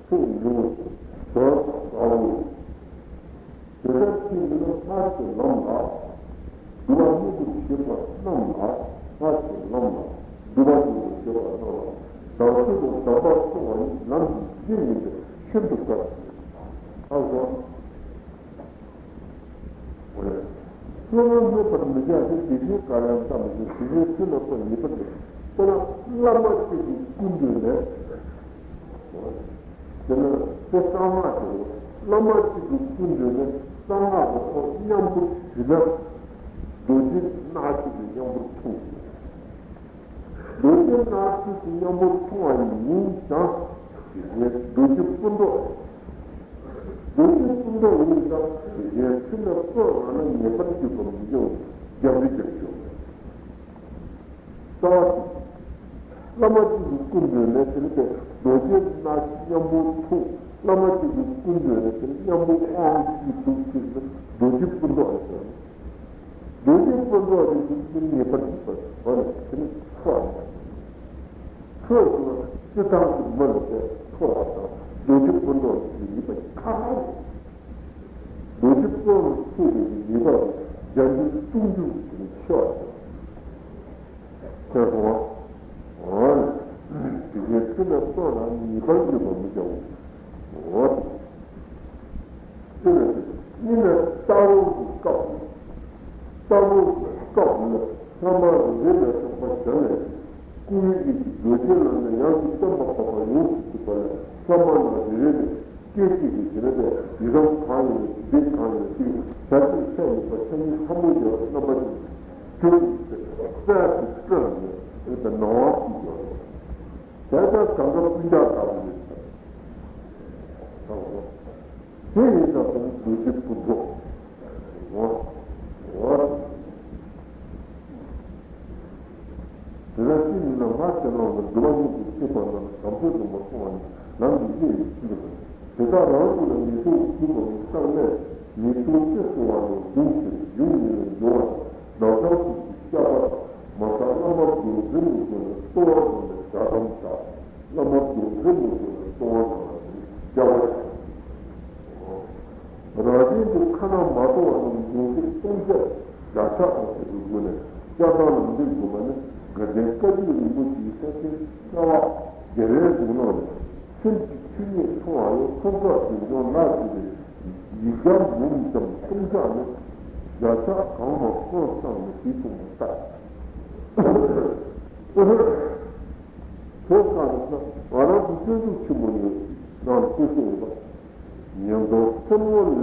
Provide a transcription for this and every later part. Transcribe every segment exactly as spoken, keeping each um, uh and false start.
ཚོགས་འབྱུང་བ་དང་དགའ་བོ། དེ་ལྟར་ཕྱིན་ནས་སྔར་གྱི་ལམ་ལ། སྒྲུབ་པ་སྙིང་པོར་བྱེད་པ་རྣམས་ལ། སྔར་གྱི་ལམ་ལ། སྒྲུབ་པ་སྙིང་པོར་བྱེད་པ་རྣམས་ལ། བདག་ཆོས་དང་བྱམས་པ་སྲུང་བ་ནི། ལམ་གྱི་རྒྱུ་ཡིན་པས་ཤིན་ཏུ་དཀའ། ཨ་ཟོ། སློབ་མ་སྨོད་པར་མི་བྱ་སྟེ། དེ་བཞིན་ག་ཡང་བལྟ་མི་བྱ། དེ་བཞིན་ཚུལ་ལ་སོགས་ཉེས་པར་འགྱུར། དཔེར་ན་བླ་མ་གཅིག་གི་སྐུ་མདུན་ནས། དེ་ནས་དེ་གསང་སྔགས་ཀྱི་བླ་མ་གཅིག་གི་སྐུ་མདུན་ནས་གསང་སྔགས་ཀྱི་ཐོག་མཉམ་པོ་ཞུས་ན། རྡོ་རྗེ་སྣ་གཅིག་གིས་མཉམ་པོར་འཐུང་། རྡོ་རྗེ་སྣ་གཅིག་གིས་མཉམ་པོར་འཐུང་བ་ཡིན་ཀྱང་། རྡོ་རྗེ་སྤུན་གྲོགས། རྡོ་རྗེ་སྤུན་གྲོགས་ཡིན་ཀྱང་གཞན་ཕྱི་ནས་སྤོས་ན་ཉེས་པར་འགྱུར་བ་མི་འབྱུང་། རྒྱབ་རི་རྒྱབ་ཆོག་རྩ་བ་གཅིག་བླ་མ་གཅིག་གི་སྐུ་མདུན་ནས་དེ་ནི་དེ་རྡོ་རྗེ་སྣ་གཅིག་མཉམ་པོ་འཐུང་། བླ་མ་གཅིག་གི་སྐུ་མདུན་ནས་དེ་ནི་མཉམ་པོ་དབང་ཞུས་འདུག་ཅེས་ནི་རྡོ་རྗེ་སྤུན་གྲོགས་ཡིན་ཟེར། རྡོ་རྗེ་སྤུན་གྲོགས་རེ་ཞིག་ཏུ་ངེས་པར་གྱི་བར་བར་ནས་དེ་ནི་ཁྲོ་བ་དང་། ཁྲོ་ཞིང་སྤྱིར་བཏང་གི་མི་ལ་དེ་ཁྲོ་བ་དང་རྡོ་རྗེ་སྤུན་གྲོགས་ཀྱི་ཡིན་པ་ཁག་ཁག་རེད། རྡོ་རྗེ་སྤུན་གྲོགས་ཆེ་བའི་ཉེས་པ་རེད། རྒྱ་འགྱུར་གཏུམ་འགྱུར་གྱི་ཆེ་བ་དང་། ཁྱེད་སོང་བ། འོ་ན། དེ་བཞིན་ཚུལ་ལ་སོགས་ལ་ཉེས་པར་འགྱུར་བ་མི་བྱའོ། འོ་དེ། དེ་ནས་དེ་སྙིང་ནས་སྟག་རོང་གི་སྐབས། སྟག་རོང་གི་སྐབས་ལ་ལྷ་མ་རེ་རེ་ལས་ཚོགས་པ་བྱས་ནས། སྐུ་ཡི་གཉིས་ཀྱི་རྡོ་རྗེ་ལ་ནི་ཡང་གི་སྟོན་པ་འཕགས་པ་ཡོངས་སུ་གྲུབ་པ་ལས་ལྷ་མ་ལ་རེ་རེ་ནས་སྐད་ཅིག་གིས་དེ་ནས་དེ་ཡི་དམ་གང་ཡིན་ནས་འདི་གང་ཡིན་ནས་དེ་བྱ་ཚིག་ཆ་ཡིན་པ་ཆ་གཉིས་ཕྲ་མོ་ཡང་རྣམ་པ་ཅན་དོན་གྱི་ཚེ་གསལ་དུ་བཀྲལ་ནས་དེ་ལྟར་སྣང་བ་ཅིག་ཡོད། དེ་ལྟར་གང་ག་ཀུན་ཀྱང་དག་པ་ཡོད། དེ་ཡིན་ཙང་དེ་ནི་རྡོ་རྗེ་སྤུན་གྲོགས། འོ། འོ། དེ་ལ་ཅི་ཡིན་ན་སྔར་གྱི་ལམ་ལ་སྒྲུབ་པ་སྙིང་པོར་བྱེད་པ་རྣམས་ལ་བྱམས་ཆོས་སྡོམ་པ་སྲུང་བ་ནི་ལམ་གྱི་གཞི་ཡིན་ཕྱིན་དྲུག་པ། དེ་དག་རང་གི་ལ་ཉེས་ལྟུང་གུས་པ་མི་བསམ་ནས་ཉེས་ལྟུང་ཅི་སྲུང་བ་ནས་བཟུང་སྟེ་ཡུན་རིང་ལ་འབྱུང་བ་དང་། ནག་ཚང་ཚུགས་ཀྱི་བཤགས་པ་དང་། མ་དག་བླ་མ་རྡོར་འཛིན་ལ་བརྗོད་ནས་བསྟོད་པ་གནང་ནས་དགྲ་དམ་བྱ། བླ་མ་རྡོར་འཛིན་ལ་བརྗོད་ནས་བསྟོད་པ་གནང་བ་ནི་བཤགས་པ་བྱ། རང་བཞིན་གྱི་ཁ་ན་མ་ཐོ་བ་རྣམས་འབྱུང་ཚུལ་སྟོང་བཤད་བརྒྱ་ཕྲག་དང་བཅས་པའི་སྒོ་ནས་བཤགས་པ་ལ་འདི་དགོས་པ་ནི་དགའ་ལྡན་བཀའ་བརྒྱུད་རིན་པོ་ཆེའི་ས་ཆེན་རྩ་བ་རྒྱལ་བའི་གཟུངས་སྔགས་ནས། སེམས་ཀྱི་ཆོས་ཉིད་མཐོང་བ་ཡང་ཐོབ་གྲགས་ཀྱི་འབྱུང་ལ་ཞུགས་པའི་ཡིག་བརྒྱ་འབུམ་ཙམ་སྟོང་བཤད་ནི་བརྒྱ་ཕྲག་གང་མང་སྐོར་བསམ་ནས་དེ་མཐོང་བ་ལྟར། དེ་ལྟར་ན་ང་རང་གི་སྤྱོད་འཇུག་ཆེན་མོ་ནི་རང་ལ་བཀོད་སྲོལ་ཡོད་པ། ཉིན་དང་མཚན་མོ་ལན་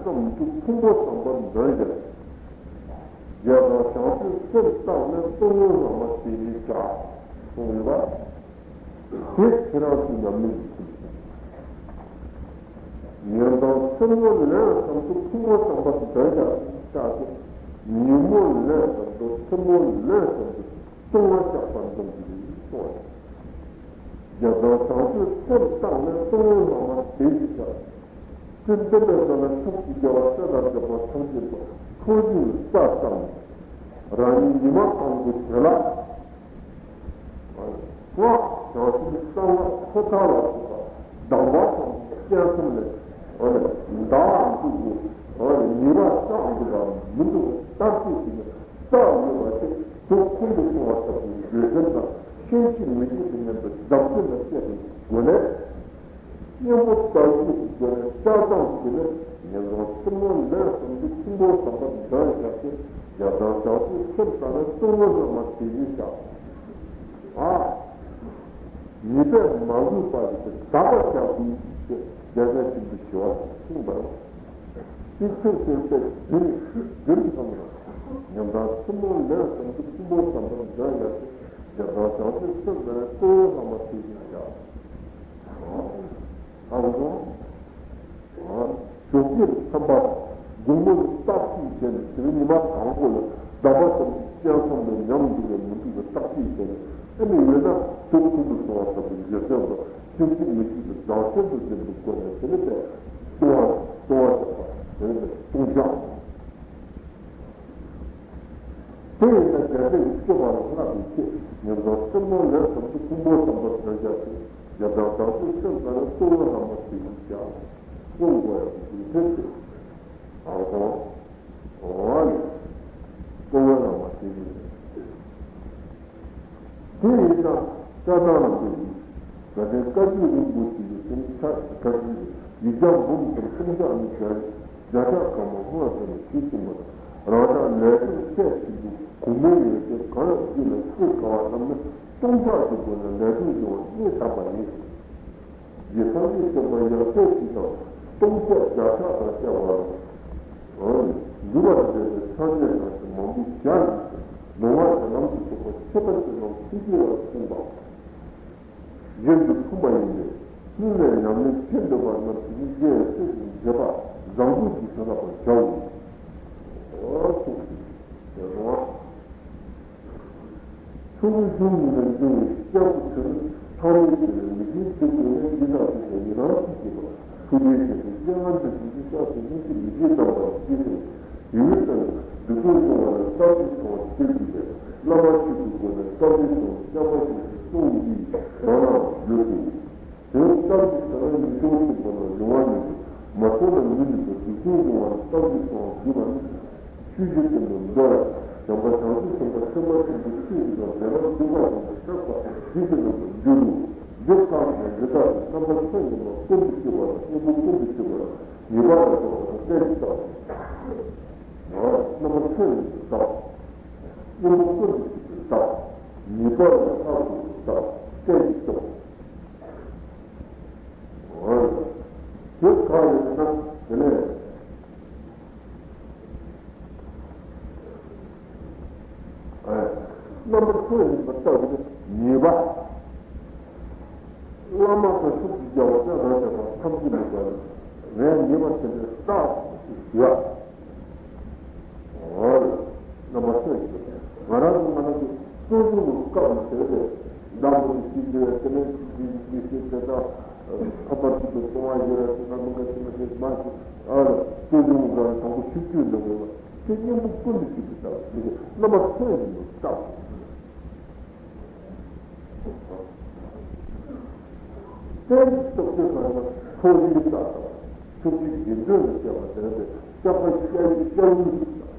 གསུམ་དུ་ཕུང་པོ་བསམ་པ་འདོན་བྱ། རྒྱལ་དང་བྱང་ཆུབ་སེམས་བཏང་ནས་སྟོང་ཉིད་སྣང་བ་དེ་ཉིད་བྱ། གསུངས་ཡོད་པ། དེ་ཁྱེད་རང་ཚོའི་ཉམས་ལེན་གྱི་ཁུལ་དུ། ཉིན་དང་མཚན་མོ་ལན་གསུམ་དུ་ཕུང་པོ་བསམ་པ་འདོན་བྱ་ཞེས་བྱ་སྟེ། ཉིན་མོ་ལན་གསུམ་དུ་མཚན་མོ་ལན་གསུམ་དུ། ལྟུང་བ་བཤགས་པ་འདོན་གྱི་རེད་གསུངས་པ་རེད། རྒྱལ་དང་བྱང་ཆུབ་སེམས་བཏང་ནས་ལྟུང་བའི་སྣང་བ་དེ་ཡིས་བཤགས། དེ་འདི་འདྲ་ཟེར་ན་ཕྱོགས་ཀྱི་རྒྱལ་བ་སྲས་དང་བཅས་པ་ཐམས་ཅད་པོ་ཐུགས་རྗེའི་རྩ་བསམ་ནས་རང་ཉིད་ཉི་མ་དང་པོའི་དོན་ལ། སྔགས་བྱང་སེམས་གསང་སྔགས་ཐོག་མཐའ་ལ་སོགས་པ་གདམས་པ་དང་སྤྱན་གསུམ་ལས་འོ་ནས་འདའ་འདུག་གོ། འོ་ནས་ཉེས་པ་བསགས་འདུག་གམ་མི་འདུག་བརྟག་དཔྱད་བྱས་ནས། རྩ་བ་ཡོད་པ་དེ་དུག་ཁུང་དུ་སོང་བ་ལྟ་བུའི་འགྱོད་སེམས་དང་ཤེས་བཞིན་མི་བཞིན་དུ་མཉམ་དུ་བདག་སྐྱོན་ལ་བལྟས་པའི་སྒོ་ནས། སྙིང་པོ་དག་ཡིག་གི་སྒོ་ནས་བསྐྱར་སྦྱོང་བྱས་ནས་ཉིན་གང་མཚན་མོ་ལན་གསུམ་དུ་ཕུང་པོ་བསམ་པ་འདོན་བྱ་སྟེ། རྒྱལ་དང་བྱང་ཆུབ་སེམས་བཏང་ནས་ལྟུང་བའི་སྣང་བ་དེ་ཉིད་བཤགས། ཨ། ཉེས་པས་མ་གོས་པ་ཡིས་དག་པར་བྱ་དགོས་ཞེས་རྒྱལ་སྲས་ཆེན་པོས་ཞི་བ་ལྷུན་གྱིས་གསུངས་པ་རེད། དེ་ཚོ་ཚོ་ཚོ་འདི་ནི་འདིར་བསམ་ན། ཉིན་དང་མཚན་མོ་ལན་གསུམ་དུ་ཕུང་པོ་བསམ་པ་འདོན་ཡག་གི་རྒྱལ་དང་བྱང་ཆུབ་སེམས་ལ་ལྟོས་བླ་མ་དེ་བཞིན་བྱ། ཨ་ལོ། ཞོགས་ཀས་ཚན་པ་དགོང་མོ་ལ་བརྟག་དཔྱད་བྱས་ནས་དེ་རིང་ཉི་མ་དང་པོ་ལ་གདམས་པ་ཙམ་གྱིས་སྤྱན་གསུམ་ལ་ཉམས་འགྲོ་བའི་མི་འགྲོ་བའི་བརྟག་དཔྱད་བྱས་ནས་ཨ་ནི་ཡོད་ན་དུག་ཁུང་དུ་སོང་བ་ལྟ་བུའི་འགྱོད་སེམས་དང་། ཤེས་བཞིན་མི་བཞིན་དུ་བདག་སྐྱོན་དུ་འཛིན་པའི་སྒོ་ནས་དེ་ནི་དེ་ལྟུང་བ་ལྟུང་བ་བྱས་པ་དེ་ནི་དེ་ལྟུང་བཤགས། དེ་ཡིན་ན་རྒྱལ་སྲས་ཀྱི་སྤྱོད་པ་ལ་བསྔགས་པའི་ཆེད་ཉིན་གང་མཚན་མོ་ལན་གསུམ་དུ་ཕུང་པོ་བསམ་པ་འདོན་བྱ་སྟེ། རྒྱལ་དང་བྱང་ཆུབ་སེམས་དང་ནི་ལྟུང་བའི་ལྷག་མ་ ཀྱང་གསུང་དགོས་ཡག་གི་རྒྱུ་མཚན་དེ། ཨ་ཧོ། ཨོ་ལེ། ཀོ་བོ་ལ་མ་དེ་ཡིན། དེ་ཡིན་ཙང་ལྕགས་ཐང་ལ་འདུག་ཡིན། དགའ་ལྡན་བཀའ་བརྒྱུད་རིན་པོ་ཆེ་ཡི་སེམས་ཕྱག་བཀའ་བརྒྱུད་ཡིག་བརྒྱ་འབུམ་གསུམ་སྟོང་ཕྲག་གཉིས་བརྒྱ་བརྒྱ་ཕྲག་གང་མ་ཧོ་ཙམ་ཞིག་གསུངས་པ་དང་། རང་ཅག་ལས་སྒྲོན་ཚད་ཆེན་པོ་གོང་མའི་ཡོན་ཏན་གང་ཡང་བརྗོད་ལ་བཀོད་དཀའ་བ་རྣམས་ནི་སྟོང་ཕྲག་གི་སྒོ་ནས་ལས་སྒྲོན་འབྱུང་བ་རྙེད་དམ་པ་ཡིན། རྗེ་སངས་རྒྱས་བསྟན་པ་ཡང་སྲས་ཞིག་དང་སྟོང་ཕྲག་བརྒྱ་ཕྲག་དང་བཅས་པ་ལ། འདུལ་བར་མཛད་པའི་སངས་རྒྱས་དང་ཞིང་མང་པོ་ཞལ་བཞུགས་ཏེ་ལུང་བ་དེ་རྣམས་ཀྱི་ཐོག་པ་ཁྱད་པར་ཅན་རྣམས་ཐུགས་རྗེ་ལ་གསུངས་པ་བཞིན་དུ་མཚུངས་པ་ཡིན་ཏེ། སྔོན་ལས་ཉམས་ལེན་ཆེན་འདོད་པ་རྣམས་ཀྱིས་ནི་རྗེ་སྲས་ཀྱི་མཛད་པ་བཟང་པོ་ཞིག་བྱོན་པར་བྱའོ། ཨོ་ཐུགས་རྗེ་ཆེ། ཆོ་གའི་གཞུང་ཉིད་ལ་འབྱུང་བའི་སྐྱབས་སུ་མཆི་ལྷག་མའི་ཚེ་ལ་མི་དགེའི་ཚེ་ཀུན་ནས་ཡི་དྭགས་ཀྱི་ཚེ་ཡི་རང་བཞིན་གྱིས་པ་ཐུགས་རྗེའི་ཞིང་དུ་སྤྱན་སྔ་འདི་བཞིན་གྱི་སྐྱབས་སུ་སྙུང་གཞི་མི་བརྗེད་དམ་པར་བགྱིས་ཏེ། ཡུལ་དང་སྡིག་ལྟུང་སྦྱོང་བ་ལ་སྟབས་བདེ་སོང་བ་ཞིག་གིས་བླ་མ་མཆོད་པའི་སྒོ་ནས་སྟབས་བདེ་སོང་བའི་སྐྱབས་པ་ཞིག་གསུང་གིས་གང་ལའང་འགྱུར་ཏེ། དེ་སྟབས་ཀྱིས་བྱས་ན་ཉིས་སྟོང་གཅིག་པ་ལ་ཡོང་བ་ཡིན་ཏེ། མ་ཐོབ་ན་མི་ནུས་པའི་སྡིག་ལྟུང་སྦྱོང་བ་ལ་སྟབས་ཀྱིས་སོང་བ་བགྱིས་པ་ནི། ཆོས་ཀྱི་སྟེང་དུ་འགྲོ་ལ་བྱམས་པ་བྱང་ཆུབ་སེམས་དཔའ་སེམས་དཔའ་ཆེན་པོའི་ཆོས་ཀྱི་དང་དེ་ལ་འདུས་པ་དང་ཆགས་པ་ཇི་ཙམ་དུ་འགྱུར་རུང་། འདི་ལྟ་བུའི་འདི་དག་གི་རྣམ་པ་ཚོ་ཡིན་ན་ཀུན་ཏུ་སྐྱེ་བ་དང་། གཉེན་པོ་ཀུན་ཏུ་སྐྱེ་བ་དང་། ཉེས་པ་ལ་སོགས་པ་དང་། རྣམ་པ་ཚོ་ཡིན་དུ་བཏགས། གཉེན་པོ་ཀུན་ཏུ་སྐྱེ་བའི་བཏགས། ཉེས་པ་ལ་སོགས་པ་དང་། རྟེན་གྱི་སྟོབས། དེ་ག་ཡིན་ན་དེ་ནས། རྣམ་པ་ཚོ་ཡིན་པ་ལྟ་བུ་ཉེས་པ། བླ་མ་དང་ཐུགས་ཀྱི་རྒྱལ་བ་ཅན་རང་བྱས་པ་ཐམས་ཅད་མི་འདྲ་བའི་ངས་ཉེས་པ་དེ་འདྲའི་བཏགས་ཞེས་ཞུ་བ། རྣམ་པ་ཚོ་ཡིན་པ་ང་རང་གི་ང་རང་གི་གཙོ་བོ་ནི་སྐབས་ནས་དེ་ལས་བདག་མོ་ནི་ཤིང་རྟའི་དེ་ནས་ཤིང་རྟའི་ཡིད་ཀྱི་ཤེས་དེ་དག་ཐོབ་པར་བྱེད་པའི་གཏོང་བ་ཡོད་ར་དེ་དག་མི་འགའ་ཞིག་མ་ཞིག་མ་ཞིག་ཨ་ལ་གཙོ་བོ་ནི་ང་རང་དང་པོ་ཤུགས་ཀྱིས་འདོན་དགོས་ལ། དེ་གཉེན་པོ་ཀུན་ཏུ་སྐྱེ་བའི་བཏགས་མི་དགེ་རྣམ་པ་ཚོ་ཡིན་པའི་བཏགས། རྟེན་གྱི་སྟོབས་ཀྱིས་གང་ན་ཚོགས་ཀྱི་བཏགས་དང་། ཐུགས་རྗེ་དགེ་འདུན་ལ་བཤད་པ་དེ་ལྟར་སྐྱབས་པ་སྐྱབས་ཡུལ་སྐྱབས་ཡུལ་གྱི་བཏགས།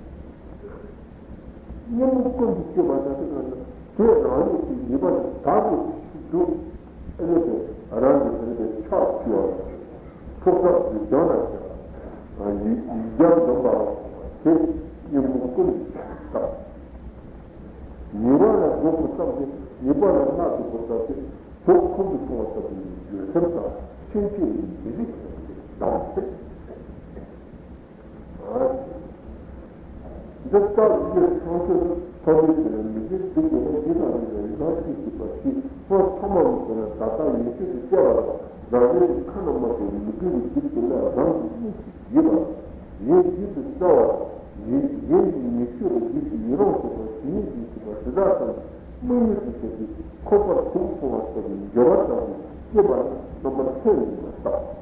གཉེན་པོ་ཀུན་ཏུ་སྐྱེ་བ་དང་དེ་གང་ན་དེ་རང་ཉིད་ཀྱི་ཉེས་པ་ནི་དག་པའི་ཤིག་འདུག་ཨེ་ནི་དེ་རང་གི་དེ་ནི་དེ་ཕྱག་ཕྱི་བ་ལ་ཐོབ་ཐག་གི་སྦྱང་ན་བྱ་ཡིག་ཡིག་བརྒྱ་འདོན་པ་དེ་གཉེན་པོ་ཀུན་ཏུ་སྐྱེ་བའི་བཏགས། ཉེས་པ་ལ་འགོག་པའི་སྟབས་ཀྱིས་ཉེས་པ་ལ་མནར་གཏོང་བའི་སྟབས་ཀྱིས་དུག་ཁོང་དུ་སོང་བ་ལྟ་བུའི་འགྱོད་སེམས་དང་ཕྱིན་ཆད་མི་འཇིགས་པའི་བདག་ཚེ། འདི་ལྟར་ཡིད་ཚངས་སྤྱོད་ཐོབ་པའི་ཚེ་ལ་མི་དགེ་སྡིག་དགེ་བ་ཡི་དྭགས་ཡི་དྭགས་ཡི་དྭགས་ཀྱི་སྡིག་པ་ཞེས་ཐོག་མཐའ་མ་མི་འདོད་ན་ད་ལྟ་ཡིན་ཕྱིར་དུ་སྐྱེ་བ་དང་། རང་གཞན་གྱི་ཁ་ན་མ་ཐོ་བའི་མི་དགེ་བའི་སྡིག་དེ་ལ་རང་གི་གཉིད་ཀྱིས་བགྱིས་པ། གཞན་ཡིད་དུ་བྱ་བ། གཞན་གཞན་གྱི་ཉེས་སྤྱོད་ལ་རྗེས་སུ་ཡི་རང་བྱེད་པ། ཇི་སྙེད་ཅིག་བྱེད་པ་དེ་དག་ཐམས་ཅད་དམིགས་མེད་དུ་བྱས་ཏེ་ཁོག་པར་དུག་འཐུང་བ་ལྟ་བུའི་འགྱོད་པ་ལྟ་བུ་སྐྱེས་པ་ནི་རྣམ་པ་ཚོ་ཡིན་པར་བརྟག།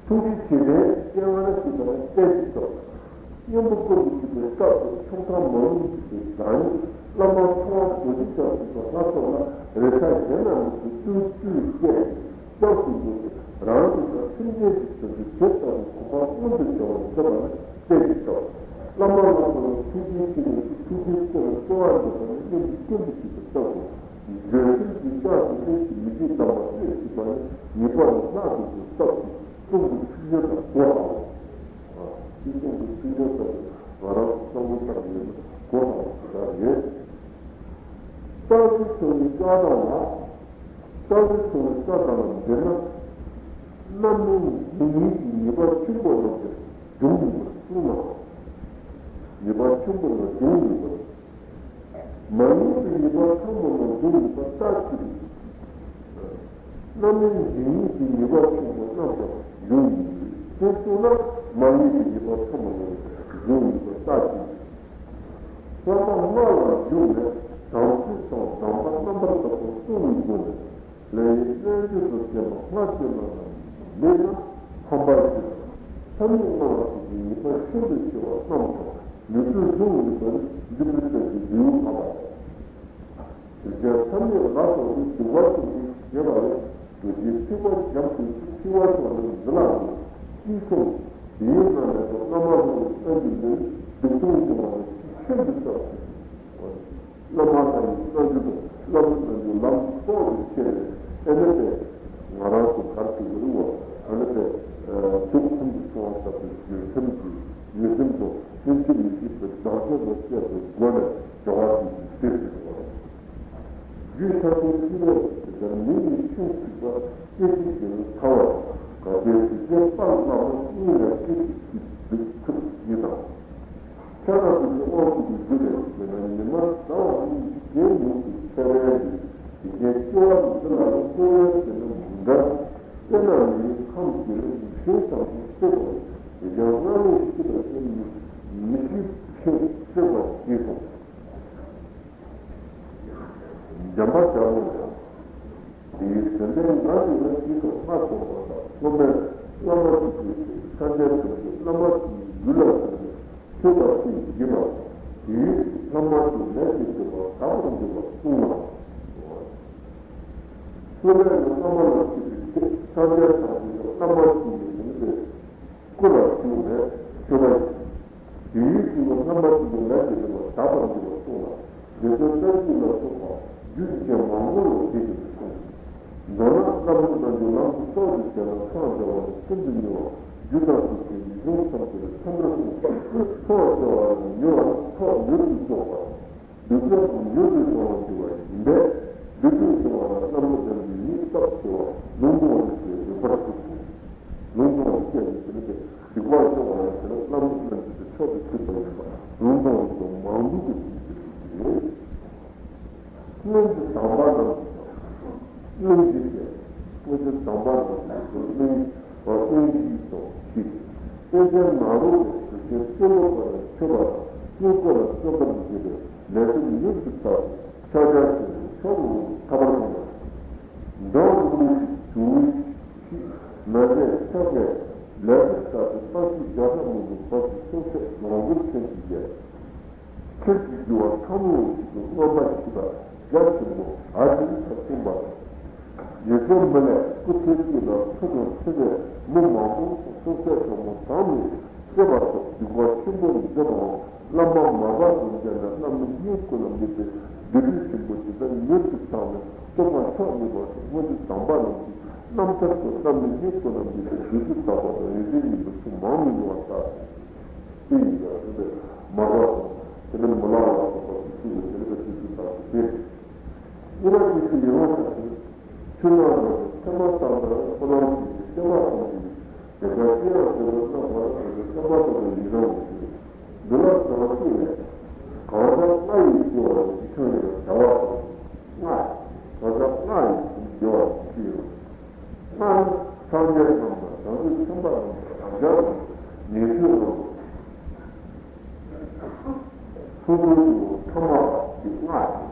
ཐུགས་རྗེ་ཆེ་བའི་སྤྱན་སྔ་ན་ཞུགས་པ་ནི་རྟེན་གྱི་སྟོབས། གཉེན་པོ་ཀུན་ཏུ་སྐྱེ་བའི་སྐབས་སུ་ཕྱོགས་མཐའ་མ་ལུས་ཀྱི་བདག་ཉིད་བླ་མ་ཚངས་པ་མགོན་གཅིག་ཀྱང་སྲིད་པ་ལྷ་སོགས་ལ་རེ་ས་གཞན་ན་མི་ཚུད་བཏུལ་བཏུལ་བཅས་སྐྱབས་སུ་འགྲོ་སྟེ་རང་གི་ཕྱོགས་སེམས་ཅན་གྱི་ཕྱོགས་སུ་དེ་ལྟ་བུའི་གོ་འཕང་མངོན་དུ་བྱ་བར་མཛད་པ་ནི་རྟེན་གྱི་སྟོབས། བླ་མ་ལ་སོགས་ལ་ཐུགས་རྗེའི་ཆེ་ནས་ཐུགས་རྗེའི་ཚེ་ལ་གསོལ་བ་འདེབས་པ་ནི་གཉེན་པོ་ཀུན་ཏུ་སྐྱེ་བའི་སྟོབས་སོ། འགྱོད་སེམས་ཀྱིས་སྐྱབས་སུ་སླེབས་ཀྱི་མི་འཇིགས་དམ་པ་སྲས་ཞིག་པ་ནི་ཉེས་པ་ལ་མནར་འཇུག་པའི་སྟོབས་ཀྱིས་གསུང་གི་ཚིག་སྦྱོར་དང་གོ་དང་། ཨ། ཚིག་གསུང་གི་ཚིག་སྦྱོར་ལྟ་བུ་ང་རང་གསང་བོ་ལྟ་བུ་ཡོད་ན་གོ་དང་ཞེས་པ་རེད། རྩ་བའི་ཚོགས་ནི་བཀའ་དང་ལ། རྩ་བའི་ཚོགས་ནི་བཀའ་དང་ལ་འདིར་ན། རྣམ་སྨིན་འབྱུང་ཉིད་ཀྱི་ཉེས་པ་ཆེན་པོ་རྣམས་ཀྱང་འབྱུང་ནུས་པར་གསུངས་ན། ཉེས་པ་ཆེན་པོ་རྣམས་འབྱུང་ནུས་པར། མ་ཡིན་པའི་ཉེས་པ་ཕྲ་མོ་རྣམས་འབྱུང་ནུས་པ་ལྟར་གྱིས། རྣམ་སྨིན་འབྱུང་ཉིད་ཀྱི་ཉེས་པ་ཆེན་པོ་རྣམས་ཀྱང་འབྱུང་ནུས་པས་གསུངས་ན། མ་ཡིན་པའི་ཉེས་པ་ཕྲ་མོ་རྣམས་འབྱུང་ནུས་པ་ལྟར་གྱིས། བསམ་པ་སྔར་ལ་འཇུག་ནས་དམ་ཚིག་དང་སྡོམ་པ་རྣམ་པར་དག་པ་བསྲུང་བའི་སྒོ་ནས་ལས་ཡིན་རྣལ་འབྱོར་དུ་བསྟན་པ་སྔར་བྱས་ན་རྣམས་མེད་ན་ཕམ་པར་བྱེད་དང་། ཐ་མལ་སྣང་བ་སོགས་ཀྱི་ཉེས་པ་ཤིན་ཏུ་ཆེ་བ་རྣམས་དང་ནུས་མཐུ་འབྱུང་ནུས་པ་ནི་འདི་ལྟར་བྱས་ཏེ་ལེའུ་ལྔ་པ། རྒྱལ་ཐ་མའི་ལ་སོགས་ཏེ་སྡིག་པ་ཆུང་ངུ་ཞེས་པ་ལས། རྡོ་རྗེ་ཐེག་པ་འཇམ་ཐིང་ཐིང་ཐིང་བ་ཤོག་ལ་འདི་ལ་ནི་ཅི་གསུངས། དེའི་ནང་ནས་ཀྱང་བླ་མ་ལྷ་མོ་རྣམས་ཀྱི་ལུས་སྡིག་ལྟུང་སྦྱོང་བ་ནི་ཤིན་ཏུ་ཟབ་ཅིང་། བླ་མ་ལྷ་ཡི་རྣམ་འགྱུར་དང་བླ་མ་རྣམས་ཀྱི་ལམ་རྟོགས་པའི་ཆེད་ནས་ཨེ་ནི་ཏེ་ང་རང་ཚོ་གར་ཞུགས་ཀྱི་རེད་བ། ཨེ་ནི་ཏེ་སྡུག་ཁུར་གྱི་སོང་བ་ལྟ་བུའི་འགྱོད་སེམས་ཀྱི་འོས་འདེམས་དང་སེམས་ཤུགས་མི་སྐྱེད་པའི་བདག་ཅག་ལ་བཤད་པའི་སྒོ་ནས་བྱ་བ་ཞིག་ཏུ་སྟེར་ཟིན་པ་རེད། རྒྱུད་ཆགས་སྡང་སྐྱེ་བའི་དེ་ལྟར་མི་ཡི་ཆུང་ཚིག་པ་སྐད་ཅིག་གིས་ཚ་བ་དང་དགའ་བའི་དུས་ཚོད་པར་བླ་མ་གཉིས་ལ་སྐད་ཅིག་གིས་སྡིག་ཐུབ་ཡིན་དང་། ཆ་ལག་དེ་ཚོ་དབང་ཕྱུག་གི་རྒྱུད་ལས་བྱས་ན་ཉི་མ་ཟླ་བ་གཉིས་ཀྱི་རྗེས་ཉུང་དུ་འཚོ་བའི་ཡུལ་དེ་གའི་སྐྱེ་བ་འདི་ལ་ཡང་སྐྱེ་བའི་དེ་ནི་མི་འདྲ། དཔེར་ན་མིའི་ཁམས་ཀྱི་ལས་ཀྱི་ཤེས་ཙམ་དུ་སྲེད་པ་ཡི་ཡང་སྔ་མའི་ཤེས་པ་དེ་ནི་མི་ཤེས་ཕྱིར་སྲེད་པ་ཞེས་སོ། འཇམ་པ་བྱ་བ་དང་། དེའི་དོན་ལྡན་ང་ཡི་ལ་ཅི་ཐོག་ལྔ་སོགས་པ་དང་སློབ་མའི་བླ་མ་གཅིག་གིས་ས་ཆའི་དོན་གྱི་བླ་མ་གཅིག་གི་ཡུལ་ལ་སོགས་པའི་ཆོས་པ་གཅིག་ཡིན་པ་དང་དེའི་ལྷ་མ་གཅིག་ལས་ཀྱི་སྤྱོད་པ་དག་པར་འགྱུར་བ་གསུངས་ལ། སློབ་མའི་བླ་མ་ལ་སྐྱེས་པའི་ཚེ་ས་ཆའི་དོན་གྱི་བླ་མ་གཅིག་ཡིན་པས། སྐུ་ལ་ཞུགས་ནས་མཆོད་པ་ཡིན། དེའི་ཕྱིར་ན་རྣམ་པ་གཅིག་གི་ལས་ཀྱི་སྤྱོད་པ་དག་པར་འགྱུར་བ་གསུངས་ལ། དེ་ཚོའི་གཏན་ཚིགས་ལ་སོགས་པ་རྒྱུད་ཀྱི་མང་པོ་ལ་དེ་བཞིན་དུ་གསུངས། མདོར་ན་བླ་མ་རྣམས་ཀྱི་ལམ་དུ་རྟོགས་ཏེ་བྱས་ན་འཚང་རྒྱ་བ་ནི་ཤིན་ཏུ་ཉུང་བ་རྒྱུ་དང་ཚུལ་གྱི་ཡིད་བཞིན་ཐམས་ཅད་ལ་ཆོས་འདི་གསུངས་པ། ཐོག་ཆེ་བ་ལ་ཉེ་བ་ནི་ཐོག་མྱུར་དུ་ཆོག་པ། སྡུག་བསྔལ་དང་མྱུར་དུ་བྱུང་བར་འགྱུར་བ་ཡིན་པས། སྡུག་བསྔལ་བྱུང་བ་ལ་བསམ་བློ་བཏང་སྟེ་ཡིད་སྟོབས་ཆེ་བ་ལུང་སྟོང་རིག་པའི་རིག་པར་གྱུར་ཏོ། ལུང་སྟོང་རིག་པའི་རིག་པ་ནི་སྡིག་པ་སྦྱོང་བ་ལ་བྱེད་ན་བླ་མ་རྣམས་ཀྱི་མཆོག་ཏུ་གྱུར་པ་ཡིན་པ་ལུང་སྟོང་རིག་པ་མང་པོ་གི་དུས་སུ་རེད། སྔོན་གྱི་དམ་པ་རྣམས་ཀྱིས་ཀྱང་། སྔོན་གྱི་ཞེས། སྔོན་གྱི་དམ་པ་རྣམས་ཀྱིས་ཀྱང་སྔོན་གྱི་སྔོན་གྱི་དང་ཞེས། སེམས་ཅན་ནཱ་རོ་པའི་གདུལ་བྱའི་བསོད་ནམས་པ་ལ་མཆོད་པ་དང་དཀྱིལ་འཁོར་ལ་བརྩོན་པར་བགྱིད་པའི་ལས་དོན་མྱུར་དུ་བསགས་ཏེ་ཕྱག་རྒྱ་ཆེན་པོའི་མཆོག་ཏུ་ཐོབ་པར་འགྱུར་བ། འགྲོ་བ་རིན་པོ་ཆེ་བྱུང་ཞིག་ན་ཞེས་ཕྱག་རྒྱའི་ལས་དོན་བསགས་ཏེ་དཔག་བསམ་རྒྱ་ཕྲག་མང་པོའི་བར་དུ་ཚོགས་བསགས་ལོངས་སྤྱོད་ཚན་གྱི་རྒྱལ། ཁྱོད་ཀྱི་རྒྱུ་བ་ཕྲ་མོ་ཞིག་ཏུ་མངོན་པར་ཤེས་པ་རྒྱ་ཆེན་པོ་ཨ་ཏི་ཤ་གསུངས་པ་དང་། རྗེ་བཙུན་མི་ལས་སྐུ་ཚེ་གཅིག་ལ་ཕྲུ་གུ་ཕྲུ་གུའི་མི་མང་པོ་སོགས་སོ་སོའི་གྲོགས་མོ་དང་ནི་སྐྱེས་པ་སོགས་སྡིག་པ་ཆེན་པོ་མཛད་པའང་བླ་མ་མར་པ་དང་མཇལ་ནས་བླ་མའི་སྙིང་ཁོང་ལ་དམིགས་པའི་སྡིག་སྒྲིབ་ཆེན་པོ་དེ་དག་མྱུར་དུ་དག་ནས་རྟོགས་པ་མཆོག་ཐོབ་པ་སོགས་སྔོན་གྱི་དམ་པ་རྣམས་ཀྱིས་རྣམ་ཐར་དུ་བླ་མའི་སྙིང་ཁོང་ལ་དམིགས་པའི་སྡིག་སྒྲིབ་དག་པ་དང་ཡོན་ཏན་ཡིན་པའི་ཚུལ་མང་དུ་ཡོང་བ་ལྟར། དེ་ཡིན་ཀྱང་དེ་ནི་མ་རག་དང་དེ་ནི་མི་ལང་བ་སོགས་པ་སུ་ཞིག་ལ་དེ་ནི་ཀ་ཞིག་ཏུ་དག་སྟེ། དབུ་མ་ཅན་གྱི་ཡིད་འོང་ཐབས་ཤེས་ཆོས་ལ་རག་པའི་ཚད་མ་བཏང་ལྟར་ཁོ་ན་ཞིག་གི་ཚད་མ་བཏང་ཞིག་དེ་ལྟར་ཅི་ཡང་ཟེར་བ་རྣམ་པར་དག་པའི་ཚད་མ་དང་ཡི་རང་བ་ཞིག་འདི་ལ་ཟེར་བ་གཅིག་ལས། གང་ཟག་ལྔ་ཡི་སྐྱེ་བ་ལ་ཡིད་ཆོས་ཡོད་བྱ་བ་དང་ལྔ། གང་ཟག་ལྔ་ཡི་སྐྱེ་བ་ལ་ཡིད་ཆོས་ཡོད། ལྔ་ནི་སངས་རྒྱས་རྣམས་དང་བྱང་ཆུབ་སེམས་དཔའ་རྣམས་དང་བདག་ཅག་རྣམས་དང་ཉན་ཐོས་རྣམས་དང་། ཐུབ་པའི་སྐྱེ་བོ་ཐ་མ་དེ་ལྔ་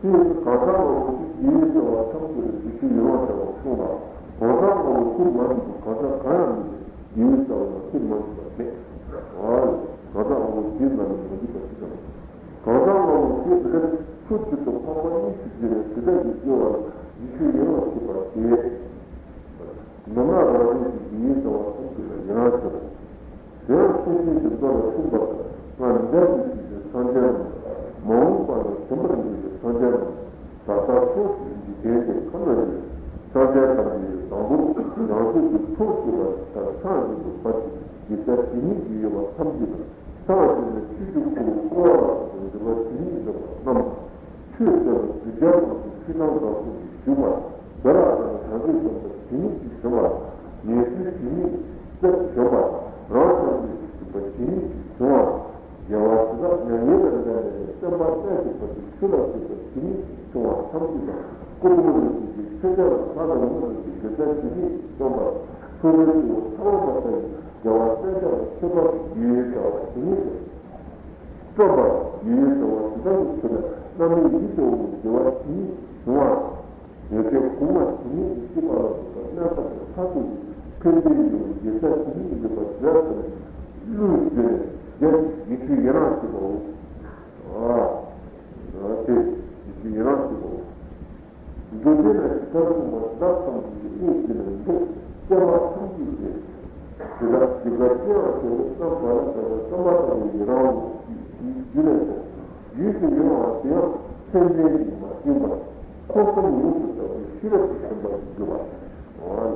ཡིན། དེས་ན་གང་ཟག་ལྔ་པོ་དེ་དགེ་བའི་རྩ་བ་ཐམས་ཅད་ལ་རྗེས་ཤུལ་ཡི་རང་བྱ་བར་གསུངས་ལ། གང་ཟག་ལྔ་པོ་ཐུགས་མ་མཉེས་པ་གང་ཟག་གང་ཡང་མེད་པས་དགེ་བའི་རྩ་བ་ལ་ཐུགས་མ་མཉེས་པ་མེད། ཨ་ལས། གང་ཟག་ལྔ་པོ་དེ་ལྔ་ལས་མ་འདས་པ་ཅི་ཙམ། གང་ཟག་ལྔ་པོ་དེ་དེ་ལྟར་ཚུལ་གཅིག་ཏུ་འཕགས་པ་གཉིས་སུ་གྱུར་པའི་དེ་དག་གི་སྐྱེ་བ་ལ་རྗེས་ཤུལ་ཡི་རང་བྱེད་པ་སྟེ། ནོར་ལྔ་རང་བཞིན་གྱི་དགེ་བའི་རྩ་བ་ཐམས་ཅད་ལ་ཡི་རང་བྱེད་པ། དེ་ཡང་མཚན་ཉིད་ཀྱི་མདོ་ལ་གསུངས་པ་ལྟར་སྔར་འདས་ཀྱི་ཆོས་ཀྱི་སངས་རྒྱས་རྣམས་མ་འོངས་པ་ན་ཞིང་པར་འགྱུར་བའི་སངས་རྒྱས་རྣམས་ད་ལྟ་ཚོགས་ཀྱི་འཇིག་རྟེན་གྱི་ཁམས་ན་ཡོད། སངས་རྒྱས་ཐམས་ཅད་ཀྱི་དང་པོར་བྱང་ཆུབ་ཀྱི་ཕྱོགས་སྐྱོད་པ་ལྟར་མཚན་ཉིད་དུ་བབ་ཅིང་དགེ་རྩ་ཇི་སྙེད་ཅིག་ཡོད་པ་ཐམས་ཅད་དང་། སངས་རྒྱས་ནས་ཆོས་ཀྱི་འཁོར་ལོ་བསྐོར་བ་ལ་སོགས་པའི་འབྱོར་པ་ཇི་སྙེད་ཡོད་པ་རྣམས་དང་། ཆོས་བསྟན་པ་གདུལ་བྱ་རྣམས་ཀྱི་ཕྱི་ནང་འགག་སྒྲུབ་ཀྱི་བཞུགས་པ། དེ་ལ་བརྟེན་ནས་བྱང་ཆུབ་སེམས་དཔའ་ཇི་སྙེད་ཅིག་བྱུང་བ། ངན་སོང་ཇི་སྙེད་ཅིག་བྱུང་བ། རང་སངས་རྒྱས་ཀྱི་བཞུགས་པ་ཇི་སྙེད་ཅིག་བྱུང་བ། རྒྱལ་བ་སྲས་དང་མྱ་ངན་ལས་འདས་ནས་བསྟན་པ་གསལ་བྱེད་པ་དེ་ཆོས་ལ་སོགས་པ་ཇི་སྙེད་ཅིག་བྱུང་བ་ཐམས་ཅད་དང་། སྐུ་གསུང་ཐུགས་ཀྱི་ཆོས་རྒྱལ་ལ་ལྷ་དང་མི་རྣམས་ཀྱི་དགེ་རྩ་ཇི་སྙེད་ཅིག་བརྩམས་པ། ཐུབ་པའི་སྐྱེ་བོ་ཐ་མ་པ་ལྟ་བུའི་རྒྱལ་བ་སྲས་བཅས་ལ་མཆོད་པ་ཡི་རང་བྱ་བ་ཇི་སྙེད་ཅིག་བརྩམས་པ། ཡི་རང་བྱ་བ་དེ་དག་གི་ཁྲོད་ནས་བླ་མའི་ཡིད་དུ་འོང་བའི་དགེ་བ་ཇི་སྙེད་ཅིག་བྱུང་བ། ཡོན་ཏན་གོང་མ་ཇི་སྙེད་ཅིག་སྐྱེས་པ་ལ་སོགས་པ་རྣམ་པར་ཐར་ཐུབ་པའི་ཕན་བདེའི་ཡོན་དགེ་རྩ་ཇི་སྙེད་ཡོད་པ་དེ་དག་ཀུན་བློས་བརྗོད་ནས་རྒྱལ་གྱི་ཡིད་ཆོས་ཡི་རང་བྱེད་པའོ། ཨ། དེ། ཡི་རང་ཞིག་གོ། མདོ་སྡེ་ན་ཇི་ལྟར་གསུངས་པ་བདག་ཐམས་ཅད་ཀྱི་དབུས་འདི་ན་འདུག། སྐྱེ་བ་ཐམས་ཅད་ཀྱི། དེ་དག་ཇི་སྐད་ཅེ་ན་དེ་ནི་ས་བ་ལ་དགའ་བའི་བསམ་པ་ལྟ་བུའི་ཡི་རང་ལུགས་ཀྱི་རྒྱུད་ལས་སོ། རྒྱུད་དུ་ཡོད་པ་དེ་ཡང་སེམས་ཅན་གྱིས་མ་བཅིངས་པར་འཁོར་གསུམ་ཡོངས་སུ་དག་པའི་ཤེས་རབ་ཀྱི་སེམས་དཔའ་ཞིག་གྱུར་པ། འོ་ན།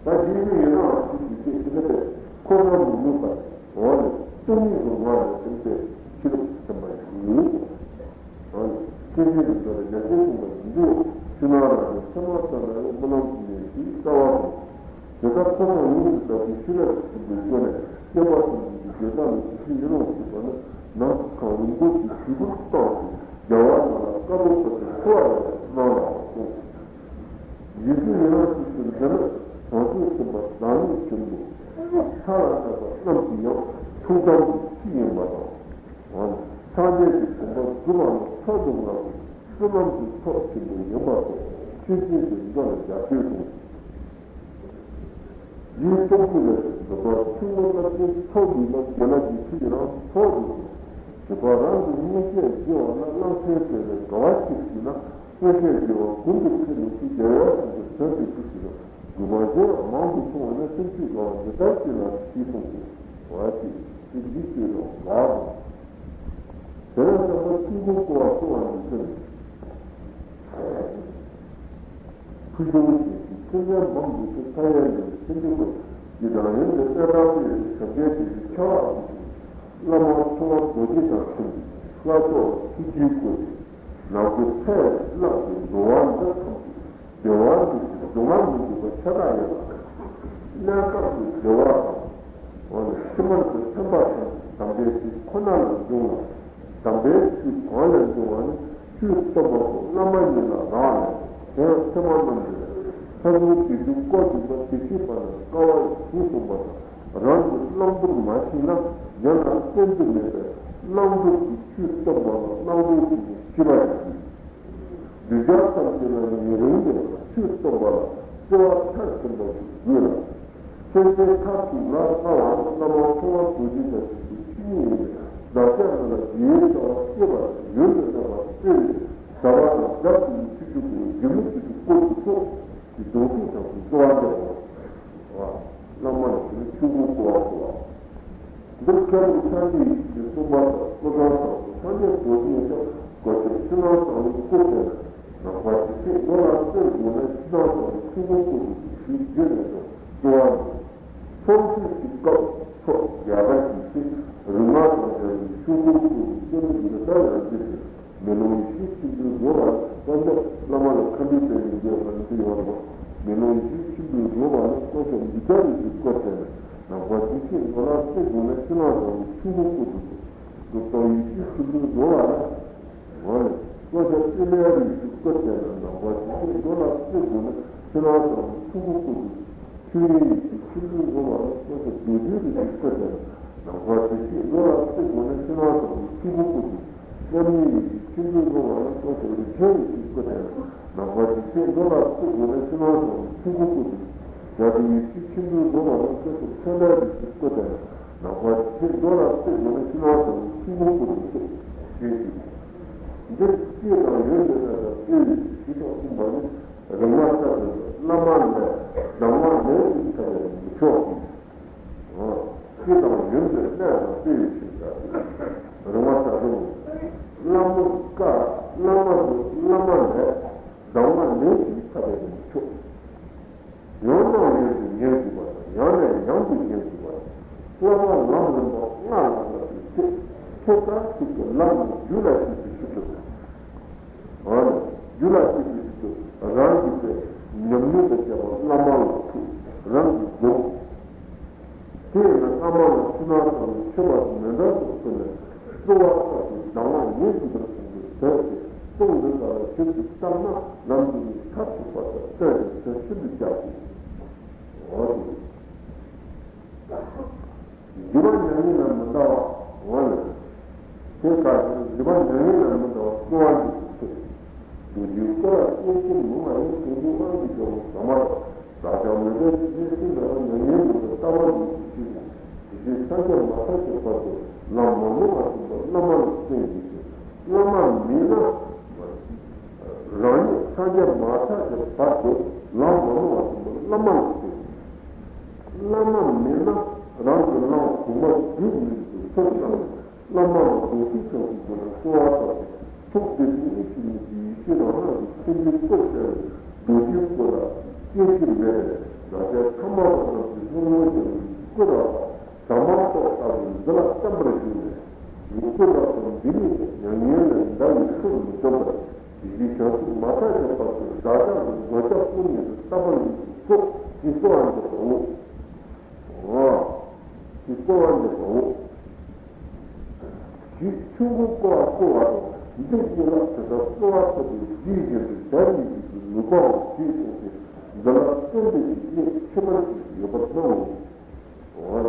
ད་རྒྱུད་དུ་ཡོད་པ་ཞིག་གིས་དེ་དེ་ལྟར་འཁོར་གསུམ་མི་ནུས་པར། འོ་ན། སྟོང་ཉིད་དུ་ངོ་བོ་ལ་སེམས་དཔའི་ཤེས་རབ་ཀྱི་སེམས་དཔའ་ཞིག་ཡོད། སྐྱེ་མཆེད་ཀྱི་མདོ་ལས་ཡར་ཞེས་གསུངས་པ་བཞིན་དུ་ཕྱི་ནང་རང་གི་ཚད་མ་ལྟར་ན་ཡང་སྨོན་ལམ་གྱི་ནུས་ཤུགས་རྩ་བ་རུ། དེ་ལྟར་འཁོར་གསུམ་ཡོངས་སུ་དག་པའི་ཤེས་རབ་ཀྱི་སེམས་དཔའི་སྒོ་ནས་སྐྱེ་འཕགས་ཐམས་ཅད་ཀྱི་དགེ་རྩ་ལ་ཇི་བཞིན་ཡིད་ལ་བྱེད་པ་ནི་ནམ་མཁའ་འོད་འབར་གྱི་བྱེད་པོར་བཏང་སྟེ་རྒྱལ་བ་རྣམས་ལ་བཀའ་སློབ་པ་དེ་འཚོ་བ་ཡང་གནང་ལ་གསུངས། རྗེ་བཙུན་མི་ལ་ཞིག་ཏུ་འདི་ནི་བྱང་ཆུབ་སེམས་དཔའ་བདག་ཉིད་ཆེན་པོ་མཐའ་ལ་དག་པ་རྣམས་ཀྱི་ཡང་ཐུགས་དམ་གྱི་ཆོས་ཡིན་པ་དང་། འོ་ན། སངས་རྒྱས་ཀྱི་གོ་འཕང་སྒྲུབ་པ་ལ་མཆོག་ཏུ་བསྔགས་པའི་བསོད་ནམས་ཀྱི་ཚོགས་ཆེན་པོ་ཡིན་པ་སོགས་ཆོས་ཅན་གྱི་མདོ་ལ་ཡར་ཞེས་གསུངས། རྗེ་སྟོབས་བཅུ་ལས་འདི་ལྟར་ཆོས་མངོན་རྣམ་འཕྲུལ་ཚོགས་འདུས་ལ་དགེ་ལེགས་ཀྱི་ཆོས་ཀྱི་རང་ཚོགས་ཀྱི་སྒྲུབ་པ་རང་གི་མངོན་ཤེས་སྐྱེ་བ་ལ་རློམ་སེམས་སྐྱེ་བའི་དགའ་བ་ཆེར་སྐྱེས་ན། མངོན་ཤེས་སྐྱེ་བ་ཀུན་ཏུ་འཕེལ་ནས་ཀྱི་བདེ་བ་ཆེན་པོ་དོན་དུ་གྲུབ་ཀྱི་ལ་དགོས་པ་གཞན་ཡང་མང་དུ་མཐོང་བ་ན་སེམས་ཅན་དགའ་བ་འདི་ལྟར་སྐྱེ་ལ་ཞེས་གསུངས་ཏེ། བ་ཅིག་ཏུ་འཇིགས་སྐྱེ་རུང་དགའ་རུང་། དེ་ལ་བསམ་པ་ཆུང་ཀུ་ཀོ་བ་ཀོ་བ་འདི་ཚོ་ནི། ཕུལ་བྱུང་ཞིང་གི་ཁྱེད་ཉམས་མང་དུ་ཚུལ་མཐའ་ཡས་ལས་ཆེན་པོའི་སྐོར་གྱི་དང་ཡོན་ཏན་གནས་དང་དཔེ་ཡི་ཞབས་རྗེས་ཀྱི་ཆེ་བ་བླ་མ་ཚོ་བ་རྡོ་རྗེ་དང་མཐུན་པའི་བཀའ་སོགས་ལ་ཐུགས་རྗེའི་སྐུ་ནི་ནག་པོ་ཚལ་བླངས་ཏེ་འགྲོ་བ་འདི་ཐམས་ཅད་བདེ་བ་འདི་ཞིག་སྡུག་བསྔལ་མི་འཇུག་པ་ཆ་ལག་ཡོད་པ་དང་། གནས་སྐབས་སུ་བདེ་བ་དང་། འོ་ན་ཕྱི་མར་དུ་ཕན་པ་དང་དམ་པའི་ཚིག་ཁོ་ན་ལ་འབྱུང་བ། དམ་པའི་ཚིག་གང་ལས་འབྱུང་བ་ནི་ཆོས་སྟོན་པ་པོ་བླ་མ་ཉིད་ལ་རག་ལས། དེ་ཡང་ཚད་མ་རྣམས་ཀྱི་ལྷ་ཚོགས་ཀྱི་རྒྱུད་བཀོད་འདུས་པ་དེ་ཤེས་པ་ན་དཀའ་བ་ཞེས་གསུངས་པ་དང་རང་གི་བླང་དོར་མ་ཤེས་ན་གཞན་ལ་བསྟན་རྒྱུ་མེད་པས་བླང་དོར་གྱི་ཆོས་སྟོན་པ་ལ་བླང་དོར་གྱི་ཤེས་པ་ཞིག་དགོས། གདུལ་བྱ་ཐམས་ཅད་ལ་ཉེ་རིང་གི་ཆོས་སྟོན་པ་ལ་བརྩེ་བ་མཐར་ཕྱིན་པ་ཞིག་དགོས་ལ། སེམས་ཅན་མཐར་ཐུག་ལ་བལྟ་བ་ནི་བླ་མ་ཚོ་བ་རྡོ་རྗེ་འཆང་ཆེན་པོའི་ཆོས་ཉིད་ཡིན་པས་བདག་ཅག་རྣམས་ལ་དགེ་བའི་བྱ་བ་སྐྱེས་པ་ཡོན་ཏན་ལྡན་པ་སྤེལ་བའི་བྱ་བ་དང་སྦྱར་ཏེ་ཡི་ཆོས་ཀྱི་སྒོ་ནས་སྒྱུ་མའི་ཆོས་ཀྱི་སྐོར་དུ་སོགས་ཀྱི་གདུང་ཤུགས་དང་གསོལ་བ་འདེབས་པ། བླ་མ་ལ་དེ་ནི་ཆོས་སྐུ་བསྐོར་བ་བསྐོར་བ། འདིར་མཁན་པོ་ཆ་འདི་ཡི་གསུངས་པ་ལྟར་སྐུ་ཚང་དང་སངས་རྒྱས་རྡོ་རྗེ་འཆང་བཀའ་ཆོས་ཕྱི་ནང་གསང་བའི་སྐུ་དེ་ནི་ནང་པ་ཇི་སྲིད་ནོར་ལ་རྩེ་དགོས་ན་ཕྱི་ནང་གསང་བའི་ཆོས་སྐུ་བསྐོར་དུ་ཞུས་རྗེས་ནས་སུ་འགྲོ་བ་ནི། ཚོགས་ཤིག་གི་སྐབས་ཚོགས་རྒྱ་གར་གྱི་ཚེ་རིག་མ་དང་འབྲེལ་བའི་ཆོས་སྐུ་བསྐོར་དུ་སྐྱེ་བོ་འདི་ལྟར་ཡང་འདུས་ཏེ། མེ་ལོང་ཡེ་ཤེས་ཆོས་འདུལ་རོལ་པ་ལ་བཀའ་ཆོས་བླ་མ་ལ་མཁའ་འགྲོའི་དཔལ་ནི་འདི་ཡོད་པ་འདི་ཡོད་རེད། མེ་ལོང་ཡེ་ཤེས་ཆོས་འདུལ་རོལ་པ་ལ་བཀའ་ཆོས་འདི་ལྟར་རེ་ཞིག་བཀོད་དེ་ནི་ནང་པ་ཇི་སྲིད་ནོར་ལ་རྩེ་དགོས་ན་ཕྱི་ནང་གསང་བའི་ཆོས་སྐུ་བསྐོར་དུ་འདུག། མདོ་སྟོད་ཡེ་ཤེས་ཆོས་འདུལ་རོལ་པ་ལ། འོ་ན། བཀའ་ཆོས་དེ་ལྟར་རེ་ཞིག་བཀོད་དེ་ནི་ནང་པ་ཇི་སྲིད་ནོར་ལ་རྩེ་དགོས་ན་ཕྱི་ནང་གསང་བའི་ཆོས་སྐུ་བསྐོར་དུ་འདུག། ཆོས་དབྱིངས་ཡེ་ཤེས་ཆོས་འདུལ་རོལ་པ་ལ་བཀའ་ཆོས་རྡོ་རྗེ་རེ་ཞིག་བཀོད་དེ་ནི་ནང་པ་ཇི་སྲིད་ནོར་ལ་རྩེ་དགོས་ན་ཕྱི་ནང་གསང་བའི་ཆོས་སྐུ་བསྐོར་དུ་འདུག། མཉམ་ཉིད་ཡེ་ཤེས་ཆོས་འདུལ་རོལ་པ་ལ་བཀའ་ཆོས་རིན་ཆེན་རེ་ཞིག་བཀོད་དེ་ནི་ནང་པ་ཇི་སྲིད་ནོར་ལ་རྩེ་དགོས་ན་ཕྱི་ནང་གསང་བའི་ཆོས་སྐུ་བསྐོར་དུ་འདུག། རྒྱ་གར་ཡེ་ཤེས་ཆོས་འདུལ་རོལ་པ་ལ་བཀའ་ཆོས་མཚན་ལྡན་རེ་ཞིག་བཀོད་དེ་ནི་ནང་པ་ཇི་སྲིད་ནོར་ལ་རྩེ་དགོས་ན་ཕྱི་ནང་གསང་བའི་ཆོས་སྐུ་བསྐོར་དུ་འདུག། ཞེས་ཞུས། འདིར་སྐྱེས་དང་ཡོན་ཏན་ལ་དང་དཔེ་ཡི་ཞུས་དང་གསུངས་པ་ནི། རིག་མ་ལྟ་བུ་བླ་མ་ལས་གདམས་ངག་ལས་ཀྱི་ཐབས་ལས་མི་ཆོག་གི། སྐྱེ་དང་ཡོན་ཏན་གནས་དང་དཔེ་ཡི་ཞིག་ལྟ། རིག་མ་ལྟ་བུ་བླ་མ་བཀའ་བླ་མ་བུ་བླ་མ་ལས་གདམས་ངག་ལས་ཀྱི་ཐབས་ལས་མི་ཆོག། ཡང་ནས་ཡང་དུ་ཉན་དགོས་པ་དང་ཡང་ནས་ཡང་དུ་ཉན་དགོས་པ་དང་བསླབ་པ་ལམ་རིམ་པ་སྔར་ལ་བསླབ་པའི་ཚེ་ཐད་ཀར་གཅིག་ཏུ་ལམ་ནི་རྒྱུད་ལ་སྐྱེས་པའི་ཕྱིར་དུ། འོ་ན་རྒྱུད་ལ་སྐྱེས་པའི་ཕྱིར་དུ་རང་གི་སེམས་ཉམས་ལེན་དུ་བྱས་པ་བླ་མ་ལ་ཐུག་རང་གིས་སྒོམ། དེས་ན་བླ་མ་ལ་ཕྱི་ནང་གསང་བའི་མཆོད་པ་མཎྜལ་སོགས་ཕུལ་ནས་གསོལ་བ་བཏབ་སྟེ་གདམས་ངག་ཉན་དགོས་པར་གསུངས་པའི་དོན་དེ་གསུང་འདི་དག་ལ་ཞིབ་ཏུ་བརྟགས་ན་ལམ་འདི་ནི་མཐར་ཐུག་པ་དང་བསྟན་ཏེ་དོན་ཤིན་ཏུ་རྒྱ་ཆེ། འོ་དེ། སྒྱུ་མ་མྱ་ངན་ལས་མི་འདའ་བ། འོ་ན། དེ་ལྟར་སྒྱུ་མ་མྱ་ངན་ལས་མི་འདའ་བ་གསོལ་བ་འདེབས་པའི་ཚེ། རྡོ་རྗེའི་སྐུ་ལ་བརྟེན་ཕྱིར་མི་མ་ཡིན་དང་པོའི་དབང་གིས་སྦྱོར་བ་ཟ་མ་ལ། བདག་ཀྱང་མི་འདའ་ཇི་སྲིད་སེམས་ལ་མྱ་ངན་མི་འདའ་ལྟ་བ་ལུས་ཀྱི་ཕྱིར། དེ་བཞིན་སངས་རྒྱས་མ་ཐག་གི་བར་དུ་ལམ་མ་ལུས་པ་ཞིག་ཏུ་བླ་མ་ལ་བརྟེན་དགོས་ཤིང་། བླ་མ་མེད་ན། སངས་རྒྱས་མ་ཐག་གི་བར་དུ་ལམ་མ་ནོར་བ་ཆེན་པོ་བླ་མ་ལ་བརྟེན། བླ་མ་མེད་ན་རང་གི་ལམ་གོང་མ་བརྒྱུད་མི་ཐུབ་ཙང་བླ་མ་ལ་རྡོ་རྗེ་འཆང་གི་སྒོ་ནས་གསོལ་བ་བཏབ་སྟེ་ཐུགས་དེ་ཉིད་ཀྱི་ནི་ཡེ་ཤེས་རང་སྣང་གི་ཐིམ་པའི་སྐུ་ཟེར་བའི་རྡོ་རྗེའི་སྐུ་ལ་སྐྱེ་ཤི་མེད་པའི་ལག་ཆ་ཐ་མལ་པ་རྣམས་ཀྱི་སྣང་ངོར་ཤར་བའི་སྐུ་རགས་དང་ཟ་མ་ཏོག་ལྟ་བུའི་འདི་ལ་བརྟན་པར་གྱུར་ནས། སྐུ་རགས་དང་འདི་ཉིད་ཀྱི་མྱ་ངན་ལས་འདའ་བའི་ཚུལ་མི་སྟོན་པར་དེ་བཞིན་བྱང་ཆུབ་མ་ཐག་གི་བར་དུ་བདག་ཅག་གི་མགོ་ལྕགས་སྐུ་ཉིད་དུ་བལྟམས་པར་ཡིད་ཀྱིས་ཕྱོགས་ཀྱི་གསོལ་བ་འདེབས་པའོ། འོ། ཀྱི་གསོལ་བ་འདེབས་པའོ། ཞེས་ཆོས་མགོན་སྐུ་བ་བསྐོར་བ་དང་འདི་གཉིས་ལ་དེ་ལྟར་གསོལ་བ་བཏབ་པའི་རྗེས་བཞིན་དུ་བྱ་རིགས་ཀྱི་ནུས་པའང་ཞེས་གསུངས་ཏེ། འདི་ལ་བརྟེན་པའི་གཞི་ནས་ཁྱད་པར་ཞིག་ཡོད་པར་སྣང་ངོ་།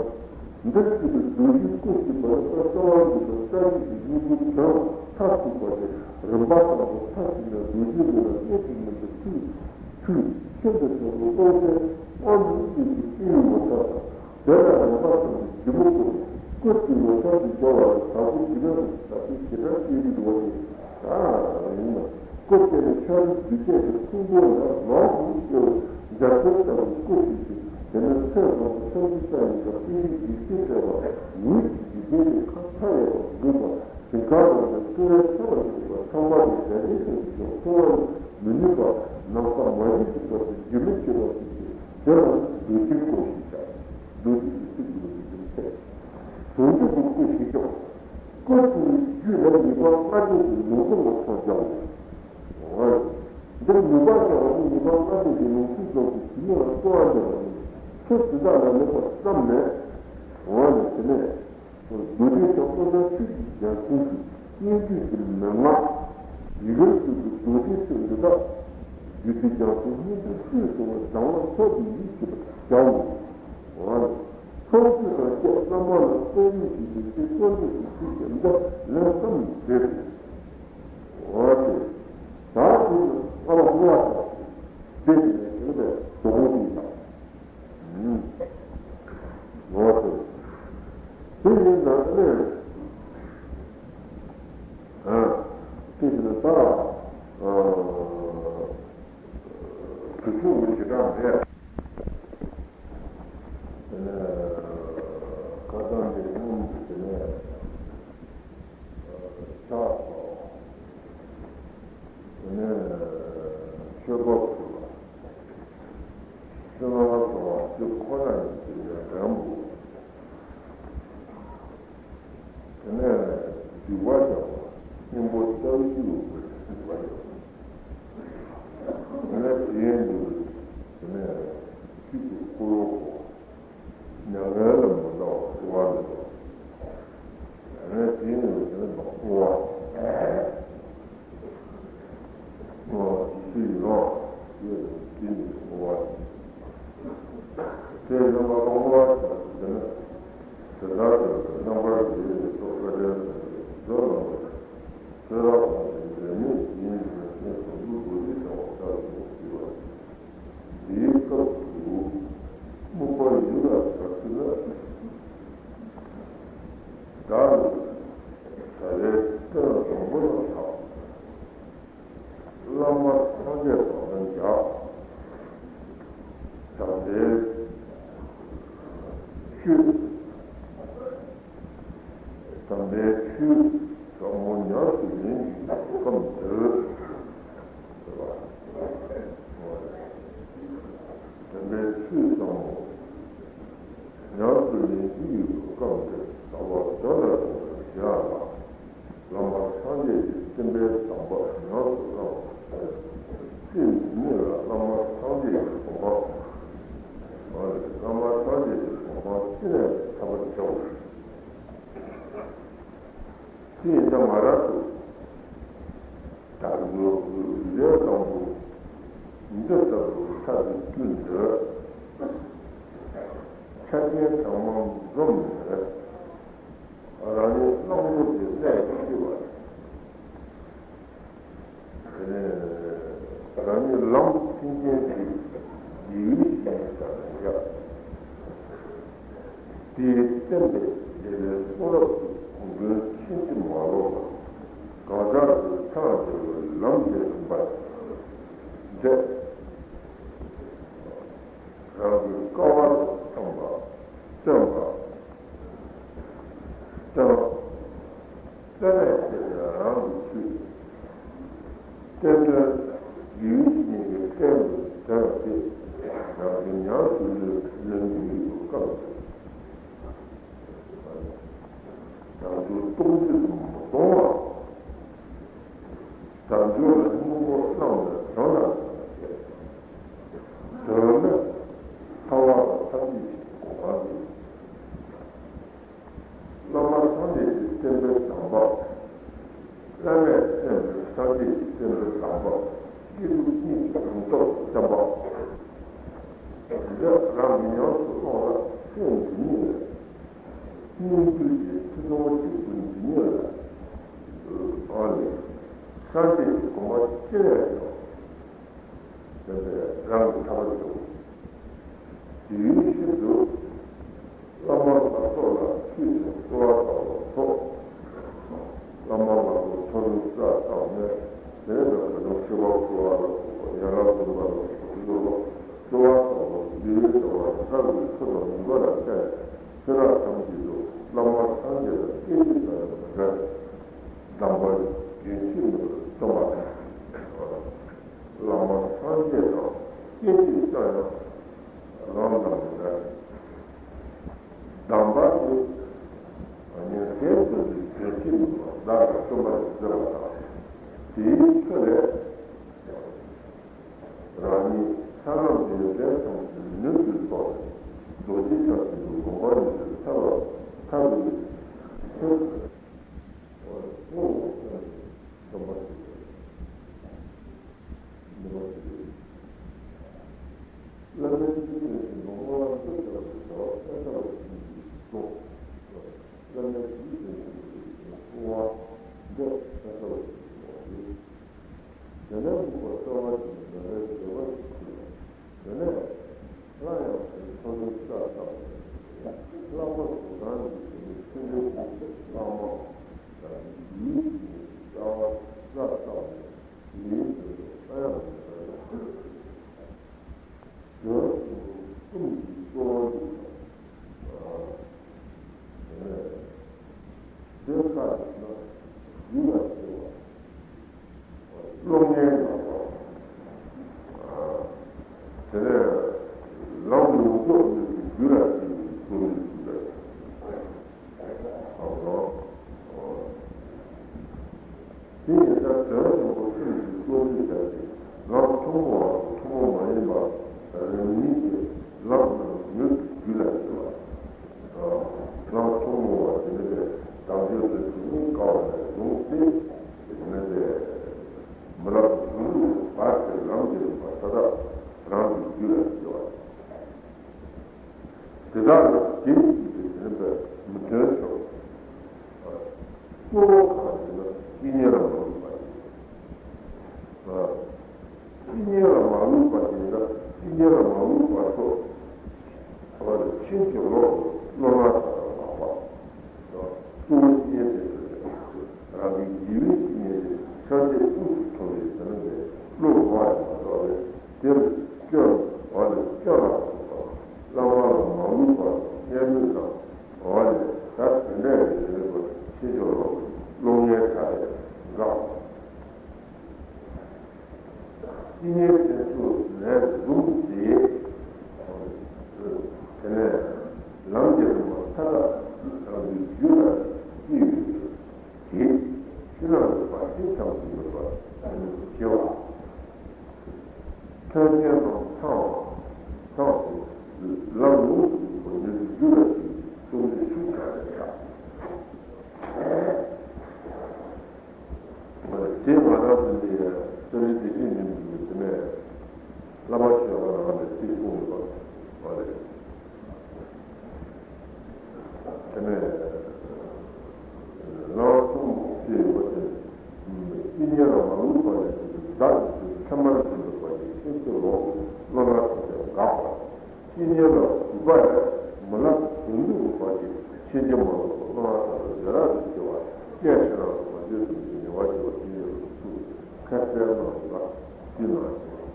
འདིར་སྐྱེས་པའི་རྡོ་རྗེའི་སྐུ་ཞེས་པ་ནི་ད་གསོལ་བ་འདེབས་པའི་བཀའ་ཡིག་གི་སྙིང་པོའི་དོན་མཐར་ཐུག་པ་སྟེ། རིམ་པ་ལྟར་དུ་མཐའ་གཅིག་ནས་རྡོ་རྗེའི་ངོས་ལ་གནས་ཤིང་མི་འདུག་ཚུལ་ཆུ་ཤིན་ཏུ་ཆེན་པོའི་ཀློང་ཆེན་དབང་ཕྱུག་ཀུན་གྱི་སྤྲུལ་པའི་ངོ་མཚར་དང་། དེ་ལ་རིམ་པ་གསུམ་གྱི་སྒྱུ་མའི་སྐུ། སྐུ་དེའི་ངོ་མཚར་གྱི་སྦྱོར་བ་ལ་བྱ་སྒོ་འཇིག་རྟེན་དང་ཟབ་པའི་བྱེ་བྲག་སྐད་རིགས་འོག་ཏུ་ད་ཡིན་ན། སྐུ་དེ་ནི་ཤ་རུས་རྡུལ་ཕྲན་གྱི་ཕུང་པོ་ལས་ལོངས་སུ་སྤྱོད་པའི་འཇའ་ཚོན་ལྟ་བུའི་སྐུ་ཞིག་སྟེ། དེ་ནི་ཚེ་བཟང་པོ་ཐམས་ཅད་ས་ཡི་ག་པཎྜི་ཏའི་ཡེ་ཤེས་སྤྲས་པ་འོད་ཀྱི་འཇིག་རྟེན་གྱི་ཁམས་མཐའ་ཡས་པར་འཛུགས་པ་ཞིང་ཁམས་རྣམས་ཀྱི་འཚོ་བའི་ཆ་ལ་སོགས་པ་ཚང་མ་དེ་གལ་ཆེན་ཞིང་མཐོང་བ་མི་ནུས་པ་ནམ་མཁའ་མ་བཞུགས་ཀྱི་བར་དུ་རྒྱུན་མི་ཆད་པ་ཞིག་སྟེ། དེ་ལ་ནི་རྡོ་རྗེའི་སྐུ་ཞེས་བྱ། རྡོ་རྗེ་ཞེས་ཚིག་འདི་ལ་རྡོ་རྗེ་ཟེར། ཟུང་འཇུག་གི་སྐུ་ཞེས་ཀྱང་། སྐུ་ཞེས་པའི་རྒྱུད་ལ་ནུས་པ་ལྔ་ལྡན་གྱི་ལུང་ཟུར་ལ་ཕྱག་བྱའོ། འོ། འདིར་ནུས་པ་ཞེས་པ་ནི་ནུས་པ་ལྔ་ལྡན་གྱི་ལུང་ཟུར་ཙམ་གྱི་དེ་ཉིད་ལ་གསོལ་བ་འདེབས་པ་ཡིན། ཚུལ་དེ་དག་ལ་དམིགས་པ་ཙམ་ལས། འོ་ནས་དེ་ནས། རྡོ་རྗེ་འཆང་ཀུན་བཟང་ཆོས་ཀྱི་རྒྱལ་མཚན་གྱི་སྙན་བརྒྱུད་ཀྱི་མན་ངག་ཡི་གེར་བསྒྱུར་བའི་རྡོ་རྗེ་ཐེག་འདི་དག་རྒྱུད་སྡེ་རྒྱ་མཚོའི་སྙིང་པོ་ཤེས་སོང་བའི་གདམས་ངག་མཆོག་ཏུ་ཡིད་ཆེས་པར་བྱའོ། འོ་ན། མཆོག་ཐུན་དང་བཅས་བླ་མ་ལ་གསོལ་རས་ཞུས་ཏེ་ཚེ་སྐོར་འདས་ཀྱི་ཚུལ་གྱི་འདི་ལན་གསུམ་བཟླས་ཏེ། འོ་དེ། ད་དེ་ནི་ཨ་བ་བསྔོ་བ་བྱ། དེ་ནི་དེ་ནས་དོ་དགོང་དེ་དང་། ཨུམ། འོ་དེ། དེ་ཡིན་ཙང་ནི། ཨ། དེ་ཡིན་ཙང་། ཨ། དུས་ཚོད་ཀྱི་ཞེ་དྲག་མེད། དེ་ནས་བཀའ་གདམས་དེ་སྔོན་དེ་ནས་ཕྱག་དང་། དེ་ནས་མཆོད་པ་ཕུལ་བ། བསོད་ནམས་བཟང་བ་དེ་ཁོ་ན་ཡིན་ཟེར་བའི་འགྲན་པོ། དེ་ནས་སྡིག་པ་བཤགས་པ། གཉེན་པོ་ལྟ་བུ་སྡིག་པ་བཤགས་པ། དེ་ནས་དེའི་མཇུག་དེ་ནས་ཆོས་ཀྱི་འཁོར་ལོ་བསྐོར། མྱ་ངན་ལས་མི་འདའ་བར་སྐྱོབ་པ་མཛད་པ། དེ་ནས་དེའི་མཇུག་དེ་ནས་བསྔོ་བ། ཨོ། ཇི་སྲིད་ཡིན་ནོ། ཞེས་དེ་ནི་བསྔོ་བ་ཡིན། དེ་ཡིན་པ་ལ་བསྔོ་བ་ཞེས་པ་དེ་ནི། དེ་ལྟར་དེ་ལ་རྣམ་པར་རྒྱལ་བའི་ཚོགས་བཀའ་དྲིན་ཅན་གྱི་ཇོ་ནང་པའི་ཆོས་རབ་དབང་ཕྱུག་འབྲལ་མེད་ཡིན་ཞེས་ནས་ཟུང་འཇུག་རྡོ་རྗེ་འཆང་བ་ལྟ་བུ་ཞེས་པ། འདིའི་སྐབས་སུ་སྨུག་པ་ཡུལ་ལ་དར་ཚུལ་ལ། བདག་ནི་ད་རེས་སྟོན་བཟང་པོ་ལ་ལྷག་བླ་མ་སངས་རྒྱས་དང་ལྡན་བྱ། དམ་པའི་ཆོས། དམ་པའི་ཆོས་ཟབ་མོ་ཉམས་སུ་ལེན་བཞིན་པའི་སྐབས་འདིར། དམ་པའི་ཆོས་ཟབ་མོ་ཉམས་སུ་ལེན་བཞིན་ཡོད་པའི་སྐབས་འདིར། ཟབ་པ་དོན་ལ་འགྲོ་བའི་ཞར་ལ། བླ་མ་སངས་རྒྱས་ཀྱི་བསྟན་པའི་གདམས་པ་ཉམས་སུ་བླངས་པ། ཚེ་འདི་ཉིད་ལ་བླ་མ་སངས་རྒྱས་ཀྱི་གོ་འཕང་། བླ་མ་སངས་རྒྱས་ཀྱི་གོ་འཕང་ཅི་ནས་ཐོབ་པར་བྱའོ། དེ་ཡིན་ན་ང་རང་ཚོ་དར་གོས་ལས་དང་པོ་འདི་ལྟ་བུ་ཐབས་ཀྱི་བསྐུལ་འདི་ཆ་རྐྱེན་ཚང་མ་འཛོམས་ནས། རང་ཉིད་བླང་དོར་གྱི་གནས་སུ་ཤེས་པ། དེ་ནས་རང་ཉིད་ལམ་མཐུན་རྐྱེན་གྱི་ཡིད་བཞིན་དུ་བཞག་དེའི་བསྟན་པའི་རྒྱལ་བའི་གསུང་རབ་ཀྱི་གོ་འཕང་ཕྱིན་ཅི་མ་ལོག་པ། གང་ཟག་གི་ཐར་འདོད་པའི་ལམ་དེ་བཟུང་བ། ཚེ། རང་གི་སྐལ་བ་དང་འཚམས་པ་སྟོན་པ། སྟོན། དེ་ནས་ཁྱེད་ཀྱིས་རང་གི་ཆོས། བསྟན་དོན། དགེ་བའི་བཤེས་གཉེན་གྱི་བསྟན་དུ་དོན་དེ་རང་གི་ཉམས་སུ་ལེན་ལེན་རྒྱུ་ཡོད་པའི་སྐབས་སུ། བྱང་ཆུབ་སྟོང་ཉིད་དུ་མི་གཏོང་བ། བྱང་ཆུབ་ལ་སྙིང་པོ་བླངས་ནས་དོན་ལ་བྱེད། དོན་ནི་ཐར་པ་དང་ཐམས་ཅད་ཀྱི་གོ་འཕང་ཡིན། བླ་མ་སངས་རྒྱས་ཀྱི་བསྟན་པའི་གདམས་པ། བླ་མས་བསྟན་པའི་སངས་རྒྱས་ཀྱི་བསྟན་པའི་གདམས་པ། སྐྱེས་སྡུག་གཉིས་ཀྱི་སྒྲོམ་ཐོག་ཏུ་བསྟན་པ། འདི་རང་གི་ཉམས་སུ་བླངས་ལ་སེམས་འདི་ཉིད་ལ། སྙིང་བསྡུས་ཀྱི་ཐུགས་དམ་གཅིག་ཏུ་འདི་ཉིད་ལ། ཨ་ནི། སངས་རྒྱས་ཀྱི་གོ་འཕང་ཅི་ནས་ཀྱང་། དེ་ནས་རང་གི་ཐར་པ་འབྱུང་། དེའི་ཕྱིར་དུ། བླ་མ་ལ་སོགས་ལ་ཆོས་དང་གསོལ་བ་བཏབ་པ་སོགས། བླ་མ་ལ་སོགས་མཐོ་རིས་བཀའ་བཏབ་ནས། དེ་ནས་ད་དུང་མཆོད་པ་ཕུལ་བ་ལ་སོགས་པ། ཡན་ལག་བདུན་པ་ལ་སོགས་པ། གསོལ་བ་བཏབ་པ་འདི་ལྟ་བུ་ཐར་པའི་མཐུ་དང་ནུས་པ་ལ་བརྟེན། ཚེ་རབས་ཐམས་ཅད་དུ་བླ་མ་སངས་རྒྱས་ལ་སྐད་ཅིག་ཙམ་ཡང་མི་འབྲལ། གདམས་པ་རྒྱུན་ཆད་མེད་པར་སྟོན་པ་དང་། བླ་མ་སངས་རྒྱས་དང་སྐད་ཅིག་ཙམ་ཡང་རང་དང་མི་འབྲལ། གདམས་པ་དེ་ཉན་ཐོས་ཀུན་གྱི་རྒྱུན་ཆད་མེད་པར་བདག་གིས་སྟོན་པར་མཛད་པ་དང་། དེའི་མཐུ་ལས་རང་ཉིད་ཐར་ལམ་ཡོན་ཏན་ཐམས་ཅད་ནུས་པའི་ཐོག་ནས་རྡོ་རྗེ་འཆང་ཆེན་པོའི་གོ་འཕང་ཉིད་དུ་ཐར་བ་ཐར་བའི་ཕྱིར། དེ་ནས་དམིགས་པ་གསར་བ་ཞིག་ནི་འདོན་པའི་འདོད་པ་ཞིག་ཞུས་ལ། དེ་ནས་སླར་ཡང་མཐོ་རིས་བཀའ་བཏབ་ནས། ལྷག་པར་དུ་རང་གི་ཞི་གནས་ཆེན་པོའི་དབུས་སུ་བླ་མ་དང་ཡུལ་ཞིག་ནས་བཀའ་བཀའ་བཏབ་ནས། དེའི་དོན་དུ་སླར་ཡང་འདོན་པ་ཡང་། དོན་གསུམ་གྱི་གཙོ་བོ་ཞིག་དང་། དེ་ལྟར་ན་རྒྱུད་ལ་སྐྱེ་བ། སློབ་གཉེར་ལ་སོགས། དེ་ནས་ལམ་ཡོངས་རྫོགས་ཉིད་ཀྱི་རྒྱུད་ལ་སྐྱེ་བའི་སློབ་གཉེར་ཞིག་ལ། དེ་ཡིན་ཙང་དོན་དམ་པ་གསུམ་གྱི་སློབ་གཉེར་བྱ་ཞིང་། ལམ་ཐུན་མོང་བ་དང་ཐུན་མོང་མ་ཡིན་པ་རིམ་གཉིས་ཀྱི་ལམ་རྣམས་ཉམས་སུ་རྒྱུད་ལ་སྐྱེ་བ། ལམ་ཐུན་མོང་བ་དེ་ནི་དམ་ཆོས་ཀྱི་ཐུན་མོང་ཀ་བ་ནས་བཟུང་སྟེ། དེ་ནི་མི་ལམ་གཞུང་ལུགས་བར་གྱི་ལམ་གྱི་རིམ་པ་མཐའ་དག་རང་གི་རྒྱུད་ལ་སྐྱེ་བ། དེ་དག་ལ་རྒྱུད་ཀྱི་དེ་རིམ་པས་མི་མཐུན་ཕྱོགས། གཙོ་བོ་གང་ཡིན་ན་སྤྱི་གཉེར་ལ་མ་ལུས་པ་ཡིན། སྤྱི་གཉེར་ལ་མ་ལུས་པ་ཡིན་ན་སྤྱི་གཉེར་ལ་མ་ལུས་པ་སོགས་ཕྱིན་ཅི་ལོག་ཏུ་བློ་སྣ་ཚོགས་པར་ལགས་པ། གཙོ་བོ་སྤྱི་གཉེར་དེ་ཚོ་རང་གི་དགེ་བའི་བཤེས་གཉེན་དེ་སངས་རྒྱས་དབུས་སུ་མཐོ་བའི་དོན་དེ་བློ་མ་ཡིན་པ་ལྟ་བས། དེར་སྐྱོན་བ་ལས་སྐྱོན་ལ་སོགས་པ་བླ་མ་ལ་མ་ལུས་པ་སྙམ་མོས་དང་། འོ་ན་ད་དེ་འདྲ་ཡི་རིགས་པ་ཕྱིན་ཅི་ལོག་གི་བློ་ངན་དག་ལས་འགག་སྤྱི་གཉེར་དེ་ཚོ་ནས་བཟུང་སྟེ། དེ་ནས་ལམ་གྱི་རིམ་པ་མཐའ་དག་རང་གི་རྒྱུད་ལ་སྐྱེ་ཡོད་དེ། ཕྱི་ནང་གི་བར་ཆད་ཙམ་དུ་ཡོད་པ་ཞི་བ། མཐུན་རྐྱེན་དང་ཚང་བ་ཚང་སྟེ་ལམ་ཡོངས་སུ་རྫོགས་པ་ཉིད་དུ་འགྱུར་བ་ཞིག་སྟོང་ཉིད་ཤུགས་ཀྱང་རེད་ཤག་དེ་ང་རང་ཚོ་འདི་བརྩོན་འགྲུས་བདེ་ཆེན་ཉམས་ཀྱི་དེ་ནས་བླ་མ་ཆོས་པ་རང་ལས་ཚིག་གསུངས་ཡོད་པ་རེད། དེ་ནས་ལམ་གསུམ་ཞེས་པ་དེ། སྤྱི་གཉེར་ལ་མ་ལུས་པ་ལས་བདག་གི་ཚུལ་ཚད་མར་འཛིན་པའི་བར་གྱི་ཤིན་ཏུ་ལོག་པའི་བློ་སྣ་ཚོགས་པས་འགག་པ། སྤྱི་གཉེར་ལ་གུས་པ་ལས་མི་ལབ་གཟུང་འདུས་ཀྱི་བར་གྱི་ཕྱིན་ཅི་མ་ལོག་པའི་བློ་སྣ་ཚོགས་པས་འདོད་རབ་ཏུ་སྐྱེ་བ། སྐད་ཆེན་རབ་ཏུ་མ་བརྗོད་ཙམ་གྱི་ཉེ་བར་སྐྱེ་བ་དེ་ཉིད་ལ་ཐུགས་ཁ་གསལ་གནང་ལ་ཅི་གནང་ཞེས།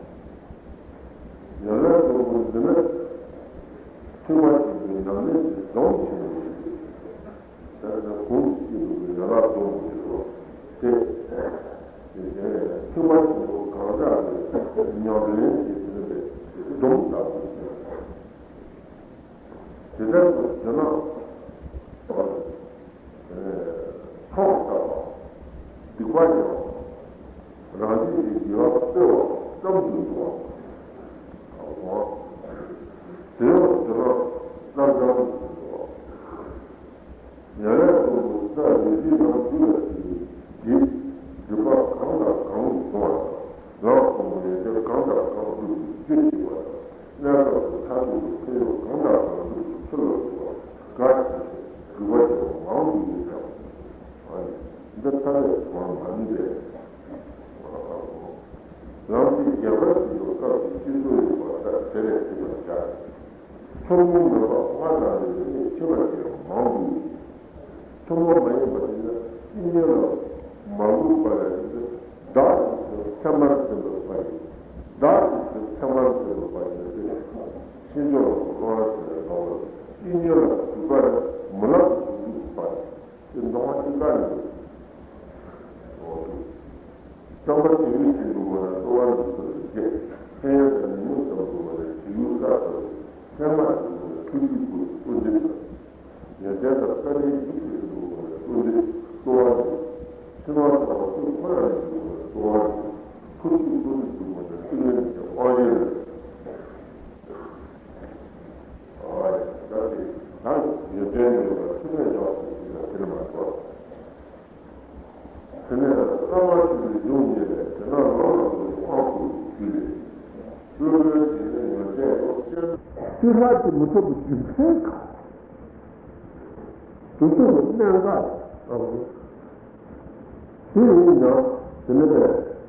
ལ་འདི་ནི་ཐེག་པ་ཆེན་པོའི་ཉམས་ལེན་གྱི་སྡོམ་ཆེན་པོ་ཞིག་ད་ལྟ་གོང་གི་སྐྱེས་བུ་ཡན་ལག་སྡོམ་པོ་ཞིག་ཏུ་སྟེ། དེ་ནས་ཐེག་པ་ཆེན་པོ་གང་ཟག་གི་ཉམས་ལེན་གྱི་ཟིན་པའི་སྡོམ་ལྟ་བུ་ཞིག་དེ་ལྟར་དུ་བྱས་ན། ཚོགས་བསགས་པ། སྡིག་པ་སྦྱང་བ། རང་རྒྱུད་ཀྱི་དགེ་བ་སྤེལ་བ་ཙམ་དུ་འགྲོ་བ། དེ་ཡང་དེ་ལ་སླར་སྦྱང་དུ་འགྲོ་བ། ཡང་ཡང་དུ་ས་ཡོད་དུས་ན་དུས་ལ་བྱེད་པའི་དགེ་སྒྲུབ་པ་གང་དང་གང་བྱུང་བ་དང་། ལམ་གསུམ་པོ་ཡོན་ཏན་གང་དང་གང་སྒྲུབ་པའི་རྒྱུ་བྱེད་པ་དང་། གནས་སྐབས་སུ་མཐར་ཐུག་གི་ཁྱད་ཡོན་གང་དང་གང་སྒྲུབ་པའི་ཚུལ་ལ་འཇུག་པ་ག་ཞིག་སྒྲུབ་པ་བྱེད་པ་མང་དུ་ཡོད་ཀྱང་། འདི་ཐ་དད་བྱུང་བ་མ་ཡིན་པས། ལམ་དེ་རྒྱས་པར་བྱེད་པའི་སྐབས་སུ་སྤྱི་ཚོགས་ཡོད་པ་ལྟར་དེ་ལས་བྱེད་པར་བྱ། ཕྱོགས་མཚུངས་མེད་པ་ལྔ་དང་ལས་ནི་ཆེ་བ་ཞིག་མང་དུ། ཕྱོགས་མཚུངས་མ་ཡིན་པ་དེ་ནི་སྤྱི་གཉེར་ལ་མ་ལུས་པ་ལས་ནི་བདག་གིས་ཚད་མར་འཛིན་པའི་བར་ཡིན། བདག་གིས་ཚད་མར་འཛིན་པའི་བར་ཡིན་ཏེ། ཤེས་འཇོག་ལ་སློབ་པ་དེ་ལས་ལོག་པར་སྤྱི་གཉེར་ལ་གུས་པ་ནི་མི་ལག་ཏུ་འཇུག་པ་ཡིན། དེ་མདོ་སྔགས་ཀྱི་བཀའ་ནི། རྩོམ་པ་དེ་ཡུལ་ཞིག་འདུག་པ་ན་གསོ་བ་འདུག་ཟེར་བའི་རྗེས་ཕན་ཡོན་དང་ཉིན་མོ་ཙམ་འདུག་པ་ན་དེ་ཡུལ་བཀའ་ཟེར་བའི་ཚད་མ་འདུག་པ་ན་ཐུགས་རྗེ་སྐུ་བསྟོད་འདི་དང་། ཡོན་ཏན་དང་བཀའ་དྲིན་ཡུལ་ཞིག་འདུག་པ་ན་བསྟོད་འདི་གསོ་བ་འདུག་ཕྱི་ནང་ཚང་མ་སྐུ་ཁོ་ན་ཡིན་འདུག་པ་ན་གསོ་བ་འདུག་ཐུགས་རྗེ་སྐུ་བསྟོད་འདུག་པ་ན་ཐུགས་རྗེ་ནི་དབང་ཡོད་རེད། ད་དེ་ད་ཡོན་ཏན་མེད་པར་ཐུགས་ནས་བྱང་ཞིང་གཟིགས་ལ་དེར་མ་གཏོགས། དེ་ནས་བསམ་པ་ཆེན་པོའི་གཞུང་ཉིད་ལས་དེ་ན་ལམ་ལ་འགྲོ་བའི་དབང་བསྐུར་ཞུས་ལས། སྤྲུལ་པའི་དེ་ནས་ཡོན་ཏན་ཐོབ་ཅེས། སྤྱིར་ལྷག་ཏུ་མི་ཐུབ་པའི་རྒྱུ་མཚན་གང་། དེ་ཚོ་ནི་གནད་འགག་རེད། དེ་ཡིན་ན་དེ་ནི་དེ་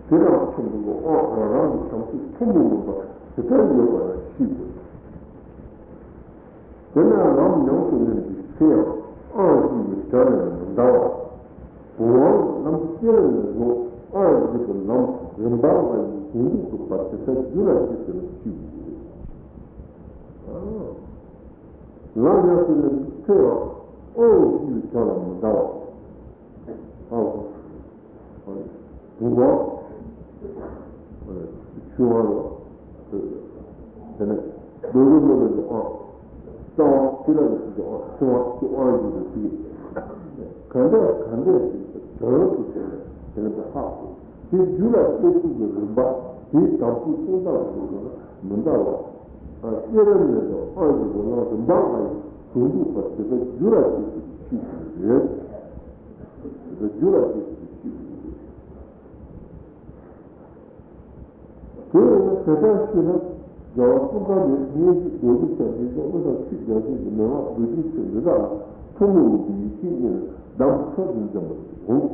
དང་མཐུན་པའི་དབང་རང་རང་གི་བྱང་ཆུབ་ཐུན་མོང་མིན་པ་དེ་ལྟར་ཡོད་པ་ལ་ཤེས་དགོས། དེ་ན་ལམ་ཉམས་སུ་ལེན་པའི་ཚེ་ཡང་དབང་བཞི་ཡི་དགྲ་ལས་མི་འདའ་བ། བུམ་དབང་ལམ་བསྐྱེད་ནས་བཟུང་དབང་བཞི་པོ་ལམ་རིམ་པ་ལྔ་ཡི་གཞུང་ལུགས་སྒྲུབ་པ་དེ་ལྟར་རྒྱུད་ལ་སྐྱེས་ཟེར་ནས་ཤེས་དགོས། ལམ་ཉམས་སུ་ལེན་པའི་ཚེ་ཡང་དབང་བཞི་ཡི་དགྲ་ལས་མི་འདའ་བ། ཨ། བུམ་དབང་། ཆུ་དབང་ལ། དེ་ནས་རྡོ་རྗེ་སློབ་དཔོན་གྱི་དབང་། རྩ་དབང་ཏི་ལ་ཡི་གི་དབང་ཆུ་དབང་ཆུ་དབང་ཞེས་པའི་ཚིག་ག་འདྲ་ག་འདྲ་ཞིག་དོན་དུ་བྱས་ནས་དེ་ནས་ཧ་གོ། དེ་རྒྱུད་ལ་སྐྱེ་ཚུལ་གྱི་རིམ་པ་དེའི་དམ་ཚིག་སྲུང་ཐབས་ཀྱི་ལུགས་ལ་མི་འདའ་བ། བསྐྱེད་རིམ་ནས་ཀྱང་དབང་གི་སྒོ་ནས་རིམ་པ་ལྔ་ཡི་གཞུང་ལུགས་པ་དེ་ཚོ་རྒྱུད་ལ་སྐྱེ་ཚུལ་གྱི་ཆོས་ཅིག་རེད། དེ་ཚོ་རྒྱུད་ལ་སྐྱེ་ཚུལ་གྱི་ཆོས་ཅིག་རེད། དེ་ཡིན་ན་དེ་ལྟར་ཤེས་ན་རྒྱལ་བ་ཙོང་ཁ་པའི་སྙན་ཞུ་རྡོ་རྗེ་རྩ་རྒྱུད་སོགས་བློ་བཟང་ཆོས་རྒྱལ་མཚན་གྱི་མན་ངག་བདུད་འདུལ་ཚུལ་འདི་དག་ལ་ཐུན་མོང་གི་ཡེ་ཤེས་གཉིས་ལ་གདམས་ཕྱོགས་འཛིན་འཛིན་པ་འོང་།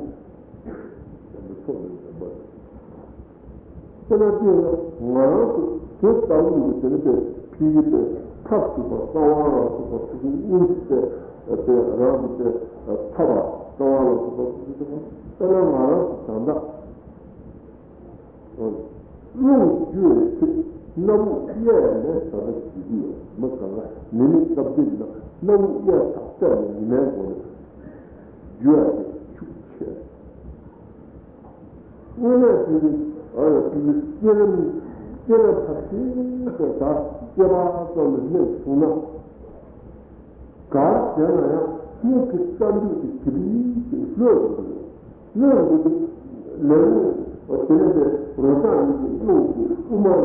གདམས་ཕྱོགས་འཛིན་འཛིན་པ། དེ་ལ་བརྟེན་ནས་ང་རང་ཚོ་དེ་ལྟ་བུའི་དེ་ནི་པའི་ཕི་ཡི་པའི་ཐབས་སུ་པ་རྩ་བ་ལ་སོགས་པ་ཚུལ་ཁྲིམས་དབྱེ་འབྱེད་པའི་དེ་རང་གི་དེ་ཐབས་པ་རྩ་བ་ལ་སོགས་པ་ཚུལ་ཁྲིམས་དེ་ལ་ང་རང་ཚོ་ད་ལྟ། རླུང་རྒྱུ་བའི་ཚེ་སྣ་བུག་གཡས་ནས་ད་ལྟ་རྒྱུ་རྒྱུ་ཡོད་མི་གང་ག་ནི་མི་སྟབས་བདེ་ན་སྣ་བུག་གཡས་ཐག་ཆད་ནས་ཉི་མའི་སྒོ་ནས་རྒྱུ་ཡ་དེ་ཤུགས་ཆེ། དངོས་གནས་དེ་ནི་ཨ་ཡ་དེ་ནི་བསྐྱེད་རིམ་བསྐྱེད་རིམ་ཕར་ཕྱིན་ཏེ་ད་བསྐྱེད་པ་ཙམ་ལས་སླེབས་སོང་ན། གར་བྱས་ན་ཡང་སྔོན་གྱི་རྩ་མདུད་ཀྱི་གྲིབ་ཡིབ་ཀྱིས་ལྷོད་འགྲོ་གི་ཡོད། ལྷོད་འགྲོ་གི་ལས་ངོ་དེ་ནས་དེ་རོ་བཟང་གཉིས་ཀྱི་རླུང་གི་དབུ་མ་ལ་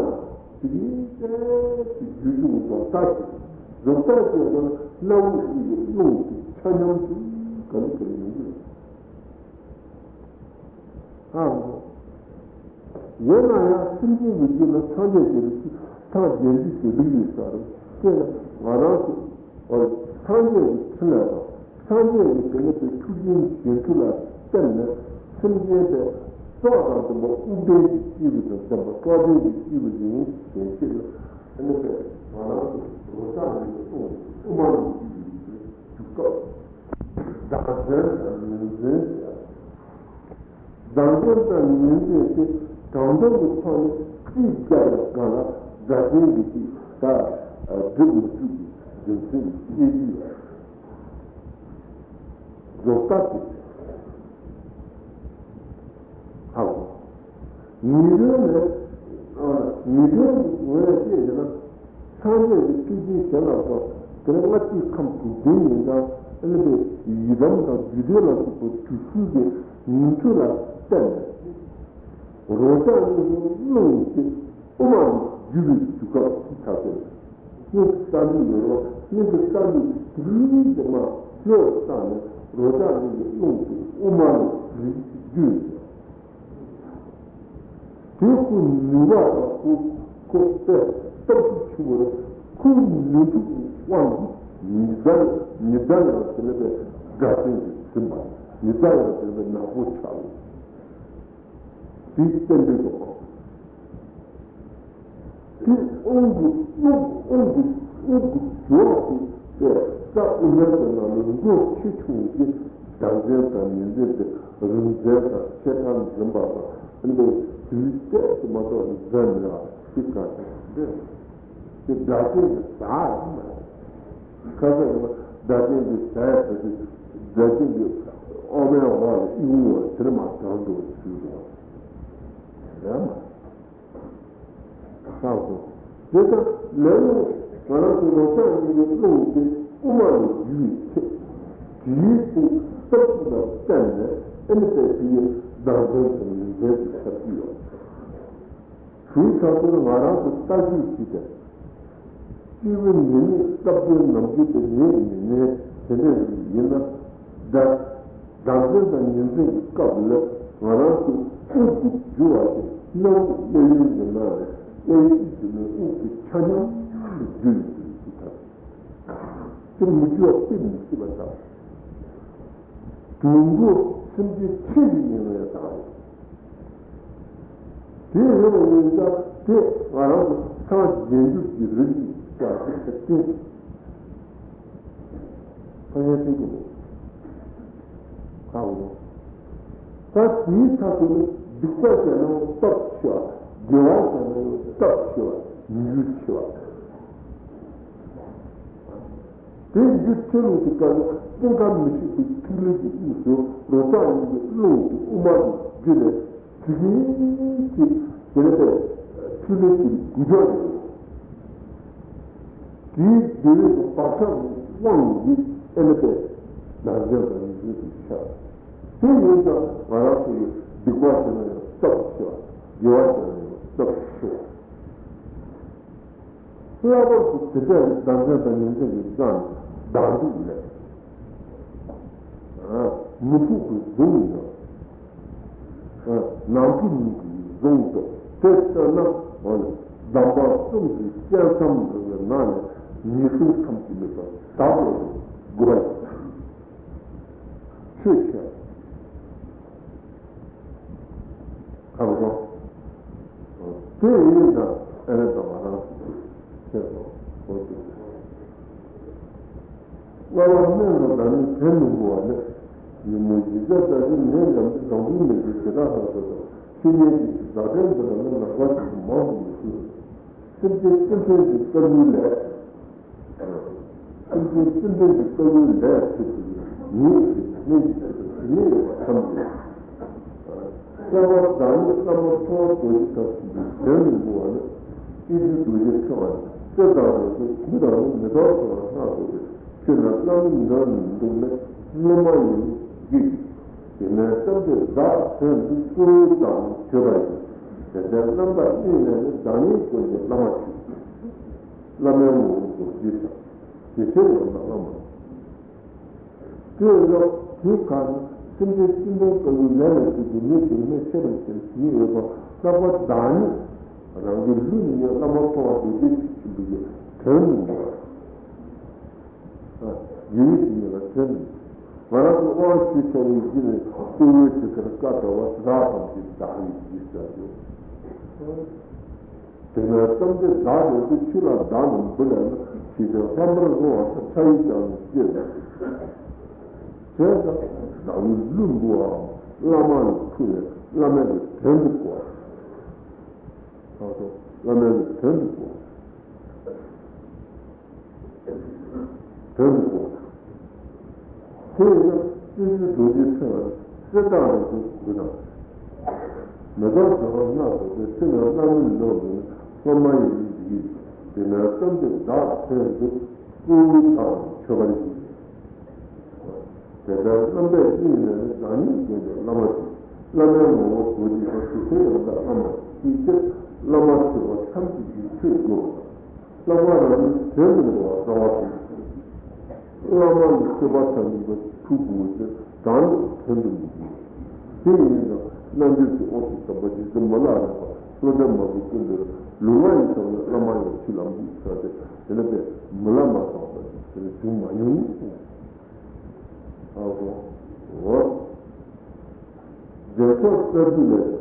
དེ་གིས་ཏེ་དེ་རྒྱུ་རྒྱུ་འོང་ད་ཞིག་རོ་བཟང་གཉིས་ཀྱི་སྣ་བུག་གཉིས་ཀྱི་རླུང་གི་ཆ་མཉམ་དུ་ག་ལེ་ག་ལེ་ཡོང་གི་ཡོད། ཨ། ཡིན་ན་ཡང་སེམས་ཅན་གྱི་རྒྱུད་ལ་སངས་རྒྱས་ཀྱི་རིགས་ཀྱིས་ཐང་རྒྱལ་འདུས་ཀྱི་རིགས་ཡིན་ས་རེད། དེ་ལ་ང་རང་ཚོ་སངས་རྒྱས་ཀྱི་ཕྲིན་ལས་དང་སངས་རྒྱས་ཀྱི་དེ་ནི་དེ་ཐུགས་རྗེའི་བྱིན་མཐུ་ལ་བརྟེན་ནས་སེམས་ཅན་དེ་སྲོག་དང་ལྡན་པ་དབུགས་ལྡན་གྱི་སྐྱེས་བུ་དང་ལྡན་པ་སྲོག་ལྡན་གྱི་སྐྱེས་བུ་ཡིན་ཞེས་ཤེས་ལ་དེ་ནི་དེ་ང་རང་ཚོ་རོ་བཟང་གཉིས་ཀྱི་དབུ་མ་ལ་འཇུག་པའི་རྒྱུ་སྐབས། བདག་འཛིན་དང་ངོས་འཛིན་ཟེར། བདག་འཛིན་དང་ངོས་འཛིན་དེ་དྲང་དོན་གྱི་ཐོག་ནས་རྩིས་རྒྱག་པའི་སྒང་ལ་ སྒྲ་གཅན་གྱི་ཅིག་ད་སྒྲུབ་མི་སྒྲུབ་ཀྱི་རྒྱུ་མཚན་གྱི་དབྱེ་ཡུལ་བཟོ་ལྟ་དེ་ཧ་གོ། ཉིན་རེ་ནས་ཉིན་རེ་ངོས་བཤད་བྱས་ན། སངས་རྒྱས་ཀྱི་ཐུགས་རྗེའི་བྱིན་རླབས་དང་དེ་ནས་ལྔ་བཅུའི་ཁམས་དྲུག་ལྡན་ཡིན་ཀྱང་ཨ་ནི་པའི་ཡི་དམ་དང་རྒྱུད་སྡེ་ལ་སོགས་པའི་དུས་གསུམ་གྱི་ཉིང་བཅུད་ལ་བརྟེན་ནས་རོ་ལྕགས་གཉིས་སུ་རླུང་གིས་དབུ་མ་ལས་བརྒྱུད་པའི་དུས་སྐབས་ཀྱི་ཆ་ཚད། སྙིང་གི་རྩ་མདུད་ཡོད་རོགས། སྙིང་གི་རྩ་མདུད་དེ་དུས་རིང་དུ་མ་ལྷོད་བཏང་ནས་རོ་ལྕགས་གཉིས་ཀྱི་རླུང་དུ་དབུ་མ་ལས་རིམ་གྱིས་བརྒྱུད། དེ་ཁོའི་ནུས་པ་དང་ཁོ་ཁོ་པས་སྟོབས་ཤུགས་ཆེན་པོ་རེད། ཁོའི་ནུས་མཐུ་དབང་གིས་ཉི་ཟླ་ཉི་ཟླ་ཡང་དེ་ལས་པའི་སྒྲ་གཅན་གྱིས་ཟིན་པ། ཉི་ཟླ་ཡང་དེ་ལས་པའི་ནག་པོ་ཆགས། དེའི་རྟེན་འབྲེལ་དུ་དེ་དབང་གི་དབང་དབང་གི་དབང་གི་རྒྱུ་བ་དེ་དེ་ས་དབུ་མའི་གི་ནང་ལ་མགོ་ཆེ་ཆུང་གི་བདག་འཛིན་དང་མི་འཛིན་དེ་རིག་འཛིན་དང་ཆེ་ཕྲ་འཛིན་པ་དང་འདི་དུས་གཏད་དུ་མ་གཏོགས་འཛིན་མི་ལ་དེ་ག་ཚོད་འདི་དེ་སྒྲ་གཅན་གྱི་ཟ་ཡིན་མ་རེད། ཁ་ས་ཡིན་པ་སྒྲ་གཅན་གྱི་ཟ་ཡ་ཟ་དུས་སྒྲ་གཅན་གྱི་ཨོ་མའི་འོག་ལ་ཨི་ཡུང་བ་དེར་མ་དྲངས་འགྲོ་བ་ཞུས་འདུག་བ། རེད་མ། ལྷག་སོང་། དེ་ལྟར་ལས་རླུང་ང་རང་ཚོ་རོ་ལྕགས་གཉིས་ཀྱི་རླུང་དེ་དབུ་མ་ལས་རྒྱུ་བའི་ཚེ། དེའི་ཚེ་སྟོབས་ཤུགས་ལ་བརྟེན་ནས་ཨེ་ནི་པའི་དེ་ཡི་བདག་འཛིན་དང་མི་འཛིན་གྱི་ཆ་རྒྱུས་ཡོད། དེའི་ཁ་ཐོག་ང་རང་ཚོ་ལྟ་རྒྱུ་ཞིག་དང་། སྐྱེས་བུ་ཉེ་གནས་སྐབས་དོན་ནམ་རྒྱུན་དུ་ཉེ་ཉེ་གནས་དེ་འདྲ་ཞིག་ཡིན་ན། བདག་བདག་འཛིན་དང་ཉེར་འཛིན་གྱི་སྐབས་ལ་ང་རང་ཚོའི་དབུགས་ཀྱི་རྒྱུ་བ་དེ་སྣ་བུག་གཡས་གཡོན་གྱི་ནང་ནས་གཡས་གཡོན་གྱི་ནང་དབུགས་ཀྱི་ཆ་མཉམ་རྒྱུ་ཡིན་པའི་ཚུལ་ཐལ། དེ་མི་རྒྱུ་བ་དཔེ་མི་སྲིད་པ་དང་། དུད་འགྲོ་སེམས་ཅན་ཆེ་ཞིག་ཡིན་ན་ཡང་དག་རེད། དེ་ཡོད་པ་ཡིན་ཙང་དེ་ང་རང་ཚོ་སངས་རྒྱས་འགྱུར་གྱི་རིགས་ཀྱི་བྱ་ཚིག་ཟེར་ཏེ། ཕ་ཡན་ཐུན་གྱི་ལོ། ཁ་འོ། ད་དེའི་ཐད་དུ་ནི་སྡིག་པ་བྱས་ན་ཡང་སྟོབས་ཆེ་བ། དགེ་བ་བྱས་ན་ཡང་སྟོབས་ཆེ་བ། ཉིང་རྡུལ་ཆེ་བ། དེ་རྒྱུ་ཆེ་ལུགས་ཀྱི་སྐབས་ལ་ཀུན་དགའ་མི་ཤིགས་པའི་ཐིག་ལེ་གི་དབུས་སུ་རོ་ལྕགས་གཉིས་ཀྱི་རླུང་གི་དབུ་མ་གི་རྒྱུད་ལས་ཐིག་ལེ་གི་དེ་ལས་ཐིག་ལེ་གི་འགུལ་སྐྱོད་ཡོད། དེའི་དེ་བས་སུ་བག་ཆགས་ཀྱི་དབང་གིས་ཨེ་ནི་པས་བདག་འཛིན་དང་ཉེར་འཛིན་དུ་ཤར། དེ་ཡིན་ཙང་ང་རང་ཚོ་ཡི་སྡིག་པ་བྱས་ན་ཡང་སྟོབས་ཆེ་བ། དགེ་བ་བྱས་ན་ཡང་སྟོབས་ཆེ་བ། ལྷག་པར་དུ་དེ་འདྲའི་བདག་འཛིན་དང་ཉེར་འཛིན་གྱི་སྒང་ནས་བདག་སྡིག་ལས་མི་ཕོད་པའི་གཟུངས་ཡོད། ནང་ཁུལ་ཉིད་ཀྱི་གཟུངས་སོགས་དེ་ལྟར་ན་འོ་ན་གདམས་པ་གསུམ་གྱི་བཅད་མཚམས་འདི་ནང་ནས་ཉེས་ལྟུང་ཐམས་ཅད་མེད་པར་དག་པར་དགོས་པ་ཡིན། ཆོས་ཆེ། ཁམས་སོང་། དེ་ཡིན་ཙང་ཨེ་རེད་དང་ང་རང་ཚོ་ཁྱེད་སོང་ཁོ་ཚོ། སྔ་མ་སྨན་དང་བདག་ཉིད་དྲན་མི་འགོ་བ་ནི། ཉིན་མོ་བཞི་བརྒྱ་རྩ་བཞི་ནད་ཡམས་ཀྱི་གང་བུའི་ནད་ཀྱི་ཞེ་དྲག་ལྷག་ཚོད་དང་ཆོས་ཉིད་ཀྱི་བཟའ་བྲལ་འདི་ལ་ནི་ལག་པ་ཞིག་ཏུ་མང་དུ་མི་ཞུ། སེམས་ཅན་སེམས་ཅན་གྱི་དཀའ་བའི་ལས། སེམས་ཅན་སེམས་ཅན་གྱི་དཀའ་བའི་ལས་ཚུལ་དུ་ཉིད་ཀྱི་གནས་ཀྱི་ཆེད་དུ་ཞི་གནས་ཡོད་པ་ཐམས་ཅད། སྐྱབས་པ་བདག་ཉིད་བླ་མ་ཐུབ་པ་རྡོ་རྗེ་དང་མཐུན་པའི་དོན་དུ་འགྲོ་བ་ནི། སྐྱེས་བུ་རྡོ་རྗེ་ཕྲེང་བ་ནི། རྩེ་དང་རོ་ཚོ་གུང་དང་ནི་མེ་ཏོག་ཚོ་ལ་སྣ་ཚོགས་པའི་ཆོས་ན་བླ་མའི་འདྲ་མི་འདུག་ནས་སློབ་མ་ཡིན་གྱི། དེ་ནས་བསམ་གཏན་བདག་དོན་འདི་གཙོ་བོའི་བདག་ཉིད་བརྗོད་པ་ཡིན། དེ་ལྟར་རྣམ་དག་གཉིས་ལས་ནི་བདག་ཉིད་ཀུན་གྱི་བླ་མ་མཆོད། བླ་མའི་ངོ་བོ་རྡོ་རྗེ་དང་། དེ་ཕྱིར་ཡང་ན་བླ་མ། དེ་ཡང་དེའི་ཁ་ནས་སེམས་ཅན་སེམས་ཅན་ལྟ་བུའི་ལས་ལ་བརྩོན་པའི་མི་དེ་ནི་ཆེ་རུ་ཆེ་རུ་ཡོད་པ་ལྷག་པར་བདག་ཉིད་རང་གི་ལུས་ནི་བླ་མ་ཐུབ་པ་རྡོ་རྗེ་ཆེན་པོའི་དོན་དུ་འགྲོ་བ། ཡུལ་ཞིག་ཡིན་ལ་དོན་མིན། ང་རང་གི་དབང་ཞུས་ཚར་བའི་རྗེས་ནས་སྐུ་ཡོད་དེ་ཚར་བཀའ་བྲལ་བ་རགས་ཙམ་ཞིག་བདག་ཡིད་ཀྱིས་བྱ་རྒྱུ། དེ་ནས་བསམ་གཏན་བདག་ལས་ཏེ་ཆོས་ལ་བདག་ནི་འབུལ་ལ་ནི་ཞེས་བྱ་ལྷག་པར་བཟུང་བ་ལྟར་ཕྱག་ཡིག་ཀྱང་ནི་བཅས་ལ། བྱས་ཙང་བདག་ཡིད་ལུས་འབུལ་བའམ་བླ་མ་ལ་ཕུལ་ནས་བླ་མའི་གི་དོན་དུ་བསྐོར། ཐག་ཆོད་བླ་མའི་དོན་དུ་གོ། དོན་དུ་གོ། དེ་ཡིན་ན་སྤྱོད་ཕྱིར་རྡོ་རྗེ་ཕྲེང་བ་གསེར་ཐག་རིང་པོ་དགུ་དང་། མེ་ཏོག་བྱེ་བ་ལྔ་བོར་ཏེ་ཕྱི་ནང་བླ་མའི་ལུགས་ཡིན་སློབ་མ་ཡི་ཡིན་གྱི། དེ་ནས་བརྩམས་ཏེ་བདག་ཕན་དུ་སྐུ་དང་མཆོད་པར་བགྱི། དེ་ལྟར་རྣམ་པའི་དབྱིངས་ནས་བདག་ཉིད་དགོངས་པའི་བླ་མ་དེ། བླ་མའི་ངོ་བོ་རྡོ་རྗེ་དང་དུས་མཐའི་ཡང་དག་བླ་མ་ཅིག་སྟེ། བླ་མ་མཆོད་པ་ཐམས་ཅད་ཀྱི་མཆོད་དགོས་པ་དང་། བླ་མ་རང་ཉིད་དོན་དུ་འགྲོ་བ་རྩ་བ་དེ། བླ་མ་ལ་མཆོད་པ་ཐམས་ཅད་པ་ཐུགས་དགོས་ཏེ་བདག་ཉིད་དོན་དུ་མི་འགྱུར། དེ་ཡིན་ཙང་རྣལ་འབྱོར་གྱི་དབང་དུ་བཏང་བ་ཇི་ཙམ་མི་ལ་རག་པ་བློ་ལྡན་མ་བུ་ཀུན་ཏུ་ལུས་ངག་ཡིད་ཐམས་ཅད་བླ་མ་ཡང་ཕྱི་ལ་འབུལ་ཟེར་ཏེ། དེ་ནས་པས་མི་ལ་མ་བཏང་བ་དེ་ནས་བྱུང་མ་མྱོང་ནི། ཨ་ཧོ། འོ། རྒྱལ་ཚབ་རྩ་རྒྱུད་ལས།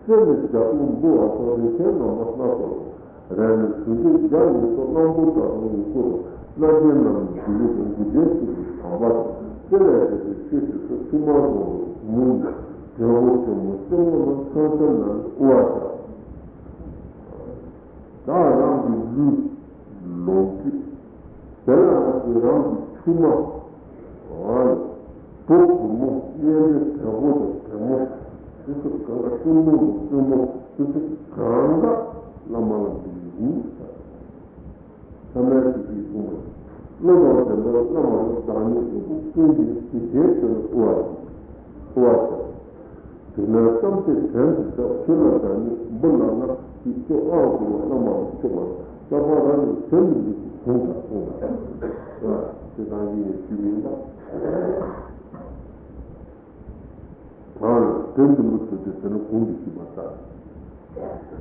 སྲས་ནི་རྒྱ་སྟོང་འབུལ་བ་སོགས་རིན་ཆེན་རྣམ་པ་སྣ་ཚོགས་དང་། རས་ནི་གཟུངས་ཆེན་བརྒྱ་ཡི་སོགས་གླང་པོ་ཆེ་དང་ཡི་སོགས་དང་། རྣ་ཆེན་རྣམས་ནི་དགེ་ལེགས་དང་མགུལ་ཆེན་གསུམ་གྱི་དྲངས་པ་དང་། དེ་ལས་འདས་པའི་ཆོས་ཀྱི་སོ་ཆུང་མ་རོ་མུ་འབྲས་བུ་ཆེན་མོ་རྩེ་མོ་རྣམས་ཚང་སེམས་ནང་དབུ་བ་བྱ། བདག་རང་གི་ལུས་ལོངས་སྤྱོད། དེ་ལ་ང་ཚོས་རང་གི་ཆུང་མ། བུ་བུ་མོ་གཉེན་འབྲེལ་བགྲེས་པོ་དང་བགྲེས་མོ། དེ་ཚོ་གང་ག་བཙུན་མོ་དང་བཙུན་མོ་དེ་ཚོ་གང་ག་བླ་མ་ལ་འདུད་ཡིན་ས། ས་མའི་དེ་གིས་གསུངས་པ། བློ་དང་ལྡན་པའི་བླ་མ་ལ་བདག་ཉིད་སྐྱེས་བུ་ཀུན་གྱི་དེ་བཞིན་དུ་དབུ་བ་དབུ་བ་བྱ། དེ་ནས་བརྩམས་ཏེ་དོན་དུ་གྲགས། ཆོས་ལ་བདག་ཉིད་འབུལ་ལགས་ན། ཅེས་སྐྱོ་ཨང་དུ་བ་བླ་མ་ལ་མཆོད་པ། བསླབ་པ་རང་ཉིད་དོན་དུ་འགྲུབ་པའི་གཞུང་དག་གསུངས་པ། དེ་དང་ཡིན་ནས་ཞུས་མིན་པ། ད་དོན་དུ་མི་ཐུབ་དེ་དེ་ནི་གོང་དུ་ཞུས་པ་ལྟར།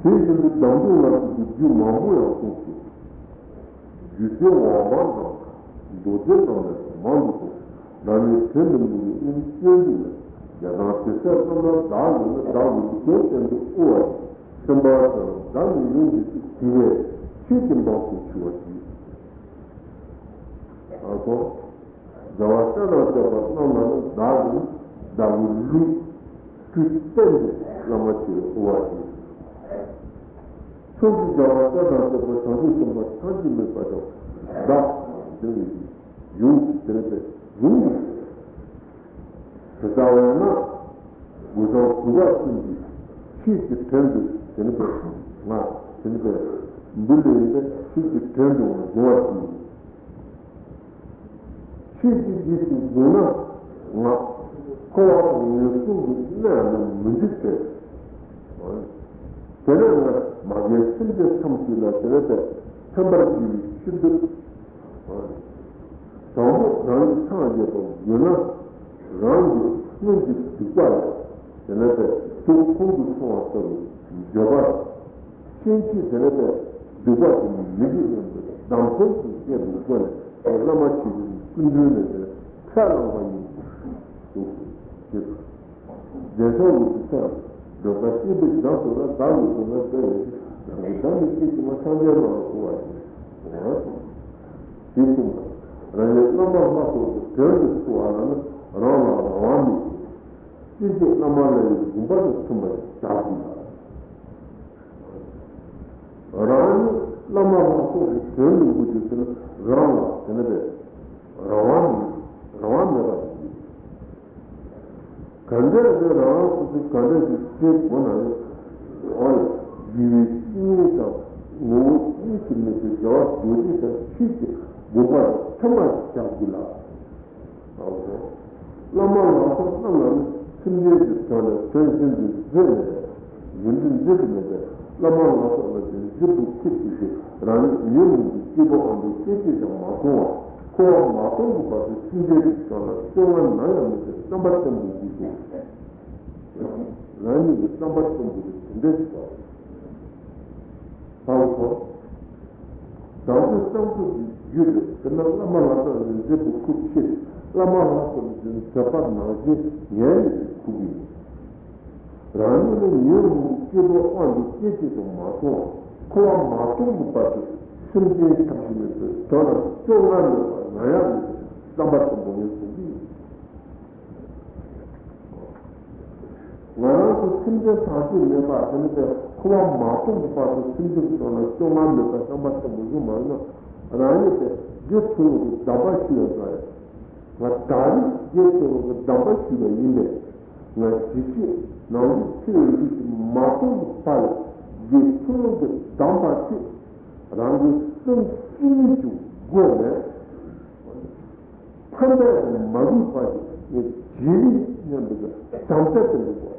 དེ་བཞིན་དུ་དམ་ཆོས་ལ་སོགས་པའི་རྒྱུད་མང་པོ་ཡང་གསུངས་སོ། རྒྱུད་སྡེ་འོག་མ་དང་མདོ་སྡེ་རྣམས་ལས་མང་དུ་གསུངས། བདག་ཉིད་དོན་དུ་འགྲུབ་པའི་དབུ་མའི་སྤྱོད་འཇུག་ལས། རྒྱལ་དང་དེ་སྲས་རྣམས་ལ་བདག་ཡོད་ན། བདག་གི་ལུས་དོན་བསྟན་དུ་དབུ་བ་ཡིས། སེམས་དཔའ་ཆེ་བ་བདག་ཉིད་ཡོངས་ཀྱི་ཚིག་དེ་བས་ཆོས་ཀྱི་འབངས་སུ་འཆི་བར་བགྱི། ཨ་ཁོ། རྒྱལ་བ་སྲས་དང་བཅས་པ་རྣམས་ལ་ནི་བདག་གིས་བདག་གི་ལུས་སྤྲུལ་བསྟན་ཏེ་བླ་མ་ཆེ་བའི་དབུ་བ་ཡིས། ཕྱོགས་ཀྱི་རྒྱལ་བ་སྲས་དང་བཅས་པ་བྱང་ཆུབ་སེམས་དཔའ་ཐམས་ཅད་མེད་པ་དང་བདག་དེ་ཡིས་ཡུམ་དེ་ནས་པས་ཡུམ་དེ་ལྟ་བས་ན་དགུ་ཚང་དགུ་པ་གསུམ་གྱི་ཆོས་ཀྱི་དོན་དུ་དེ་ནས་པས་ང་དེ་ནས་པས་འབུལ་ལེ་ཡིན་པས་ཆོས་ཀྱི་དོན་དུ་ང་བཟུང་བ་ཞིག་ཡིན། ཆོས་ཀྱི་རྗེས་སུ་བཟུང་ན་ང་འཁོར་བ་དང་ངན་སོང་གི་གནས་ལ་མི་འཇུག་པས། དེ་ནས་ང་མ་རྒན་སེམས་ཅན་ཐམས་ཅད་ལ་དེ་ནས་པས་ཕན་པར་བགྱི་བའི་ཕྱིར་དུ། དང་པོ་རང་གི་སངས་རྒྱས་པར་འགྱུར་ན། རང་གི་སྔོན་གྱི་སྡིག་པ་ལས་དེ་ནས་པས་དུག་ཁོང་དུ་སོང་བ་ལྟ་བུའི་འགྱོད་པ། ཕྱིན་ཆད་དེ་ནས་པས་སྡིག་པ་དེ་མི་བགྱིད་སྙམ་པའི་སྡོམ་ཁྲིམས་ཀྱི་བཤད་པའི་སྒོ་ནས་བླ་མ་ཆེ་བའི་སྐུ་མདུན་ནས་དེ་ཁས་བླངས་པ་ཡིན། དུ་ཞེས་སོ། རྒྱལ་ཚབ་འོད་ཀྱི་ཚལ། འགྲོ་ལྟ་སྐྱེས་བུ་བྱང་སོང་ན། བདག་གིས་གསུངས་ན་དེ་བས་ཀྱང་། བདག་གིས་བདག་ནི་སྐད་ཅིག་མ་ཕྱག་འཚལ་ལོ་ལ་བསྐུལ་བ་ཡིན། འོ་ཞེས་གསུངས་པ། རང་ཉིད་བླ་མ་ལྷ་སོགས་ཀྱི་དོན་དུ་བསྐུལ་བ་ལ་ནི་རང་ལ་རང་དབང་མེད་ཅིང་། སྤྱིར་ཆོས་བླ་མ་ལ་ཡང་སྦྱིན་པ་དང་མཐུན་པར་བྱ་དགོས་ལ། རང་ཉིད་བླ་མ་ལྷ་སོགས་ཀྱི་དོན་དུ་འགྲོ་རྒྱུ་དེ་ནི་རང་ལ་དེ་ནི་པས་རང་དབང་མེད། རང་དབང་མེད་པ་ཞིག་ཡིན། ག་འདྲས་ཀྱི་རང་དབང་སོ་སོས་ག་འདྲས་ཀྱི་བྱེད་དགོས་ན་ཡང་། འོ་ཡ། དགེ་བའི་བཤེས་གཉེན་དང་ངོ་བོ་གཉིས་སུ་མེད་པའི་རྒྱལ་བ་རྡོ་རྗེ་དང་ཆོས་ཀྱི་དགོངས་པ་དང་མཐུན་པར་བྱ་དགོས་ལ། ཨོ། བླ་མ་ལྷ་སོགས་རྣམས་ལ་ནི་སེམས་ཅན་གྱི་དོན་ལ་དོན་གཞན་དུ་འཛིན་མེད་པས། གཞན་དུ་འཛིན་དུ་མེད་པས། བླ་མ་ལྷ་སོགས་ལ་ནི་འཛིན་པའི་ཁུར་ཆེ་ཞིང་། རང་ཉིད་ཉོན་མོངས་ཀྱི་སྐྱེ་བོ་དབང་པོའི་སྐད་ཅིག་ཀྱང་མ་གཏོང་བར། འཁོར་བ་མ་སྟོངས་ཀྱི་བར་དུ་སེམས་ཅན་གྱི་དོན་ལ་བཅོ་ལྔ་ནམ་ཡང་མེད་པའི་བསམ་པ་བརྟན་པོ་ཞིག་དང་། རང་ཉིད་ཀྱི་བསམ་པ་བརྟན་པོ་དེ་དེ་འདྲ་ཞིག་དང་། ལྷག་པར་དུ། བདག་ཚོའི་བསམ་ཚུལ་གྱི་རྒྱུད་དུ་དེ་ན་བླ་མ་ལྷ་སོགས་ལ་འཛིན་པའི་ཁུར་ཆེ། བླ་མ་ལྷ་སོགས་ལ་འཛིན་མཛད་པ་ནང་བཞིན་ཉན་ཡོད་པའི་ཁུར་གྱིས། རང་ཉིད་ནི་ཉོན་མོངས་ཀྱི་སྐྱེ་བོ་དབང་གིས་སྐད་ཅིག་ཀྱང་མ་གཏོང་བར། འཁོར་བ་མ་སྟོངས་ཀྱི་བར་དུ་སེམས་ཅན་ཐམས་ཅད་ནི་དོན་ལ་བཅོ་ལྔ་མེད་པར་ནམ་ཡང་མེད་པའི་བསམ་པ་བརྟན་པོ་ངས་གསུངས་ཀྱི་ཡིན། ང་རང་ཚོ་སེམས་ཅན་ཐམས་ཅད་མེད་པ་དེ་ནི་དེ། འཁོར་བ་མ་སྟོངས་ཀྱི་བར་དུ་སེམས་ཅན་གྱི་དོན་ལ་སྐྱོ་ངལ་མེད་པར་བསམ་པ་བརྟན་པོ་བཟུང་མ་ཡིན་ན། རང་ཉིད་དེ་དགེ་ཚུལ་སློང་གི་གདམས་པ་ཞུ་ཡ་ཟེར། ང་ད་རེས་དགེ་ཚུལ་སློང་གི་གདམས་པ་ཞུས་པ་ཡིན་པས། ང་ཇི་སྲིད་ནང་བཞིན་ཚེ་འདི་ཞིག་མ་སྟོངས་ཀྱི་བར་ལ་དགེ་ཚུལ་སློང་གི་གདམས་པ་དེ་རང་གི་སེམས་ཀྱི་སྒོ་ནས། ཕན་པ་དང་མ་ལུས་པ་ཞིག་ངས་བྱེད་རིགས་སྙམ་པའི་དམ་བཅའ་བརྟན་པོ་དགོས།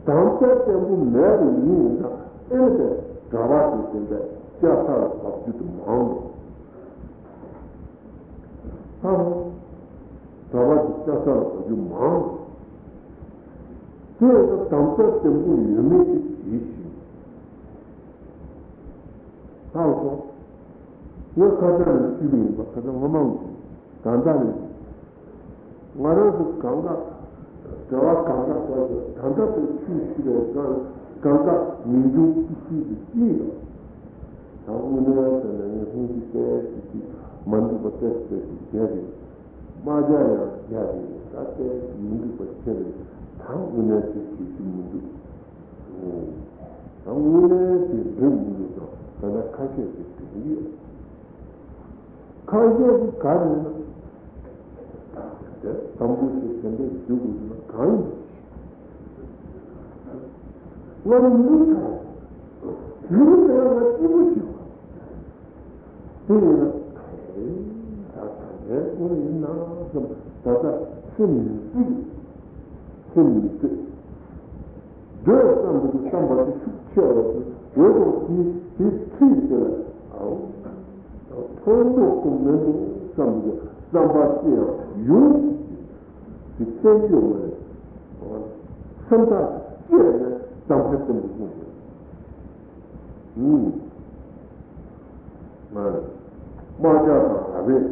དམ་བཅའ་བརྟན་པོ་མེད་པ་ཡིན་ན་ཨེ་ནི་དེ་གྲྭ་པ་དེ་དེ་འདྲ་སྐྱ་ས་ལ་བབས་རྒྱུ་དེ་མང་། ཧ་གྲྭ་པ་དེ་སྐྱ་ས་ལ་བབས་རྒྱུ་མང་། དེ་ཡང་དམ་བཅའ་བརྟན་པོ་ཡོད་མེད་དེ་གྱིས་ཤིག་ཧ་གོ། ངས་ཁ་སང་ནས་ཞུས་པ་ཡིན་པ། ཁ་སང་སྔོན་མ་ངས་ད་ལྟ་ནས་ང་རང་ཚོ་གང་ག་གྲྭ་པ་གང་ག་ཚོ་ད་ལྟ་དུ་ཆོས་ཞུ་བའི་སྒང་གང་ག་ངེས་འབྱུང་ཅི་ཞིག་ཏུ་སྐྱེས་ཡོད། ད་དངོས་གནས་ཟེར་ན་ངས་སྔོན་གྱི་ཏོག་ཙམ་ཅིག་མ་འགྲིག་པ་ཏོག་ཙམ་ཅིག་བྱས་ཏེ། དམག་རྒྱག་ཡང་རྒྱག་རེད། ད་ལྟའི་མི་འདུག་པ་ཁྱེད་རེད། ད་དངོས་གནས་དེ་བྱེད་རྒྱུ་མི་འདུག་ཨོ། ད་དངོས་གནས་དེ་འགྲིག་མི་འདུག་ད་ད་ལྟ་ཁ་ཤས་ཀྱིས་འགྲིག་གི་ཡོད། ཁ་ཤས་ཀྱིས་ག་རེ་ཡིན་ན། དེ་དམ་བུ་ཞིག་དེ་འདྲས་བརྒྱུད་དགོས་ན་གང་ཡིན། ང་ནི་མི་ཁ་མི་ཁ་ལ་སྐྱིད་པོ་ཞིག་དེ་ཡིན་ན། ད་ད་ལྟའི་སྐོར་ཡིན་ན་བསམ། ད་ལྟ་སེམས་མི་སྲིད། སེམས་མི་སྲིད། འདོད་བསམ་པའི་བསམ་པ་དེ་ཤུགས་ཆེ་བ་དེ་འོད་དང་དེའི་དེའི་ཚིག་དེ་ལ་ཨའོ་ཐོག་མོག་ཏུ་མེད་འདུག་བསམ་པའི་བསམ་པ་ཅི་ཡང་ཡོང་གི་བསྟན་རྒྱུ་མ་རེད། སེམས་ཐག་བཅད་ནས་དམ་བཅའ་བརྟན་པོ་བཟུང་དགོས། ཨུམ། ང་དམག་རྒྱག་དང་ར་བས།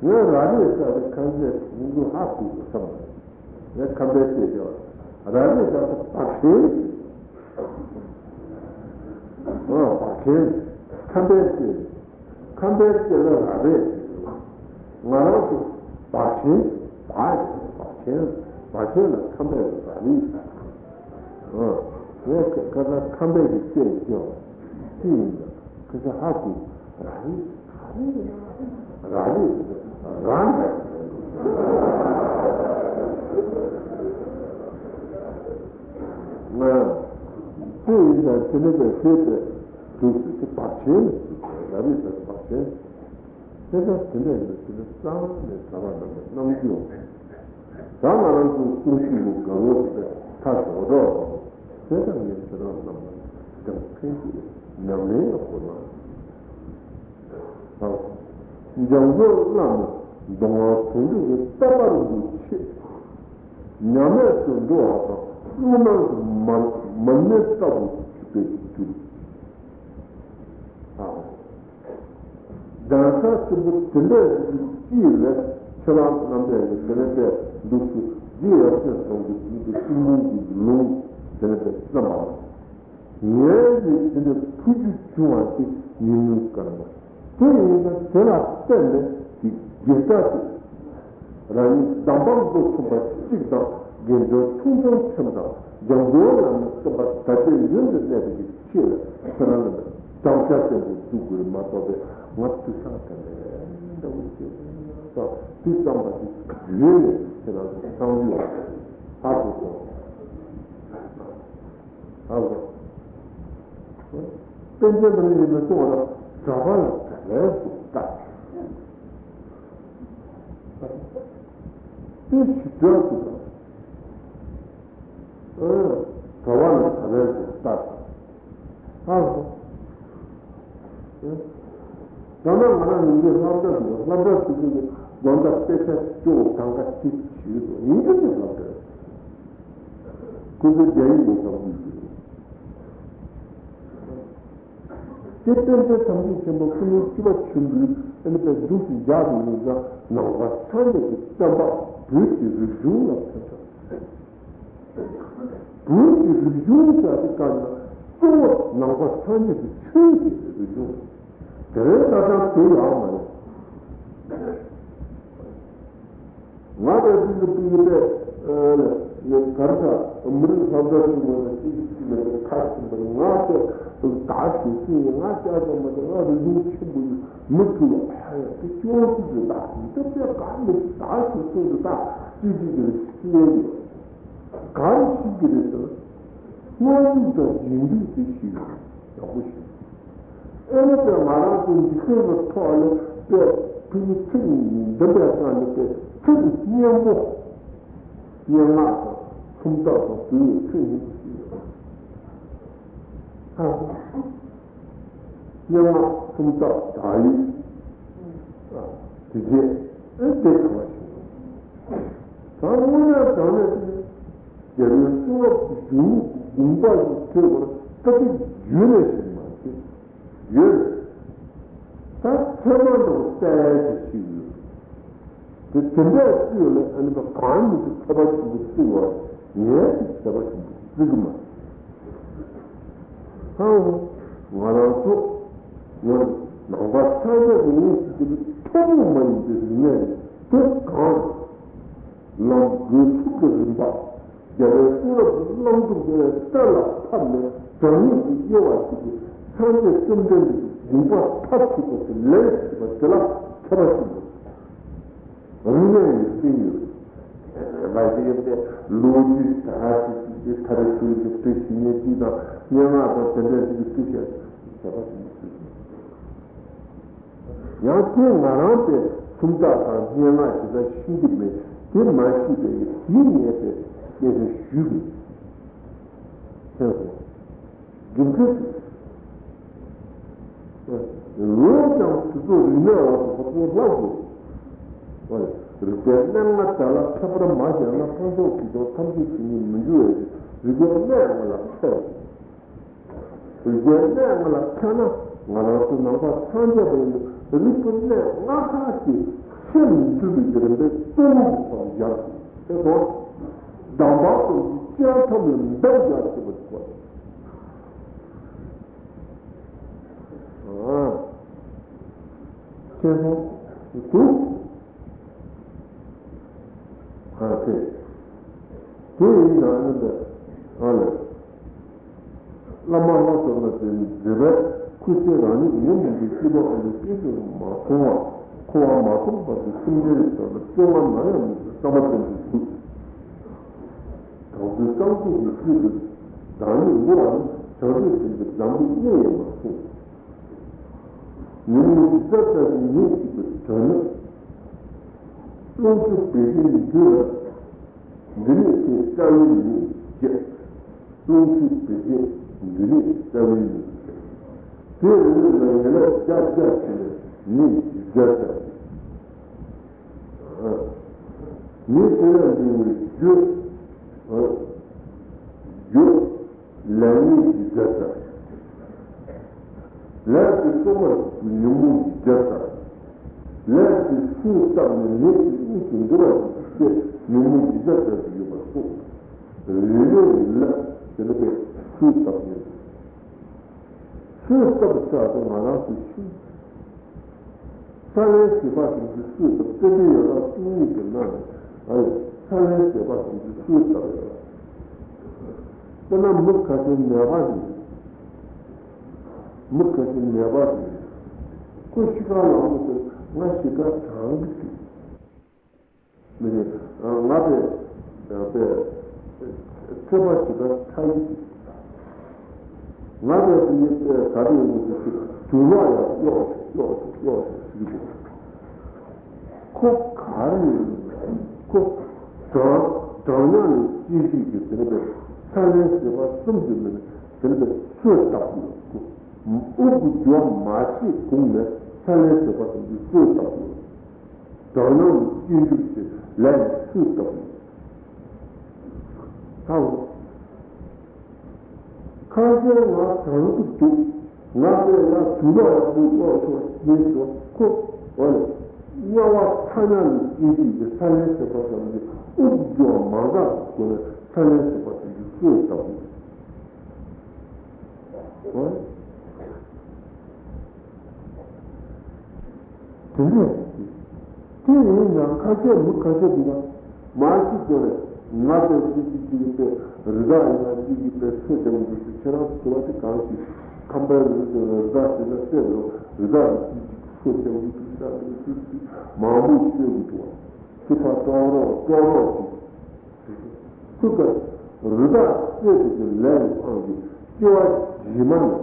ངས་ར་བས་ཟེར་བའི་ཁ་ཤས་ཡིན་རྒྱུ་ཧ་གོ་དགོས་བསམ། ངས་ཁམས་པའི་སྐད་རྒྱག་ར་བས་ཟེར་བ་བག་ཆེན། ཨ་བག་ཆེན། ཁམས་པའི་སྐད། ཁམས་པའི་སྐད་ལ་ར་བས། ང་རང་ཚོ་བག་ཆེན། བག་བག་ཆེན། བག་ཆེན་ལ་ཁམས་པའི་ར་བས། ཨ། ངས་ཁ་ཁ་སང་ཁམས་པའི་གི་སྐད་ཀྱང་ཅི་ཡིན་ན་ཁ་ཤས་ཧ་གོ། ར་རི། ར་རི། ར་རི། ར་ང་། དེ་ཡིན་ཙང་དེ་ནི་པའི་ཤེས་པའི་དུས་སུ་དེ་བག་ཆེན་ལ་ཟེར་གི་ར་རི་ཟེར་བག་ཆེན། དེ་ལྟར་དེ་འདྲ་ཡིན་ན་དེ་ནི་རྩ་བ་ནས་གྲྭ་པ་རྣམས་ལ་རྣམ་འགྱུར། ད་ང་རང་ཚོ་གསུང་གཅིག་པུ་དགའ་བོ་དེ་ཁ་ཞོག་འགྲོ། དེ་ལྟར་ངས་ཁྱེད་རང་རྣམས་ལ་ཀྱང་ཕན་གྱི་ཉམས་ལེན་ཡག་པོ་གནང་། ཨ། འཇམ་མགོན་བླ་མའི་གདོང་དབང་དོན་གྲུབ་ཀྱི་ལྟ་བར་འདུ་ཆེ། ཉམས་ལེན་དུ་འགྲོ་བ་དང་བློ་སྣང་གི་མར་མར་མེ་ལྟ་བུ་གཅིག་པའི་རྒྱུ། ཨ། གདན་ས་ཆེན་པོ་དེ་འདྲ་ཞིག་གི་དཀྱིལ་ལ་ཁྱེད་རང་རྣམ་པས་ཀྱི་དེ་ནས་དེ་འདུག་སུ་རྗེ་ཡབ་སྲས་ཚང་གི་དུས་སུ་ཐུན་མོང་གི་ལུང་དེ་ནས་དེ་བརྩམས་པ། ངས་ནི་དེ་འདྲ་ཐུགས་རྒྱུས་བྱུང་བ་ཞིག་ཉིན་མོའི་སྐར་མ། དེ་ཡིན་ན་དེ་ལ་བརྟེན་ནས་དེ་དགེ་རྩ་དེ། རང་ཉིད་གདམས་པ་མགོ་ཚོམ་པ་གཅིག་དང་དགེ་འདུན་ཐུགས་མཐུན་ཚེམས་དང་འཇམ་མགོན་བླ་མའི་བསྟན་པ་དར་རྒྱས་ཡུན་དུ་གནས་པའི་ཆེད་ལ་ཁྱེད་རང་རྣམས་དམ་བཅའ་བརྟན་པོ་འཛུགས་དགོས་མ་གཏོགས་པའི་ང་དུས་སང་དེ་འདྲ་འདྲ་བོ་ཞིག་དང་དུས་བསམ་པ་ཞིག་ཡོད་ནས་ཁྱེད་རང་ཚོ་བསམ་ཡོད་ཧ་གོ་སོང་། ཧ་གོ། པཎ་ཆེན་རྣམ་གཉིས་ནས་གསུངས་པ་ལ་གྲྭ་པ་ལ་གྲྭ་པའི་གཟུགས་བལྟ། དེ་ཞིག་འདྲ་ཞིག་དང་། ཨ། གྲྭ་པ་ལ་གྲྭ་པའི་གཟུགས་བལྟ། ཧ་གོ། ད་ནང་ང་རང་ཉིན་རེ་སློབ་གྲྭ་འདུག་སློབ་གྲྭ་འདུག་གི་དགོན་པ་དཔེ་ཆ་སྐྱོ་བོ་གང་ག་ཅིག་ཞུས་འདུག་ཉིན་རེ་ནས་སློབ་གྲྭ། ཁོ་ཚོའི་རྒྱ་ཡིག་ནས་སློབ་གི་ཡོད། དེ་དཔེ་མཛོད་ཐམས་ཅད་མཁྱེན་པ་སྐུ་ཕྲེང་བཅུ་པ་ཆེན་པོའི་ཨ་ནི་པའི་གཟུགས་སུ་འཇགས་པའི་ཡིན་ཙང་ནང་པ་སངས་རྒྱས་ཀྱི་བསྟན་པ་བོད་ཀྱི་རིག་གཞུང་ལ་ཕན་ཐོགས། བོད་ཀྱི་རིག་གཞུང་ཟེར་དེ་ག་ན་གཙོ་བོ་ནང་པ་སངས་རྒྱས་ཀྱི་ཆོས་ཀྱི་རིག་གཞུང་། དེ་རིང་ད་ལྟ་དེ་ཡང་མ་རེད། ང་དང་དེ་ཚོ་དེ་ཚོ་དེ། ངས་གར་ས་མི་རིགས་ལྷ་བྲག་ཆེན་པོ་ལ་ཅིག་ཅིག་ལ་ཁ་ཟིན་པར་ང་ཚོ་ད་ཞེ་ཅིག་ཡིན། ང་སྐྱ་ཙམ་མ་དང་ང་རིག་གཞུང་ཆེན་པོ་ཡིན། མི་ཁྲི་ལ་ཧ་ཡ་དེ་སྐྱོ་ཤུགས་ཀྱི་ད་འདི་ཚོ་ག་མི་ད་ཞེ་ཅིག་གི་ད་ཅིག་ཅིག་གི་ཤེས་ཡོད། གང་ཞིག་གི་རེད་ཟེར། དངོས་གཞི་དང་རྗེས་འཇུག་དེ་ཞིག་ཡག་པོ་ཞིག་ཨེ་ནི་པའི་ང་རང་ཚོ་འཇིག་རྟེན་གྱི་ཐོག་ལ་པའི་ཕུ་ནུ་ཚིག་འདི་འདྲ་སྒང་ནས་པའི་ཚིག་སྙན་པོ། སྙན་ངག་དང་སུམ་རྟགས་དང་བོད་ཡིག་ཚིག་སྙན་པོ་ཞིག་ཡོད། ཧ། སྙན་ངག་སུམ་རྟགས་བརྡ་ཡིག་དེ་རྗེས་ཨེ་དེ་ག་བ་ཞིག་ད་དངོས་གནས་དྲང་གནས་དེ་རྒྱལ་བའི་གསུང་རབ་ཀྱི་གཞུང་ལུགས་ཀྱི་དགོངས་པ་ཞིག་ཐོས་པར་ལྟ་ཅི་རྒྱུན་ལས་ཞིག་མ་ཟད་ཡོད། ད་ཚད་མ་དང་གསལ་ཞིག་ཞིག་ཡོད། དེ་དེ་འདྲ་ཞིག་ཡོད་ལ་ཨ་ནི་པ་གང་ཡིན་དུ་ཐོས་པ་ཆེན་པོ་བརྩི་བ་ངས་ཀྱི་ཐོས་པ་ཆེན་པོ་བརྩི་གི་མ་རེད། ཧང་། ང་རང་ཚོ་ངོས་ནང་པ་ཚང་མ་གི་ངོས་སུ་དེ་ལ་ཐུན་མོང་མ་ཡིན་པའི་རིག་གནས་དེ་གང་རེད། ལམ་འགོད་ཚུལ་གྱི་རིམ་པ། རྒྱལ་བའི་གསུང་རབ་ཀྱི་བླང་དོར་དེ་གཏན་ལ་ཕབ་ནས་དྲང་ངེས་ཀྱི་དབྱེ་བ་ཞིག་གིས་སངས་རྒྱས་བཅོམ་ལྡན་འདས་ཀྱི་དགོངས་པ་མཐར་ཐུག་པ་དེ་ལས་ཞེས་པ་དེ་ལ་ཐོས་པ་ཆེན་པོ། རིག་གནས་ཡོད་ཀྱི་ཡོད། མ་ཞིག་ཡོད་པས་ལོ་རྒྱུས་ད་ཅིག་ཅིག་ཅིག་ཐ་རེ་ཐུག་ཅིག་ཏུ་ཞིག་ཉེ་ཅིག་དང་སྙན་ངག་དང་དེ་འདྲ་ཞིག་གི་ཐུག་བཤད་ཐོས་པ་ཆེན་པོ་ཞིག་ཡང་དེ་ང་རང་དེ་སུམ་རྟགས་དང་སྙན་ངག་ཇི་ལྟར་ཤེས་ཀྱི་མེད་དེ་མ་ཤེས་པས་དེ་ངས་དེ་སྐད་ཆ་ཞུས་པས། མཁྱེན་སོང་། རྒྱུ་མཚན་དེ། འོན་ཀྱང་དེ་ཚོ་རིག་གནས་འོག་ཏུ་ཁོ་ཚོ་ལྷག་དགོས། རིག་པའི་གནས་ལྔ་དག་ལ་ཁྱད་པར་མ་བཞག་ན་ཕུན་ཚོགས་ཀྱི་དོན་ཐམས་ཅད་ཀྱི་ནི་མི་འགྱུར་བའི་རིག་པའི་གནས་ལྔ་ལ་ཁྱད། རིག་པའི་གནས་ལྔ་ལ་ཁྱད་ན་ང་རང་ཚོ་ནང་པ་སངས་རྒྱས་པ་ཡིན་ན་རིག་པའི་གནས་ལྔ་ཁག་གི་སེམས་འདུལ་བའི་རིམ་པའི་གཙོ་བོ་གི་ཐོག་ལ་བཞག་ཅེས་དང་། གདམས་པ་ཙམ་གྱི་སྤྱན་ཐམ་ལ་འདབ་བཞག་ཅེས་པ་དགོས། ཨ། ཁྱེད་ཚོ་འདུག་ཨ་དེ། དེ་ཡིན་ན་ཨ་ནི་འདི་ཨ་ལས། བླ་མ་ལྷ་ཚོགས་ལ་བརྟེན་ནས་མཛད་པའི་ཁུ་སིམ་རང་ཉིད་ཉོན་མོངས་པའི་སྐྱེ་བོ་ཨ་ནི་སྐད་དུ་མ་མཐོང་བ་འཁོར་བ་མ་སྟོངས་བར་དུ་སེམས་ཅན་ཚོགས་ལ་སྐྱོ་ང་ན་ཡང་མི་བྱེད་བསམ་པ་ཅན་དུ་གྱུར། དང་པོའི་སངས་རྒྱས་ཀྱི་སྐུ་དེ་བདག་ཉིད་ངོ་བོ་ནི་བྱང་ཆུབ་སེམས་དཔའི་འཛམ་བུའི་གླིང་ཡིན་པར་གསུངས། ཉོན་མོངས་ཀྱི་རྩ་ལྟ་བུའི་ཉིད་ཅིག་ཏུ་དོན་ནི། རླུང་ཤུགས་བད་ཀན་འདུས་ལ། འདི་ནི་དེ་རྩ་བའི་ཉིད་བརྒྱད། རླུང་ཤུགས་བད་ཀན་འདུས་ནི་རྩ་བའི་ཉིད་བརྒྱད། དེ་རུ་ལ་ཡན་ལག་བརྒྱ་བརྒྱ་བྱས་ནས་ཉིད་བརྒྱད་ལྟ། ཉིད་དེ་ལ་འདུས་པའི་རྒྱུ། རྒྱུ། ལས་ཉིད་ཀྱི་བརྒྱ་ལྟ། ལས་ཀྱི་སོ་མ་ཉོན་མོངས་ཀྱི་བརྒྱ་ལྟ། ལས་ཀྱི་སོས་བཏབ་ནས་ཉིད་ཀྱི་དབུས་སུ་འདུ་བ་ཞིག་སྟེ་ཉོན་མོངས་ཀྱི་བརྒྱ་ལྟ་ཞིག་ཡོད་པར་གསུངས། རེ་རེ་ལ་དེ་ལ་སོས་བཏབ་ནས། སོས་བཏབ་ས་དེ་ང་རང་ཚོ་ཤི། ས་ལན་ཞེས་པ་ཙམ་གྱིས་སོས་བཏབ་སྟེ་དེ་ཡོད་ལ་གསུང་ཡིག་གི་ནང་ནས་ཨ་ཡོད་ས་ལན་ཞེས་པ་ཙམ་གྱིས་སོས་བཏབ་ཡོད་ལ། དཔེར་ན་མི་ཁ་ཤས་ནད་པ་རེད། མི་ཁ་ཤས་ནད་པ་རེད། ཁོ་ཤི་ཁ་ལངས་པ་དེ་ང་ཤི་ཁ་གྲང་གི་འདུག་མི་ནི་ང་པས་པས་ཚེ་པ་ཞིག་ལ་ཚ་ཡིག་ང་པས་དེ་ནི་པས་ད་རེས་ཡོང་གི་དུས་ལོག་ཡང་གཡོག་གཡོག་གཡོག་ཞིག་གི་ཁོ་ག་རེ་ཡིན་ཁོ་གྲང་གྲང་དབྱངས་ནས་སྐྱེ་ཤི་གི་དེ་ནི་པས་ཚ་ལན་ཟེར་བ་གསུམ་གྱི་མི་ནི་དེ་ནི་པས་སོས་བཏབ་ཡོད་ཁོ་དབུགས་ཀྱི་རྒྱུ་བ་མ་ཤེས་གོང་ནས་ཚ་ལན་ཟེར་བ་གསུམ་གྱི་སོས་བཏབ་ཡོད། དགྲ་ནང་དུ་སྐྱེ་འཇུག་ཅེས་ལན་སུས་བཏབ། ཧ་འོ། ཁ་ཤས་ང་དྲང་དུ་འདུག་ང་པས་ང་དུས་ལ་ཡག་པོ་ཀློག་ཆོག་ཡིན་ཟེར་ཁོ་འོ་ལེ། དམྱལ་བ་ཚ་དམྱལ་ལ་སྐྱེ་འཇུག་ཅེས་ས་ལན་ཟེར་བ་ཙམ་གྱིས་དབུགས་ཀྱི་རྒྱུ་བ་མ་འགག་གི་སྒོ་ནས་ས་ལན་ཟེར་བ་ཙམ་གྱིས་སུས་བཏབ། འོ་ལེ། དེ་ནས་དེ་ཡིན་ཡང་ཁ་ཤས་མི་ཁ་ཤས་འདུག་ག་མ་ཤི་དགོས་རེད། ང་དང་ཅི་ཅི་ཅི་ཡིན་པས་རི་དྭགས་ཡིན་ན་ཅི་ཡིན་པས་སོ་རྒྱག་གི་འདུག་ཟེར། ཁྱེད་རང་ཚོ་དུ་བ་དེ་གང་ཞིག་ཁམས་པའི་རི་དྭགས་ཟེར་ན་བསད་རོགས། རི་དྭགས་ཀྱི་ཅི་ཅི་སོ་རྒྱག་གི་འདུག་ཟེར་ནས་ཅི་ཅི་མང་པོ་ཤོད་ཀྱི་འདུག་བ། ཚིག་ཁ་དཀྲོག་རོགས་དཀྲོག་རོགས་ཅིག་ཁུ་ཀ་རི་དྭགས་བསད་པའི་གི་ལས་ཀྱི་དབང་གིས་སྐྱེ་བ་རྗེས་མ་ནས་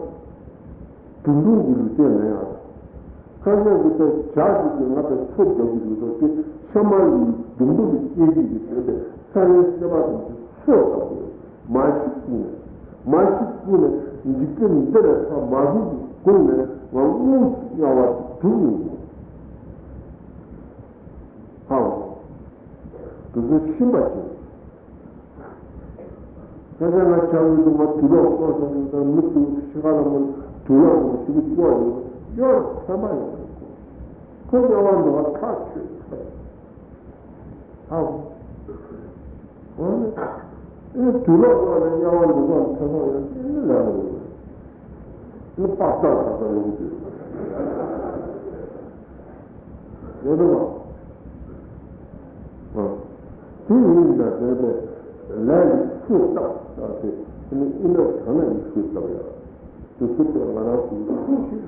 དུག་མདོག་གི་ལུས་རྟེན་ལེན་ཡག་དང་། ཁ་ཤས་ཀྱིས་ད་ཇ་ཞིག་གིས་ང་དང་ཚོ་རྒྱག་གི་ཡོད་དོ་དེ་ཤ་མ་ཡིན་དུག་མདོག་གི་སྐྱེ་གི་ཡོད་ཟེར་ཏེ་ས་ཡོན་སེ་བ་དང་དེ་ཚོ་ལྟ་བུ་མ་ཤི་ཀུན་ནས་མ་ཤི་ཀུན་ནས་འཇིག་རྟེན་འདི་ལས་ཐར་མ་ཐུབ་ཀྱི་སྒོ་ནས་ང་དངོས་སུ་དམྱལ་བ་དུ་གྲུབ་ཡོང་གི། ཧ་ལམ་དུ་ཚོ་ཤི་མ་བྱུང་། ཁ་ཤས་ང་ཆགས་ཡོད་དུ་མ་དུག་ལོག་གཏོང་སོང་ཡོད་ད་མི་དུ་ཤི་ཁ་ལ་མོ་དུག་ལོག་མོ་ཤི་གི་ཅོག་ཡོད་ཡོད་ཚན་པ་ཡོད་ཁོ་དམྱལ་བ་འགྲོ་བ་ཐག་ཆོད་ཧ་ཨེ་དུག་ལོག་གཏོང་ནས་དམྱལ་བ་འགྲོ་བ་ཐན་པ་ཡོད་ཅི་ནི་ལ་ཡོད་ནི་པགས་ཚག་ཚག་ཚག་ཡོང་གི། ཡོད་དོ། དེ་ཡིན་ན་དེ་ནས་ལས་ཀྱི་ཆོས་བཏབ་ས་དེ་ནི་ཨི་ན་ག་ན་ཡི་ཆོས་བཏབ་ཡ་དེ་ཚོ་དེ་ང་རང་ཚོ་ཡི་ཆོས་ཤིག་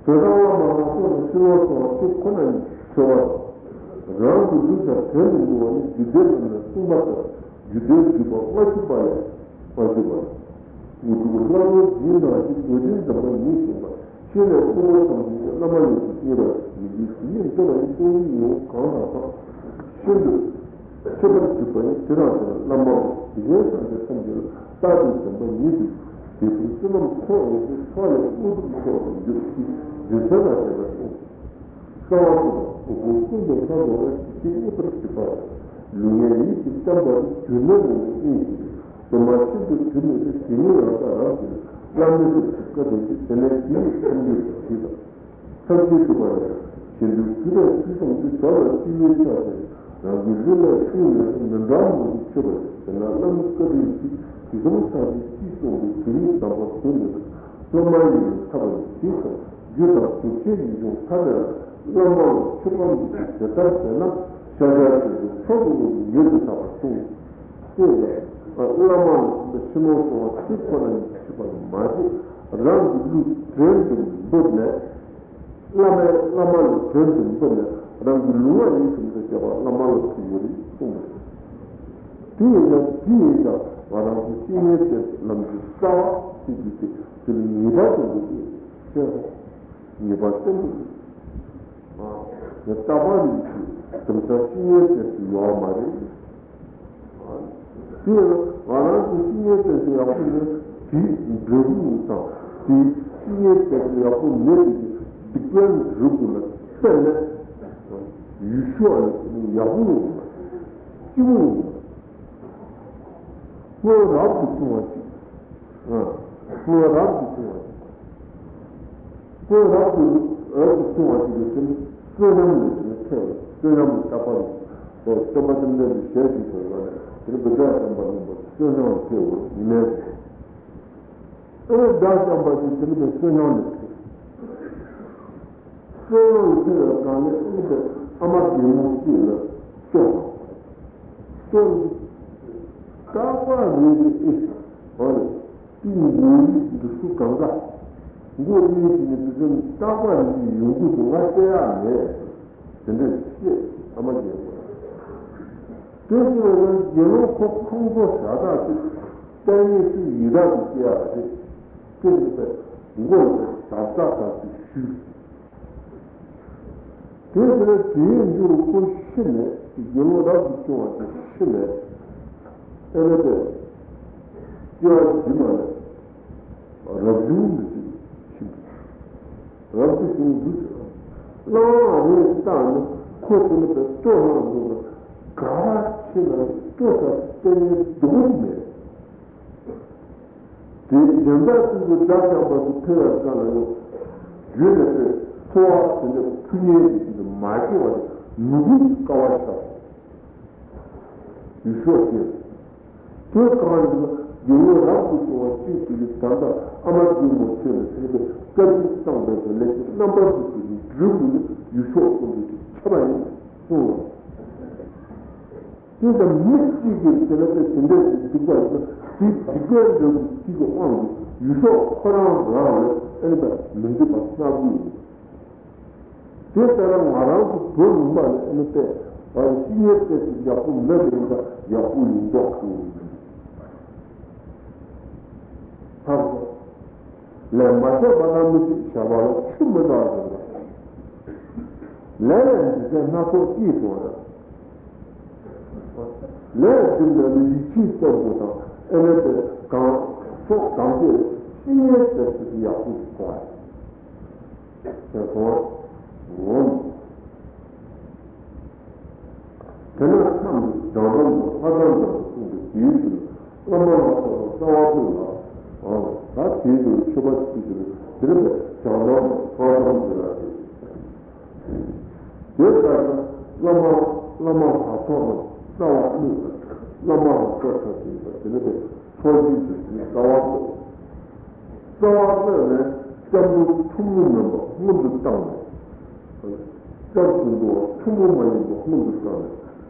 དེ་དང་བླ་མ་ལ་སོགས་ནས་ཕྱི་ལོགས་སོང་བ་དེ་ཁོ་ན་ཡི་ཆོས་བ་དང་། རང་གི་ལུས་དང་དོན་དུ་འགྲོ་བ་ནི་རྒྱུད་སྡེ་རྣམས་ནས་གསུངས་པ་ལྟར་རྒྱུད་སྡེའི་བརྒྱུད་པ་ལྔ་བཅུ་པ་ལས། ལྔ་བཅུ་པ། དངོས་གྲུབ་ལྷ་མོའི་རྒྱུད་ནང་བཞིན་འདོད་ཆེན་འཇམ་དཔལ་ཉིད་གསུངས་པ། ཤེས་ནས་དངོས་པོ་ཐམས་ཅད་ཀྱི་བླ་མ་ཉིད་དུ་བརྙེས་པ་མི་འགྱུར་ཞི་བའི་མཐུ་ལ་ཡི་སྟོང་ཉིད་ངོ་བོ་གང་དག་དང་། ཤིན་ཏུ་ཁྱད་པར་གྱུར་པ་ཡི་དེ་རང་དེ་ལ་བླ་མའོ། དེ་བཞིན་སངས་རྒྱས་ཐམས་ཅད་ལ་རྟག་ཏུ་འཇམ་དཔལ་ཉིད་དུ་དེ་ཕུལ། བསོད་ནམས་ཚོགས་ཡོད་ཚེ་མཆོག་ལས་དངོས་གྲུབ་མཆོག་ཏུ་འགྱུར་ཞེས་རྗེ་བཙུན་ལ་དད་པ་གསུངས། རྩ་བ་ཐུབ་པ་དབུ་དགུ་ཀུན་ཏུ་ལྷ་རྫོགས་ལ་ཇི་སྲིད་གཉིས་པར་གྱུར་པ། ལུས་ངལ་ཡིད་ཀྱིས་བརྟན་པ་རྒྱུད་སྨོན་ལམ་གྱི་དབྱིངས་སུ། སྒོམ་པ་ཤིན་ཏུ་དུས་མེད་དེ། དེ་ཉིད་ཡང་དག་རང་གིས་བླ་མེད་དུ་བཀའ་དྲིན་གྱིས། དེ་ནས་དེ་ཡི་ཐམས་ཅད་ཀྱི་དུས་དང་། ཐབས་ཀྱིས་གྲུབ་པ་ལས། གཞན་དོན་ཕུད་དང་ཕུད་བསམ་གྱིས་དོར་ལ་ཅི་ཡོད་ཆགས་ཏེ། རང་གི་ལུས་ལ་ཤིང་ནས་མི་འདྲ་མོ་ཞིག་ཆོད་པ་ཡིན་ན། བླ་མའི་བཀའ་དྲིན་གྱིས་དུས་གསུམ་ཐམས་ཅད་ཅི་གསུང་དུ་དེ་ཉིད་དམ་པ་དོན་མེད་དུ། སློབ་མ་ཡིན་ནི་ཐར་པ་ཡི་ཞིང་དང་། རྒྱུ་དང་གདུལ་བྱའི་ཡིད་འབྱུང་ཐ་མལ་པ། བླ་མ་ལ་ཆོས་ཁམས་འདི་དེ་ལྟར་བྱས་ན། ཤཱཀྱ་ཆོས་ཀྱི་མཆོག་ཏུ་ངོམས་ཤིང་མྱུར་དུ་ཐར་པར་གསུངས། ཅེས་བླ་མ་ལ་ཕྱི་ནང་གསང་བ་ཚིག་ཁོ་ན་ཉིད་ཀྱི་མཆོད་པ་མ་བྱས། རང་གི་ལུས་བྲན་དུ་འབུལ་ནས། བླ་མའི་བླ་མ་ལ་བྲན་དུ་འབུལ་ནས་རང་གི་ལུས་ངག་ཡིད་གསུམ་དུ་བྱས་པ་བླ་མ་ལ་ཕུལ་བ་རེད་གསུངས་པ་རེད། དེ་ཡིན་ན་དེ་ཡིན་ཀྱང་ང་རང་ཚོ་བཤེས་གཉེན་བསྟེན་ལམ་གྱི་རྩ་བ་ཟེར་རྒྱུ་དེ་དེ་ནི་ངེས་པར་དུ་འདུག་ཅེས་སོ། ངེས་པར་བསྟེན་དགོས། ཨ། ངས་རྟག་པར་ཡིད་ཀྱིས་དམ་བཅའ་བཤེས་གཉེན་བསྟེན་སུ་ཡོད་མ་རེད། དེ་ཡང་ང་རང་གི་བཤེས་གཉེན་བསྟེན་ས་ཡག་པོ་ཡིན་ན་དེའི་འབྲས་བུ་དང་དེའི་བཤེས་གཉེན་བསྟེན་ས་ཡག་པོ་མེད་པའི་སྡིག་པའི་འབྲས་བུ་ལ་བརྟེན་ནས་ཡུལ་ཤུགས་ཡག་པོ་ཡོང་བ་སྐྱིད་པོ་ཡོང་བ་དངོས་རབ་ཏུ་བྱུང་བ་ཅིག་ཨ། དངོས་རབ་ཏུ་བྱུང་བ་ཅིག་དངོས་རབ་ཏུ་རབ་ཏུ་བྱུང་བ་ཅིག་གི་དོན་བསོད་ནམས་ལས་དེ་ནི་ཐེ་བ་བསོད་ནམས་ལ་བཏགས་པ་རེད། སྟོན་པ་ཙམ་ལས་ཀྱི་ཞལ་གྱིས་བྱོན་པ་ལས་དེ་ནི་བུ་དགྲ་བཅོམ་པ་ལུང་པ་བསོད་ནམས་ལས་ཐེ་བ་ཉི་མའི་ཨེ་དགྲ་བཅོམ་པ་ཅིག་དེ་ནི་བསོད་ནམས་ལས་ཐེ། བསོད་ནམས་ཐེ་བའི་སྒང་ནས་ཨེ་དེ་ཨ་མ་རྒན་མོ་གཅིག་ལ་སྐྱོ་བ། སྐྱོ་བ་རྟག་པར་ཉིད་ཀྱི་ཨེ་ཧོ་ལས། དེའི་མགོ་ཡིས་འདི་སུ་གང་ག་མགོ་གཉིས་ཀྱི་ནི་དེ་ཚོ་རྟག་པར་འདི་ཡོང་གི་འདུག་ང་བལྟ་ཡག་མེད། དེ་འདྲ་བཤད་ཨ་མ་རྒན་པོ། དེ་ཚོ་ལ་དགེ་སློང་ཁོ་ཁོང་ཚོ་ཞག་དག་ཅིག་བལྟ་ཡས་སུ་ཡི་དྭགས་ཀྱི་སྐྱེ་ཡག་རེད། དེ་ནི་པས་མགོ་ལ་ཟབ་ཟབ་ཟབ་ཅིག་ཞུས། དེ་ཟེར་ན་དེའི་མཇུག་ལ་ཁོ་ཤི་ནས་དགེ་སློང་རབ་ཏུ་བྱུང་བ་དེ་ཤི་ནས་ཨེ་ལེ་པས་སྐྱེ་བ་རྗེས་མ་ལ་རབ་བྱུང་དུ་ཞིག་ཕྱིན་པ། རབ་ཏུ་བྱུང་དུས་བླ་མ་རེ་བཏང་ནས་ཁོ་དེ་ལ་པས་ལྟོ་སྣང་འདུག་ལ་ག་བ་ཕྱིན་ན་ལྟོ་ཟ་སྟེ་ཉལ་འདུག་མེད། དེ་གཞན་དག་ཀུན་གྱི་དགྲ་བཅོམ་པ་དེ་ཕེབས་པའི་སྐབས་ལ་ཡང་རྒྱུད་ནས་པའི་འཚོ་བ་དེ་འདྲ་ཕུལ་ཉན་གྱི་དེ་འདྲ་མ་སྐྱེ་བ་དེ་མི་དགོས་ཀྱི་དཀའ་བ་ཤར་སོང་། ཡུལ་ཤོག་ཅེས། དེ་གང་ཡིན་ན་དགེ་བའི་རབ་ཏུ་བྱུང་བ་གཅིག་དེ་གི་ད་ལྟ་ཨ་མ་རྒན་མོ་ཁྱོད་ལ་དེ་འདྲ་བཀའ་དྲིན་བསམ་པའི་དེ་ལས་ཀྱི་རྣམ་པ་ཞིག་ཏུ་འགྲུབ་དགོས་ན་ཡུལ་ཤོག་ཀུན་ཏུ་དེ་ཁྱབ་པ་ཡིན་གསུངས་ལ། དེ་ཙམ་མི་གཅིག་གིས་དེ་ལ་དེ་དེ་འདྲས་ཀྱི་སྡིག་པ་ཡིན་ན། དེ་སྡིག་པའི་འབྲས་བུ་དེ་གི་དབང་གིས་ཡུལ་སྲོག་ཁོ་རང་རང་ལ་ཨེ་ནི་ད་མི་འདོད་པ་སྣ་དགུ་ཡོད། དེ་ལྟར་ང་རང་གི་བུ་ལུང་པ་ལ་ཨེ་ནི་དེ་བཤེས་གཉེན་བསྟེན་ཏེ་ཡག་པོ་མེད་པ་ཡིན་ན་ཡག་པོ་ཡིན་མདོག་ཁུལ། ལས་མ་བྱས་པ་ན་མི་ཚིག་བྱ་བ་ལ་ཆུ་མི་འདང་ཟེར་བ། ལས་ལས་འདི་ཚེ་སྣ་ཚོགས་ཀྱིས་སོང་ཡང་། ལས་འདི་འདྲ་ནི་ཡིད་ཆེས་བརྟན་པོ་དང་ཨེ་ནི་དེ་གང་ཕྱོགས་གང་ཅིར་བཤེས་གཉེན་ཟེར་ཚུལ་གྱི་ཡག་པོ་ཞིག་གོ་བ་ཞིག་གོ་འོང་། དེ་ནས་མཚམས་སུ་བྱང་སྡོམ་དང་ལྷ་སྡོམ་དང་གསུངས་པའི་དེའི་ཚུལ་བླ་མ་ལ་སོགས་པ་རྩ་བ་ཉིད་ལ། ཨ་ད་དེའི་ཚུལ་མཆོད་པ་ཞུ་དགོས། དེ་ནི་བྱང་སྡོམ་དང་ལྷ་སྡོམ་དེ་ལ་སྟེ། དེ་ལྟར་ན་བླ་མ་བླ་མ་ལ་སོགས་པ་རྩ་བ་ཉིད་ལ། བླ་མ་ལ་སོགས་པ་ཞེས་པ་དེ་ནི་ཚོགས་ཀྱི་དེ་ནི་རྩ་བ་ཉིད། རྩ་བ་ཉིད་ནས་སྐྱབས་འགྲོ་ཐུན་མོང་མིན་པ་སྔོན་དུ་བཏང་ནས། སྐྱབས་སུ་འགྲོ་བ་ཐུན་མོང་མ་ཡིན་པ་སྔོན་དུ་བཏང་ནས།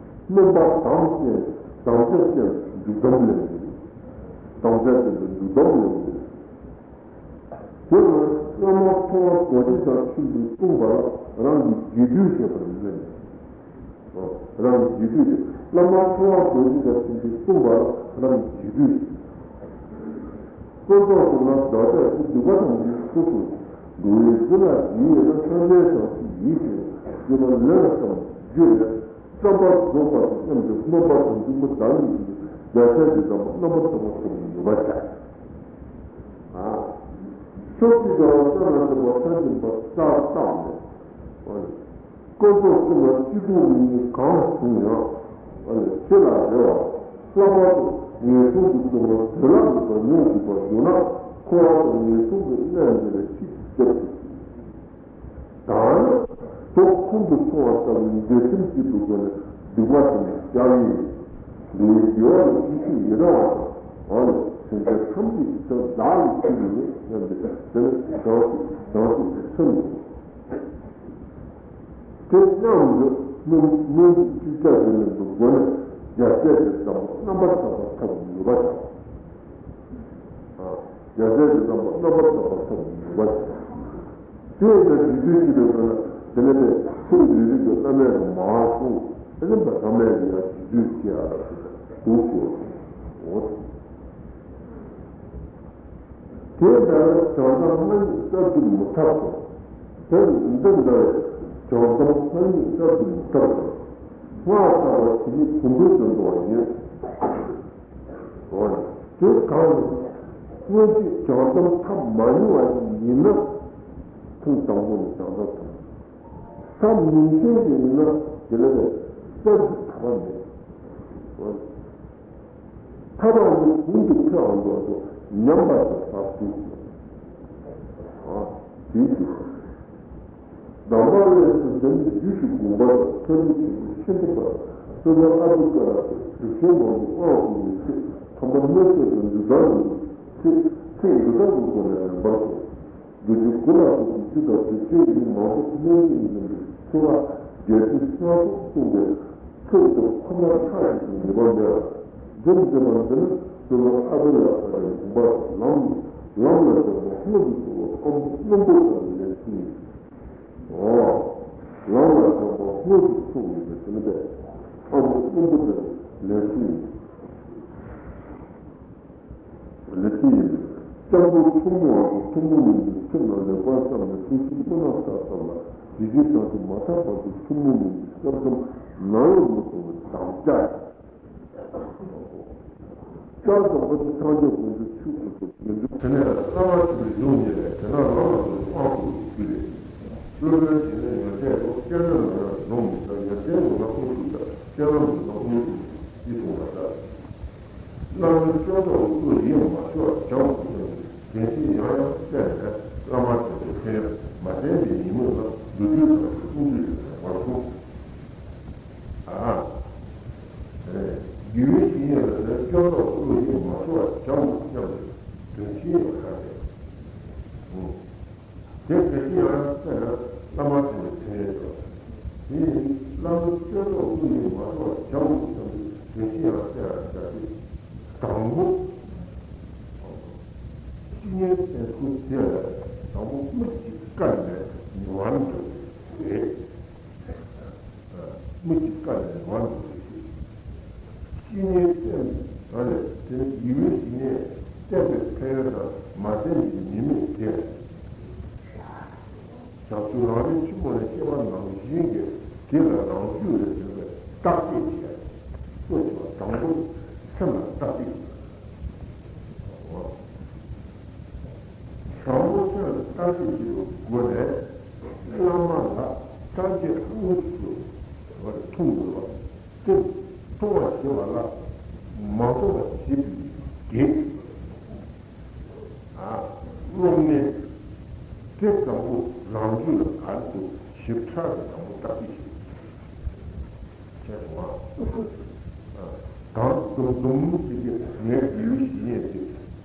སྨོན་པ་དམ་ཅན་དམ་བཅའ་ཅན་འཇུག་དམ་ལེན་ཅིང་། དམ་བཅའ་ཅན་དུ་འཇུག་དམ་ལེན་ཅིང་། དེ་ལ་བླ་མ་ཐོག་མར་རྡོ་རྗེ་འཆང་ཆེན་པོས་གསུངས་པ་ལ་རང་གི་རྗེས་ཟློས་བྱེད་པར་མཛད་ནས། རང་གི་རྒྱུད་དེ་བླ་མ་ཐོག་མར་རྡོ་རྗེ་འཆང་ཆེན་པོས་གསུངས་པ་ལ་རང་གི་རྒྱུད་དེ། དཀོན་མཆོག་གསུམ་ལ་བདག་ཅག་གི་སྡིག་པ་ཐམས་ཅད་སོ་སོར་འགྲོ་བའི་རྒྱུ་ལ་ཡིད་ཡོད་ན་ཕྱག་འཚལ་ཞིང་ཡིད་ཆེས་བརྗོད་པ་ལན་གསུམ་བརྗོད་ནས་བསམ་པ་རྫོགས་པ་དང་མཉམ་དུ་སྨོན་པ་དང་འཇུག་པ་བདག་ཉིད་ཀྱི་རྒྱལ་སྲས་ཀྱི་ཟམ་པ་རྣམ་པར་དག་པ་ཐོབ་པར་ནུས་པ་བྱ། ཕྱོགས་གཅིག་ཏུ་བསོད་ནམས་ཆེན་པོ་ཐམས་ཅད་པ་རྩ་བཏང་ནས། དཀོན་མཆོག་གསུམ་ལ་སྐྱིད་སྡུག་མི་གཉིས་གང་བྱུང་ཡང་། ཨ་ལས་ཆེ་ལ་རེ་བ། ལྷག་པར་དུ་ངན་སོང་གི་སྡུག་བསྔལ་བདེ་བླག་ཏུ་མྱོང་དགོས་པར་འདུག་ན། འཁོར་བ་དང་ངན་སོང་གི་གནས་འདི་ལས་ཕྱིར་བཅར་ཏེ། ད་ནི་དུག་ཁོང་དུ་སོང་བ་ལྟ་བུའི་འདོད་སེམས་གཅིག་ཏུ་བསྒོམས་ནས་སྡིག་པ་དེ་ནི་བཤགས་ཡིན། འདི་ཡི་དགེ་བ་ལ་ཤེས་ཤིང་ཡི་རང་བ་དང་། ཨ་ལས་སེམས་ཅན་ཐམས་ཅད་ཀྱི་དོན་བདག་ལ་བྱེད་ཡིན་སྙམ་སྟེ། དེ་ནི་བྱང་ཆུབ་བྱང་ཆུབ་ཀྱི་སེམས་སོ། དེ་མཉམ་དུ་སྨོན་སྨོན་འཇུག་ཅིག་ཅར་གྱི་ལན་དུ་སྒོ་ནས་རྒྱལ་སྲས་ཀྱི་ཟམ་པ་རྣམ་པར་དག་པ་ཐོབ་ནུས་པ་བྱ། རྒྱལ་སྲས་ཀྱི་ཟམ་པ་རྣམ་པར་དག་པ་ཐོབ་ནུས་པ་བྱ། དེ་ཡང་རྒྱུད་སྡེ་གཅིག་ཏུ་ཡོད་ན། དེ་ནི་དེ་ཚེ་རིལ་རིལ་གྱི་བླ་མས་མ་གསུངས། དེ་ནི་བླ་མས་ཡང་རྒྱུད་སྡེ་སྐྱེ་ཡ་ལ་སོགས་པ་འདུག་ཟེར་བ་དེ་འོ། དེ་ལྟར་བྱང་སྡོམ་སྔགས་ཉིད་བསླབ་ཏུ་མི་ཐར་ཞིང་། དེ་འདི་འདྲ་བའི་བྱང་སྡོམ་སྔགས་ཉིད་བསླབ་ཏུ་མི་ཐར་ཞིང་། སྔགས་བསླབ་པ་དེ་ཉིད་གོང་འཕེལ་དུ་འགྲོ་བ་ཡིན། འོ་ན་དེ་གང་ཡིན། སྔོན་ཆད་བྱང་སྡོམ་ཐབས་མ་མྱོང་བ་ཞིག་ཡིན་ན། ཐེངས་དང་པོ་ནས་བྱང་སྡོམ་ཐབས། ཐབས་ཉིན་མཚན་ཞིག་ཡིན་ན་དེ་ལ་ནི་བསླབ་རྒྱུ་ཐར་པ་མེད། འོ་ན། ཐར་པ་ནི་གོང་དུ་འཕེལ་བ་འགྲོ་དོ་ཉམས་པ་དང་ཟབ་ཏུ་གསོལ། ཨ། དེའི་ཕྱིར། གདམས་པ་ལས་སུ་འདི་ནི་རྒྱུད་ཀྱི་དགོངས་པ་དང་། ཐོས་རྗེ་ཆེན་པོའི་ཆེན་པོ་པ་སྤྱོད་པ་ཨ་ཏི་ཀ་ལ་སོགས་དྲི་ཞིམ་མང་པོས་དབང་བསྐུར་བའི་ཚེ། ཐོག་མར་སྨོན་ཚིག་དང་མདུན་བདག་གི་ཚིག་ཚིག་མདུན་བདག་གི་སྒོ་ནས་ལེན་པར་སོགས། མདོ་རྒྱུད་དགུ་ལ་སོགས་པའི་རྒྱུད་དང་དེ་བཅས་ཀྱི་མང་པོ་སྨོན་ལམ་ཡིན་པའི་ཚོགས་ལ་རྒྱལ་སྲས་སྣ་ཚོགས་གསུངས་པའི་ཚོགས་དང་ཁོ་ནར་ཁ་ཅིག་ཏུ་ངེས་པ་མེད་ལ། འདིར་འཛིན་པ་འདི་ནི་སྤྱོད་པ་ཨ་ཏི་ལ་ཁ་ཅིག་དགོངས་པ་ལམ་ལམ་ལ་སྦྱངས་པ་སྔོན་དུ་སོང་བའི་ཨ་མོ་སྔོན་པོ་ལྟ་བུའི་ལས་ཚུལ་ཡིན། འོ། ལམ་ལ་སྦྱངས་པ་སྔོན་དུ་སོང་བའི་ལས་ཚུལ་ནི་ཨ་མོ་སྔོན་པོ་ལྟ་བུའི་ལས་ཚུལ་ཡིན། ལས་ཀྱི་ཡིན། སྐྱབས་འགྲོ་ཐུན་མོང་བ་དང་ཐུན་མོང་མིན་པའི་ཚུལ་རྣམས་ལེགས་པར་བསམས་ནས་ཐུགས་བསམ་སྤྲུལ་སྣང་ལྟར་བསམས་ལ་ཇི་བཞིན་དྲང་དུ་མ་ཐར་བར་དུ་ཐུན་མོང་མིན་པའི་སྐྱབས་སྡོམ་ནམ་ཡང་མི་གཏོང་བའི་དམ་བཅའ་ཡིན། སྐྱབས་སྡོམ་པ་དེ་སངས་རྒྱས་དགོངས་འགྲེལ་ཆོས་སྐུ་སོགས་རྗེས་འཇུག་དེ་ནས་རྩ་བ་ཆེན་པོའི་གཞུང་ཉིད་ལས་དེ་ན་ལམ་ལ་སོགས་པའི་དབང་བསྐུར་བའི་ཚུལ་ལས། སློབ་དཔོན་དེ་ནས་ཡོན་ཏན་དུ་སྐྱེས་ན་ན་ཡང་ལོང་མི་ཟ། ཡོན་ཏན་དུ་ན་དབུ་ཞུགས་ཟ། སྐྱེས་ན་མི་ན་དབུ་ཞུགས་ཡིད་གསུངས་པ་ལྟར། བླ་མའི་སྐྱོན་དག་བློ་ཡིད་མ་ཤོར་བར་བྱང་དུ་སོང་ནས་དོན་ཆེན་ཡང་ཡང་བསྟན་ནས་བླ་མ་དེ་ཚོའི་ཕན་ཡོན་མ་བསྟན་པའི་ཉིན་མོ་ལ་མདོ་རྒྱུད་ཐམས་ཅད་གསུང་རྒྱུ་ཞིག་ཡོད་པར་གསུངས། ཨ། དགེ་བའི་བཤེས་གཉེན་ལ་ནི་སྐྱོན་དག་བློ་ཡིད་མ་ཤོར་བར་བྱང་དུ་སྙམ་པའི་དོན་ཆེན་ཡོད་པར་ཐལ་ཏེ། དེ་དེ་བཞིན་ཡང་བསྟན་ན་བླ་མ་དེ་ནི་ཕན་ཡོན་ཡོད། དེ་ནི་བླ་མའི་སྐྱོན་དག་བློ་ཡིད་མ་ཤོར་བར་བྱང་དུ་སྙམ་པའི་ དེ་བཞིན་ཡང་དེ་ཡང་བྱ་སྟེ། དང་པོ། བཤེས་གཉེན་བསྟེན་ཚུལ་དེ་ལ་དང་པོ་མིག་གི་དཀར་ནས་ཉེ་བར་འགྲོ་བའི་ཚེ། མིག་གི་དཀར་ནས་ཉེ་བར་འགྲོ་བའི་ཚེ། བཤེས་གཉེན་བསྟེན་ད་ནས་དེ་ནི་ཡུལ་བའི་བཤེས་གཉེན་བསྟེན་པའི་ཕན་ཡོན་དང་མ་བསྟེན་པའི་ཉེས་དམིགས་དེ། བྱང་ཆུབ་ལམ་རིམ་ཆེན་མོ་ལས་བཤད་པ་ནང་བཞིན་གྱི་དེ་ལ་རང་རྒྱུད་ལ་འཛིན་པའི་བརྟག་དཔྱད་བྱས། སོ་ཞེས་པ་དང་པོ་སེམས་ལ་བརྟག་དཔྱད་བྱེད་པ། དང་པོ་སེམས་ལ་བརྟག་དཔྱད་བྱེད་པའི་སྒོ་ནས་བླ་མ་ལ་བརྟག་དཔྱད་དངོས་སུ་མཐོང་དགོས་པ། དེ་མཐོང་བ་ཞེས་པ་ལ་མ་མཐོང་བ་ཞེས་པའི་གེགས། ཨ། བློ་ངན། དེ་དང་པོ་རང་རྒྱུད་ལ་ག་རེ་འདུག་ཞིབ་ཕྲ་གི་དང་པོ་བརྟག་དཔྱད་བྱེད། བྱས་སོང་ཨ། དང་དུམ་དུམ་ཅིག་གིས་ངའི་དགེ་བའི་བཤེས་གཉེན་དེ་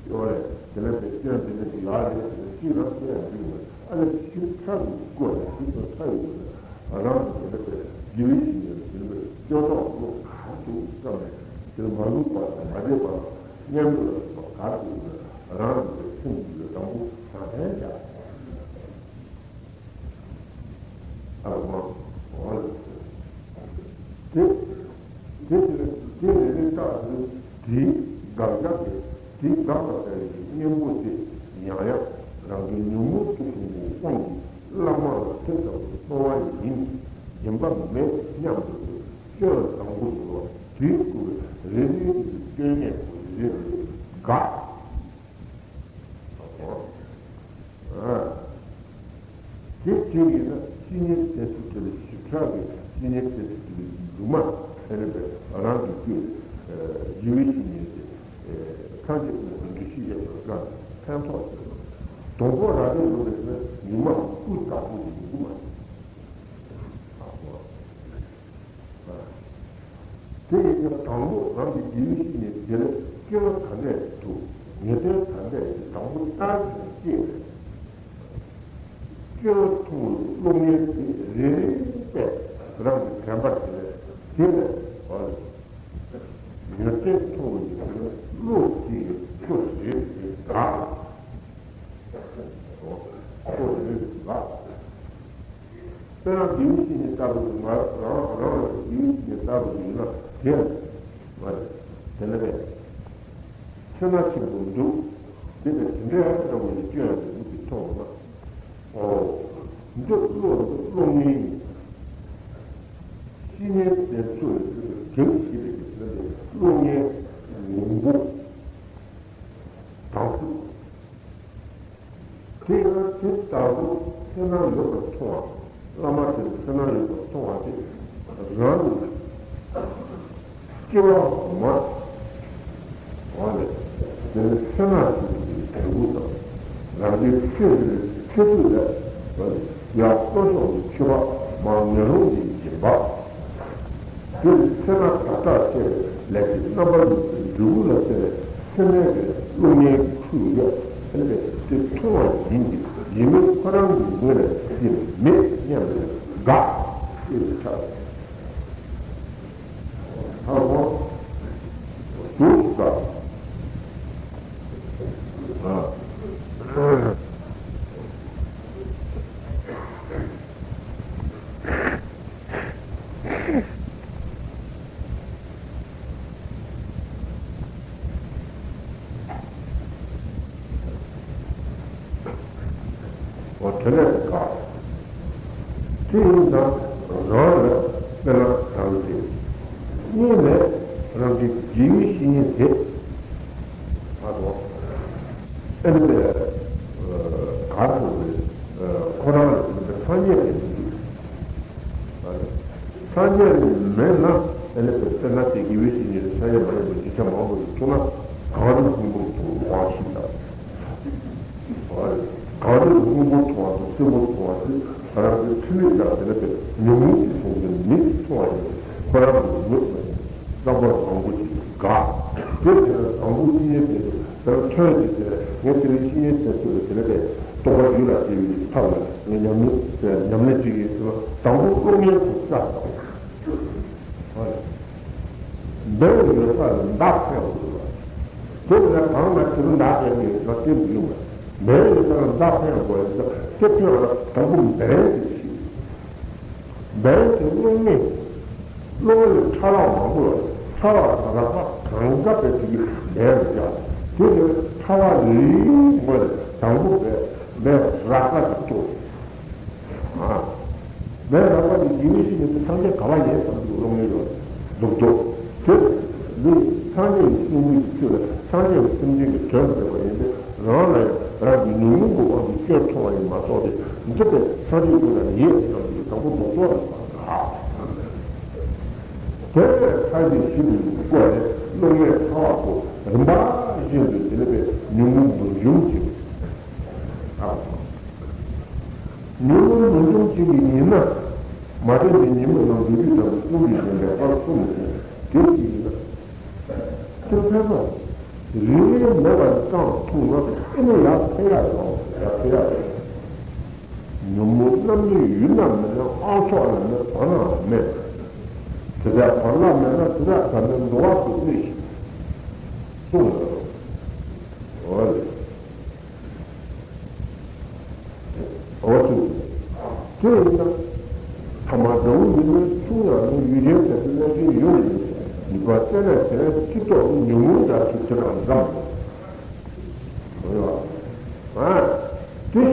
ཡོད་རེད། དེ་ལ་དེ་སྐྱོན་དེ་འདྲ་ཞིག་ཡོད་རེད་ཟེར་ནས་ཅིག་རང་བཤད་ཡང་འགྲིག་མེད། ཨ་ནི་ཞིབ་ཕྲ་གི་སྒོ་ནས་ཞིབ་ཏུ་ཕྲ་བའི་སྒོ་ནས་རང་གི་དེ་འདྲ་དེ་དགེ་བའི་བཤེས་གཉེན་ལ་དེ་འདྲ་སྐྱོན་རྟོག་བློ་ག་རེ་འདུག་བསམ་ནས་དེ་མ་ལུས་པ་དང་མ་བདེ་བ་དང་མཉམ་དུ་ལ་སོགས་པ་ག་རེ་འདུག་ན་རང་གི་སེམས་ཀྱི་ཡུལ་དང་པོ་བཟང་ལྡན་བྱ། ཨ་མ། འོ་ལ། དེ། དེ་དེ་དེ་རེ་རེ་བལྟས་ཚེ་དེའི་དགག་བྱ་དེ་དེའི་དགག་པ་ལྟ་བུའི་གཉེན་པོ་དེ་ཡང་ཡང་རང་གི་ཉོན་མོངས་དུག་གསུམ་གྱི་དབང་གིས་བླ་མ་ལ་དེ་ལྟ་བུར་གསོལ་བ་ཡིན། སྦྱིན་པ་མེད་སྙམ་དུ་སྐྱོན་དང་པོ་འདུལ་བ་དེའི་སྐུ་རེ་རེ་བཞིན་དུ་སྐྱོན་ངན་པོ་རེ་རེ་དགག་དེ་བྱས་ཡིན་ན་བཤེས་གཉེན་བསྟེན་ཚུལ་དེ་ལ་ཞིབ་ཕྲ་གི་བཤེས་གཉེན་བསྟེན་ཚུལ་དེ་ལ་ལུང་མ་ཕན་པའི་རང་གི་རྒྱུད་ཡུལ་བའི་བཤེས་གཉེན་དེ་ཐམས་ཅད་ཀུན་ཏུ་འདུ་ཤེས་ཡོད་པར་བསམ་ཕན་ཐོགས་ཡོད། དང་པོ་རང་རེ་ལུགས་ནས་ནི་ཉུང་མ་སྤུས་དག་པོ་ཡིན་དགོས་མ་རེད། དེ་ཡིན་ཙང་དང་པོ་རང་གི་དགེ་བའི་བཤེས་གཉེན་དེ་ལ་སྐྱེ་བ་ག་འདྲས་འདུག་ངེས་དོན་ག་འདྲས་ཡིན་དང་པོ་ལྟར་གྱི་སྐྱེས་པས། སྐྱེ་བ་མཐོང་བའི་གློག་བརྙན་དེ་རེ་རེ་བལྟས་རང་གི་དྲན་པ་དེ་ལ་དེ་ལས་བར་ངེས་དོན་མཐོང་བའི་དེ་ལ་བློ་གཅིག་གིས་ཁོ་རེ་རེ་དགག་ཁོ་རེ་རེ་དགག་དཔེར་ན་དགེ་བའི་བཤེས་གཉེན་ལྟ་བུ་ང་རང་རང་ལ་དགེ་བའི་བཤེས་གཉེན་ལྟ་བུ་ཡིན་ན་དེ་ལ་མ་རེད། དེ་ལ་རེད། ཚེ་ན་ཆེན་པོ་འདུག་དེ་ནས་དེ་འདྲའི་ལྟ་བུ་ཡི་སྐྱོན་དེ་མིག་གིས་མཐོང་བ་ན། ཨོ། འདི་བློ་འདི་བློ་ངན་ཡིན། བཤེས་གཉེན་དེ་ཚོས་དེ་གང་ཞིག་རེད་ཟེར་ན་བློ་ངན་ངོ་མགོ་དང་ཚུལ། དེ་ཡང་དེ་ལྟ་བུ་ཚེ་ན་ཡོད་པར་མཐོང་བ། བླ་མ་དེ་ཚེ་ན་ཡོད་པར་མཐོང་བ་དེ་རང་ཉིད་སྐྱེ་བ་མ་བ་ལས་དེ་ནི་ཚེ་ན་ཞིག་གི་འབྲས་བུ་དང་རང་གི་ཆོས་ཀྱི་ཆོས་སྲིད་ལས་ཡང་བློ་ཕྱོགས་ཀྱི་ཆོས་པ་མ་ངན་སློང་གི་སྦྱིན་པ། དེར་ཚེ་ན་ད་ལྟ་བྱས་པའི་ལས་ཀྱི་རྣམ་པར་སྨིན་པའི་འབྲས་བུ་ལ་བརྟེན་ནས་ཚེ་སྔོན་གྱི་བློ་ངན་གྱི་ཆོས་ཡོད་ཟེར་ནས་དེ་མཐོང་བ་ཡིན་གྱི་ཡིན་མིན་ཁོ་རང་གི་ངོས་ནས་དེ་མེད་སྙམ་པའི་དགག་ཅེས་པའི་ཕྱིར། ཧ་གོ། དུ་དགག་ཨ། འོ་དེ་ལས་དགག་དེ་ཡིན་ཙང་རང་ལ་དཔེར་ན་རང་བཙན། གཉིས་ནས་རང་གི་དགེ་བའི་བཤེས་གཉེན་དེ། ཨ་དོ། ཨེ་ནི་པའི་གར་སོང་བའི་ཁོ་རང་ལ་ཡིན་པའི་སངས་རྒྱས་ཀྱི་མི་འདུག་སངས་རྒྱས་ནི་མེད་ན་ཨེ་ནི་པའི་དཔེར་ན་དེ་དགེ་བའི་བཤེས་གཉེན་ལ་ཆ་ཡང་མ་ཡིན་པའི་གཞིར་བྱ་མང་པོ་ཞིག་མཐོང་ན་གངས་རི་ལྷུན་པོར་མཐོང་བ་ཞིག་དང་། གངས་རི་ལྷུན་པོར་མཐོང་བ་དང་སྲིན་པོར་མཐོང་བ་དེ་ང་རང་གི་འཁྲུལ་མེད་དང་དེ་ལ་དེ་ཉོན་མོངས་ཀྱི་ཕུང་པོའི་མིག་གིས་མཐོང་བ་ཡིན་ཁོ་རང་གི་ངོས་ནས་རྣམ་པ་བཟང་པོ་ཞིག་དགག་དེ་དེ་ལ་བཟང་པོ་ཅི་ཡིན་དེ་དེ་ལ་ཐོན་ཅིག་དེ་ལ་ངས་དེ་ལ་ཤི་ཡིན་དེ་ཚོ་ལ་དེ་ལ་དེ་རྟོགས་པ་རྒྱུད་ལ་སྐྱེ་བའི་ཐབས་ལ་ངས་ཉམས་ལེན་ཉམས་ལེན་ཅིག་ཡིན་དེ་ལ་དང་པོ་སློབ་གཉེར་དུ་བཅའ་དང་། ཨ་ལས། འབེན་ཡོད་ས་ལ་མདའ་འཕེན་དགོས་པ། དེ་ལ་གང་ན་དེ་རུ་མདའ་འཕེན་གྱི་ཡོད་ས་དེ་འདུག་ཡོང་བ། འབེན་ཡོད་ས་ལ་མདའ་འཕེན་དགོས་ཡོད་ས་དེ་ཐོན་ལ་དང་པོ་འབེན་དེ་ཤེས། འབེན་དེ་སློང་མེད། སློང་ལས་ཕྲ་བ་མང་པོ་ལ་ཕྲ་བ་རགས་པ་གང་ག་པའི་དེ་གི་འབེན་ལ་བཞག་དེ་ལས་ཕྲ་བ་རིགས་མང་པོ་ལས་དང་པོ་འབེན་འབེན་རགས་པ་དེ་གཏོད། ཨ། མེད་རང་པ་ནི་ཡིན་མི་ཞིག་ནི་སངས་རྒྱས་ག་བ་ཡིན་བསམ་གྱི་བློ་ངེས་ཡོད་འདུག་འདུག་དེ་ནི་སངས་རྒྱས་ཀྱི་གསུང་མི་གི་ཚུལ་ལ་སངས་རྒྱས་ཀྱི་སེམས་ཅན་གྱི་དོན་མཛད་པ་ཡིན་ཏེ། རང་ལ་ཡང་རང་གི་ཉོན་མོངས་ཀྱི་དབང་གིས་སྐྱོན་མཐོང་བ་ཡིན་མ་གཏོགས་ཏེ། འདི་ལྟར་སངས་རྒྱས་ཀུན་ལ་ཡིན་བསམ་གྱི་དང་པོ་རྡོག་རྡོག་ལ་བསམ་པ། དེ་ལས་ཐར་པའི་གཞི་ལ་བཀོད་ནས་སློབ་མའི་ཐར་བ་སོགས་རིམ་པ་བཞིན་དུ་དེ་ལས་པའི་ཉོན་མོངས་མུན་འཇོམས་ཀྱི། ཉོན་མོངས་མུན་འཇོམས་བྱེད་པའི་ཉི་མ། མ་དྲན་པའི་ཉི་མ་རྣམས་མདོ་རྒྱུད་ལྟར་དུ་གསུངས་པའི་བཞིན་པའི་པར་གསུམ་དེ་དེ་ཅི་ཡིན་ན། དེ་ཕན་ཚུན་རིགས་མེད་པར་བསྲངས་ཐུབ་ན་ཨེ་ནི་ཡར་འཕེལ་ཡག་ཡོང་ཡར་འཕེལ་ཡག་ཡོང་། ཉོན་མོངས་རྣམ་གཉིས་ཡུལ་ན་མེད་ན་དབང་ཕྱོགས་ན་མེད་བར་ན་མེད། དེ་དག་བར་ན་མེད་ན་དེ་དག་བར་ན་འགྲོ་བ་སོགས་གནས་ཤིང་གསུངས་ཡོད། འོ་རེད། འོ་ཙི། དེ་ཡིན་ན། ཐ་མ་དགྲ་བོ་ཡིན་ན་ཆུང་ཡང་ནི་ཡུལ་ཅན་དེ་ཚོ་གནས་ཤིང་ཡུལ་ཡིན། ནུས་པ་བརྟན་ན་དེ་ལ་ཅི་ཐོག་ནི་ཉོན་མོངས་དགྲ་ཚོ་དེ་དང་འཛམ། འོ་ཡ། ཨ། དེ།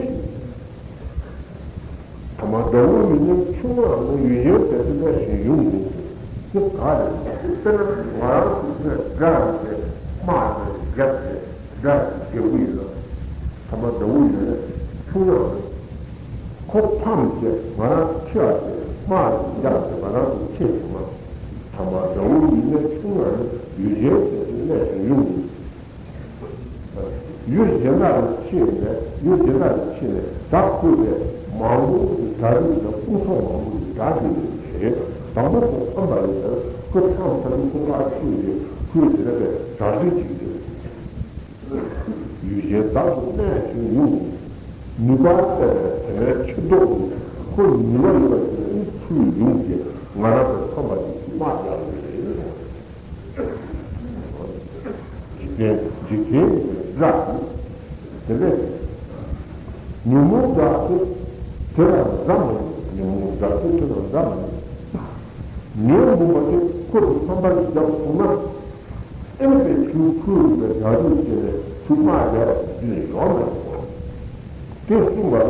ཐ་མ་དགྲ་བོ་ཡིན་ན་ཆུང་ཡང་ནི་ཡུལ་ཅན་དེ་ཚོ་གནས་ཤིང་ཡུལ་ཡིན། དེ་ག་རེད། དཔེར་ན་ང་རང་ཚོ་དེ་དགྲ་ཡིན་ཏེ་དམག་དེ་བརྒྱབ་སྟེ། དགྲ་རྒྱལ་པོ་ཡིན་ན། ཐ་མ་དགྲ་བོ་ཡིན་ན་ཆུང་ཡང་ཁོ་ཕམ་བྱས་ང་རང་ཁྲིད་ཡག་དེ་དམག་རྒྱག་སྟེ་ང་རང་ཚོ་ཁྲིད་བྱུང་ན། ཐ་མ་དགྲ་བོ་ཡིན་ན་ཆུང་ཡང་ཡུལ་ཅན་དེ་ཚོ་གནས་ཤིང་ཡུལ་ཡིན། ཡུལ་གཞན་དག་ལ་ཁྲིད་ནས་ཡུལ་གཞན་དག་ལ་ཁྲིད་ནས་དགྲ་བཀོལ་ཏེ་མང་པོ་ཞིག་དགྲ་རིགས་དང་དཔུང་ཚོགས་མང་པོ་ཞིག་དགྲ་དེ་ཡིན་པས་དང་པོ་ཁོ་ཕམ་པ་ཡིན་ན་ཁོ་ཕམ་ཚར་དུས་ཁོ་ཕར་ཁྲིད་དེ་ཁོས་དེ་ལ་པའི་དགྲ་རིགས་ཅིག་ཡོད། ཡུལ་གཞན་དག་ཏུ་གནས་ཤིང་ཡུལ། ནུས་པ་བརྟན་པས་དེ་ནས་ཕྱིར་ལྡོག་ནས་ཁོ་ནུས་པ་ཡོད་པ་ཞིག་ནི་ཚུར་ཡོང་སྟེ་ང་རང་ཚོ་ཕམ་པ་ཞིག་དམག་རྒྱག་ཡོད་རེད། འཇིག་རྟེན་འཇིག་རྟེན་གྱི་དགྲ་དེ་ལས་ཉོན་མོངས་དགྲ་དེ་དེ་ལ་འཛམ་མི་ཉོན་མོངས་དགྲ་དེ་དེ་ལ་འཛམ་མི་ཉོན་མོངས་པ་དེ་ཁོ་ལ་ཕམ་པ་ཞིག་བརྒྱབ་སོང་ན། ཨེ་ནི་པའི་ཆུ་ཁོལ་བའི་དགྲ་འདུལ་བྱས་ནས་ཆུ་དམག་རྒྱག་པ་དེ་ནས་ཡོང་མ་ཡོང་གོ། དེ་གསུངས་པ་ལ་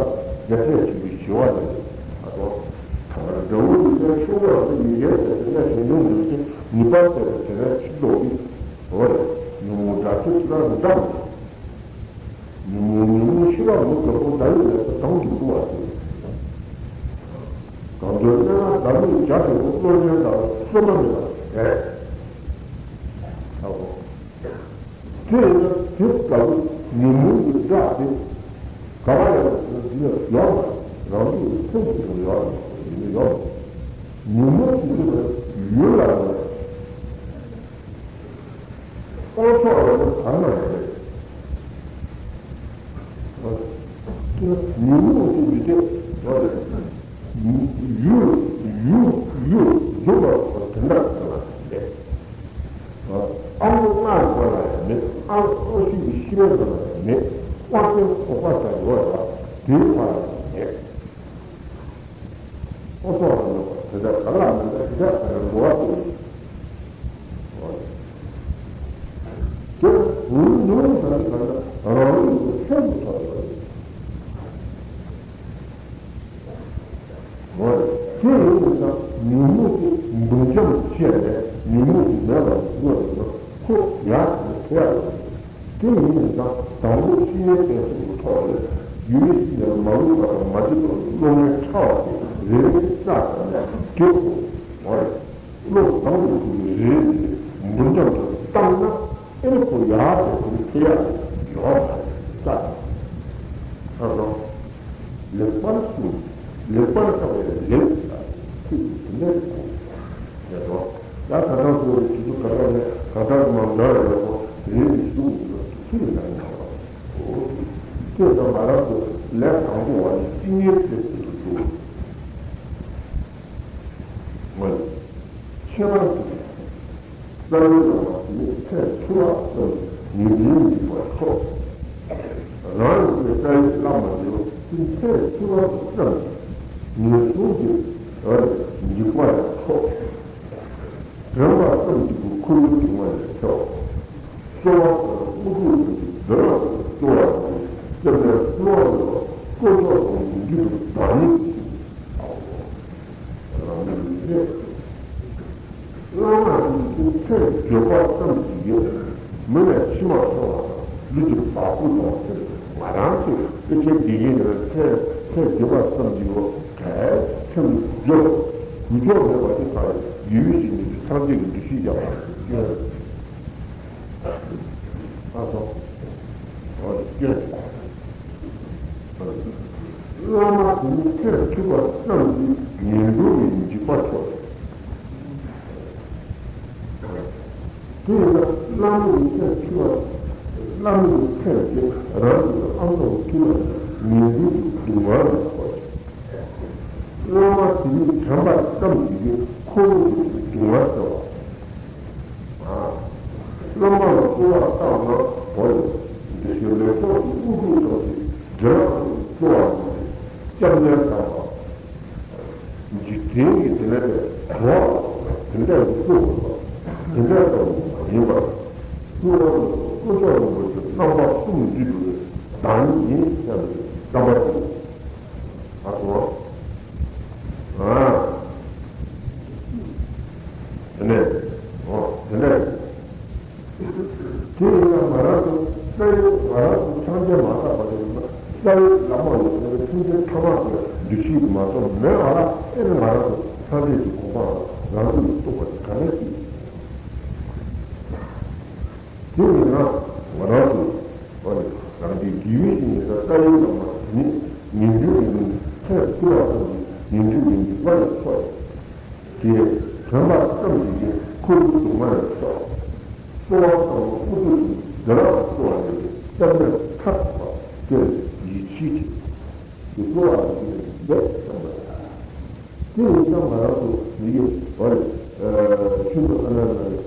རྒྱལ་སྲས་ཆེན་པོའི་ཞི་བ་ལྷས་ཨ་དོ། དགྲ་བོ་ཡི་དམ་ཆུང་བ་ལ་ཡི་གེ་ཟེར་དེ་ནས་ཞིང་ལུགས་འདུལ་ཏེ་ནུས་པ་བརྟན་པས་དེ་ནས་ཕྱིར་ལྡོག་གི། འོ་རེད། ཉོན་མོངས་དགྲ་ཚོ་ཅི་ལ་མི་འདང་། ཉོན་མོངས་ཉོན་མོངས་ཤི་བ་མི་དགའ་པོ་ཟླ་བའི་ལས་སུ་དང་དུ་བསྐུལ་བ་དེ། གང་འདོད་གནས་ལ་བདག་མེད་རྒྱ་ཆེན་པོ་བློ་ལྡན་དག་ལ་བསོད་ནམས་མེད་པར་ཟད། ཨ་ཧོ། དེ་ཡིན་ན་དེ་ལྟ་བུ་ཉོན་མོངས་ཀྱི་དགྲ་དེ་ག་བ་ཡང་འདི་ལ་ཡོད་མ་རང་ཚུགས་ལ་ཐུག་ཐུག་ཡོད་ཡིན་ཡོད། ཉོན་མོངས་ཀྱི་དགྲ་ཡུལ་ལ་ཡོད། དབང་ཕྱོགས་ལ་ནི་བར་མ་ཡང་མེད། ཉོན་མོངས་ཀྱི་མི་དེ་ཡོད་རེད། ཡུལ་ཡུལ་ཡུལ་འཛུགས་པ་དེ་འདྲ་ལ་མེད། ཨ་ལོ་ལྔ་ཡོད་ལ་ཡང་མེད། ཨ་ལོ་ཨ་ཤི་ཡི་ཤི་བའི་ལ་ཡང་མེད། དབང་ཆེན་ཁོག་པ་ལྟར་ཡོད་ལ་དེའི་བར་ལ་ཡང་མེད། ཨོ་སོགས་ལ་ནོག་པ་དེ་དག་ག་ལ་མེད་ན་དེ་དག་ག་ལ་འགྲོ་བ་སྟེ། དེ་འོན་ཉོན་མོངས་དང་གང་ལ་རང་ལུགས་ཀྱི་ཁྱད་དུ་འཕགས་པ་རེད། འོ་རེད། དེ་ཡིན་ཙང་ཉོན་མོངས་ཀྱི་འབུམ་འཇོམས་བྱས་ནས་ཉོན་མོངས་ཀྱི་མེད་པར་བཟོ་བ་ཡིན་ན་ཁོ་ཡག་ནས་ཐེ་ཡག་ཡོད། དེ་ཡིན་ཙང་དང་པོ་བཤེས་གཉེན་བསྟེན་གསུམ་གྱི་ཐོག་ལས་ཡུལ་ཡུལ་ཅན་ལ་མ་ལུས་པ་དང་མ་བཅོས་པ་བློ་ངན་ཕྲ་བ་དེ་རེ་རེ་བཞིན་བསགས་ཙམ་ལས་འགྲིག་གོ། འོ་རེད། བློ་བཟང་པོ་ཐུག་པའི་རེ་རེ་བཞིན་འབུམ་འཇོམས་དུ་བཏང་ན་ཨེ་ནི་ཁོ་ཡག་དེ་ཁོ་ནི་ཐེ་ཡག་ཡོད་པ་རེད། ས་ས་སོ། ལེགས་པར་གསུངས། ལེགས་པར་བསགས་པའི་ལེགས་ལ་ཐུགས་ཀྱི་དེ་ནས་གོ། ཡ་དོ། ཡ་ད་ལྟ་གོ་རེ་ཆུ་ཚོད་ག་ལ་ནས་ག་ལྟར་མང་དྲགས་ཡོད་གོ་རེ་རེ་ཞུ་འོ་ཐུགས་ལ་ཡང་ཡོད་པ། དེ་ཚོ་ང་རང་ཚོ་ལས་དང་པོ་བ་ནི་སྤྱི་གཉེར་དེ་ཚོ་འདུག་ངོས། ཁྱད་པར་དུ། རྩ་བའི་བླ་མ་དེ་ནི་ཚེ་འཕོས་པ་ཙམ་གྱིས་ངེས་འབྱུང་འཇིག་པ་ཆོག་རང་ཡིན་པའི་རྩ་བའི་བླ་མ་དེ་ནི་ཚེ་འཕོས་པ་ཙམ་གྱིས་ངན་སོང་གི་འཇིག་པ་ཡང་ཆོག་དྲན་པ་ཙམ་གྱིས་འཁོར་ལོའི་སྡུག་བསྔལ་ཡང་ཆོག་གསོལ་བ་དང་དབུ་འཁྲུག་ཙམ་གྱིས་བདེ་བླག་ཏུ་སྐྱོ་བ་དང་སྐྱབས་གནས་གསོལ་བ་འདེབས་པ་དཀོན་མཆོག་དང་མི་མཇུག་ཏུ་བདག་ཉིད་ཀྱི་རང་ཉིད་རེད། བླ་མ་དེ་ཚོའི་ཚེ་འགྱོད་པ་ཙམ་གྱིས་མི་ལ་ཕྱི་མ་སོང་བ་དང་ལུས་ཀྱི་བ་སྤུ་དང་ཚེ་ང་རང་ཚོའི་ཨེ་ཆེ་དགེ་རྒན་དེ་ཚེ་ཚེ་འགྱོད་པ་ཙམ་གྱིས་གལ་ཐེམ་འགྱོད་གུ་ཆོག་མེད་པ་དེ་ཚ་ཡི་ཡུལ་ཞིག་ནས་སངས་རྒྱས་ཀྱི་འདུ་ཤེས་བཞག་པ་སྐྱོན། ཨ་སོ། འོ་སྐྱོན། བླ་མ་དེ་ནི་ཚེ་ཐུབ་པ་ཙམ་གྱིས་ངན་འགྲོ་བའི་འཇིགས་པ་ཆོག་དེ་ཡིན་ན་བླ་མ་ཡི་ཚེ་ཐུབ་པ། བླ་མ་ཡི་ཚེ་དེ་རང་གི་ཨ་མདོ་ཐུབ་པ་ངན་འགྲོ་གི་སྡུག་བསྔལ་ལ་ཆོག་བླ་མ་དེ་ཉིད་དྲན་པ་ཙམ་གྱིས་འཁོར་ལོ་དེ་སྡུག་བསྔལ་སྟེར་བ། བླ་མ་ལ་གསོལ་བ་བཏབ་ན་འོ་ཡ། འདི་ཞོར་ལས་ཚོགས་ཀྱི་དབུ་ཁྲིད་ཐོག་གི་འདྲེ་ལ་གསོལ་བ་འདེབས་ཏེ་སྐྱབས་གནས་དམ་པ། འཇིག་རྟེན་གྱི་དེ་ནས་པའི་གྲོགས་དེ་འདྲ་གི་གསོལ་བ་དེ་འདྲ་ལྟ་བུ་མ་ཡིན་པར་གསོལ་བ་དཀོན་མཆོག་རིན་པོ་ཆེ་རྣམ་པ་གསུམ་འདུས་པའི་བདག་ཉིད་ཡིན་སྙམ་པའི་བསམ་པ་དེ། ཨ་སོ། ཨ། དེ་ནས། ཨོ། དེ་འདྲ་རེད། དེ་ཡིན་ན་ང་རང་ཚོ་རྩ་བའི་ང་རང་ཚོ་ཕྱག་རྒྱ་མ་བཏབ་པ་ཡིན་ན་རྩ་བའི་བླ་མ་ཡོད་པའི་ཐུགས་རྗེ་ཐ་མ་གི་འདུ་ཤེས་ཀྱི་མ་གཏོགས་མེད་པ་ལ་ཨེ་ནི་ང་རང་ཚོ་སངས་རྒྱས་ཀྱི་གོ་འཕང་རང་ལུགས་ལ་གཏུགས་པ་དེ་ག་ནས་ཤེས། དེ་ཡིན་ན་ང་རང་ཚོ་ཨ་ནི་རང་གི་དགེ་བའི་བཤེས་གཉེན་དང་རྩ་བའི་བླ་མ་དེ་ནི་ངེས་འབྱུང་ཡིན་ནོ། ཚེ་ཐུབ་པ་ཙམ་གྱིས་ངེས་འབྱུང་ཡིན་པའི་བླ་ཡང་ཆོག་དེ་དྲན་པ་ཙམ་གྱིས་འཁོར་བའི་སྡུག་བསྔལ་ཡང་ཆོག་གསོལ་བ་བཏབ་ན་དབུ་ཁྲིད་དུ་བདེ་བླག་ཏུ་སྐྱོ་བ་ཡིན་ཏེ་སྐྱབས་གནས་ཐབས་པ་དེར་ཡིད་ཆེས་ཀྱིས། དེ་གསོལ་བ་ལ་ཡིད་ལས་འདས་བསམ་པ། དེ་ཡིན་ཙང་ང་རང་ཚོ་མི་ཡི་བར་ཆུ་ཚོད་ཨ་ན་ན་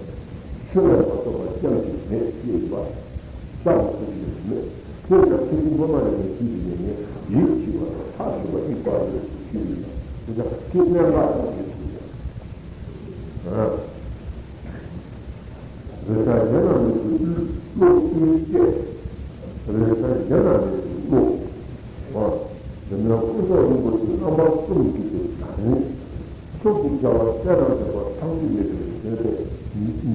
ཆུ་ལས་མ་གཏོགས་པ་ཅང་ཞིག་མེད་ཅེས་ཡིན་པ། ལྟ་བ་ཁོ་ཞིག་མེད། ཁོས་ཀྱང་ཚེ་འདི་སྔོན་མ་ནས་ནས་ཤེས་ཀྱི་ཡོད་ནས་ཡིད་ཆེས་པ་དང་ཐག་ཆོད་པ་ཨི་པ་རེད་ཞུས་ཡིན་ལ། དེ་ཀྱང་དེ་གནད་འགག་ཅིག་རེད་ཞུས་ཡིན། རེས་གཟའ་གཞན་དང་མི་དགོས་བློ་ཀུན་བསྐྱེད། རེས་གཟའ་གཞན་དང་མི་དགོས་བློ། འོ། དེ་ནས་དཀོན་མཆོག་རིན་པོ་ཆེ་རྣམ་པ་གསུམ་གྱི་དེ་ད་ནི། ཚོགས་ཀྱི་རྒྱལ་བ་སྲས་དང་བཅས་པ་ཐམས་ཅད་ཡོད་པའི་ཞལ་དེ་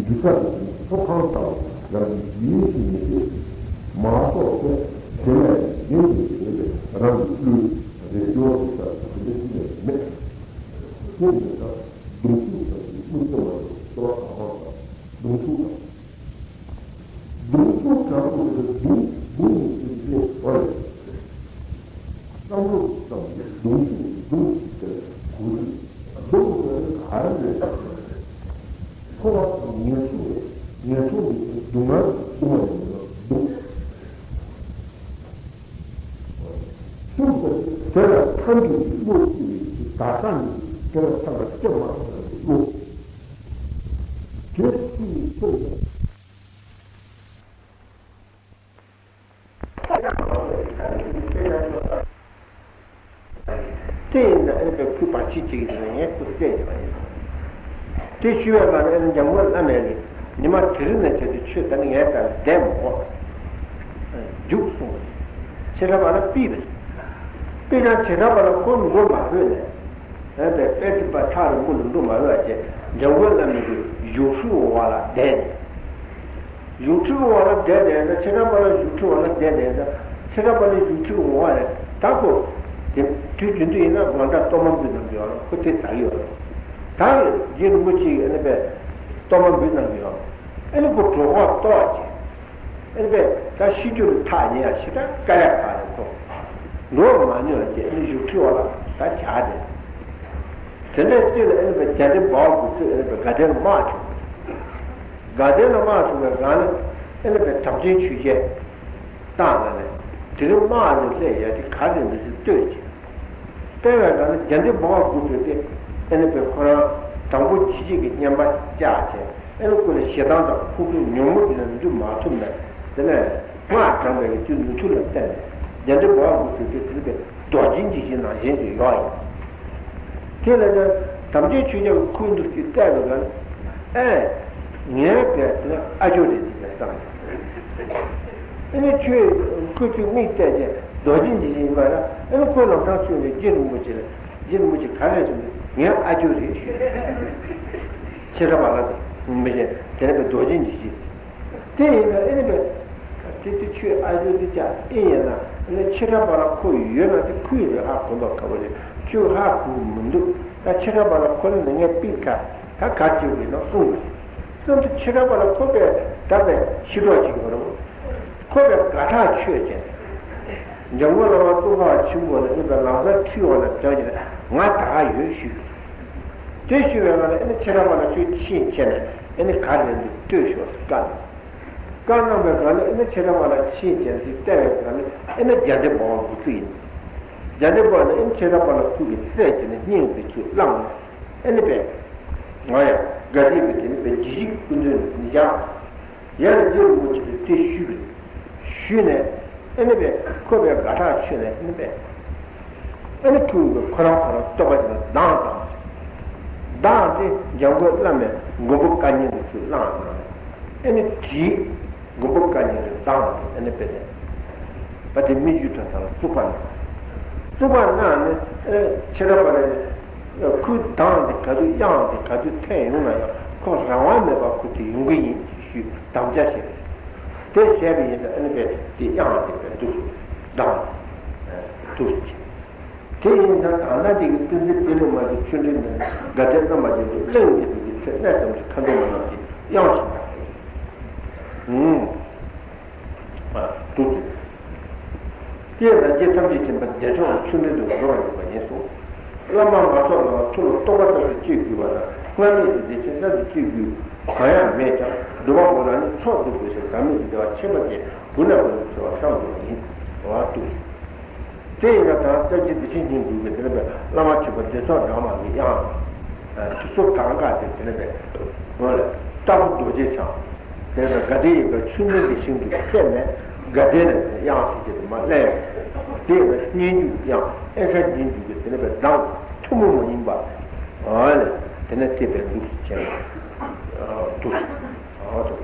འདུས་ས་དེ་ཚོགས་ཁང་ལྟ་བུ་རང་གི་ཡིད་ཀྱི་མི་ཤེས་མ་གཏོགས་པའི་དེ་ལས་གཞན་གྱི་ཞལ་དེ་རང་གི་བློའི་རེ་སྐྱོར་དེ་ལྟར་དེ་འདྲ་ཞིག་ཡང་མེད། དེ་མེད་ན་གདུང་ཤུགས་ཙམ་གྱིས་མི་སྐྱོ་བ་དང་སྐྱོ་བ་གང་མང་དང་གདུང་ཤུགས་དང་། གདུང་ཤུགས་དྲག་པོ་དེ་གདུང་གདུང་ཞིག་རེད་བ་རེད། བསམ་བློ་བཏང་ནས་གདུང་ཤུགས་གདུང་ཞིག་དེར་གོ་རྒྱུ། གདུང་དེ་ག་རེ་རེད། འཁོར་བ་དང་ངན་སོང་རེད། ངན་སོང་གི་སྡུག་བསྔལ་གདུང་བ་ཡིན་ན་གདུང་། ཤུགས་དེ་དེ་ལ་ཐམས་ཅད་ཀྱི་བློ་སྐྱེ་བའི་ཚུལ་ད་ལྟ་ནི་དེ་ལ་ཐམས་ཅད་སྐྱེ་མ་ཐུབ་པའི་བློ། དེ་སུ་ཡིས་ཐུབ་ན། དེ་ཡིན་ན་ཨེ་པའི་ཁུ་བར་ཆད་ཅིག་ཡིན་ན་ངས་ཁུ་བསད་ཀྱི་བ་ཡིན། དེ་ཞུ་བའི་ངང་ནས་ཨེ་འཇམ་མགོན་བླ་མས་ནི་ཉི་མ་དེ་རིང་ནས་བྱས་ཏེ་ཁྱོད་ད་ནི་ངའི་རྩ་ལ་བསྡད་མི་དགོས། རྒྱུགས་གསུངས་པ་རེད། བྱེ་བྲག་པ་ལ་ཕུལ་བ་རེད། དཔེ་ཀྱང་བྱེ་བྲག་པ་ལ་ཁོ་མགོ་མ་ཕོད་ནས། ཨེ་པའི་དཔེ་ཁྲིད་པ་ཁྲག་རིང་པོ་ལ་འགྲོ་མ་འོས་པ་བྱས་འཇམ་མགོན་བླ་མའི་གི་བཞུགས་ཁྲིའི་འོག་ལ་བསྡད་ནས། བཞུགས་ཁྲིའི་འོག་ལ་བསྡད་བསྡད་ན་ཕྱི་དྲང་པ་ལ་བཞུགས་ཁྲིའི་འོག་ལ་བསྡད་བསྡད་ན་ཕྱི་དྲང་པ་ལ་བཞུགས་ཁྲིའི་འོག་ལ་ད་ཁོ་དེ་དུས་རྒྱུན་དུ་ཡིན་ན་དགོང་དག་གཏོར་མ་འབུལ་གནང་གི་ཡོད་རེད། ཁོ་དེ་ཟ་གི་ཡོད་རེད། ད་རྗེ་རིན་པོ་ཆེ་ཡིས་ཨ་ནི་པའི་གཏོར་མ་འབུལ་གནང་གི་ཡོད་རེད། ཨ་ནི་ཁོ་གྲོད་ཁོག་ལྟོགས་བྱས། ཨེ་ནི་པས་ད་ཤི་རྒྱུ་ལ་ཐག་ཉེ་ཡ་ཞེ་དྲག་དཀའ་ཡ་ག་རེ་ཐོག་འགྲོ་མ་མྱོང་བ་བྱས་ཨེ་ནི་བཞུགས་ཁྲི་འོག་ལ་ད་བྱ་དེ། དེ་འདྲའི་དུས་ལ་ཨེ་ནི་པས་རྒྱ་འདྲེ་འབར་བ་དགུ་ཚོད་ཨེ་ནི་པས་དགའ་ལྡན་ལ་དམག་བྱུང་། དགའ་ལྡན་ལ་དམག་བྱུང་བའི་སྒང་ལ་ཨེ་ནི་པས་དམ་ཅན་ཆོས་རྒྱལ་བཏང་ལ་ནས་དེ་རིང་དམག་ནས་སླེབས་ཡ་དེ་ག་རེ་འདི་ཚོ་ལྟོས་བྱས། བལྟས་པའི་སྒང་ལ་རྒྱ་འདྲེ་འབར་བ་དགུ་ཚོད་དེ་ཨེ་ནི་པས་ཁོ་རང་དང་པོ་ཇི་བྱེད་ཀྱི་བསྙེན་པ་བཅག་བྱས། ཨེ་ནི་ཁོ་ལ་ཞེ་སྡང་དང་ཕོག་ཐུག་ཉོན་མོངས་ཀྱི་ལམ་འཇུག་མ་ཐུབ་ནས། དེ་ནས་སྔགས་བགྲངས་པའི་ཀྱི་ནུས་མཐུ་ལ་བརྟེན་ནས་རྒྱ་འདྲེ་འབར་བ་དགུ་ཚུགས་ཏེ། དེ་ནི་རྡོ་རྗེ་འཇིགས་བྱེད་ནང་བཞིན་དུ་ཡོད་ཡིན། དེ་ལ་ནི་དམ་ཅན་ཆོས་རྒྱལ་གྱི་ཁུར་འདུག་ཅིག་བལྟས་པའི་སྒང་ལ། ཨེ། ངའི་དཔེ་དེ་ནི་ཨ་ཇོ་རེད་ཅེས་བསམ། ཨེ་ནི་ཁྱོད་ཁོ་ཚོའི་མིག་བལྟས་ཏེ་རྡོ་རྗེ་འཇིགས་བྱེད་ཡིན་པ་ལ། ཨེ་ནི་ཁོས་ལམ་སང་ཁྱོད་ནི་རྗེ་རིན་པོ་ཆེ་ལ། རྗེ་རིན་པོ་ཆེ་ག་རེ་ཟེར་ན། ངའི་ཨ་ཇོ་རེད་ཞུས། ཆེ་ཕྲ་བ་ལ་དང་མི་ཤེས་དེ་ནི་བས་རྡོ་རྗེ་འཇིགས་བྱེད། དེ་ཡིན་ན་ཨེ་ནི་བས། དེ་དེ་ཁྱོད་ཨ་ཇོ་དེ་ཅག་ཨེ་ཡིན་ན། ཨེ་ནི་ཆེ་ཕྲ་བ་ལ་ཁོ་ཡོད་ན་དེ་ཁོའི་རེད། ཧ་གོ་མདོག་ཁ་པོ་རེད། ཁྱོད་ཧ་གོ་གི་མི་འདུག་ད་ཆེ་ཕྲ་བ་ལ་ཁོ་ལ་ནི་ངས་པིག་ཁ་ད་ག་བྱེད་དགོས་ན་གསུངས་དགོས། གསུམ་དུ་ཆེ་ཕྲ་བ་ལ་ཁོ་པས་ད་པས་ཤི་གྲོགས་བྱེད་དགོས་རེད། ཁོ་པས་དགའ་ཐག་ཆོད་བྱས་ནས། འཇམ་མགོན་བླ་མ་ཙོང་ཁ་པ་ཆེན་པོ་ལ་ཨེ་ནི་ལམ་སང་ཁྲིད་འོང་ན་བྱང་གི་ང་ད་ག་ཡོད་ཞུས། དེ་ཞུས་པའི་སྒང་ལ་ཨེ་ནི་ཆེ་ཕྲ་བ་ལ་ཁྱོད་ཕྱིན་བྱས་ནས་ཨེ་ནི་ག་རེ་འདུག་ལྟོས་ཤོག་ཟེར་བཀའ་གནང་། བཀའ་གནང་བའི་སྒང་ལ་ཨེ་ནི་ཆེ་ཕྲ་བ་ལ་ཕྱིན་བྱས་ནས་ཅིག་བལྟས་པའི་སྒང་ལ་ཨེ་ནི་རྒྱ་འདྲེ་འབར་བ་དགུ་ཚུགས་ཡིན། རྒྱ་འདྲེ་འབར་ནི་ཨེ་ནི་ཆེ་ཕྲ་བ་ལ་ཁོ་གི་སྲས་དེ་ནི་སྙིང་དེ་ཚུར་བླངས་ནས། ཨེ་ནི་པས། ང་ཡང་དགའ་བདེ་བའི་དེ་ནི་པས་འཇིགས་བྱེད་ཀྱི་སྐུ་མདུན་ནས་བཞག་ཡར་རྗེ་རིན་པོ་ཆེ་ལ་དེ་ཞུས་པས། ཞུས་ནས་ཨེ་ནི་པས་ཁོ་པས་དགའ་ཐག་ཆོད་ནས། ཨེ་ནི་པས་ཨེ་ནི་ཁོ་པས་ཁོ་རང་ཁོ་རང་བསྟོད་པ་ཅིག་ལ་གདངས་བཏང་། གདངས་ཏེ་འཇམ་མགོན་བླ་མའི་མགོན་པོ་བཀའ་ཉན་དུ་ཚུར་བླངས་གནང་ནས། ཨེ་ནི་དེའི་མགོན་པོ་བཀའ་ཉན་གྱི་གདངས་ཏེ་ཨེ་ནི་པས་ནས། བ་དེ་མི་རྒྱུད་དོན་དག་ལ་བཙུགས་པ་གནང་། བཙུགས་པ་གནང་ནས་ཨེ་ཆེ་ཕྲ་བ་ལ་ཁོའི་གདངས་དེ་ག་དུས་དབྱངས་དེ་ག་དུས་ཐོན་ཡོང་ན་ཡང་ཁོ་རང་དབང་མེད་པར་ཁོ་དེ་ཡོང་གི་ཡིན་ཞུས་དམ་བཅའ་བཞེས། དེ་བཞེས་པ་ཡིན་ན་ཨེ་ནི་པས་དེ་དབྱངས་དེ་པས་འདུག་གདངས་འདུག་དེ་ཡིན་ན་ད་ལྟ་དེ་གི་བསྟན་འཛིན་པད་མ་གི་ཆོས་འབྲེལ་ནས་དགའ་ལྡན་བླ་མ་རྗེ་བཙུན་གླེང་བྱེད་པའི་གི་ཚེ་གནས་ཙམ་གྱི་ཁ་འདོན་མ་གནང་ཞིག་དབྱངས་ཤིག་དང་། ཨུང་། ཨ། འདུག་སྟེ། དེས་ན་རྗེ་ཐམས་ཅད་མཁྱེན་པ་བདེ་མཆོག་ལ་ཆོས་འབྲེལ་དུ་འགྲོ་བར་འགྱུར་བ་ཡིན་གསུངས། བླ་མ་མ་ཐོབ་ལ་ཐུགས་ལ་རྟོགས་པ་ཙམ་ཞིག་སྐྱེ་དགོས་པ་དང་། སྔར་མེད་ཀྱི་བདེ་ཆེན་ཙམ་ཞིག་སྐྱེ་དགོས་གང་ཡང་མེད་ཀྱང་། སྒྲུབ་པ་པོ་རང་ཉིད་ཚོགས་སྒྲུབ་དགོས་ཤིང་། ཟག་མེད་ཀྱི་བདེ་བ་ཁྱད་པར་ཅན་གུང་ནས་གུང་དུ་འཚོལ་བ་བསམ་དགོས་པ་ཡིན། འོ་འདུག་དེ་ཡིན་ན་ད་སྐྱབས་རྗེ་བདེ་ཆེན་སྙིང་ཐིག་གི་དེ་ནས་བླ་མ་མཆོད་པ་བདེ་མཆོག་སྒྲོལ་མ་གི་དབྱངས། ཐུགས་སྲོག་གང་ག་དེ་དེ་ནས་འོ་ལ་ལྟ་བུ་རྡོ་རྗེ་འཆང་། དེ་ནས་དགའ་ལྡན་ཡོད་པའི་ཆོས་མིན་གྱི་ཞིང་དུ་ཕེབས་ནས་དགའ་ལྡན་ལ་དབྱངས་ཞིག་དེ་མ་གླས་ཡོང་། དེ་ཡིན་ན་སྙན་བརྒྱུད་དབྱངས། ཨེ་ཤ་སྙན་བརྒྱུད་ཀྱི་དེ་ནས་གདངས་ཐུན་མོང་མ་ཡིན་པ། འོ་ལ་དེ་ནས་དེ་བས་འདུག་སེ་བྱས་ནས་འདུག་ཨ་ཏོ།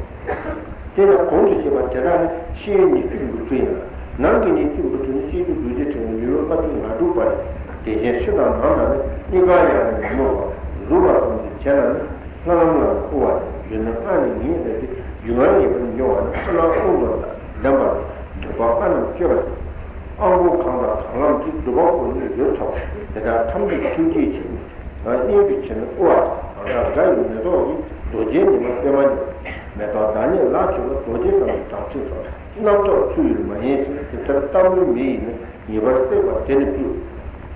དེ་ལ་གོང་དུ་བཤད་པ་དེ་དག་ནི་ཤེས་ཡོན་ཉིད་སྤྱོད་ཀྱི་འབུར་ཚུལ་ཡིན་ལ། ནང་གི་ཉིད་སྤྱོད་ཀྱི་འབུར་ཚུལ་ནི་ཤེས་རྒྱུད་རྡོ་རྗེ་ཕྲེང་བའི་ཡུལ་ལུང་ལྔ་བཅུ་ང་དྲུག་པ་རེད། དེ་བཞིན་ཕྱི་དང་ནང་དང་ནི། གཉིས་ཀ་ཡང་ནི་མི་སྨོས་པ། གཟུགས་ལ་སོགས་ཀྱི་བྱས་ན་ནི། ལྷ་ལམ་ལ་ནི་དབུ་བ་ཡིན། ཡུལ་ནི་ལྔ་ནི་ཉིད་ལས་ཏེ། རྒྱུད་ལྔ་ངེས་པར་འབྱུང་བ་ནི། ཕྱི་ནང་དབུགས་འགྲོ་དང་ལྡན་པ་ནི། འདོད་པ་ལྔ་རྣམས་སྤྱོད་པ་ཡིན། ཨ་ཁུ་གང་དང་གང་ལམ་གྱི། སྒྲུབ་པ་པོ་ནི་ཡོད་ཐོབ། དེ་དག་ཐམས་ཅད་ཆོས་ཀྱི་ཆེད་ནི། ང་སྙིང་གི་ཆེ་ནི་དབུ་བ་དང་། རང་དགའ་ཡི་མེ་ཏོག་གི། རྡོ་རྗེ་ཉི་མ་པད་མ་ཉིད། མེ་ཏོག་བདག་ཉིད་ལ་མཆོད་པ། རྡོ་རྗེ་ཚང་གི་དམ་ཚིག་སོགས། རྣམ་རྟོག་ཚུལ་ཡིན་མ་ཡིན་ཞིང་། དེ་ལྟར་ལྟ་བུའི་མི་ཡིས་ནི། ངེས་པར་བསྲེག་པ་དེ་ནི་སྤྲུལ།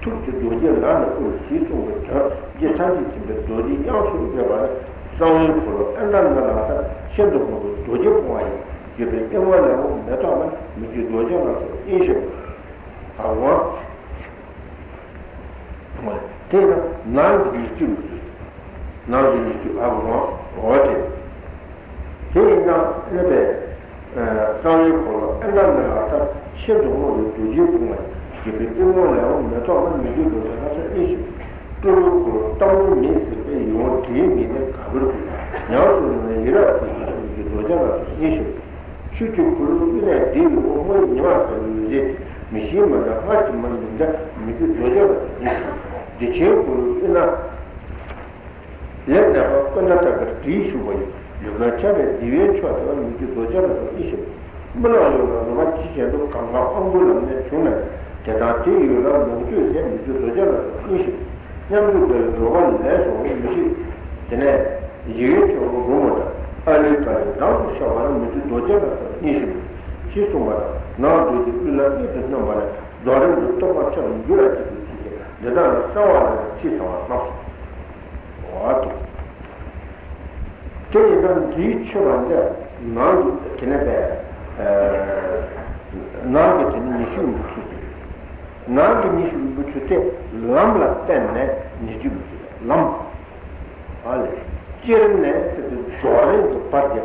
ཐུགས་ཀྱི་རྡོ་རྗེ་ལ་ནི་དབུལ། ཞེས་གསུངས་པའི་དོན། རྗེ་ཐམས་ཅད་མཁྱེན་པའི་རྡོ་རྗེ་དབྱངས་སུ་སྨྲས་པ་ནི། གསང་བའི་འཁོར་ལོ་ཨེ་ནཱ་ནི་ལ་ཐ། ཤིན་ཏུ་དངོས་པོའི་རྡོ་རྗེ་སྤུངས་པ་ཡིན། བརྗོད་པའི་ཨེ་ཝ་ལེ་ཝ་མེ་ཏོག་མ། མི་བསྐྱོད་རྡོ་རྗེ་ལ་སོགས་དབྱིངས་ཤེས་པ། ཨ་ཝ། དེས་ན་ནང་གི་ཉིད་སྤྱོད་ཀྱི་ཚུལ། ནང་གི་ཉིད་སྤྱོད་ཨ་ཝ་འོ་དེ། དེ་ཡིན་ན་ཨེ་ནི་པས། གསང་བའི་འཁོར་ལོ་ཨེ་ནཱ་ནི་ལ་ཐ། ཤིན་ཏུ་དངོས་པོའི་རྡོ་རྗེ་སྤུངས་པ་ཡིན། བརྗོད་པའི་ཨེ་ཝ་ལེ་ཝ་མེ་ཏོག་མ། མི་བསྐྱོད་རྡོ་རྗེ་ལ་སོགས་དབྱིངས་ཤེས་པ། སྤྲུལ་པའི་འཁོར་ལོ་ལྟ་བུ་མེད་ཟེར་བའི་ཡིད་འོང་དྲི་ཡི་མིག་ནི་ག་བུར་བུར། ཉམས་སུ་ལེན་ན་ཡི་རང་ཐོབ་ཅིང་། མི་བསྐྱོད་རྡོ་རྗེ་ལ་སོགས་དབྱིངས་ཤེས་པ། ཆོས་ཀྱི་འཁོར་ལོ་དབུས་ན་བསྡད་པའི་དབང་པོ་ཉི་མ་ལྟ་བུའི་རེ། མི་ཤེས་མི་འདྲ་སྔར་གྱི་མ་མི་འདྲ། མི་བསྐྱོད་རྡོ་རྗེ་ལ་སོགས་དབྱིངས་ཤེས་པ། བདེ་ཆེན་འཁོར་ལོའི་དབུས་ན། ལེགས་གནས་པ་ཀུན་ད་ལྟ་བུར་བྲིས་བཞུགས་པ་ཡི། ལུས་ངག་ཆགས་པའི་བདེ་བའི་མཆོག་ཟེར་བ། མི་བསྐྱོད་རྡོ་རྗེ་ལ་སོགས་དབྱིངས་ཤེས་པ། རྨི་ལམ་ཡོངས་ལ་རོལ་པ་ཇི་བཞིན་དུ། གང་ག་ཨ་མགུ་ལམ་ནས་བྱུང་ན་ཡང་། དེ་དང་དེ་ཡོད་ལ་ལོངས་སྤྱོད་ཟེར། མི་བསྐྱོད་རྡོ་རྗེ་ལ་སོགས་དབྱིངས་ཤེས་པ། མཉམ་དུ་འདྲ་བའི་རོལ་པ་ལས་སོགས་མི་ཤེས། དེ་ནས་ཡི་གེ་ཆོག་རོ་རོ་མོ་དང་། ཨ་ལི་ཀ་ལི་མདངས་སུ་ཤར་བ་ལ། མི་བསྐྱོད་རྡོ་རྗེ་ལ་སོགས་དབྱིངས་ཤེས་པ། ཞེས་གསུངས་པ་དང་། ནང་རྡོ་རྗེ་དབུས་ལ་གཉིད་དུ་སྣང་བ་ལས། རྫོགས་རིམ་དུ་རྟོགས་པ་ཆེར་འགྱུར་བར་བྱེད་པའི་ཚུལ་གྱིས། འདི་དག་ནི་གསང་བ་ལས་ཕྱིས་གསང་བ་རྣམས་སོ། འོ་དེ། དེ་ཡིན་ན་འདིའི་ཆོས་པ་འདི་ནང་གི་དེ་ནས་པས། ནང་གི་དེ་ནི་ཉི་ཤུ་རྩ་གཅིག་ནང་གི་ཉི་ཤུ་རྩ་གཅིག་དེ་ལམ་ལ་བརྟེན་ནས་ཉི་ཤུ་རྩ་གཅིག་ལམ། ཨ་ལས། སྐྱེ་རིམ་ནས་ཟེར་དུས་རྫོགས་རིམ་གྱི་བར་དེ་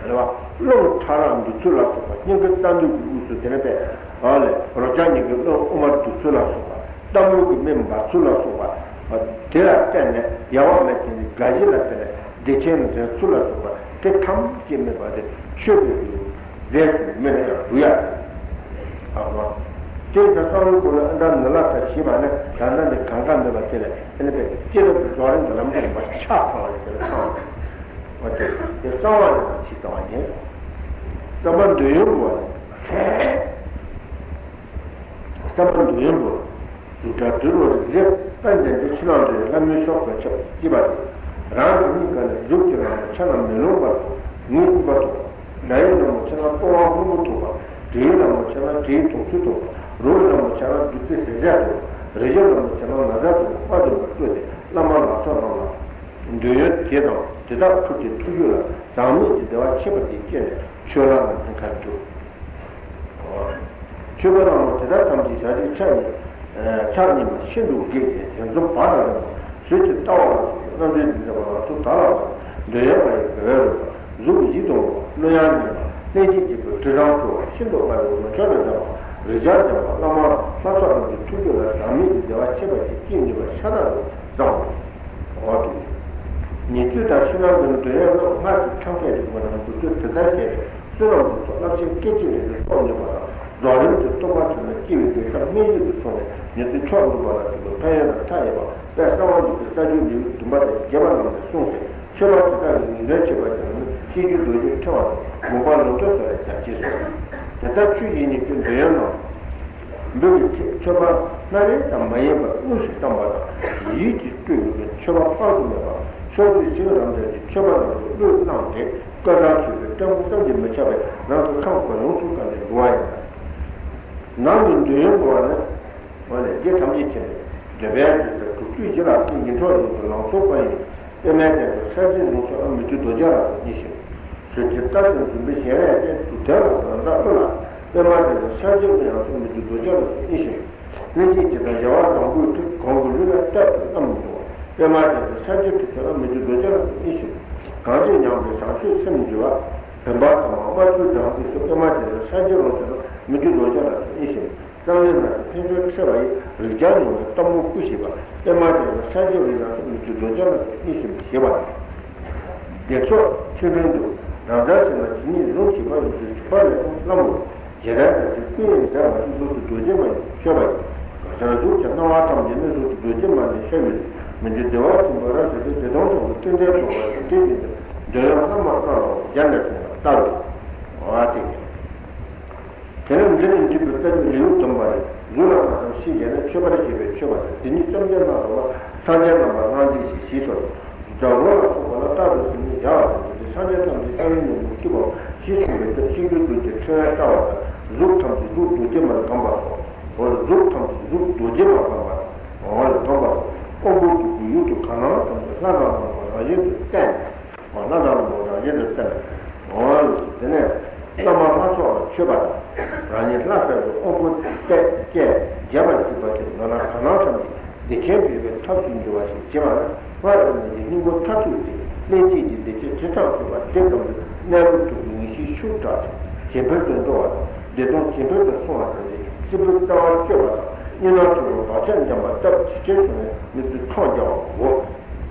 རེད་བ། རླུང་ཕྲ་རགས་འདུ་ཚུལ་ལ་སོགས་པ། སྙིང་གའི་རྩ་འདུས་ཀྱི་དབུས་སུ་དེ་ནས་པས་ཨ་ལས་རོ་བརྒྱ་གཉིས་ཀྱི་རླུང་དབུ་མར་འདུ་ཚུལ་ལ་སོགས་པ། གཏུམ་མོའི་གི་མེ་འབར་ཚུལ་ལ་སོགས་པ། དེ་ལ་བརྟེན་ནས་དབྱེ་བ་མེད་ཅིང་དགའ་བཞི་ལ་བརྟེན་ནས་བདེ་ཆེན་འདྲེན་ཚུལ་ལ་སོགས་པ་དེ་ཐམས་ཅད་དམིགས་པ་དེ་མཆོད་པའི་གི་རྫས་སུ་དམིགས་ནས་ཡང་བསྡུ་ཡ་རེད། ཨ་མ། དེ་ལྟར་གསང་བའི་སྒོ་ལས་ཨ་མྲ་ནཱ་ལ་ས་ཞེས་པ་ནི་ད་ལྟ་འདི་གང་ག་མེད་པ་དེ་ལས་དེ་ནི་པས་སྐྱེ་རབས་ཀྱི་རྫོགས་རིམ་གྱི་ལམ་དུ་མ་ཆགས་ཚང་བ་ཡིན་པས་ཚང་བ་དེ་དེ་གསང་བ་ལས་ཆེས་གསང་བ་ཡིན། བསམ་པ་འདོད་ཡོན་པོ་བ་ནི། བསམ་པ་འདོད་ཡོན་པོ། རྫུ་འཕྲུལ་རོ་རིགས་རེ་ལྟར་ལྡན་ཏེ་ཕྱི་ནང་འདྲེས་ལྷ་མོའི་ཕྱོགས་སུ་ཁྱབ་ཅེས་པ་སྟེ། རང་གི་སྙིང་ག་ནས་གཟུགས་ཀྱི་རང་བཞིན་ཆ་ལ་མེ་ལོང་བར་དུ་ངེས་གསུངས་པ་དང་། སྒྲ་ཡི་རྣམ་པོ་ཆ་ལ་སྤོབས་པ་སྔོན་པོ་ཐོབ་པ། དྲི་ཡི་རྣམ་པོ་ཆ་ལ་དྲི་ཡི་དོགས་ཚུལ་ཐོབ་པ། རོ་ཡི་རྣམ་པོ་ཆ་ལ་བདུད་རྩི་ཟས་བརྒྱ་ཐོབ་པ། རེག་བྱའི་རྣམ་པོ་ཆ་ལ་ན་བཟའ་ཐོབ་པ། དཔལ་འདོད་པ་སྤྲོས་ཏེ་བླ་མ་ལ་སོགས་རྣམས་ལ་འདོད་ཡོན་དེ་དང་དེ་དག་ཕུལ་ཏེ་ཐུགས་རྒྱུད་ལ་ཟག་མེད་ཀྱི་བདེ་བ་ཆེན་པོ་དེ་སྐྱེས་ནས་ཆོས་ལ་ལ་ཉེན་ཁ་འདུག་མཆོད་པ་དང་དེ་དག་ཐམས་ཅད་ཞལ་གཅིག་ཕྱག་གཉིས། ཕྱག་གཉིས་པ་ཤིན་ཏུ་དགྱེས་ཏེ་དེ་ཚོ་བར་ལ་རེམ་པ་ཟོས་ཏེ་ལྟ་བ་ལ་སོགས་པའི་རྣམ་འགྲེལ་འདི་མཛད་པ་ལ་སོགས་ད་ལ་སོགས་འདོད་ཡོན་མ་ཡི་དགའ་བའི་རོལ་པ། གཟུགས་ཡིད་དུ་འོང་བ། གླུ་དབྱངས་སྙན་པ། ལྷན་སྐྱེས་སྐྱེས་བུའི་དྲི་བཟང་འཕྲོ་བ། ཤིན་ཏུ་དམའ་བའི་མུ་ཁྱུད་ལ་འཇམ་པ། རེག་བྱ་འཇམ་པ། བླ་མ་ལྷ་ཚོགས་རྣམས་ཀྱི་ཐུགས་རྒྱུད་ལ་ཟག་མེད་ཀྱི་བདེ་བ་ཆེན་པོ་ཞིག་སྐྱེས་ནུས་པ་ཤ་སྟག་རུ་བཟང་བ། འོ་དེ། ཉེ་དུས་དང་ཕྱི་ནང་གི་འདོད་ཡོན་རྣམས་སྔར་གྱི་ཕྲ་མཁས་རིག་པ་རྣམས་འདུ་ཚུལ་དེ་ལྟར་བཤད་པས་བསོད་ནམས་ཀྱི་ཚོགས་རླབས་ཆེན་སྐད་ཅིག་རེ་རེ་རྟོགས་ནུས་པ་དང་རྫོགས་རིམ་གྱི་རྟོགས་པ་ཐོབ་ནས་སྐྱེ་བའི་འདོད་ཆགས་སྨན་ཡིད་དུ་སོང་བས་ཉེ་དུས་མཆོག་འདུག་པ་ལ་སོགས་པའི་ཕན་ཡོན་དང་མཐའ་ཡས་པ་དཔལ་གསང་བ་འདུས་པའི་རྩ་རྒྱུད་ལེའུ་བདུན་པ་དང་བརྒྱད་པ་རྣམས་ནས་གསུངས་ཏེ། མཆོད་པ་དེ་དག་གི་ངེས་དོན་ཁྱད་པར་ཅན་ནི་ཤེས་རྒྱུད་རྡོ་རྗེ་ཕྲེང་བ་དང་མགོན་པོ་ལོངས་སྤྱོད་སོགས་ལས་ཀྱང་ཤེས་སོ། དེ་ལྟར་ཆོས་ཀྱི་ཉེ་དུས་འདོད་ཡོན་རྣམས་འབུལ་བའི་ཚེ་མཆོད་པ་སྣ་རེ་ཙམ་མ་ཡིན་པར་དངོས་སུ་བཏང་བ་དང་ཡིད་ཀྱིས་སྤྲོས་པའི་མཆོད་པ་དཔག་ཏུ་མེད་པ་ཕྱོགས་བཅུའི་ཞིང་རབ་འབྱམས་ཀྱི་མཆོད་པ་རྣམས་སུ་བློས་བསླངས་ཏེ་བཀའ་དྲིན་ཆེ་བའི་སྤྲང་པོ་བསམ་གྱིས་མི་ཁྱབ་པས་རང་གི་ཁམས་དགུ་ཡོངས་སུ་བཀང་སྟེ་འབུལ་བ་ཡིན་ལ། ནང་གི་འདོད་ཡོན་འབུལ་བ་ནི། འོ་ནས་རྗེ་ཐམས་ཅད་མཁྱེན་པས་འདོད་པའི་རྒྱུ་ཚེ་དྲུག་ཅུའི་ཞི་ལ་སྐྱེས་ཡིད་འཕྲོག་ཡུལ་དུ་ལང་ཚོ་སྤོས་ཡིན། པདྨས་བསྟན་པའི་ས་གཞིར་ལྷུང་སོགས་ལ་མི་མཐུན་རྡོ་རྗེ་ལ་སོགས་ཉིད་ཤེས། གཟི་བརྗིད་རྟགས་ཅན་འཛུམ་པའི་ཞལ་ལས་སྐྱེས་དུས་དེ་ལ་ཟང་ཟང་ཀླུ་ལ། པདྨ་ལྡན་པའི་ས་གཞིར་ཀླུ་ཡང་སོགས་མི་མཐུན་རྡོ་རྗེ་ལ་སོགས་ཉིད་ཤེས། ལྷན་སྐྱེས་ཀྱི་དང་བྱ་བ་བཟང་པོའི་ཁྲིད་གོང་གི་ལུས་ལ་བཏབ་ཏུ་བསྣམས་འདུག་པདྨ་ལྡན་པའི་ས་གཞིར་ཁྲིད་དེ་ལ་མི་མཐུན་རྡོ་རྗེ་ལ་སོགས་ཉིད་ཤེས། གང་ཞིག་མྱངས་པའི་བྱང་ཆུབ་སེམས་འགྱུ་བ། བུམ་པ་དང་རྨ་ཆུའི་སྦྲང་རྩི་སོགས་པདྨ་ལྡན་པའི་ས་གཞིར་ལྷུང་སོགས་ལ་མི་མཐུན་རྡོ་རྗེ་ལ་སོགས་ཉིད་ཤེས། གསང་བའི་ནང་གི་ཕན་ཚུན་འཕྲད་པ་ཡི་རིགས་ཀྱང་ཉུང་བའི་སྟག་མོ་སྐུ་ཞེས་པ་པདྨ་ལྡན་པའི་ས་གཞི་རིགས་ལ་སོགས་མི་མཐུན་རྡོ་རྗེ་ལ་སོགས་ཉིད་ཤེས་པ་ཞེས་པ་སྟེ། བདེ་མཆོག་ཆོས་འཕེལ་དུ་རང་འཇགས་ཕྱིར་ན་ཇི་སྙེད་ལུང་ཞེས་པ་ཡོངས་སུ་གྲུབ་པ་ལས་ཀྱང་བླ་མ་རྗེ་རས་ཆེན་གྱི་སྐུ་ཡི་མཛད་པ་ཞིག་གཟུགས་སུ་རྡོ་རྗེ་མ་ཡིན་མཆོད་པ་ཡིན། གང་ཕྱིར་གཟུགས་ཀྱི་སྣང་བ་ཐམས་ཅད་ནི་གཟུགས་སུ་རྡོ་རྗེ་མ་ནི་ཤར་བའི་མི་མཐུན་བདེ་བ་ཆེན་པོ་རབ་ཞི་བའི་བདེ་སྟོང་ཆེན་པོ་ཏིལ་འབྲས་ཐོབ་པ་ཞིག་སྟེ་ཡིན་ཏེ་འདོད་ཡོན་བླ་མ་ལྔ་ལ་རྒྱ་ནས་གསུངས་པ་ལྟ་བས། འོ་དེ་ཡིན། དེ་ནས་འདིར་འཇུག་པའི་རྩ་རྒྱུད་ལེའུ་བདུན་པ་རེད། གཟུགས་ལ་མ་ཙམ་ཤེས་བྱས་ནས་མཆོད་པར་བྱེད་པའི་མཆོད་པ་དང་དེ་ཉིད་བཅོམ་ལྡན་འདས་རོལ་པ་སངས་རྒྱས་རྣམ་པར་སྣང་མཛད་ཞེས་བྱས་སོ། ཛ་རོ་ལ་སོགས་པ་ལ་རྟག་ཏུ་ཟིན་ནས་བཞག་པ་དང་དེ་སངས་རྒྱས་རྣམས་ཀྱི་རྩ་བའི་ཉམས་སུ་བཅུག་པའམ་ཞེས་གསུངས་པའི་ཕྱིར་ཤིན་ཏུ་གདུགས་ཀྱི་ཕྲེང་བའི་ལྟ་བ་དང་གཟུགས་ཐམས་ཅད་གཟུགས་རྡོ་རྗེ་མར་བསྒོམ་པ་སོགས། འོ་གཟུགས་ཐམས་ཅད་གཟུགས་རྡོ་རྗེ་མར་བསྒོམ་པ་སོགས། འོ་ལ་བསྒོམ་པ་སོགས། དབང་པོ་དྲུག་གི་ཡུལ་དུ་གང་སྣང་ཐམས་ཅད་ལྷ་དང་ལྷ་མོ་རང་བཞིན་དུ་བསྟན། ལྷ་དང་ལྷ་མོ་རང་བཞིན་དུ་བསྟན། འོ་དེ་ནས་བླ་མ་ལྷ་ཚོགས་ལ་མཆོད་པ་དང་། རང་ཉིད་ལྷ་ཟེར་བའི་དབང་པོ་བརྟས་བསྐྱེད་རྒྱས་པར་གྱུར་པ་དེ་མདོར་ན་གང་སྣང་ཐམས་ཅད་བདེ་ཆེན་འབྱེད་པའི་ཐབས་སུ་འགྱུར་བ་ཞིག་བྱེད་པ་ན་སྔར་བྱུང་མི་གི་སྙིང་པོ་མཐར་ཐུག་སྟེ་ལྷན་སྐྱེས་ཀྱི་བདེ་སྐྱིད་ཇི་ཙམ་ཐོབ་པ་དེ་ཙམ་དུ་གནས་སྐབས་དྲུག་གི་ངེས་ཤེས་ཤུགས་དྲག་ཅིང་ཇེ་འཕེལ་དུ་འགྲོ་བ་དང་བདེ་སྟོང་ཇེ་འཕེལ་དུ་སོང་བ་དང་ནི་སྲིད་པའི་རྩ་བ་གཅོད་པ་དང་གཉིས་སྣང་ཐུབ་པའི་བག་ཆགས་འཇམ་པ་སྟབས་ཇེ་ཆེར་སོང་བའི་མི་ཚུལ་འཚང་རྒྱ་བའོ།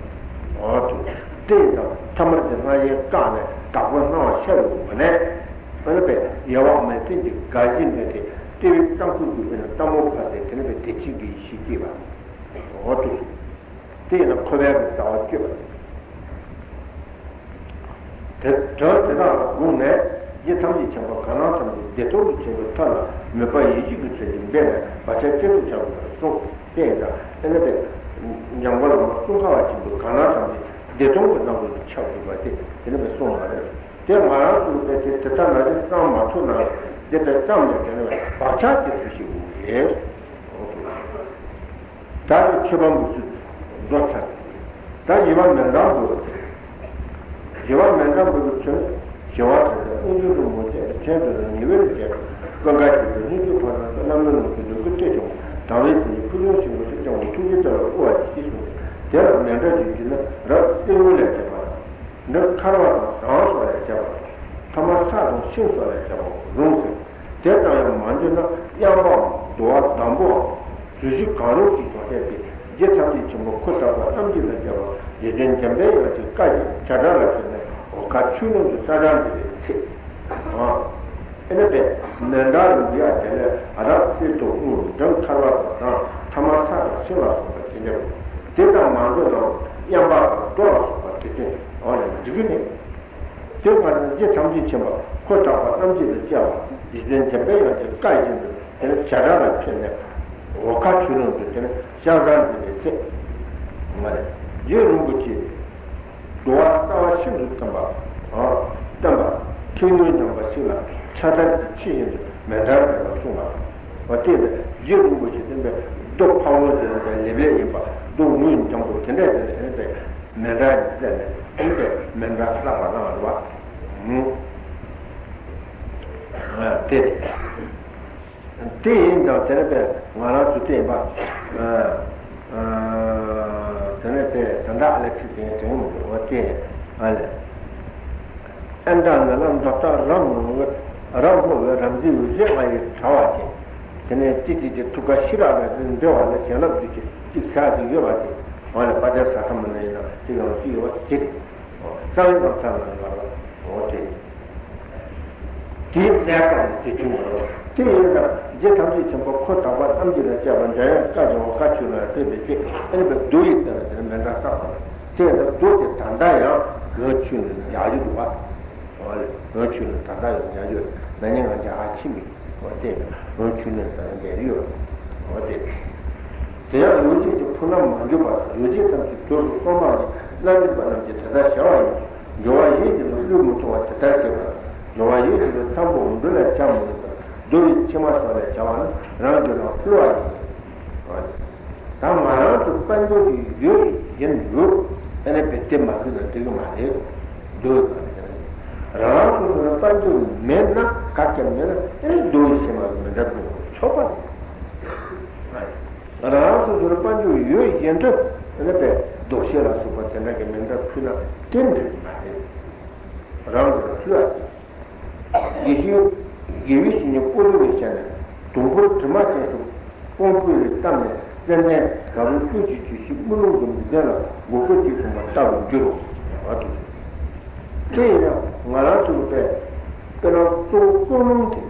འོ་དེ་དེ་ཡིན་ཙང་ཐ་མར་གྱི་སྣང་བཞིན་བཀག་ནས་དྭགས་པོའི་སྣང་བ་ཤར་བའི་ངོ་ནས། ཨ་ནི་པས་དབྱེ་བ་མེད་མཁན་གྱི་དགའ་བཞི་ནི་དེ་ལྟེ་བའི་རྩ་འཁོར་གྱི་དབུས་ན་སྟག་མོ་ཕ་སྟེ་དེ་ནི་པས་བདེ་ཆེན་གྱི་ཡེ་ཤེས་སྐྱེས་པ། འོ་དེ་དེ་ཡིན་ན་འཁོར་བའི་རྩ་བ་གཅོད་པ། དེ་དོན་དེ་དག་ལ་དགོངས་ནས་རྗེ་ཐམས་ཅད་མཁྱེན་པ་གང་སྣང་ཐམས་ཅད་བདེ་སྟོང་དུ་བྱེད་པའི་ཐབས་ལ་མོས་པ་ཡིད་བཞིན་གྱི་ཚུལ་གྱིས་འབད་ནས་བག་ཆགས་གཅིག་ཏུ་བྱ་དགོས་པར་གསུངས། དེ་ཡིན་ཙང་ཨེ་ནི་པས་འཇམ་མགོན་བླ་མ་ཙོང་ཁ་པ་ཆེན་པོས་གང་སྣང་ཐམས་ཅད་བདེ་སྟོང་གི་སྣང་ཚུལ་དུ་ཆགས་དགོས་པ་དེ་དེ་ནི་པས་གསུངས་པ་རེད། དེ་ང་རང་ཚོའི་དཔེ་དེ་དེ་ལྟར་ན་རེ་གསང་མ་ཐུབ་ན་རེ་དེ་ལྟར་བསམ་ནས་དེ་ནི་བག་ཆགས་ཀྱི་ཚུལ་ཞིག་དགོས་རེད། ད་ནི་མཆོད་པ་འབུལ་ཚུལ་མདོ་ཚར། ད་བཞི་པ་མཎྜལ་འབུལ་བ་དེ། བཞི་པ་མཎྜལ་འབུལ་བའི་ཚུལ། བཞི་པ་དེ་ནི་དབུགས་འབྱིན་རིན་པོ་ཆེ་ཕྲེང་དུ་ནི་ཉི་འོད་ལས་བྱས་པ། ཀུན་དགའ་བཞད་པའི་སྙན་བརྒྱུད་ཕོ་བྲང་དུ་བླ་མའི་ལོངས་སྤྱོད་འདོད་དགུ་སྟེ་བྱུང་བ། དང་བའི་དེ་ཉིད་ཕུལ་བྱུང་ཞིང་ཁོ་ཚོས་ཀྱང་ཐུགས་རྗེ་བརྩེ་བར་བསྐུལ་བ་ཞེས་གསུངས་ཏེ། དེ་ལ་མཎྜལ་གྱི་རྒྱུད་ནི་རབ་གསེར་དངུལ་ལས་བྱས་པ། བཟོད་གཞི་གང་རུང་གཅིག་བྱུང་སྟེ། རྗེ་ཐམས་ཅད་མཁྱེན་པ་ཁོ་དག་པ་རྣམས་ཀྱིས་ལ་རྒྱལ་བ་རྗེ་བཙུན་འཇམ་པའི་དབྱངས་ཀྱི་བཀའ་བཞིན་བྱ་བྲལ་ལ་ཕེབས་ནས་འོ་ཁ་ཆུ་ཀླུང་དུ་ས་གྲངས་འདི་ལས་ཚེ། ཨ་ཨེ་ནི་པས་མཎྜལ་ལུང་གི་ཡ་དེ་ལས་རབ་གསེར་དུ་དངུལ་འབྲུམ་ཁར་བ་དང་ཐ་མ་ས་དང་ཤིང་ལ་སོགས་པ་ཇི་འདྲ་བ་དེ་དང་མ་འདྲ་ནའང་གཡམ་པ་དང་རྡོ་ལ་སོགས་པ་དེ་ཚོས་འོ་ལས་འགྲིག་གི་མེད། དེ་ལྟར་རྗེ་ཐམས་ཅད་མཁྱེན་པ་ཁོ་དག་པ་རྣམས་ཀྱིས་ལ་བཅས་པ་རྗེ་བཙུན་འཇམ་པའི་དབྱངས་ཀྱི་བཀའ་བཞིན་དུ་དེ་ནི་བྱ་བྲལ་ལ་ཕེབས་ནས་འོ་ཁ་ཆུ་ཀླུང་དུ་དེ་ནི་ཤིང་རྟ་འདི་ལས་ཚེ། མ་རེད། རྗེ་རིན་པོ་ཆེ་འགྲོ་བ་ལྟ་བ་ཤིན་ཏུ་བརྟན་པ། ཨ་བརྟན་པ། ཁེ་ངོས་ཉམས་པ་ཞིག་ལ་ཕྱག་དར་གྱི་ཆེད་བཞིན་དུ་མཎྜལ་འདེབས་པར་གསུངས་པ། འོ་དེ་ལས་རྗེ་རིན་པོ་ཆེ་བསྟན་པའི་རྡོ་ཕ་བོང་ཟེར་བའི་ལེབ་ལེབ་ཡིན་པ་རྡོ་ངོས་འཇམ་པོ་དེ་འདྲ་དེ་ལས་ཨེ་ནི་པས། མཎྜལ་ཡིན་ཟེར་ནས་ཨེ་ནི་པས་མཎྜལ་བསགས་པ་གནང་བ་རེད་བ། ཨུ། དེ་དེ་ཡིན་ཙང་དེ་ནི་པས་ང་རང་ཚོ་བལྟས་པ། དེ་ནི་པས་ད་ལྟ་ཨ་ལས་ཚིག་དེ་དྲན་མི་འདུག་འོ་དེ་ཨ་ལས། ཨན་ཏ་ན་ལ་མདོ་ལྟ་རབ་སྔོ་བའི་རབ་སྔོ་བའི་རབ་མཛེས་འོད་ཟེར་ལྔ་ཡིས་བྱ་བ་ཅན། དེ་ནས་ཅི་ཅི་ཅི་ཐུགས་ཀ་ཤེས་རབ་ལ་འདྲེ་བ་ལ་བྱིན་རླབས་བསྡུས་ཀྱི་གཅིག་ཟ་ཅིག་ཡོད་པ་དེ། འོ་ལས་དཔལ་ལྡན་ས་ཐམ་མ་ན་ཡིན་ན་དེ་ཡང་ཅི་ཡོད་པ་དེ་རེད། རྩ་བའི་ལམ་ཚང་ལ་ཡོད་པ་འོ་དེ། དེའི་གནས་སྐབས་ནས་དེ་བྱུང་བ་རེད། དེ་ཡིན་ན་རྗེ་ཐམས་ཅད་མཁྱེན་པ་ཁོ་དག་པ་རྣམས་ཀྱིས་ལ་བཅས་པ་འཇམ་དབྱངས་བཀའ་བཞིན་འོ་ཁ་ཆུ་ཀླུང་ལ་ཕེབས་པའི་ཚེ་ཨེ་ནི་པས་རྡོ་ཡི་རྩེ་ལ་དེ་ནི་མཎྜལ་བསགས་པ་རེད། དེ་ཡིན་ན་རྡོ་དེ་ད་ལྟ་ཡང་ལོ་ཆུ་ནས་ཡག་རྒྱུ་འདུག་བ། འོ་ལས་ལོ་ཆུ་ནས་ད་ལྟ་ཡང་ཡག་རྒྱུ་ན་ནིང་ང་ཅག་ཧ་ཕྱིན་པའི་འོ་དེ་ལོ་ཆུ་ནས་ད་ཡང་འདས་ཡོད། འོ་དེ། དེ་ཡང་ཡོ་བྱད་ཀྱི་ཕུང་ལམ་མ་འཇུག་པ་དང་ཡོ་བྱད་ཐམས་ཅད་རྡོ་རུ་སོང་མ་ནས་བླ་མེད་པ་རྣམས་ཀྱིས་དེ་ལྟར་བྱ་བ་ཡིན། སྦྱོར་བ་ཡིད་བཞིན་དུ་བསླུ་མི་ཐུབ་པ་དེ་ལྟར་བྱེད་པ། སྦྱོར་བ་ཡིད་བཞིན་དུ་ཐབ་ཀོ་འབྲུ་ལ་བྱ་མི་ནུས་པར་རྡོ་ཡི་ཕྱེ་མ་སོགས་ལས་བྱ་བ་ནི་རང་རྒྱུད་ལ་བསླུ་བ་ཡིན། ད་ང་རང་ཚོ་དཔལ་འབྱོར་གྱི་ཡོད་བཞིན་དུ་ཨེ་ནི་པས་དེ་མ་བསླུས་ན་འགྲིག་གི་མ་རེད། འདུག་རང་སོ་སོ་ལ་དཔལ་འབྱོར་མེད་ན་ག་ཀྱང་མེད་ན་ཨེ་ནི་རྡོ་ཡི་ཕྱེ་མ་གི་མི་འདྲ་འདུག་ཆོག་པ་རེད། རང་སོ་སོར་དཔལ་འབྱོར་ཡོད་བཞིན་དུ་ཨེ་ནི་པས་རྡོ་ཤེལ་ལ་སོགས་པ་དེ་འདྲ་གི་མི་འདྲ་ཕུལ་ན་དེ་འགྲིག་གི་མ་རེད། རང་གི་ལ་ཕུལ་བ་དེ། དགེ་བཤེས། དགེ་བའི་བཤེས་གཉེན་སྤོ་ལོ་བའི་ཞལ་ནས། དུང་ཕོར་དྲི་མ་ཅན་ཞིག་དབང་པོའི་རིགས་བརྩམས་ནས་ཙན་དན་དགའ་བོའི་སྤོས་ཀྱི་ཆུ་ཞིག་དམུས་ལོང་གི་མིག་ལྡན་ལ་མགོ་སྐོར་གཅིག་གསུངས་པ་ལྟ་བུར་འགྱུར་རོ། ཞེས་པ་དང་། དེ་ཡིན་ན་ང་རང་ཚོའི་དཔེ། དཔེར་ན་གཙོ་བོ་ཀུན་སློང་དེ།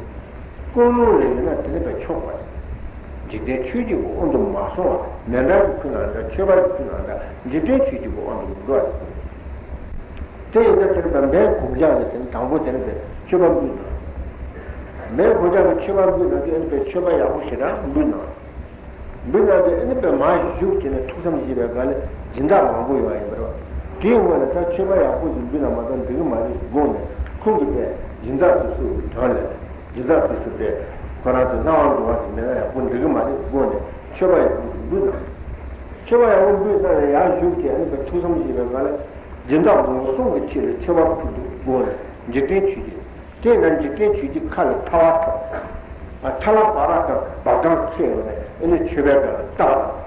ཀུན་སློང་ལས་ཡིན་ན་དེ་ནི་དཔེ་ཆོག་པ་རེད། འཇིག་རྟེན་ཆོས་བརྒྱད་ཀྱི་དབང་དུ་མ་སོང་བ་མཎྜལ་གྱི་ཕུལ་ན་འདྲ་མཆོད་པ་གི་ཕུལ་ན་འདྲ་འཇིག་རྟེན་ཆོས་བརྒྱད་ཀྱི་དབང་དུ་མི་འགྲོ་བ་རེད། དེ་ཡིན་ན་དེ་ནི་བན་དེ་གུང་ཇག་ལ་དེ་ནི་དང་པོ་དེ་ནི་བན་མཆོད་པ་འབུལ་ན། བན་གུང་ཇག་གི་མཆོད་པ་འབུལ་ན་དེ་ནི་བན་མཆོད་པ་ཡག་པོ་ཞེ་དྲག་འབུལ་ན། འབུལ་ན་དེ་ནི་བན་མ་བཞུགས་བྱས་ནས་ཐུགས་བསམ་བཞེས་པའི་སྒང་ལ་སྦྱིན་བདག་མང་པོ་ཡོང་བ་ཡིན་པ་རེད། དེའི་སྔོན་ལ་ད་མཆོད་པ་ཡག་པོ་ཞིག་འབུལ་ན་མ་གཏོགས་འགྲིག་གི་མ་རེད་དགོངས་ནས་ཁོང་གིས་བན་སྦྱིན་བདག་དེ་ཚོའི་དོན་ལ་སྦྱིན་བདག་དེ་ཚོ་བན་ཁོ་རང་ཚོ་སྣང་བ་འགྲོ་བ་ཞིག་མེད་ན་ཡག་པོ་འགྲིག་གི་མ་རེད་དགོངས་ནས་མཆོད་པ་ཡག་པོ་ཞིག་འབུལ་ན། མཆོད་པ་ཡག་པོ་འབུལ་ན་ཡང་བཞུགས་བྱས་ནི་བན་ཐུགས་བསམ་བཞེས་པའི་སྒང་ལ། སྦྱིན་བདག་མང་པོ་གསུམ་གྱི་ཆེད་ལ་མཆོད་པ་ཕུལ་འདུག་དགོངས་ནས་འཇིག་རྟེན་ཆོས་བརྒྱད། དེས་ན་འཇིག་རྟེན་ཆོས་བརྒྱད་ཁ་ལ་ཐལ་བ་ཐོགས། ཨ་ཐལ་བ་བག་ར་དང་བག་གྲང་ཁེལ་ཡོང་ནས་ཨེ་ནི་མཆོད་པའི་སྒང་ལ་བཏབ་པ་དང་།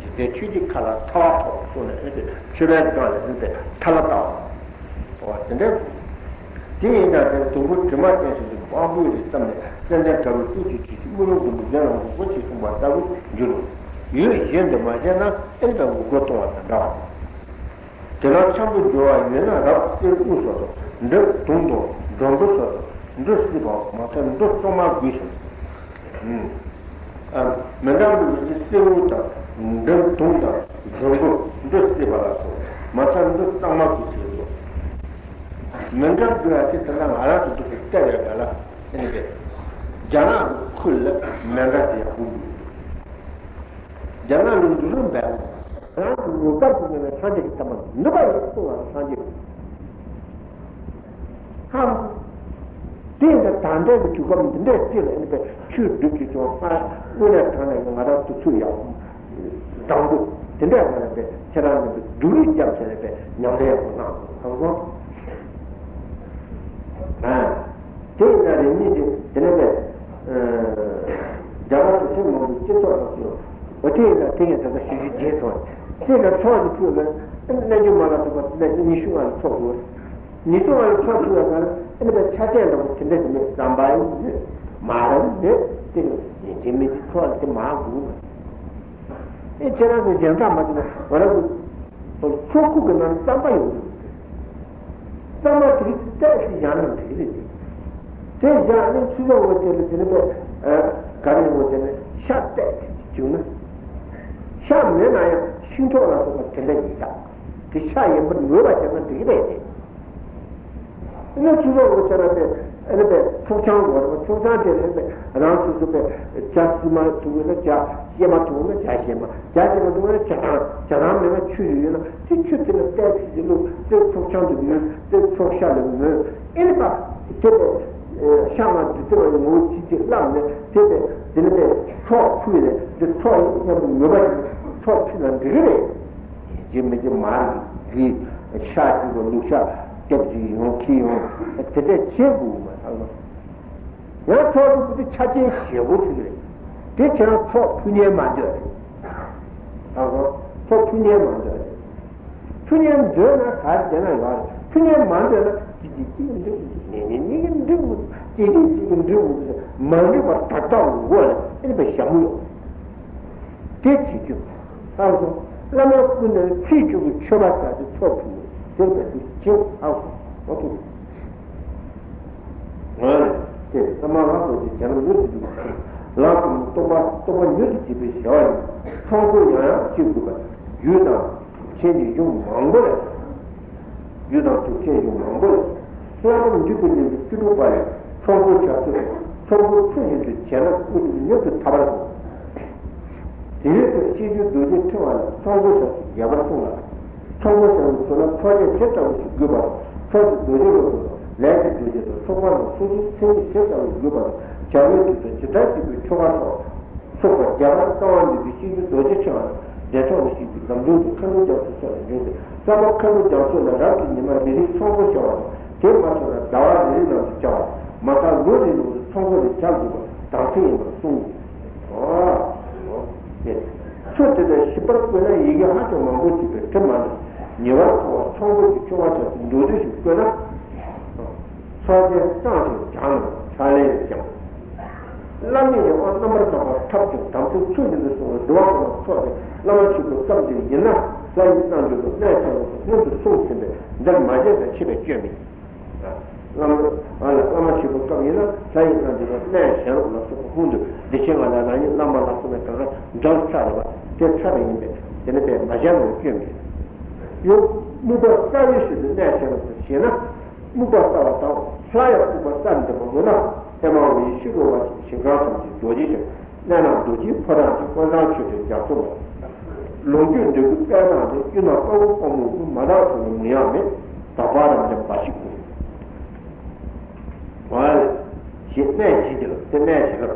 འཇིག་རྟེན་ཆོས་བརྒྱད་ཁ་ལ་ཐལ་བ་ཐོགས་གསུངས་ནས་ཨེ་ནི་མཆོད་པའི་སྒང་ལ་ཨེ་ནི་ཐལ་བ་བཏབ་པ། འོ་དེ་འདྲ། དེ་ཡིན་ཀྱང་དེ་དུམ་བུ་དྲི་མ་ཅན་ཞིག་འདུག་དབང་པོའི་རིགས་བརྩམས་ནས་ཙན་དན་དྲ་བའི་སྤོས་ཀྱི་ཆུ་ཞིག་དམུས་ལོང་གི་མིག་ལྡན་ལ་མགོ་སྐོར་གཅིག་གསུངས་པ་ལྟ་བུར་འགྱུར་རོ། ཡོད་བཞིན་དུ་མ་བྱས་ན་ཨེ་ནི་བན་མགོ་སྐོར་གཏོང་བ་དང་འདྲ་བ། དེ་ལ་འཆམ་པོ་སྦྱོར་བ་ཡོད་ན་རབ་གསེར་དངུལ་སོགས་དང་འབྲུ་དུང་དང་འབྲུམ་བུ་སོགས་དང་འབྲུ་སྲེག་པའམ་མ་ཐོན་འབྲུ་གཙང་མ་དགོས་ཤིང་། ཨ་མཎྜལ་འབུལ་བའི་ཚེ་གསེར་དངུལ་དང་འབྲུ་དུང་དང་འབྲུམ་བུ་འབྲུ་སྲེག་པ་ལ་སོགས་མ་ཐོན་འབྲུ་གཙང་མ་དགོས་ཞེས་སོ། མཎྜལ་འབུལ་བ་དེ་ད་ལྟ་ང་རང་ཚོ་འདུག་སེ་བལྟས་པའི་སྒང་ལ་ཨེ་ནི་རེད། རྒྱ་ནག་གི་ཁུལ་ལ་མཎྜལ་དེ་ཡག་པོ་འདུག་རྒྱ་ནག་ལ་འདུག་རུང་འབད་རང་གི་ངོ་དཀར་གྱི་ངོས་ནས་སངས་རྒྱས་ཀྱི་བསྟན་པ་ནུབ་པ་ཡིན་གསུང་བ་སངས་རྒྱས་ཀྱི་ཧང་། དེ་ཡིན་ད་ད་ལྟའི་གི་དུས་སྐབས་འདི་འདྲའི་སྤྱི་ལ་ཨེ་ནི་བན་ཆོས་སྒྲུབ་ཀྱི་ཅུང་ཨ་དངོས་གནས་དྲང་གནས་ཀྱི་ང་རང་ཚོ་ཚུར་ཡག་པོ་བཟང་པོ་དེ་འདྲའི་ང་རང་པའི་ཁྱེད་རང་ཚོ་སྡུག་རུས་བརྒྱབ་བྱས་ནས་པའི་ཉམས་ལེན་ཡག་པོ་གནང་དགོས་ཁག་སོང་། ཨ། དེ་ཡིན་ན་རེ་གཉིས་དེ་དེ་ནས་པས། རྒྱ་གར་དུ་ཆེན་མང་པོའི་སྤྱི་ཚོགས་ནང་ཚུད། འོ་དེ་ཡིན་ན་དེ་ངས་ད་ལྟ་ཞུ་རྒྱུ་བརྗེད་སོང་། དེ་ཡིན་ན་ཚོགས་ཀྱི་ཕུད་ལ་རྣལ་འབྱོར་མ་ལ་སོགས་པ་དེ་ལ་ཉི་ཤུ་ལྔ་ལ་ཚོགས་དགོས། ཉི་ཤུ་ལྔ་ལ་ཚོགས་ཐུབ་ཡ་ག་ལ་ཨེ་ནི་པའི་ཆ་རྐྱེན་འདྲ་པོ་དེ་འདྲ་དེ་མེད་ཟམ་པ་ཡང་མེད། མ་ར་མེད། དེ་ནི་ཡིན་གཅིག་མིན་གཅིག་ཚོགས་ལ་དེ་མ་དགོས་མ། ཨེ་ཁྱེད་རང་ཚོ་གཞན་དག་མ་བྱུང་ན་ང་རང་ཚོ་ཚོགས་ཁུག་གི་ནང་རྩམ་པ་ཡོང་གི་རེད། རྩམ་པ་དེ་རིགས་བལྟས་ཏེ་བཞག་ན་འགྲིག་གི་རེད། དེ་བཞག་ནས་ཆུ་ཚོད་འགོ་དེ་ལ་དེ་ནི་པས་ག་རེ་འགོ་དེ་ནི་ཤ་བལྟས་ཏེ་བྱུང་ན། ཤ་མེད་ན་ཡང་ཤིང་ཐོག་ལ་སོགས་པ་དེ་འདྲ་ཡིན་ཤག་དེ་ཤ་ཡིན་པར་ངོས་པ་བྱས་ན་འགྲིག་གི་རེད་དེ། ཨ་ནི་ཆུ་ཚོད་འགོ་ཚར་ན་པས་ཨ་ནི་པས་ཚོགས་ཆང་འགོ་རེད་པ། ཚོགས་ཆང་དེ་ལས་པས་རང་སོ་སོ་པས་ཇ་བསིལ་མ་འཐུང་གི་ན་ཇ་བཤལ་མ་འཐུང་ན་ཇ་བཤལ་མ། ཇ་བཤལ་མ་འཐུང་ན་ཇ་ཐང་། ཇ་ཐང་མེད་ན་ཆུ་ཡོད་ཡོད་ན་དེ་ཆུ་དེ་ལ་བལྟས་ཚིག་གི་བླུགས། དེ་ཚོགས་ཆང་དུ་ཉོས། དེ་ཚོགས་ཤ་ལ་ཉོས། ཨེ་ནི་པ་དེ་པས་ཤ་ང་འདི་ལྟ་བུའི་ངོ་བོ་ཅི་ཅིག་བླངས་ནས་དེ་པས་དེ་ནི་པས་ཚོགས་ཕུལ་ནས་དེ་ཚོགས་མཉམ་དུ་ངོས་པ་ཡིན། ཚོགས་ཕུལ་ན་འགྲིག་གི་རེད། ཡིན་གཅིག་མིན་གཅིག་མར་གྱི་ཤ་གཅིག་པ་བླུགས་ཤ་ལྟེབ་གཅིག་ཡོང་ཁྱི་ཡོང་དེ་འདྲ་བྱེད་དགོས་མ་ཐག་ལ། ཡང་ཚོགས་འདུ་དེ་ཆ་རྐྱེན་ཞེ་པོ་ཞིག་རེད། དེ་ཁྱེད་རང་ཚོགས་ཕུལ་ཉན་མ་འདོད་རེད། ཨ་ཧོ། ཚོགས་ཕུལ་ཉན་མ་འདོད་རེད། ཕུལ་ཉན་འདོད་ན་ག་རེ་བྱས་ན་ཡོད་རེད། ཕུལ་ཉན་མ་འདོད་ན་གཅིག་གིས་གཅིག་གི་འགྲིག་མི་འདུག་གཉིས་གཉིས་གཉིས་ཀྱི་འགྲིག་མི་འདུག་གཅིག་གིས་གཅིག་གི་འགྲིག་མི་འདུག་མ་འགྲིག་པར་བར་ཐག་འགོ་ལ་ཨེ་ནི་པ་ཞྭ་མོ་ཡོད། དེ་བྱེད་རྒྱུ། ལྷག་སོང་། བླ་མ་ཀུན་ནས་ཚིག་བཅུ་གི་མཆོད་པ་ཟ་རྒྱུ་ཚོགས་ཕུལ་ནས་དེར་བས་དེ་བྱེད་ལྷག་སོང་། འོ་ཐུག་ང་ནི་དེ་བླ་མ་ལྷག་སོང་དེ་བྱས་ན་མྱུར་དུ་འགྲུབ་པ་ལགས་སོ། རྟོགས་པ་རྟོགས་པ་མྱུར་དུ་སྐྱེ་བའི་བྱ་བ་ཡིན། ཚོགས་འཁོར་ཡང་ཡང་བྱེད་དགོས་པ་རྒྱུད་དང་གྲུབ་ཆེན་གྱི་གཞུང་མང་པོ་ལས། རྒྱུད་དང་གྲུབ་ཆེན་གཞུང་མང་པོ་ལས། བསླབ་པ་འཇུག་པའི་གནས་ཀྱི་བཅུ་དྲུག་པ་ལས་ཚོགས་འཁོར་བྱ་ཚུལ་དང་ཚོགས་འཁོར་ཚུལ་བཞིན་དུ་བྱས་ན་དངོས་གྲུབ་མྱུར་དུ་ཐོབ་པར་གསུངས། དེ་ཡུལ་དུ་སྤྱོད་བརྒྱུད་རྡོ་རྗེ་ཕྲེང་བ་ལས་ཚོགས་འཁོར་བྱ་ཚུལ་རྒྱས་པར་གསུངས་ལ། ཚོགས་འཁོར་བྱ་ཚུལ་ཚོ་ལ་ཚོགས་རྒྱན་ཇི་ལྟ་བུ་ཞིག་དགོས་པ་དང་ཚོགས་ཀྱི་རྡོ་རྗེ་སློབ་དཔོན་དང་ལས་ཀྱི་རྡོ་རྗེ་དང་ཚོགས་པ་རྣམས་སོ་སོའི་མཚན་ཉིད་ཇི་ལྟ་བུ་དགོས་པ་དང་བྱ་བའི་དུས་སུ་ཇི་ལྟར་བྱེད་པའི་ཆོ་ག་སོགས། ཚོགས་པ་རྒྱ་གར་རྩ་བ་ཉིད་ཀྱི་སྤྱོད་བརྒྱུད་རྡོ་རྗེ་ཕྲེང་བ་དང་འབྲེལ་ཐོགས་ནས་བཤད་པའི་ལམ་སྟོན་དུ་མཁའ་འགྲོ་རྒྱ་མཚོ་སོགས་ལས་འབྱུང་སྟེ། རྩ་བ་མཁའ་འགྲོ་རྒྱ་མཚོ་ལ་རབ་ཏུ་ཉི་མ་རེ་རེའི་ཚོགས་འཁོར་བྱ་བ་དང་། དེ་མ་ཐུབ་ན་ཟླ་བ་རེ་རེ་ནང་དུ་བྱ་བ། མ་མཐའ་ལོ་རེའི་ནང་དུ་ཚོགས་འཁོར་རེ་བྱ་དགོས་པ་དམ་ཚིག་ཡིན་པར་གསུངས། ཨོ། ཚུལ་དེ་ལྟར་ཞིབ་པར་བཀོད་ན་ཡི་གེ་ཧ་ཅང་མང་པོ་ཞིག་པའི་གྲིབ་མ་ནི་ཉེ་བར་མཐོང་བ་ཚོགས་འཁོར་གྱི་ཆོ་ག་ཆ་ཚིག་མདོར་བསྡུས་ཤིག་བཀོད་ན། ཚོགས་རྒྱན་བསྐྱངས་ཤིང་བགྱང་ནས་ཕྱག་ལེན་བཤམས། བླ་མེད་ཡང་དབང་རྣམ་པར་དག་པ་ཐབས་ཀྱི་དམ་ཚིག་ཚུལ་བཞིན་དུ་བསྲུང་བའི་འགྲོ་བ་ཀུན་ལ་ཚོགས་ཏེ་བླ་མ་མཆོད་པའི་སྐབས་འདིར་ཡིན་ན་ལྷ་ཡི་རྣལ་འབྱོར་དང་གནས་ཆེན་པོ་སོགས་སྔོན་དུ་གསུངས་ཟིན་པས་འདིར་མ་བཤད་པས་ཆེ་བས་སྐྱོན་མེད། བླ་མ་ཨ་ལ་བླ་མ་མཆོད་པའི་སྐབས་ཡིན་ན་ལྷ་ཡི་རྣལ་འབྱོར་དང་གནས་གཞན་ལ་སོགས་པ་སྔོན་དུ་བདེ་ཆེན་ང་ལ་རང་ཉིད་བླ་མ་ལ་སོགས་པའི་གང་ག་འགྲངས་ཚར་བ་དེ་ཚར་བ་ཡིན་པས་དེ་ནི་པས་མ་བཤད་ན་སྐྱོན་མེད། ཡང་སྨུག་པ་གསལ་བའི་ཤུལ་དུ་གནས་ཆེན་པོ་སོགས་བཤད་ན། སྨུག་པ་གསལ་བ་དང་སླར་ཡང་སྨུག་པ་གསལ་འདེབས་པ་མངོན་ན་ཨེ་མ་ཧོ་ཡེ་ཤེས་རོལ་པ་ཞིག་ཞིང་ཁམས་ཐམས་ཅད་རྡོ་རྗེ་ཆེན་གནས་རྣམས་རྡོ་རྗེའི་ཕོ་བྲང་གི་དཀོན་ཐང་མཆོད་རྟེན་རྒྱ་མཚོ་མ། ལོངས་སྤྱོད་འདོད་རྒུའི་དཔལ་དང་ལྡན་གཡུ་ནག་དཔའ་བོ་དཔའ་མོ་དབུས་མ་དག་ཐོག་ནས་མི་ཡང་མེད་དག་པ་རབ་འབྱམས་འབའ་ཞིག་ཀུན། ཨ་ལས། ཞེས་གནས་བཞི་གྱུར་དེ་གནས་བཞི་གྱུར།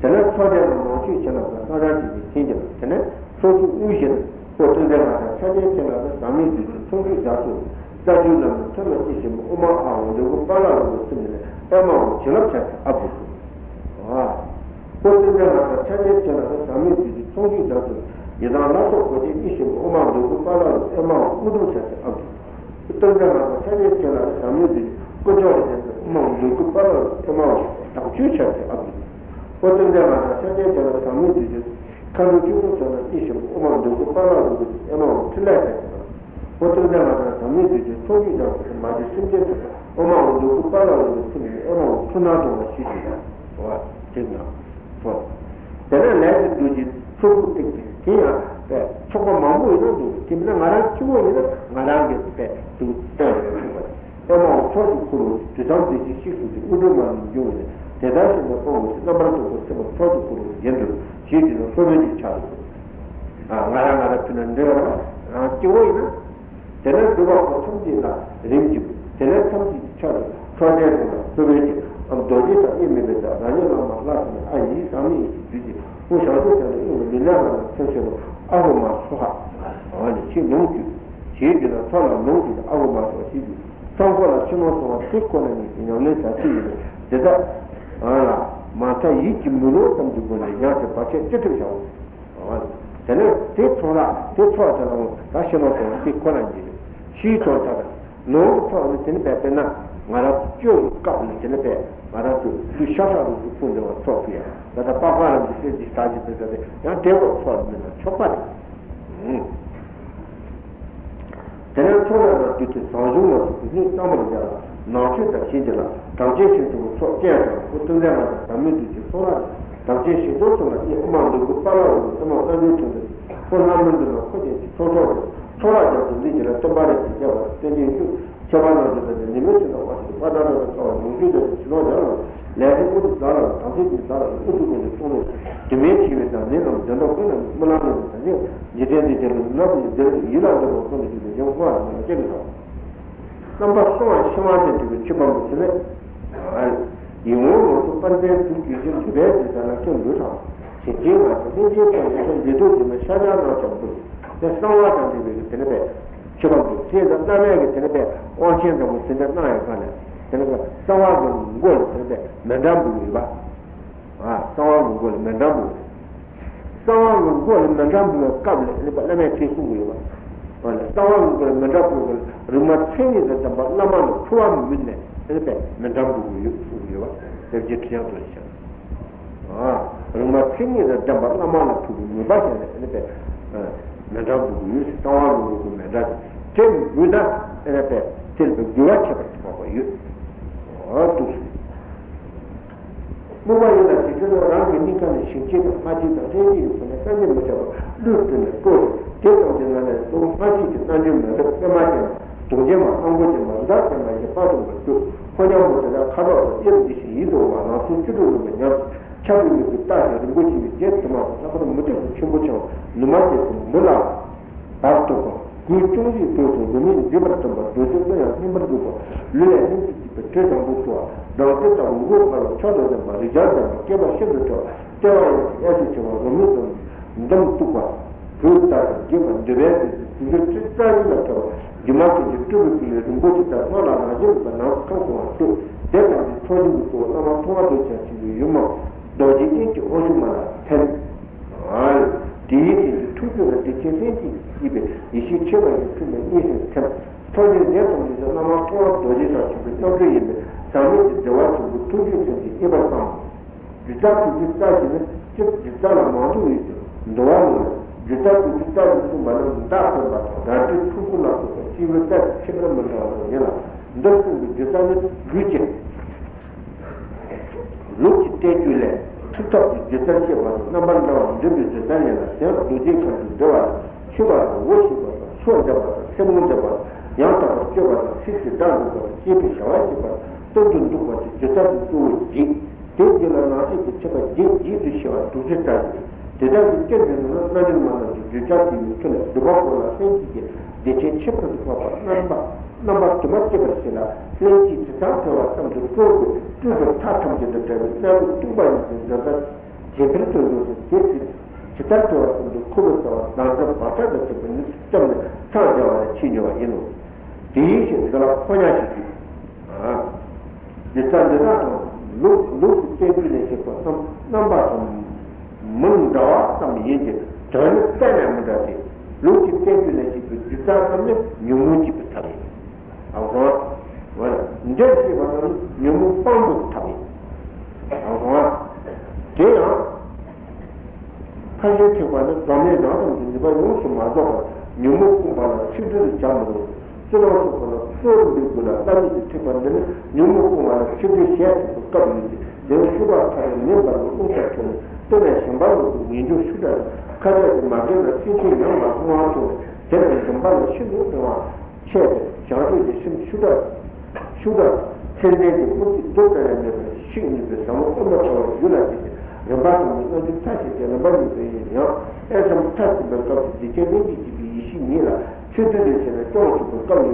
དེ་ནས་ཚོགས་རྒྱན་རྣམས་ལོངས་སྤྱོད་བྱིན་རླབས་དང་བསང་གྲྭ་བྱིན་གྱིས་བྱིན་གྱིས་དེ་ནས་ཚོགས་ཚུལ་དབུས་བཞིན། པོ་ཏི་ལྟར་ང་དང་ཕྱག་རྒྱའི་བྱིན་རླབས་དང་ཟབ་མོའི་བདུད་རྩི་ཚོགས་མཆོད་རྒྱ་མཚོ་ནི་རྩ་རྒྱུད་རྣམས་ནི་ཚོན་ལ་དབྱེ་ཞིང་ཨོ་མ་ཨ་ཧོ་འདོད་རྒུ་པཱ་ལ་ལུ་གུ་ཚིམ་ནས་ཨེ་མ་ཧོ་བྱིན་རླབས་བྱ་སྟེ་ཨ་བུ་སོ། པོ་ཏི་ལྟར་ང་དང་ཕྱག་རྒྱའི་བྱིན་རླབས་དང་ཟབ་མོའི་བདུད་རྩི་ཚོགས་མཆོད་རྒྱ་མཚོ་ནི་ཡི་དམ་ལྷ་ཚོགས་འཁོར་བཅས་དབྱེ་ཞིང་ཨོ་མ་འདོད་རྒུ་པཱ་ལ་ལུ་ཨེ་མ་ཧོ་དངོས་གྲུབ་བྱ་སྟེ་ཨ་བུ། སྟོན་ཀ་ལ་ཕྱག་རྒྱའི་བྱིན་རླབས་ཟབ་མོའི་བདུད་ཀུན་སྦྱོར་ལ་བརྟེན་ཏེ་དབུ་མ་འདོད་རྒུ་དཔལ་ལ་ཨེ་མའོ་དྭངས་བཅུད་ཆར་ཏེ་ཨ་བུ། ཨོ་སྟོན་ཀ་ལ་ཕྱག་རྒྱའི་བྱིན་རླབས་ཟབ་མོའི་བདུད་ཀྱི་མཁའ་འགྲོ་ཆོས་སྐུ་ཚོགས་རྣམས་དབྱེ་ཞིང་དབུ་མ་འདོད་རྒུ་དཔལ་ལ་རུ་ཏེ་ཨེ་མའོ་ཕྲིན་ལས་ཆར་ཏེ་ཨ་བུ། ཨོ་སྟོན་ཀ་ལ་ཟབ་མོའི་བདུད་ཀྱི་ཚོགས་མཆོད་རྒྱ་མཚོ་མ་གྱུར་སེམས་ཅན་ཐམས་ཅད་ཨོ་མ་འདོད་རྒུ་དཔལ་ལ་རུ་ཏེ་ཚིམ་ནས་ཨེ་མའོ་འཁྲུལ་སྣང་སྟོང་པར་ཤེས་ཀྱི་ལ། ཨོ་དེ་ན། ཚོགས། དེ་ནས་ལས་ཀྱི་རྡོ་རྗེ་ཚོགས་ཕུད་བཏེགས་ཏེ་དེ་ཡང་པས་ཚོགས་པ་མང་པོ་ཡིན་ན་འདུག་དེ་མིན་ན་ང་རང་གཅིག་པོ་ཡིན་ན་ང་རང་གི་པས་འདུག་སྟོན་རེ་ཐུབ་པ། ཨེ་མའོ་ཚོགས་ཀྱི་འཁོར་ལོ་དུས་མཚམས་བདེ་སྐྱིད་གཤེགས་སུ་དེ་དངོས་གྲུབ་མ་ནི་འབྱུང་བས་དེ་ལྟར་ཞེས་ནས་དབང་བོ་ཞིག་རྣམ་པར་རྟོག་པའི་སེམས་པ་ཚོགས་ཀྱི་འཁོར་ལོ་བཞིན་དུ་ཞེས་བགྱིས་ན་གསོལ་བའི་རྒྱུ་ཆགས་སོ། ང་རང་ང་རང་ཕུལ་ན་འདྲ་བ་རང་གཅིག་པོ་ཡིན་ན། དེ་ནས་སྒྲུབ་པ་པོ་ཐམས་ཅད་ལ་རིམ་གྱིས་དེ་ནས་ཐམས་ཅད་ཀྱི་ཆ་དུ་ཚོགས་རྒྱན་དུ་ལ་གསོལ་བའི་རྒྱུ་འམ་རྡོ་རྗེ་དང་དབྱེར་མེད་པའི་བདག་རང་ཉིད་བླ་མ་ལྷ་ཚོགས་ཨ་ཡིག་ཟག་མེད་ཡིད་ཀྱི་རྒྱུད་ཀྱི་སྐུ་བྱང་ཆུབ་སེམས་དང་དབྱེར་མེད་ལུས་ལས་ལྷག་ན་ཚུལ་ཆེན་པོ་ཨ་ཧུ་མ་སྭཱ་ཧཱ། འོ་ནི་ཕྱིར་ལོངས་སྤྱོད་ཞེས་བརྗོད་ན་ཚོགས་ལ་ལོངས་སྤྱོད་ཨ་ཧུ་མ་སྭཱ་ཧཱ་ཞེས་བརྗོད། ཚོགས་འཁོར་ལ་ཕྱི་ནང་གསང་བ་དེ་ཁོ་ན་ཉིད་ཀྱི་ཉམས་ལེན་བྱ་ཚུལ་ཡིན་པས་དེ་དག་ལ་མ་མཐའ་ཡིད་ཀྱི་མུན་ལོག་ཙམ་གྱི་སྒོ་ནས་ཉམས་སུ་བག་ཆགས་ཅི་ཐུབ་བྱའོ། དེ་ནས་དེ་ཚོགས་ལ་དེ་ཚོགས་དེ་ལ་འོང་ད་ཕྱི་ནང་གསང་བ་དེ་ཁོ་ན་ཉིད་ཕྱིའི་དོན་དག་ནང་གི་ཚོགས་ནི་དེ་ནི་བས་དཔེར་ན། ང་རང་ཚོ་སྤྱོད་ཀྱི་སྐབས་ལ་དེ་ནས་པས་ང་རང་ཚོ་ལུས་ཤ་ཁྲག་རུས་ཀྱི་ཕུང་འདྲ་བ་ཚོགས་ཀྱི་ཡང་ད་ལྟ་པགས་པ་རང་གི་སེམས་ཀྱི་ཟག་གི་དེ་ཚོ་དེ་ཡང་དེ་བ་ཚོགས་མིན་ན་ཆོག་པ་རེད། དེ་ནས་ཚོགས་ལས་ལ་བསྡུས་ཏེ་བཟང་གཞུང་ལ་སོགས་པའི་སྣོད་གཙང་མར་སྦྱར་ལ་ནང་མཆོད་དང་བྱིན་གྱིས་བརླབ། དམ་ཅན་ཞིག་ཏུ་ཚོགས་བཅས་དང་སྐུ་ཏུ་ལས་ང་དང་བདག་མེད་དུ་ཅིག་ཚོགས་ལ་དམ་ཅན་ཞིག་ཏུ་ཚོགས་ལ་ཨེ་ཨ་མ་ལུ་གུ་པ་ལ་འོ་ཏུ་མ་ལྔ་འགྱུར་ཐུན་དུ་ཁོ་ལྷ་མི་འདུག་ན་ཁོ་ཅན་གྱི་ཚོགས་ཚོགས་ཀྱང་ཚོགས་ལ་ཀྱང་དུ་འདི་ཇི་ལ་སྟོན་པ་རེ་ཞིག་བྱ་བ་བསྟན་ཅིང་བཅུག་ཁྱད་པར་ནང་དུ་ད་ནི་མི་ཚེ་ན་བ་ཞིག་པ་ད་ད་ད་ཚ་བ་ཡོངས་ཤུལ་དེ་ཚེ་ལོ་ཡར་ལ་ལས་ཀྱི་ཨུ་ཚུགས་ཟ་ལ་དམ་ཚིག་གི་ཟ་ལ་ཨུ་ཚུགས་ཀྱི་ནི་གཏོང་ལེ་དུ་མའི་བྱིས་པའི་དང་ནི་རྣམས་དོན་དག་ཀུན་ལ་སྨོན་ལམ་ནི་ད་ནི་འཇིག་རྟེན་འདི་ཇི་ལ་ལ་བུ་ཡི་དེ་ལ་ཡིད་ལ་འདོད་པ་ཀུན་ལ་ཞུགས་ཏེ་ཡོང་བ་ལ་སྐྱེ་གི་དང་། རྣམ་པ་གསུམ་པ་ཤེས་པ་དང་འདྲ་བའི་ཆོས་པ་མོ་ཚོ་ལས། ཡིད་འོང་ལོངས་སུ་པར་འཛིན་དུག་གི་ཞིང་འདུས་པའི་དུས་ཙམ་ལ་སྐྱེ་འདུག་དང་། ཞིང་སྐྱེས་མ་དང་ལྷན་སྐྱེས་ཀྱང་འདུས་པ་འདི་དུས་འདི་མ་ཤ་ཆང་རྣམས་ཀྱང་འདུག་དེ་གསང་བ་དང་འདྲ་བའི་དེ་ནི་པས། ཆོས་པ་མོ་ཚོ་ལས་བླ་མས་ཀྱི་དེ་ནི་པས་དབང་ཆེན་དང་པོ་ཟིན་ཏེ་གནང་ཡོད་པ་ལས་དེ་ནི་པས་གསང་བ་གི་མགོ་ལ་དེ་ནི་པས་མཎྜལ་འབུལ་ཡོད་པ། ཨ། གསང་བ་གི་མགོ་ལ་མཎྜལ་འབུལ། གསང་བ་གི་མགོ་ལ་མཎྜལ་འབུལ་བའི་སྐབས་ལ་ཨ་ནི་པ་བླ་མས་ཁྲིད་གསུང་གི་ཡོད་པ། ཨ་ནི་གསང་བ་གི་མགོ་ལ་མཎྜལ་འབུལ་བ་ལ་རིག་མ་མཚན་ཉིད་དང་ལྡན་པ་བླ་མ་ལ་ཕུར་བ་མུན་ནས་ཨ་ནི་པས་མཎྜལ་འབུལ་གི་ཡོད་གསུང་གི་ཡོད་པ། དེབ་ཀྱི་ཁྲི་བྱང་དུ་བཞག་ཨ། རིག་མ་མཚན་ཉིད་དང་ལྡན་པ་བླ་མ་ལ་ཕུར་བའི་མུན་པ་བཞག་ནས་ཨ་ནི་པས་མཎྜལ་འབུལ་གི་ཡོད་ཟེར། གསང་བ་གི་མགོ་གི་མཎྜལ་དེ་འབུལ་ན་ཨ་ནི་པས་དེ་ལ་པས་དགེ་བ་ཁྱད་པར་དུ་འཕགས་པ་ཡོད། ཨ། འདུག་ཟེར། སྨུག་པ་ཡིན་ལ་དེ་ཚོ་ནི་རང་གི་སྙིང་ག་ནས་ཞིང་སྐྱེས་དང་ལྷ་སྐྱེས་དང་ལྷན་སྐྱེས་ཡིན་ཟེར་ནས་བསམ་གྱིས་མི་ཁྱབ་པ་བློས་བཏོན་ནས་བཀོད་དེ་ཙམ་གྱི་ངང་ནས་གཙོ་བོ་ལྷ་སྐྱེས་ཀྱི་རྣལ་འབྱོར་མ་ལུས་པདྨ་ཅན་མ་གདོང་ཅན་མ་ཨ་མགོ་ཅན་མ་འདབ་ཅན་མ་ཞེས་དཔག་ཏུ་མེད་པར་སྤྲུལ། ཁོ་རྣམས་པོ་དེ་དག་ཁ་དོག་དང་དབྱིབས་འདི་བཞིན་ཡིད་དུ་འོང་བ་ལང་ཚོའི་བཅུ་དྲུག་ལུང་པའི་ཉམས་སུ་ཁྱབ་པའི་མིག་གིས་བལྟ་ཞིང་རིན་པོ་ཆེ་ཡི་རྒྱན་དུ་མ་དང་ལྷག་པར་མུ་སྟེགས་ཀྱི་ཆེན་པོ་འཆང་བ་ནུ་མ་རྒྱལ་པོ་མི་ལ། བར་དུ་གང་། གོས་ཅུང་ཟད་གོས་སུ་རུ་མིག་མཛེས་པར་སྟོན་པ་རྡོ་རྗེ་ཀླུ་ཡང་སྙན་པར་འཇུག་པ། ལུས་ལ་སྙན་ཚིག་གཅིག་པའི་དྲི་བཟང་པོ་འཚོ་བ། སྦྲང་རྩི་ལྟ་བུ་མགོ་དཀར་བ་མཆོག་ཏུ་ལྡན་པ་རིགས་བྱང་ལྡན་པ་སྐྱེས་པ་ཤིན་ཏུ་ཕྲ་བ་ལྟེ་བ་ཡོངས་སུ་གཡས་སུ་ཕྱེ་བ་རུ་མིག་དང་འདོམ་གཏུགས་པ། གོས་དར་དང་རྒྱས་པ་འདོད་པའི་དུས་སུ་དུས་འགྱུར་ཚེས་རྩ་བཞི་ལ་ཐོབ་པ་སྒྱུ་མ་ཅན་གྱི་སྤྲུལ་པའི་སྐུ་ལས་རིན་པོ་ཆེ་ལྟར་སྔོན་ལ་རང་བཞིན་པ་ནམ་མཁའ་གང་བ་སྤྲོས་དེ་ཙམ་གྱི་ཚོགས་ཆེན་པོའི་སྐུ་བླ་མ་མཐོང་བ་འདོད་ཆགས་ཆེན་པོའི་ཡུམ་མ་རྡོ་རྗེ་དབྱིངས་ཀྱི་དབང་ཕྱུག་མ་ལ་ཕན། དེའི་རྗེས་སུ་ཐུགས་རྗེ་ལ་བདེ་ཆེན་ལྷན་ཅིག་སྐྱེས་པའི་ཡེ་ཤེས་མཆོད་པ་ཡི་མཐུ་ནི་མཉེས་ཤིང་ཚིམ། ཚོགས་ཆེན་ལས་ཙམ་ཞིག་ཏུ་བླ་མ་མཐོང་བ་རྡོ་རྗེ་དང་མཆོད་པའི་རྣམ་འཕྲུལ་ཡིན་པས་ཟག་མེད་ཀྱི་བདེ་བ་ཆེན་པོའི་ཐུགས་རྗེའི་སེམས་ཀྱིས་མཉེས་པར་བསམ། སྒྱུ་རྩལ་དྲུག་ཅུ་རྩ་བཞི་ནི་སྤྱིར་སྒྱུ་རྩལ་ལ་མང་དུ་ཡོད་ཅིང་འདུལ་བ་ནང་ལ་སྒྱུ་རྩལ་དྲུག་ཅུ་རྩ་བཞི་གསུངས་པ་ནི་མདའ་འཕེན་པ་དང་རལ་གྲི་ཁྲུ་གུ་ལ་སོགས་པ་སྤྱི་བོའི་རྩལ་ཁྱད་པར་མི་འདྲ་བ་ཡིན་ལ་འདིར་གསུངས་པའི་སྒྱུ་རྩལ་ནི་ལུས་ཀྱི། ལུགས་ཀྱི་བསྟན་བཅོས་ལས། ཐུབ་ཐབས་ཀྱི་སྒྱུ་རྩལ་ཤེས་པ་དང་རྣམ་པར་འདྲ་བ་འདོན་པའི་སྒྱུ་རྩལ་ཡིན་ལ་དེའང་རྡོ་རྗེ་མཁའ་འགྲོའི་འདྲི་བ་དང་མཆོད་པ་དང་འོ་བྱེད་པ་དང་སོ་འདེབས་པ་དང་སེན་མོ་འདེབས་པ་དང་ཡང་དག་པར་སྤྱོད་པ་དང་ཚིགས་སུ་བཅད་འགྲོ་བ་དང་བཅས་པའི་བྱ་བ་བྱེད་པ་དང་སྟོན་དུ་འདུག་པ་དེ་སྒྱུ་རྩལ་གྱི་གཙོ་བོ་བརྒྱད། དེ་རྗེས་ལ་ནང་གསེས་ཀྱི་མཆོད་པ་བརྒྱད་བརྒྱད་དུ་ཕྱེ་བ་དྲུག་ཅུ་རྩ་བཞི། དེ་དག་གི་སྐྱོན་དེ་ནི་རྣལ་འབྱོར་མ་རྣམས་ཀྱིས་བརྗོད་བྱ་དེ་ཡི་མཐུ་ལས་སྒྲུབ་པ་པོ་ལ་ལྷན་སྐྱེས་ཀྱི་བདེ་ཆེན་ཁྱད་པར་དུ་འཕགས་པ་རྣམ་པ་རྣམ་པ་དུ་མ་སྐྱེད་པར་བྱེད་ལ་ལྷན་སྐྱེས་དྲི་བཟང་འཕེལ་བ་ཙམ་དུ་སྤྲོ་བའི་སྤྲུལ་པའི་མཐའ་ཐམས་ཅད་དུ་བཀྲ་བའི་རྣ་བའི་སྟོང་པ་ཉིད་ཀྱི་འདོད་པ་ཇེ་འཕེལ་དུ་འགྲོ་ཞིང་དེ་ཚེ་ཇི་ལྟར་འཕེལ་བ་ཙམ་དུ་ཁོ་བོས་བལྟ་བ་ཟླ་མཛེས་བག་ཆགས་དང་བཅས་པ་ཉིད་དུ་བཅོམ་ནས་འཚང་རྒྱ་བ་ལ་ཆེས་མྱུར་བ་ཡིན་ནོ། དེའི་ཕྱིར་འདི་ལ་ཕོ་ཉ་ཞེས་བརྗོད། སྒྱུ་རྩལ་འདི་དག་ཀྱང་ལུགས་ལུགས་ཀྱི་བསྟན་བཅོས་ལས་བཤད་པ་ཙམ་རྣམ་པ་དང་མི་འདྲ་བ་ཙམ་ཡིན་གྱི་དོན་ནི་གཏན་ནས་མི་འདྲ་སྟེ། ལུགས་ཀྱི་བསྟན་བཅོས་ལས་བཤད་པའི་སྒྱུ་རྩལ་ཙམ་ནི་ཉོན་མོངས་སྐྱེད་པའི་ཐབས་ཡིན། ཨ་ཧོ། འདིར་བཤད་པ་ཙམ་ནི་ཉོན་མོངས་སྤང་བའི་ཐབས་ཡིན། ཨ་ཧོ། དེ་ཡང་། ཕར་ཕྱིན་ཐེག་པ་ནི་འཛམ་གླིང་རང་ཙམ་གྱི་ནུས་པ་ཡོངས་སུ་མ་རྫོགས་པར་ཉོན་མོངས་སྤོང་བ་ལ་ཆིག་སྒྲིལ་དུ་བྱ་མི་རུང་། སྤྱི་ལོ་སོགས་པ་ལ་གཙོ་བོར་འབུལ་དགོས་ལ། བླ་མེད་ཀྱི་ཐེག་པ་འདི་ནི་ཉོན་མོངས་སྤོང་བ་ལ་ཆིག་སྒྲིལ་ཞལ་གཟིགས་པའི་སྐབས་ཡིན་ཏེ། དེ་ནི་ཤུགས་དྲག་ཐག་རིང་མེ་འབར་བའི་རླུང་ལྟར་མཐོང་ནས་བསྟན་ནས་ཞིང་པ་ལུག་གི་ངེས་འབྱུང་ཤུགས་དྲག་དང་ཁ་ཟས་ཀྱི་མ་རྒན་ལ་སེམས་ཅན་ཉམས་ལ་སྔོ་བ་མཐོང་ནས་དེ་ནས་འདུན་པ་ལ་ཤིན་ཏུ་གདུང་བ། ཆད་པས་བྱང་ཆུབ་ཀྱི་སེམས་ཤུགས་དྲག་ཤུགས་དྲག་མཚན་ལྡན་གྱི་སྐུ་ཚེ་རྡུལ་ཙམ་ཡང་མེད་པར་ཤིག་ནུས་པའི་ཟབ་མོ་དབུ་མ་ལྟ་བུར་རྒྱུད་ལ་སྐྱེས་ཏེ་རིམ་པ་གསུམ་གྱི་སྔ་འགྱུར་མཐའ་ཞིག་སྟེ་རིམ་པ་གཉིས་སུ་ཡིན་ཡང་། ཨེ་ཙམ་མཐར་ཕྱིན་པའི་སྐབས་སུ་བདེ་ཆེན་ལྷན་སྐྱེས་སྐྱེད་པའི་ཡེ་ཤེས་ཉིད་ལ་ཆོས་བདུན་ལས་བྱས་ན་སྐྱོང་ཆོག་པའི་སྐབས་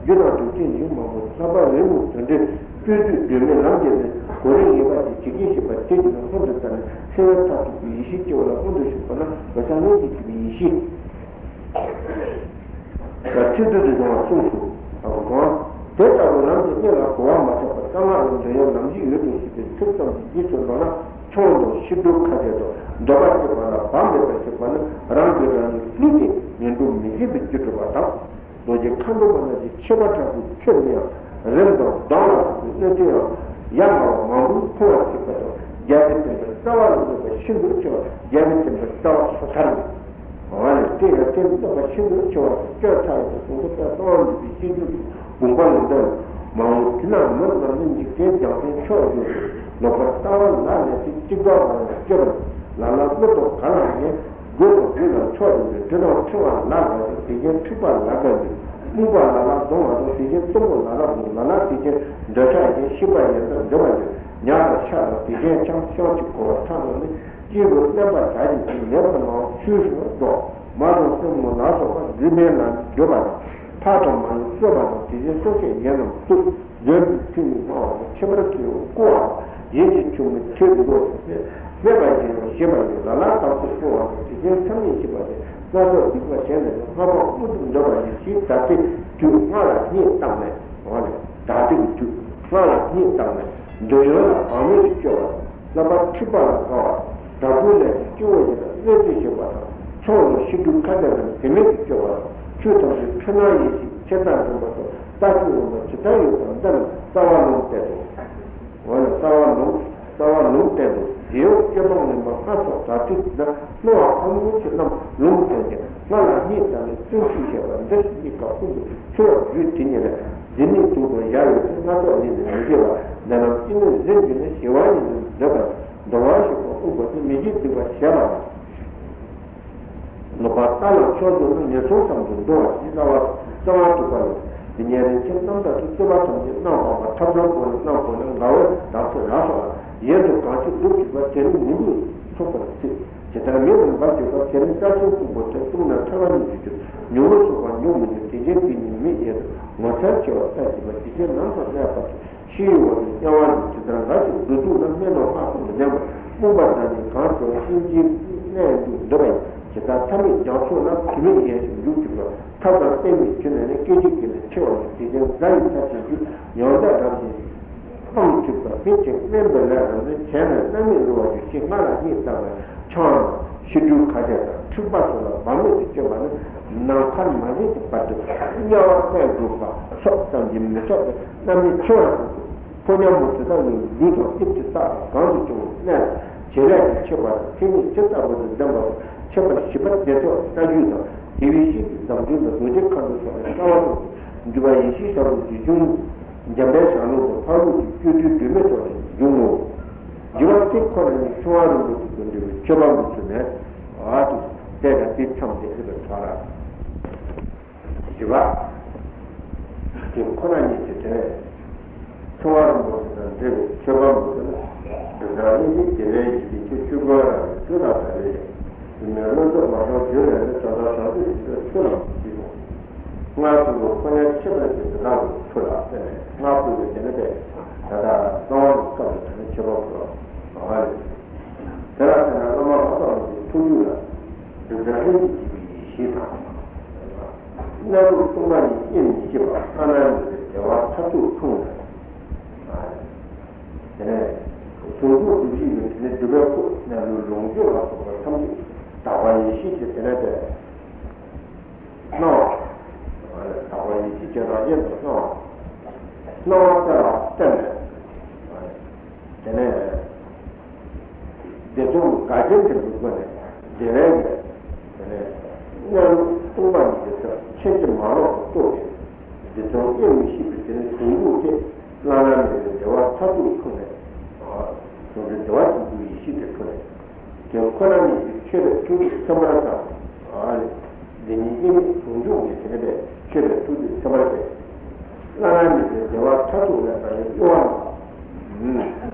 ཡོད་པ། རྒྱུ་དང་དུག་ཅན་ཉིན་མང་པོ་ལྷག་པར་རེས་མོས་དོན་འབྲེལ་སྤྱོད་བསྡུས་སྒྲོན་མེ་ལམ་བརྒྱད་ནས་གོ་རིམ་ངེས་པ་ཅིག་ཇི་སྐད་བཤད་པ་དེ་བཞིན་ལ་ལྷུན་དུ་བཙའ་ནས་འཚེ་བའི་མཐར་ཐུག་པའི་ཡེ་ཤེས་སྐྱེ་བ་ལ་མངོན་དུ་ཞུགས་པ་ན་འོད་གསལ་ལྷན་སྐྱེས་སྐྱེད་པའི་ཡེ་ཤེས། ལ་ཆོས་བདུན་དུ་བྱུང་བ་གསུངས་སོ། ཨ་ཁུ་དང་། དེ་ལྟ་བུ་ལམ་གྱི་གནད་ལ་གོ་བ་མ་ཆགས་པར་གསང་སྔགས་ལ་འདོད་ཡོན་ལམ་བཞི་ཡོད་དོ་ཞེས་པའི་ཚིག་ཙམ་གྱིས་རྗེས་སུ་འགྲོ་ན་ཆུང་དང་ཕྱི་དྲོ་ཁ་བྲལ་དང་འདོད་པ་སྐྱེས་པ་ལ་བག་མེད་པར་གཤེགས་པ་ནི་རང་གིས་རང་ཉིད་བསླུས་ཏེ་ངན་འགྲོར་མི་འཛིན་པའི་རྒྱུ་གྲུབ་པ་དང་། རྡོ་རྗེ་མཁའ་འགྲོ་མ་རྣམས་ཀྱི་མཆོད་པ་དྲག་པོའི་ཚུལ་ནི་ཡང་ རིམ་དང་གདོང་ལ་སོགས་པའི་གནོད་བྱེད་ཡང་ཡ་ང་བ་མང་པོས་འཕོ་བར་བྱེད་པ་དང་། རྒྱལ་པོའི་བསྟན་པའི་རྩ་བ་ལ་གནོད་པ་ཤིན་ཏུ་ཆེ་བ་རྒྱལ་པོའི་བསྟན་པའི་རྩ་བ་སོ་ཐར་ནི། འོ་ནི་དེ་ཡང་དེ་གནོད་པ་ཤིན་ཏུ་ཆེ་བ་དང་བཅོས་ཐབས་ཡོད་པའི་གཟུངས་ཐོབ་པའི་གསང་བ་འདུས་པའི་ཤིས་བརྗོད་ཀྱི་དགོངས་པ་ལུང་བསྟན་མང་པོ། དེ་རྣམས་མི་རྣམས་ནི་འཇིག་རྟེན་རྒྱང་མཐོང་མཆོག་ཡོད་དེ། ལོག་པར་ལྟ་བ་ལ་ལས་ཏེ་གཅིག་པ་བར་ལ་སྐྱོ་རུང་ལ་ལ་བློ་དང་ག་ལ་ངན། དགོས་དང་དགོས་ལ་མཆོག་ཡིན་པས། དེ་དང་འཁྲིལ་བ་ལ་ལ་དང་དེ་བཞིན་འཁྲིག་པ་ལ་དགའ་འདུག་རྨུགས་པ་ལ་ལ་གདོང་བ་དང་དེ་བཞིན་གཏུམ་པོ་ལ་ལ་འབུར་ལ་ལ་དེ་བཞིན་འདོད་ཆགས་ཡིན། ཤིང་པ་ཡིན་དང་འདྲ་བ་ཡིན། ཉ་དང་ཤ་དང་དེ་བཞིན་ཆང་། བཤང་གཅི་གོ་བ་ཚ་དང་ནི། སྐྱེས་བུ་དམན་པ་དག་གིས་ཀྱང་ངེས་པར་མང་བ་ཆུའི་གཞུང་ལ་འགྲོ། མ་དང་སྲིན་མོ་ལ་སོགས་པ་རྫུས་མའི་ལམ་འགྱོད་པ་དང་། ཕག་དང་མ་ཡིན་གསོད་པ་དང་དེ་བཞིན་གསོད་བྱེད་ཡིན་རྣམས་གཏུབ། རྫུན་གྱི་ཐུན་ནི་སྨྲ་བ་དང་། ཁྱད་པར་གྱི་རྐུ་བ་དང་། ཡིད་ཀྱི་ཆུང་མི་ཐེབས་འགྲོ་ཞིང་སྨད་པ་ཡིན་རུང་ཞེན་པ་ཡིན། ལ་ལ་དག་ཏུ་སྤོང་བ་དང་དེ་བཞིན་མཚམས་མེད་ཤེས་པ་སྟེ། སྣ་ཚོགས་སྡིག་པ་གཞན་དང་ནི། སྔ་མ་དབུལ་དུ་འདོད་པ་ཡིན། ཞེས་ད་ལྟའི་དུས་སྔ་ལ་སྙད་བཏགས་ནས། འོ་ནི་ད་ལྟའི་དུས་སྔ་ལ་སྙད་བཏགས་ནས་འདོད་ཡོན་ལ་བག་མེད་དུ་སྤྱོད་པ་དང་། བསླབ་པ་འཁྲུལ་པ་ལ་དགའ་བ་དང་། དྲག་པོའི་ལས་ཀྱི་སྐྱེ་བོ་ཡིན་ན་གནོད་བྱེད་བྱེད་པ་དང་། ཆོས་ལ་ཤི་དུས་ཁ་བརྡ་དང་དེ་མེད་དུ་སྤྱོད་པ་དང་། ཆོས་ཐམས་ཅད་འཁྲུལ་སྣང་ཡིན་ཞེས་ཆེ་མཐའ་འགྲན་པ་དང་། ལྟ་སྤྱོད་རུང་བ་ཇི་ལྟར་ཡོད་པ་འདི་རྣམས་རྩ་བ་ལུང་བསྟན་ཏོ། འོ་ན་རྩ་བ་ལུང་རྩ་བ་ལུང་བསྟན་ཏོ། དེ་ཡང་སྤྱོད་སྟངས་ངན་པ་སྣ་ཚོགས་དྲག་སྤྱོད་ན་སྣང་བ་ཕམ་ཉེས་ཆེ་རྣམས་ལུང་བསྟན་ཏེ། སྔ་ལ་སྙད་བཏགས་ནས་བརྩོན་འགྲུས་བྱས་པ་འདི་ཞིག་གཉིས་ཀ་ཀུན་ཏུ་འཚེ་བར་འགྱུར་དེ་ཉིད་ལས། འདི་ནི་དུག་དང་ཡ་ཡོད་ཚེ། སྣ་ཚོགས་ནད་ནི་མི་བཟོད་པ། འདི་རྣམས་ཅི་ནུས་གཟིར་འགྱུར་ནས། ཞི་བ་ཡིན་ནོ་འདོད་པ་དང་། འདོར་བ་ཞིག་པ་དབུགས་པ་སྟེ། མི་བྱེད་སྡིག་པ་བྱས་པ་དང་། ལོག་པར་ལྟ་ལ་ཕྱོགས་བཅུ་ན། ངན་སོང་ཙམ་དུ་འགྲོ་བ་ཞིག་རྩ་བ་རྩ་བ་ཐུག་པ་ལས། འདི་ཉིད་རིན་ཆེན་རྣམ་དག་ཏུ། རྩོད་པ་ཐམས་ཅད་རྣམ་སྤངས་པ། ཐབས་ལམ་པོ་ལ་རྣམ་བཀོད་ན། དགའ་བའི་བདག་ཚེ་ལ་སོགས་ལ། ཡིད་དུ་གང་ཆེ་སྒྲུབ་བྱེད་པ། དེ་རིང་མི་འདི་ཚོགས་པར་སྲིད། ཇི་ལྟར་མེ་ལ་འབར་བྱེད་པ། དེ་རིང་རྩྭ་ཆུང་ཀུན་པོ་དེ། བཏུང་ན་ཐལ་བ་ཉིད་དུ་འགྱུར། ཉུང་ངུ་སོགས་པ་ཉུང་མི་འགྱུར། དེ་བཞིན་དེ་ཉིད་མེ་ཡིན་དུ། ངོ་མཚར་ཆེ་བ་ལྟ་བྱེད་པ། དེ་བཞིན་ནམ་མཁའ་ལས་འབར་ཏེ། ཤི་ཡི་འོག་ཏུ་དམྱལ་བ་འདུག་ཇི་ལྟར་འགའ་ཞིག་རྡུལ་དུག་ན། སྨན་དང་སྔགས་ཀྱང་མི་ལྡན་པར། རྨུགས་པ་དང་ནི་གང་བྱེད་པ། གཤིན་རྗེའི་གནས་འདུག་འདོད་པ་ཡིན། ཇི་ལྟར་མཐའ་མེད་རྒྱ་མཚོ་ན། བུད་མེད་ཡན་ཞིག་འཇུག་གྱུར་པ། ཐབས་དང་རྟེན་མེད་གྱུར་ནས་ནི། སྐད་ཅིག་གིས་ནི་འཆི་བ་ཡིན། དེ་བཞིན་གཟའ་ཡི་ཚ་ཞིང་རྒྱུ། ཡང་དག་རབ་ཞིག་སྤང་གྱུར་པ། མི་ཞིག་སྨན་པའི་ལས་རབ་ནི་བྱས་ན། རྣམ་སྨིན་རུལ་བ་ཡི་ཤེས། སྔ་ལ་སྙད་བཏགས་པའི་ཆང་དང་ཤི་དུས་ཁ་ཟས་དང་། འཁྲིག་པ་སོགས་ལ་བག་མེད་དུ་སྤྱོད་པ་ནི། ནམ་མཁར་མ་བཞེངས་ཀྱི་བར་དུ་དམྱལ་བ་གནས་དགོས་པ་སོགས་ཙམ་གྱིས་མི་ཆོག་པའི་རྣམ་སྨིན་ཆེ་བ་དང་། ཕོ་ཉ་མོ་དེ་དག་ནི་ལུས་དང་དབྱིབས་ཀྱི་རྟགས་དང་གང་དུ་བྱུང་བའི་གནས་ལ་བྱེད་ལས་ཀྱི་ཁྱད་པར་དང་མཚན་ཉིད་ཇི་ལྟ་བུ་དང་ལྡན་པ་དང་ཁྱད་པར་ཞི་བ་བདེ་མཆོག་ལྟ་རྒྱུ་དང་དེ་བས་ཤིན་ཏུ་འཛམ་བུ་གླིང་དང་རྡོ་རྗེ་མཁའ་འགྲོ་སོགས་ལས་སྐལ་བ་དང་འདུས་པ་ཡེ་ཤེས་ཞབས་ཀྱི་འབྱུང་། འཇམ་པའི་ཞལ་ལུང་དང་འཕགས་ཡུལ་གྱི་སྤྱོད་བསྡུས་སྒྲོན་མེ་སོགས་ལས་འབྱུང་ངོ་། འདུས་པ་དེ་ཁོ་ན་ཉིད་ཆུང་བ་རིན་པོ་ཆེ་དང་འབྲེལ་བའི་མཆོད་པ་མུ་མཐུད་ནས་ཨ་ཏུ་བལྟས་ན་དེ་མཚམས་དེ་ཨེ་བའི་ཐོ་ར། བཞི་པ། དེ་ཁོ་ན་ཉིད་ཀྱི་དེ་ནས་ཆུང་བ་རིན་པོ་ཆེ་དང་འབྲེལ་བའི་མཆོད་པ་མུ་མཐུད་ནས་སྒྲུབ་གྲྭ་ཨིན་ཇི་དགེ་ལྡན་ཡིད་ཀྱི་ཆོས་ཆོས་སྐོར་རང་གི་སྤྲུལ་དང་བྲལ་བའི་ཡིན། མེ་བློ་ཚོགས་མ་སོང་བརྗོད་ལས་ནི་བྱ་དགའ་བཟང་པོའི་ཞིང་དུ་ཆོས་ལ་མི་བྱེད་དོ། སྔར་ཐུག་པའི་ཕོ་ཉ་ཆེ་བར་གྱི་དེ་དག་གི་ཚུལ་ལ་བརྟེན་ནས་སྔར་ཐུག་པའི་དེ་ནི་པས་ད་ལྟ་གསང་བ་གི་སྐབས་ལ་དེ་ནི་ཆོས་པ་ཕུལ་བ་མ་རེད། དེ་ལ་བརྟེན་ནས་བླ་མ་ལྷག་པ་རྣམས་ཀྱི་ཐུགས་རྒྱུད་ལ་སྒྲུབ་གྲྭ་ལྷན་ཅིག་བྱེད་པའི་ཡེ་ཤེས་དང་། གནས་ལུགས་སྟོང་པ་ཉིད་དབྱེར་མི་ཕྱེད་པ་བླ་ན་མེད་པའི་བདེ་བ་མཐར་ཐུག་འཁྲུངས་ནས། དེ་ནས་ཟུང་འཇུག་སྒྲུབ་བྱེད་ཀྱི་དེ་ནས་སྒྲུབ་པའི་སྐུ་གནས་ལུགས་ལོངས་སྤྱོད་ལ་སོགས་པ་ཐམས་ཅད་དག་པ་ཡེ་ཤེས་ཀྱི་དེ་ནས་པས་སྣང་བ། དག་པ་ཡེ་ཤེས་ཀྱི་རང་བཞིན་དུ་སྣང་བ། སྣང་བ་དེ་ལ་བརྟེན་ནས། དེ་ནས་བདེ་སྟོང་འགལ་རྐྱེན་དེ་མི་དགོས་ནས་བདེ་བའི་ངང་དེ་ནས་གནས་ལུགས་སྟོང་པ་ཉིད་ཀྱི་ཚུལ་ཕྱིན་ཅི་མ་ལོག་ཏུ་རྟོགས་ཏེ། བདེ་སྟོང་དབྱེར་མི་ཕྱེད་པའི་དེ་ནས་ཟུང་འཇུག་དེ་བླ་ན་མེད་པའི་བདེ་བ་མཐར་ཐུག་འཁྲུངས་ནས། ཟུང་འཇུག་བདེ་བ་ཆེན་པོའི་ཡེ་ཤེས་དེ་འཁྲུངས་ནས། དེ་ཁོ་ན་ཉིད་ཀྱི་མཆོད་པའི་ཐུགས་རྗེ་ཚིམ་པར་བྱ། འདི་ཉིད་དབྱེར་མེད་ཟུང་འཇུག་གི་དེ་ནས་པས་མཆོད་པའི་ཐུགས་རྗེ་ཚིམ་པར་བྱ། བླ་ན་མེད་པའི་བདེ་བ་མཐར་ཐུག་ལས་རང་ཉིད་གཡོ་བ་མེད་པ།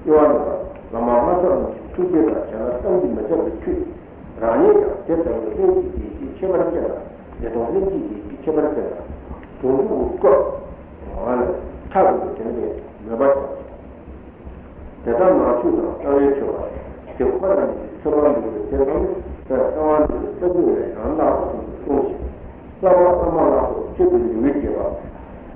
གཡོ་བ་མེད་པ། བླ་མ་ལྷག་པ་རྣམས་ཀྱི་ཐུགས་རྗེ་དང་བྱས་ན་བསམ་གྱིས་མི་ཁྱབ་པའི་མཐུས། རང་ཉིད་ཀྱང་དེ་ལྟ་བུའི་ལྷན་སྐྱེས་ཀྱི་ཡེ་ཤེས་ཁྱད་པར་ཅན་དང་བདེ་སྟོང་ལྷན་སྐྱེས་ཀྱི་ཡེ་ཤེས་ཁྱད་པར་ཅན་དང་ཟུང་འཇུག་གི་སྐུ་ལ་མཐའ་ཡས་པའི་དེ་ནས་པས་མོས་པ་བྱ། དེ་ལྟར་ནང་ཆོས་དང་རྩ་བའི་ཆོས་པ། དེ་ཁོ་ན་ཉིད་ཀྱི་ཚེ་དཔག་འདུས་པའི་དེ་ལྟ་བུ་དེ་གསང་བ་འདུས་པའི་རྩ་རྒྱུད་ལས་ཡང་དག་པ་ཙམ་དུ་གསུངས་ཤིང་། རྩ་བ་བླ་མ་ལ་སོགས་མཆོད་པའི་ལེའུ་བརྒྱད་པ།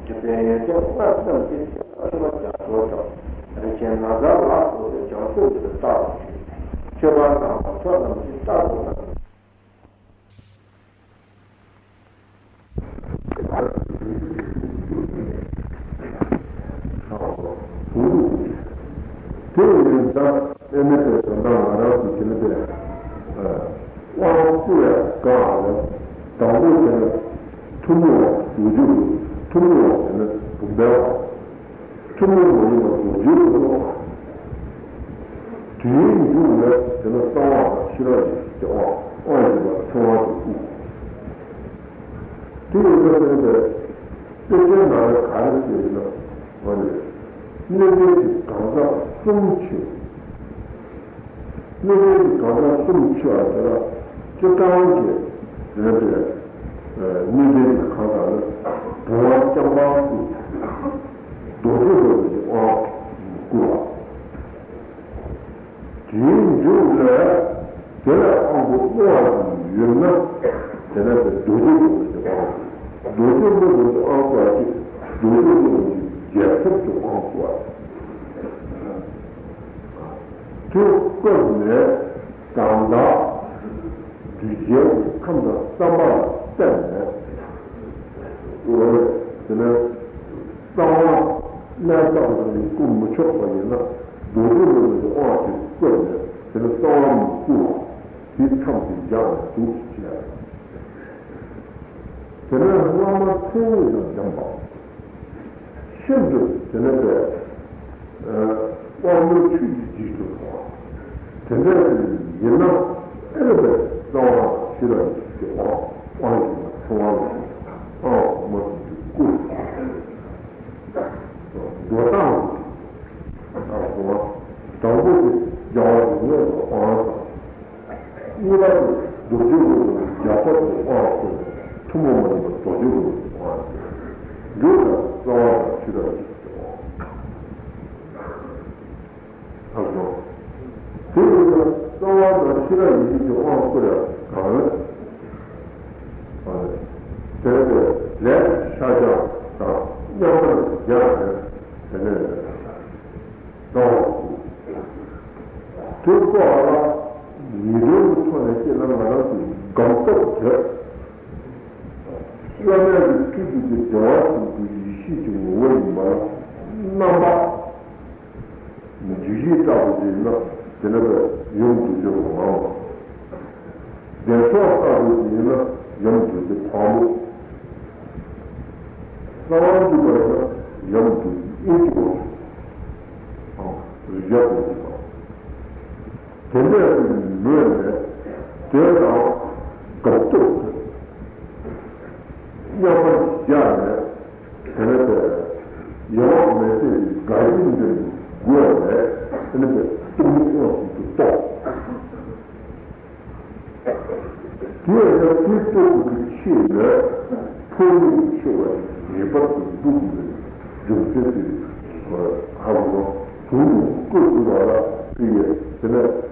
འཇུག་པའི་ཡོན་ཏན་ལྔ་བསམ་གྱིས་མི་ཁྱབ་པ་ཆེན་པོ་རྒྱ་མཚོ་དང་། རིན་ཆེན་ན་བཟའ་ལ་སོགས་པའི་བྱང་ཆུབ་འདི་ལ་རྟག་ཏུ་མཆོད། མཆོད་པ་གནང་བ་མཆོག་རྣམས་ཀྱིས་རྟག་ཏུ་གནང་། ཤེས་རབ་ཡེ་ཤེས་ཀྱི་དབང་དབང་བཞི་པ་ཕྲེང་བ་དུ་བཀུག་དེ་ཡིན་ཙང་དེ་ནས་དཔེ་ཆའི་ནང་ལ་ག་རེ་བཤད་ཡོད་ན། འོ་ནི། གནོད་པའི་གི་གང་ཟག་གསུམ་མཆིས། གནོད་པའི་གི་གང་ཟག་གསུམ་མཆིས་པ་དེ་ལ་སྤྱིར་བཏང་གི་དེ་ནས་དེ་གནོད་པའི་གི་གང་ཟག་ནི་བུང་བ་རྐྱང་པ་བཀུག་རྡོ་རྗེ་སློབ་དཔོན་གྱི་དབང་བཀུག་ལ། དེའི་མཇུག་ལ། དེ་ལ་དབང་པོ་བསྔོ་བ་ཞིག་ཡོད་ན། དེ་ལ་དེ་རྡོ་རྗེ་སློབ་དཔོན་གྱི་དབང་། རྡོ་རྗེ་སློབ་དཔོན་གྱི་དབང་བསྔོ་བ་ཅིག་རྡོ་རྗེ་སློབ་དཔོན་གྱི་རྒྱལ་ཚབ་ཀྱི་དབང་བསྔོ་བ། དེ་བསྔོས་ནས་གང་དག་འདུས་བྱས་ཀྱི་ཁམས་དང་བསམ་པ་ལ་བརྟེན་ནས། དེ་ནས་གསང་བ་གནས་བརྟན་དང་ནི་བསྐུལ་མི་ཆོག་པ་ཡིན་ན། རྡོ་རྗེ་སློབ་དཔོན་གྱི་དབང་དེ་བསྔོས་ནས་དེ་ནས་གསང་བ་མི་བསྐུལ་བ། དེ་མཚམས་སུ་བཞག་ནས་འདུག་ཅེས། དེ་ནས་བླ་མ་མཚན་ཉིད་དང་ལྡན་པ། ཤིན་ཏུ་དེ་ནས་པའི་དབང་པོའི་ཆོས་ཀྱི་རྗེས་སུ་འགྲོ་བ། དེ་འདྲ་ཡིན་ན་ཨེ་ནི་པའི་གསང་བ་ཤེས་རབ་ཀྱི་དབང་དབང་ཞིག་ལ་ཕྲེང་བ་ལ་ཨ་མ་དེ་བསྐུལ། འགྲོ་སྟངས་ཀྱི་ཨ་སོང་བ། དང་པོ་དེ་རྒྱལ་བ་རིགས་ལྔ་ལ་དབང་དང་། གཉིས་པ་དེ་རྡོ་རྗེ་སློབ་དཔོན་རྒྱལ་ཚབ་ཀྱི་དབང་བསྐུར་ནས་ཐུན་མོང་མ་ཡིན་པ་རྡོ་རྗེ་སློབ་དཔོན་གྱི་དབང་བསྐུར། མཇུག་ལ་གསང་བ་དང་ཤེས་རབ་ཀྱི་དབང་། ཨ་སོང་། དེ་ཡིན་ན་གསང་བ་དང་ཤེས་རབ་ཡེ་ཤེས་ཀྱི་དབང་བསྐུར་ཡང་གང་། དེ་ནས་ལས་ཤ་སྦྱར་དང་མཉམ་པར་སྦྱར་ནས་དེ་ནས། དང་། དེ་སྐོར་ལ་ཉེ་དོན་གྱི་ཐོག་ནས་བཤད་ན་ང་རང་ཚོའི་སྒོམ་སྟོབས་དེ། བླ་མེད་ཀྱི་ཐུགས་རྒྱུད་ཀྱི་བདེ་བ་ཆེན་པོའི་ཡེ་ཤེས་ཀྱི་ངོ་བོ་ཡིན་པ་ལ་རྣམ་པ། འཇུག་ཡིག་ལྟ་བུ་ཞིག་ཡིན་ན་དེ་ནས་ཡུམ་རྡོ་རྗེ་འོད་མ་མ། བདེ་མཆོག་ལྟ་བུ་ཞིག་ཡིན་ན་ཡུམ་རྡོ་རྗེ་ཕག་མོ། གསང་བ་འདུས་པ་ཡིན་ན་ཡུམ་རྡོ་རྗེ་དབྱིངས་ཀྱི་འོད་ཆུང་། རིགས་བརྒྱ་པོ་ཞིག་དང་། དེ་འདྲ་ཞིག་མོས་ནས་དེ་དང་སྒོམ་སྟོབས་དེ་མཉམ་པར་བཞག་ནས། དེ་ནས་དེ་ཡང་མེད་ཚེ་དགའ་བཞིན་དུ་དགོས་ནས་དེ་ནས་དེ་སྟོང་ཉིད་དབང་ཞིག་ཏུ་རྟོགས། དེ་ཡང་དེ་རྟོགས་པའི་ཆེད་ལ་འཕོ་བའི་ཆོས་པ་ངེས་པར་དུ་འདུག་པའི་རྒྱུ་མཚན་དེ་ཧ་གོ། དོན་དུ་བཀོད་དགོས་པ་ལ་དེ་ཡང་དེ་ནས་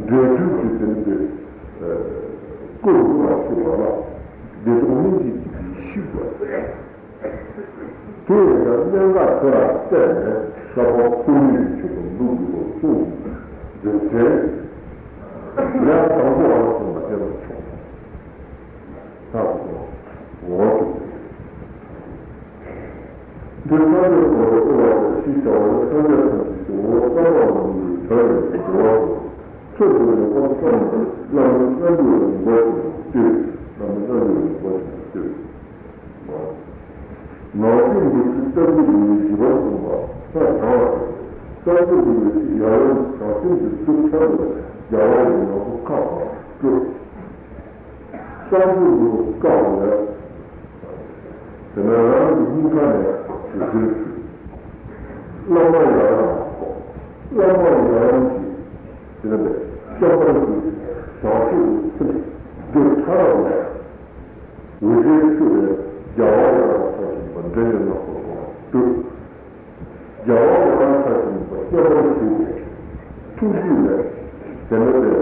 འབྲས་དུས་ཀྱི་དེ་ནས་དེ་བཀོད་དགོས་པ་ཞིག་པ་ལ་བདེ་སྟོང་སྨིན་བྱེད་ཀྱི་ཡེ་ཤེས་པ། དེ་ཡིན་ན་གནད་འགག་དེ་ལ་བལྟས་ནས་ས་ཕག་ཁོ་ནའི་ཆོས་དང་ལུགས་ཀྱི་སྐོར་གསུངས་ཀྱི་རྒྱུ་མཚན། ཡང་དང་པོ་ཨ་སོང་བ་དེ་ལ་ཆོག་ས་སོང་འོ་ཅུག་ཅེས། འདིར་སངས་རྒྱས་ཀྱི་ངོ་བོ་ལ་ཞེས་བྱ་བ་ནི་སངས་རྒྱས་ཐམས་ཅད་ཀྱི་ངོ་བོ་བསམ་པ་ལ་ནི་དོན་ཡོད་པའི་འགྲོ་བ་དང་། ཚུལ་དུ་ཡོད་པར་བསམ་པའི་བླ་མའི་རྣལ་འབྱོར་ལ་ཡོད་པ་ཞིག་ཏུ་བསྟོད། བླ་མའི་རྣལ་འབྱོར་ལ་ཡོད་པ་ཞིག་ཏུ་བསྟོད། ནང་བཞིན་འདུ་ཤེས་བརྟན་པོ་ཡིན་པའི་བཞི་པ་གསུངས་པ་ས་བྱང་བ་དང་། བསམ་བློ་འདུ་བའི་ཡར་ལངས་བྱང་སེམས་ཀྱི་རྩུབ་ཆ་ལ་རྒྱལ་བ་ཡི་ནོར་བུ་ཁ་དང་སྤྲོད། བསམ་བློ་འདུ་བའི་སྐབས་ལ། དེ་ནས་རང་གི་སྙིང་ག་ནས་དེ་ཟེར་ཞུ། བླ་མ་ཡར་ལངས་ཐོག་བླ་མ་ཡར་ལངས་ཀྱི་དེ་ནས་བསྐྱབ་པར་ཞུ། བྱང་ཆུབ་ཀྱི་སེམས་རྒྱུ་ཕྲ་རགས་ལས། འོད་ཟེར་འཕྲོས་པས་རྒྱལ་བ་ཡར་ལ་ཕྱག་བྱས་པ་འདྲ་ཡིན་ན་སོགས་པ་སྤྲོས། རྒྱལ་བ་ཡར་ལ་ཕྱག་བྱས་པ་སྐྱབས་པར་ཞུ་བའི་ཐུགས་རྒྱུད་ལས། དེ་ནས་པའི་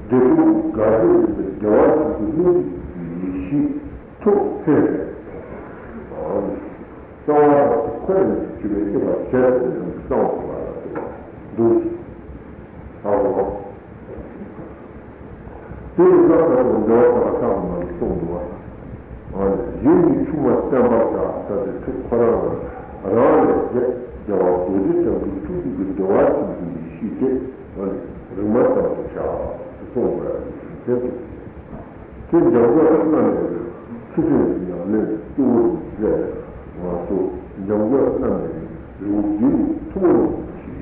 བདེ་སྟོང་དགའ་ཚོར་ཡིན་པའི་བདེ་བ་ཆེན་པོའི་སྙིང་རྗེ་ཡེ་ཤེས་ཐུགས་འཕེལ་ཞིང་། གསང་བ་དང་ཁོ་ནས་ཞུ་བའི་སྐྱེ་བ་ཞལ་དུ་ནས་གསང་བ་ལ་འདུག་ཨ་ཧོ། དེ་ཡི་བཀའ་ལྟར་དུ་འགྲེལ་པ་ལ་ཆགས་པ་མ་གསུངས་འདུག་བ། ཡིད་ནི་ཆུང་མ་བསྟན་པར་བྱ་ཟེར་ཏེ་ཐུགས་ཁོ་རང་ལ་རང་ལས་རྒྱལ་བ་རྡོ་རྗེ་འཆང་གི་ཐུགས་རྒྱུད་ཀྱི་བདེ་བ་ཆེན་པོའི་ཡེ་ཤེས་དེ་རིག་མ་ཙམ་དུ་བྱ་ཟེར་གསུངས་པ་ཡང་དེ་ཐུགས། དེ་འཇམ་མགོན་རྣམ་གཉིས་ཀྱི་ཚུལ་ཁྲིམས་ཀྱི་ཉམས་ལེན་གཙོ་བོར་མཛད་ནས་ང་ཚོ་འཇམ་མགོན་རྣམ་གཉིས་ཀྱི་རི་བོ་དགེ་ལུགས་ཐུན་མོང་ལ་ཞིག་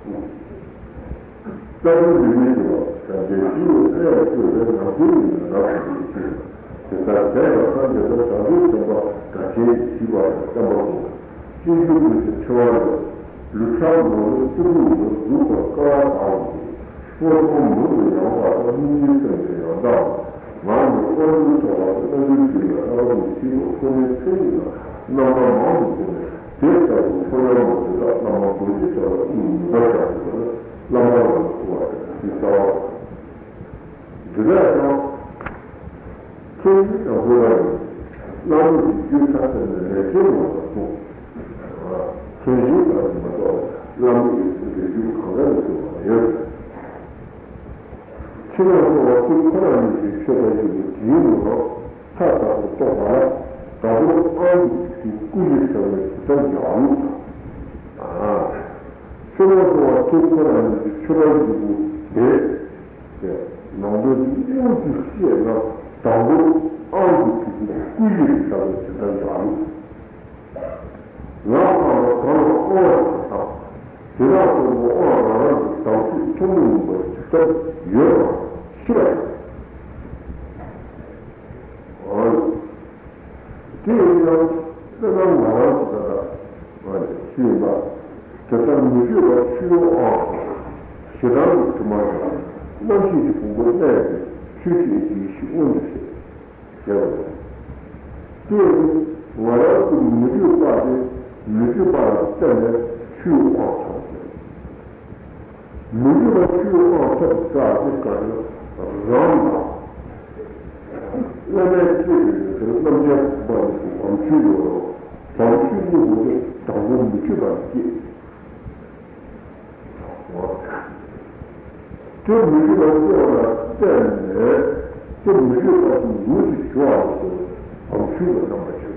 ཞུ། ས་ཡོམ་རིག་མེད་ཀྱི་བ་དང་རྒྱལ་སྤྱིའི་གནས་ཡང་བཀོད་པའི་ནམ་རྒྱུན་ཡིན་ན་རབ་ཏུ་ཞུ། དེ་ལྟར་དེ་ལ་སངས་རྒྱས་པ་བྱང་ཆུབ་སེམས་དཔའ་སྒྲ་གཅན་ཞེས་པ་དང་བསྟན་པ་བཟུང་། སྤྱོད་འཇུག་ཀུན་གྱི་ཕྲེང་བ་ཡོད། ལུས་ཕྲ་མོ་ནི་སྐྱེ་དགུ་ཡོད། གཟུགས་དང་ཀ་བ་དག་ཡིན་ཏེ། དངོས་པོ་མྱུར་དུ་ཡངས་པ་དང་། སྙིང་རྗེའི་སེམས་ནི་ཡང་དག་ལ། ང་ནི་དབང་པོའི་ཐོག་ལ་རྣལ་འབྱོར་གྱི་ལ་རྣམ་པ་ཀུན་གྱི་ཐོག་ཁོ་ནའི་མཚན་ཉིད་ལ་རྣམ་པ་མང་དུ་བྱས་ནས། དེ་ལྟ་བུའི་ཁོ་ན་མ་དེ་དག་བླ་མ་རྡོ་རྗེ་གྲགས་པ་གཉིས་ནུས་པ་བྱ་དགོས་པ་ལ་བླ་མ་ལ་ཐུག་པ་དང་ཞེས་རྩ་བ་དང་། འདི་ལས་ཀྱང་། མཚན་ཉིད་དང་དགོས་པ་ཡིན། བླ་མའི་རྒྱུད་ཐ་དད་ནས་ལས་ཅན་ཡོངས་ལ་གསུངས། མཚན་གཞན་དག་གིས་མ་གཏོགས་བླ་མའི་རྒྱུད་གང་ག་ནས་གསུངས་པ་ཡོད། ཕྱི་ནང་གསང་བ་ཐུགས་ཁོ་ན་ཉིད་ཀྱི་ཆོས་དང་བཅུ་པོ་དེའི་ངོ་ལ་མཐའ་དག་ཏུ་རྟོགས་པ་ལ། དང་པོར་དབང་གི་ཐིག་གི་སྐུ་བཞི་ཕྱག་ལེན་ཇི་ལྟར་བཞག་ལུགས་དང་། ཕྱི་ནང་གསང་བ་ཐུགས་ཁོ་ན་ཉིད་ཀྱི་ཆོས་དང་བཅུ་པོ་དེ། ནང་དོན་དེ་སྙིང་ཅིག་བཤད་ན། དང་པོར་དབང་གི་ཐིག་གི་སྐུ་བཞི་ཕྱག་ལེན་ཇི་ལྟར་བཞག་ལུགས། ལམ་སྤངས་པ་གང་ལ་དབང་བ་ཞེས་དང་། དེ་དག་གསུམ་པོ་དབང་རང་རང་གི་དམ་ཚིག་ཐུན་མོང་མིན་པ་ཇི་ལྟར་ཡོད་པ་ཤེས་པ་ཡིན། དེ་ཡིན་ཀྱང་དཔེར་ན་ང་རང་གི་ད་ལྟ་ང་ནས་ཤེས་ཡོན་པ། དེ་ལྟར་མི་བསྐྱོད་པ་ཆུ་ཡོར་དབང་ཐོབ། ཞེ་སྡང་གི་དྲི་མ་དང་། རྣམ་ཤེས་ཀྱི་ཕུང་པོ་གནས་ཏེ་ཆོས་ཀྱི་ཡེ་ཤེས་མངོན་དུ་བྱེད། ཞེས་པ་རེད། དེ་ནི་ང་རང་གི་མི་བསྐྱོད་པ་དེ་མི་བསྐྱོད་པ་ལ་བརྟེན་ནས་ཆུའི་དབང་ཐོབ་ཟེར། མི་བསྐྱོད་པ་ཆུའི་དབང་ཐོབ་ཟེར་དེ་ག་རེ་རང་ལ། བླ་མའི་སྐད་དུ་ཡོད་དེ་རྣམ་མཁྱེན་བུམ་པ་ནི་བམ་ཆུ་ཡོད་རུང་བམ་ཆུ་གཉིས་པོ་དེ་དང་པོ་མི་བསྐྱོད་པ་ལ་སྐྱེས། དེ་མི་བསྐྱོད་པ་སྐྱེ་བ་ལ་བརྟེན་ནས་དེ་མི་བསྐྱོད་པ་དེ་ལུས་སུ་གྱུར་པ་ལ་སོགས་བམ་ཆུ་ལ་རྣམ་པ་བྱེད།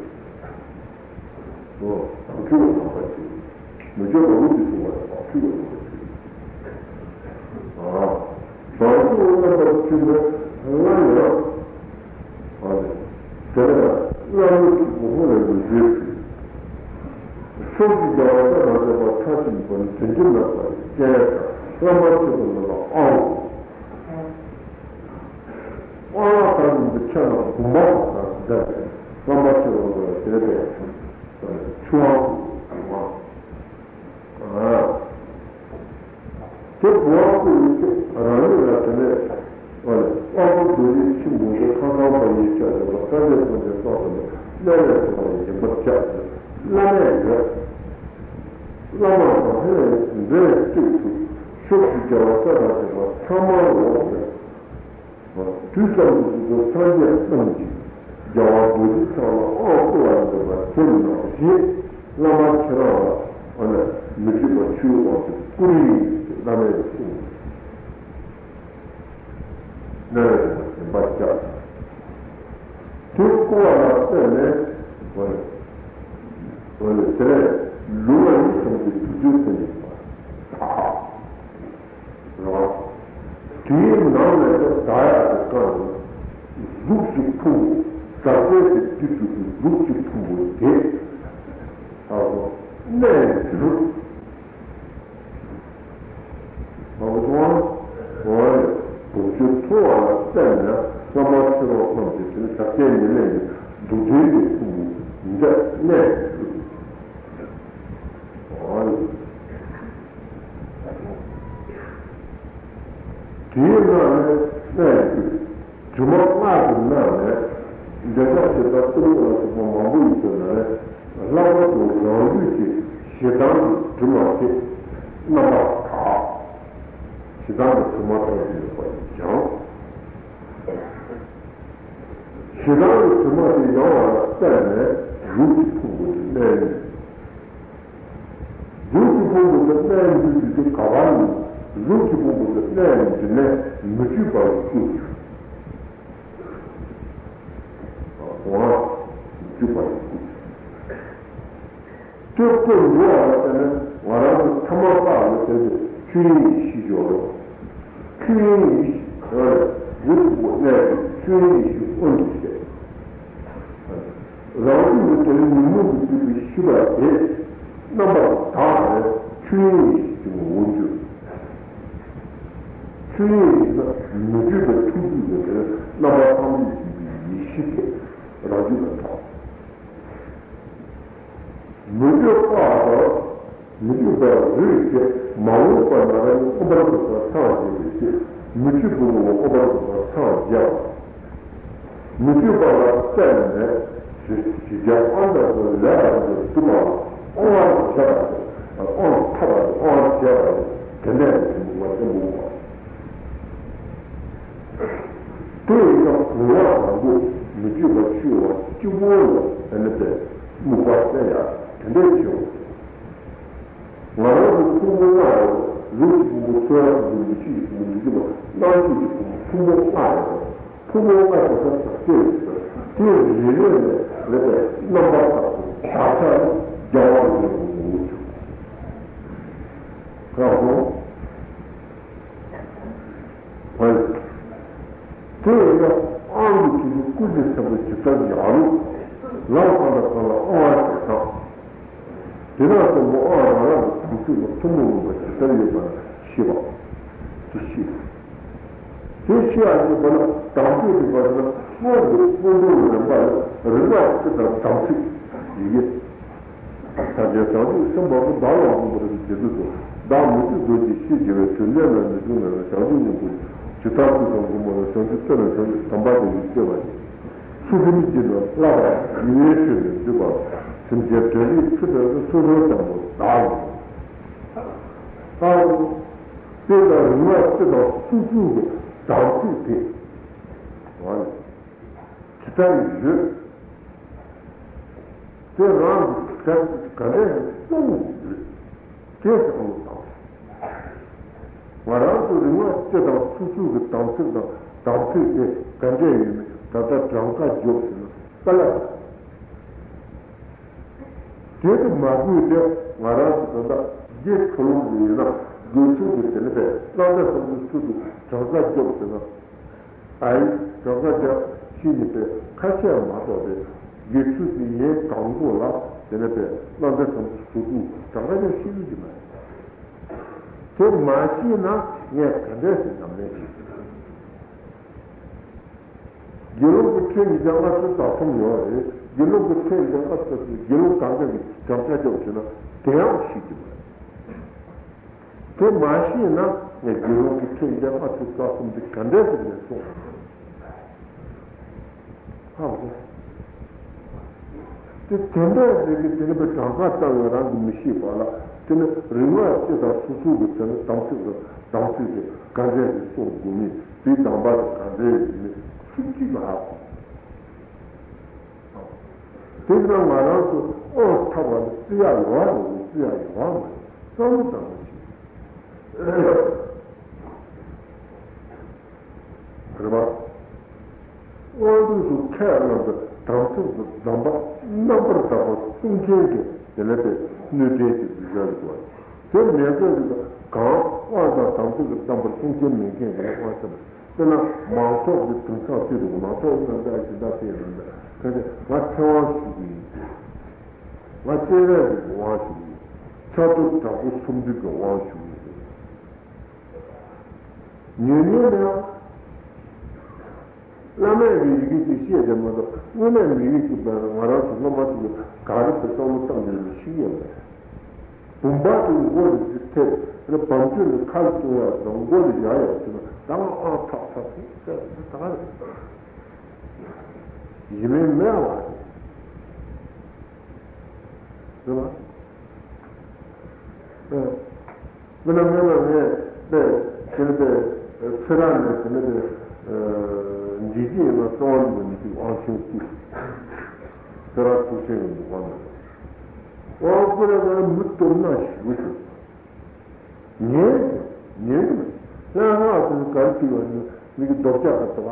བམ་ཆུ་ལ་རྣམ་པ་བྱེད། མི་བསྐྱོད་པ་ལུས་སུ་གྱུར་པ་ལ་བམ་ཆུ་ལ་རྣམ་པ་བྱེད། བམ་ཆུ་ལ་རྣམ་པ་བྱེད་ན་སླར་ཡང་། ཨ་ནི། དེ་ནས་བླ་མའི་ཐུགས་ཀྱི་ཧཱུྃ་ལས་འོད་ཟེར་འཕྲོས། ཕྱོགས་བཅུའི་རྒྱལ་བ་ས་དང་ལྡན་པ་ཕྲ་ཞིང་འབར་བའི་དྲི་ཞིམ་ལ་སོགས་པའི་སྤྱན་དང་བླ་མ་མཆོད་པ་རྣམས་ལ་དབང་། དབང་ལ་དང་ནི་ཕྱག་ན་བུམ་པ་དང་ལྡན་པའི་བླ་མ་མཆོད་པ་རྣམས་ལ་དེ་ལྟར་ཆུ་དབང་དུ་དབང་། དེ་བུ་བ་བསྐུལ་བའི་ཚེ་རང་ཉིད་ལ་དེ་ནས་དབང་པོ་རྡོ་རྗེ་ཆེན་པོ་དེ་ཁང་ཁང་པ་ཡི་ཆ་བཞག་པ་སངས་རྒྱས་སངས་རྒྱས་སོགས་དང་གནས་ལས་བྱུང་བ་ཡིན་པར་བྱ། བླ་མས་ཡོད། བླ་མ་དང་ལྷན་ཡོད་འདྲེས་སྟེགས་སུ་ཕྱོགས་བཅུའི་རྒྱལ་བ་ས་དང་ལྡན་པ་ཚང་མར་འོག་ནས། དུས་གསུམ་དུ་སངས་རྒྱས་རྣམས་ཀྱིས་རྒྱལ་བ་རྡོ་རྗེ་འཆང་ལ་དབང་བསྐུར་བ་ཡིན་པ་དེ་ནང་བཞིན་བླ་མ་ཁྱེད་རང་ལ་ཨ་ནི་མི་བསྐྱོད་པ་ཆུའི་དབང་དུ་བསྐུར་ཡིན་ཞེས་བླ་མས་གསུངས། གནས་ལས་བྱུང་བ་ཡིན་པར་བྱ། དེ་བསྐུར་བ་ལ་བརྟེན་ནས་ཨ་ནི་ཨ་ནི་དེ་ནས་ལུས་ངག་ཡིད་གསུམ་གྱི་སྒྲིབ་སྦྱོང་ཐོན་ཡིན་པ། རེད་བ། དེའི་ནང་ནས་ཀྱང་བདག་ཡག་གི་སྐབས་ནས་གཟུགས་ཀྱི་ཕུང་པོ་ཟག་བྲལ་གྱི་དུས་སུ་གཟུགས་ཀྱི་ཕུང་པོ་དེ་ད་གཟོད་གནས་འགྱུར། མ་འོངས་པ་ལ་བུམ་ཆུ་འཐུང་བ་ལ་བརྟེན་ནས་བླ་མ་ཁྱེད་རང་རྣམས་ཀྱིས་དེ་ནི་ཟག་བྲལ་ཉེར་ལེན་གྱི་སྡུག་བདེན་གྱི་ཕུང་པོ་འདི་གནས་འགྱུར། དེའི་ནང་ནས་གནས་ཀྱི་དྲི་མ་སྔགས་ཀྱི་ནང་ནས་འདོད་ཆགས་ཞེ་སྡང་གཏི་མུག་ལ་སོགས་པ་མང་པོ་ཡོད་པའི་ནང་ནས་ལྷག་པར་དུ་རང་རྒྱུད་ཀྱི་ཞེ་སྡང་གི་དྲི་མ་དེ་རྣམ་པར་དག་ཞེ་སྡང་གི་དྲི་མ་དག་ཏུ་ཡོད་པ་ཡིན་ཀྱང་། ཞེ་སྡང་གི་དྲི་མ་དེ་ཡང་བ་ལ་བརྟེན་ནས་གཟུགས་ཀྱི་ཕུང་པོ་དེ་གནས་ཡིན། གཟུགས་ཀྱི་ཕུང་པོ་དེ་གནས་ཡིན་རྒྱུ་དེ་ག་བ་ཡིན། གཟུགས་ཀྱི་ཕུང་པོ་དེ་གནས་ཡིན་རྒྱུ་ནས་མི་བསྐྱོད་པ་ཡི་སྐུ་གྱུར། འོ་མི་བསྐྱོད་པ་ཡི་སྐུ་གྱུར། དེ་སྐུ་འགྱུར་བ་ལ་བརྟེན་ནས་ང་རང་གི་ཐ་མལ་པ་ལ་བརྟེན་ཏེ་ཆོས་དབྱིངས་ཡེ་ཤེས་སྦྱོར་རོ། ཆོས་དབྱིངས་ཡེ་ཤེས་ཡོད་ལ་ཡུལ་དུ་གནས་པའི་ཆོས་དབྱིངས་ཡེ་ཤེས་མངོན་དུ་བྱས། རང་རྒྱུད་ཀྱི་དོན་ཉོན་མོངས་ཀྱིས་བསྒྲིབས་པའི་ཤེས་པ་དེ་རྣམ་པར་དག་ནས་ཆོས་དབྱིངས་ཡེ་ཤེས་ཀྱི་ངོ་བོར་གྱུར། ཆོས་དབྱིངས་ཡིན་ན་མི་བསྐྱོད་པའི་ཐུགས་རྒྱུད་ཀྱི་རྣམ་པ་ཐམས་ཅད་ཀྱི་ཡེ་ཤེས་དེ་རང་རྒྱུད་ལ་གྲགས། མི་བསྐྱོད་པ་དང་། མི་བསྐྱོད་པ་རིགས་ཀྱི་མ་འོངས་པ་ན་ར་ནི་མངོན་པར་རྫོགས་པར་སངས་རྒྱས་པའི་ཕྱིར། མི་བསྐྱོད་པའི་ངོ་བོ་མངོན་པར་རྫོགས་པར་སངས་རྒྱས་པ། མི་བསྐྱོད་པ་ལ་བརྟེན་ནས་ཞེས་བྱ་དབང་དུ་ལས་རང་གི་སྒྲུབ་པ་ལ་དབང་བར་བྱེད་པ་དང་། དབང་ཐབས་ལ་དབང་བྱེད་པ་དང་། དེ་འདྲ་ཡང་དེ་མི་དགོས་པ་དེ་མི་དགོས་པ། དེ་ཡིན་ན་བུང་བ་དང་པོ་མི་བསྐྱོད་པ་ཆུད་པ་གཅིག་པོ་ལ་ཨ་ནི་པའི་རྨུགས་པ་བསལ་ཡ་དེ་འདྲ་བྱེད་འོང་། ང་རང་གི་ཕུང་པོ་ལྔ་ཡོད། རིགས་ཀྱི་ཕུང་པོ། ཚོར་བའི་ཕུང་པོ། ཡིད་ཀྱི་ཕུང་པོ། འདུ་ཤེས་ཀྱི་ཕུང་པོ། རྣམ་ཤེས་ཀྱི་ཕུང་པོ། ཕུང་པོ་ལྔ་ཡོད། ཕུང་པོ་ལྔ་དེ་ཚོ་ཟག་བཅས་ཡོད། དེ་རེ་རེ་ནས་ལས་པའི་རྣམ་པ་དག་ཏུ་བག་ཆགས་ནི་རྒྱ་བ་ལ་ངོ་བོ་བྱུང་། ཧ་གོ། ཧོ། དེ་ཡིན་ན་དབང་གི་ཆོས་ཀྱི་སྐུ་ཚེ་ཆེན་པོ་ཇི་ལྟར་ཡང་ལུགས་ལམ་གང་དང་གང་ལ་དབང་བ་ཞེས་དང་། དེ་དག་གསུམ་པོ་དབང་རང་རང་གི་དམ་ཚིག་ལ་ཐུན་མོང་མིན་པ་ཇི་ལྟར་ཡོད་པ་ཤེས་པ། དེ་ཤེས། དེ་ཤེས་པ་ཞེས་པ་ནི་དམ་ཚིག་ཅེས་པ་ནི་སྔོན་གྱི་སྔོན་འགྲོའི་རིམ་པ་ནི་རིམ་པ་སྤྱི་དང་དམ་ཚིག་ཡི་གེ། ཐམས་ཅད་བྱང་ཆུབ་སེམས་དཔའ་བོ་བདག་ལ་འོངས་པར་བྱེད་དུ་གསོལ། བདག་མི་བསྐྱོད་རྡོ་རྗེ་ཤེས་བྱ་བའི། དྲིན་ལན་ལ་མི་ལྟོས་ན་ཡང་། བྱང་ཆུབ་སྙིང་པོ་ཇི་ལྟར་ཐུགས་དམ་བསྐུལ་མ་ལ། བྱང་ཆུབ་སྟོན་ན་བྱང་ཆུབ་དམ་པ་དེ་ཡིས་སྤྱད་པ་ཡིན། ཚུལ་ཁྲིམས་ཀྱི་ནི་བསླབ་པ་ཉེ་བའི་ཆོས་ནི་སྒྲུབ་པ། སེམས་ཅན་དོན་ལ་ཕྱི་དོན་དུ་སོ་སོར་བསམ་པ་བདག་ཡིན། ཨ་ནི་དེ་ལ་རིམ་པ་སྤྱི་དང་སོ་སོའི་གི་དམ་ཚིག་དེ་ཇི་ལྟར་ཡོད། དེ་རང་གི་ག་ག་འདྲས་སྲུང་དགོས་ཡོད། དེ་བསམ་བློ་བཏང་། ང་རང་ཚོ་རིམ་པ་སྤྱི་དང་སོ་སོའི་གི་དམ་ཚིག་དང་དམ་ཚིག་དེ་ག་འདྲས་ཡོད་མེད་ད་ལྟ་གྲངས་ཀ་འཇོག་ཟིན་ན་དཀའ་ལས། དེ་དུ་མ་དགོས་ཏེ་ང་རང་ཚོ་ད་ལྟ་དགེ་ཕྲུག་ལུགས་ཡིན་ན་དགེ་ཕྲུག་གི་དེ་ནི་པའི་བླ་ན་མེད་པའི་ཚུལ་དུ་གྲངས་ཀ་འཇོག་ཟིན་ན། ཨ་ཡིག་གྲངས་ཀ་རྒྱབ་ཤེས་ནི་པའི་ཁ་ཤས་མ་གཏོགས་པའི་དགེ་ཚུལ་གྱི་ཡན་གང་པོ་ལ་དེ་ནི་པའི་བླ་ན་མེད་པའི་ཚུལ་དུ་གྲངས་ཀ་རྒྱབ་ཤེས་ཀྱི་མ་རེད། དེ་མ་ཤེས་ན་ངས་ག་འདྲས་སེ་ཉམས་ལེན་བྱེད་ཀྱི་རེད། དགེ་སློང་གི་ཁྲིད་ཉིས་བརྒྱ་ལྔ་བཅུ་རྩ་གསུམ་ཡོད་རེད། དགེ་སློང་གི་ཁྲིད་ཉིས་བརྒྱ་ལྔ་བཅུ་རྩ་གསུམ་དགེ་སློང་གང་ག་གི་གྲངས་ཀ་རྒྱབ་བྱས་ན་དེ་ཡང་ཤེས་ཀྱི་མ་རེད། དེ་མ་ཤེས་ན་ངས་དགེ་སློང་གི་ཁྲིད་ཉིས་བརྒྱ་ལྔ་བཅུ་རྩ་གསུམ་དེ་ག་འདྲས་སེ་ངས་གསུངས། ཧ་གོ། དེ་དེ་འདྲ་རེད་གི། དེ་ནི་པའི་གྲངས་ཀ་ཙམ་ཡང་རང་གིས་མི་ཤེས་པ་ལ། དེ་ནི་རིག་སྔགས་སྤྱི་དང་སོ་སོ་གི་དེ་ནི་དམ་ཚིག་གི་དམ་ཚིག་གི་ག་འདྲས་ཀྱི་སྲུང་དགོས་མིན། དེའི་གདམས་པ་དེ་ག་འདྲས་ཡིན་མིན་སུ་གཅིག་ལ་ཧ་གོ། དེ་ན་ང་རང་ཚོ་དབང་ཐོབ་པ་ནི་བརྩི་ཡག་ཡོད་རེད། བརྩི་ཡག་ཡོད་མ་རེད། བསམ་བློ་བཏང་མ་ཤེས། རེད་པ། དབང་དུས་སུ་ཁས་བླངས་པའི་དམ་ཚིག་གི་གདམས་པ་རྣམ་པར་དག་པ་གསུང་མཁན་གྱི་དེ་ལས་པའི་སྣོད་ལྡན་གྱི་གདུལ་བྱ་ཡིན་པ། དེ་མེད་མཁན་གྱི་གང་དབང་དང་དམ་ཚིག་གི་གདམས་པར་གསུང་མཁན་མེད་མཁན་གྱི་དབང་ཆ་མེད། དཔེར་ན་མང་ཚོགས་ཀྱི་དེང་སང་དུས་དུ་མང་ཚོགས་རྣམས་ཀྱང་ཞིང་དང་དེ་ཡང་འདྲ། ཁ་ཅིག་ང་ཚེ་དབང་ཞུ་གི་ཡིན། ང་སྤྱན་རས་གཟིགས་ཀྱི་དབང་ཞུ་གི་ཡིན། ཕྱག་རྡོར་དྲག་པོ་སུམ་བརྩེགས་ཀྱི་དབང་ཞུ་གི་ཡིན། ཉན་ཉན་ནའང་། བླ་མས་ཀྱི་ཡི་གེ་ཅིག་བཤད་དེ་མ་གཏོགས་དངོས་གནས་མི་ཡུལ་གྱི་བར་ང་རང་ཚོ་སློབ་མ་ཚོ་གི་ག་རེ་དེ་བསམ་བློ་བཏང་དགོས་ནི་ཤེས་ཡོད་མ་རེད། བུམ་པ་དེ་མགོ་ལ་ཅིག་ཐེབས་ནས་བམ་ཆུ་ནི་ཁ་ལ་བཏུང་ཡག་དང་མགོ་ལ་བཞག་ཡག་ཅིག་ན་ད་ང་ཨང་ཐག་ཐག་ཐག་ཟེར་ད་ག་རེད། ཡིན་མིན་མེད་པ་རེད། རེད་པ། ཨ། དཔེར་ན་སྔོན་ལ་ངས་དཔེ་དེ་ནི་དཔེ་སེ་ར་ནས་དེ་ནི་དཔེ་འཇིགས་ཀྱི་ཡིན་ན་གསང་བ་འདུས་པ་ནི་ཅིག་དབང་ཆེན་བསྐུར། སེ་ར་ཐུགས་ཆེན་གྱི་འདུ་ཁང་ནས་དབང་བསྐུར་ཡག་ལ་མི་སྟོབས་ན་ཞེ་པོ་ཞིག་ཉན་ཉན་གྱི་མ་རེད། ལྷ་སྔགས་དེ་གར་ཐུག་པ་ནི་མི་གི་རྡོག་ལྕགས་ཀྱི་ཐོག་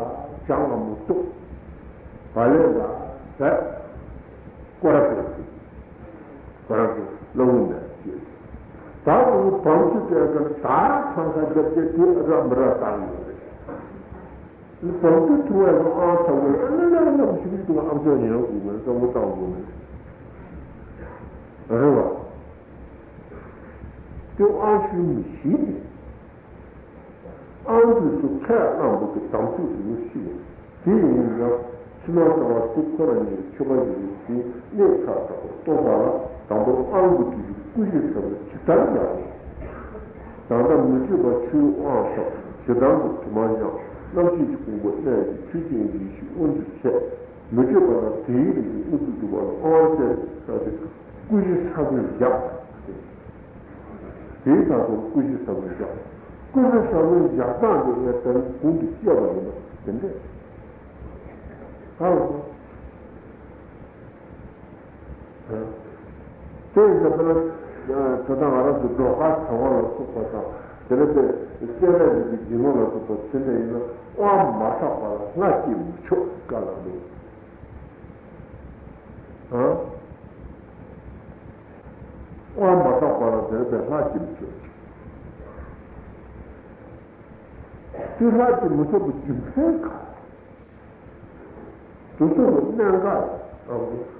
བྱང་ལ་མི་གཏུག་བ་ལས་ལ་ཟད། སྐོར་ར་སྐོར་ཁོ་རང་གི་བླ་འོག་ནས་བཤད། ད་དུང་བང་ཆུ་དེ་གར་ད་འཚང་ཁ་རྒྱབ་རྒྱབ་དེ་ར་མི་ར་བཏང་ཡོད་རེད། བང་ཆུ་ཐུང་བའི་ཨང་ཐང་གི་ཨ་ན་ན་ན་ཞིག་ཏུ་ཨ་མཆོག་ཉན་དགོས་མེད། བསམ་བློ་བཏང་དགོས་མེད། རེད་བ། དེ་ཨང་ཞུ་མི་ཤེས་ཏེ། ཨ་ དབང་དུས་སུ་ཁས་བླངས་པ་གི་དམ་ཚིག་ཏུ་མི་ཤི་བ། དེ་ཡིན་ཀྱང་ཕྱི་ནང་གསང་བ་དེ་ཁོ་རང་ཉིད་ཀྱི་ཆོས་པ་ཡིན་པའི་གནས་ཁག་དྲག་པོ་རྟོགས་པ་ལ་དང་པོར་དབང་པོ་དེ་ཡི་སྐུ་བཞི་ཟབ་མོ་ཇི་ལྟར་ཡང་། ད་ལྟ་མི་བསྐྱོད་པ་ཆུའི་དབང་ཐོབ་ཞེ་སྡང་གི་དྲི་མ་སྦྱངས། རྣམ་ཤེས་ཀྱི་ཕུང་པོ་གནས་ཀྱི་ཆོས་ཅན་ཡེ་ཤེས་དབང་དུ་བྱས། མི་བསྐྱོད་པ་དང་དེའི་རིགས་ཀྱི་དབང་དུ་གྱུར་པ་ལ་དབང་བསྩལ་ཏེ་ས་དེ་སྐུ་བཞི་ས་བོན་བཞག། དེའི་ཐད་དུ་སྐུ་བཞི་ས་བོན་བཞག། སྐུ་བཞི་ས་བོན་བཞག་སྟངས་དེ་ངས་ད་ནི་གོང་དུ་བཤད་པ་ཡིན་པ་དེ་འདྲས། ཧ་ལ་སོང་། དེ་ཡིན་ཙང་དཔེར་ན་ད་ལྟ་ང་རང་ཚོ་སྒྲོལ་དཀར་བྱ་བ་ལ་སོགས་པ་དང་དེ་ལས་དཔེ་སྤྱན་རས་གཟིགས་ཀྱི་སྦྱིན་ལུགས་ལ་སོགས་པ་ཚུལ་ནས་ཡིན་ན་དབང་མ་བསགས་པ་ལ་ལྷ་སྐྱེ་མི་ཆོག་བཀའ་ལ་འདུག་ཨ། དབང་མ་བསགས་པ་ལ་དེར་པའི་ལྷ་སྐྱེ་མི་ཆོག། དེ་ལྷ་སྐྱེ་མི་ཆོག་པའི་རྒྱུ་མཚན་ག་རེ། དེ་ཚོ་གི་གནད་འགག་ལ།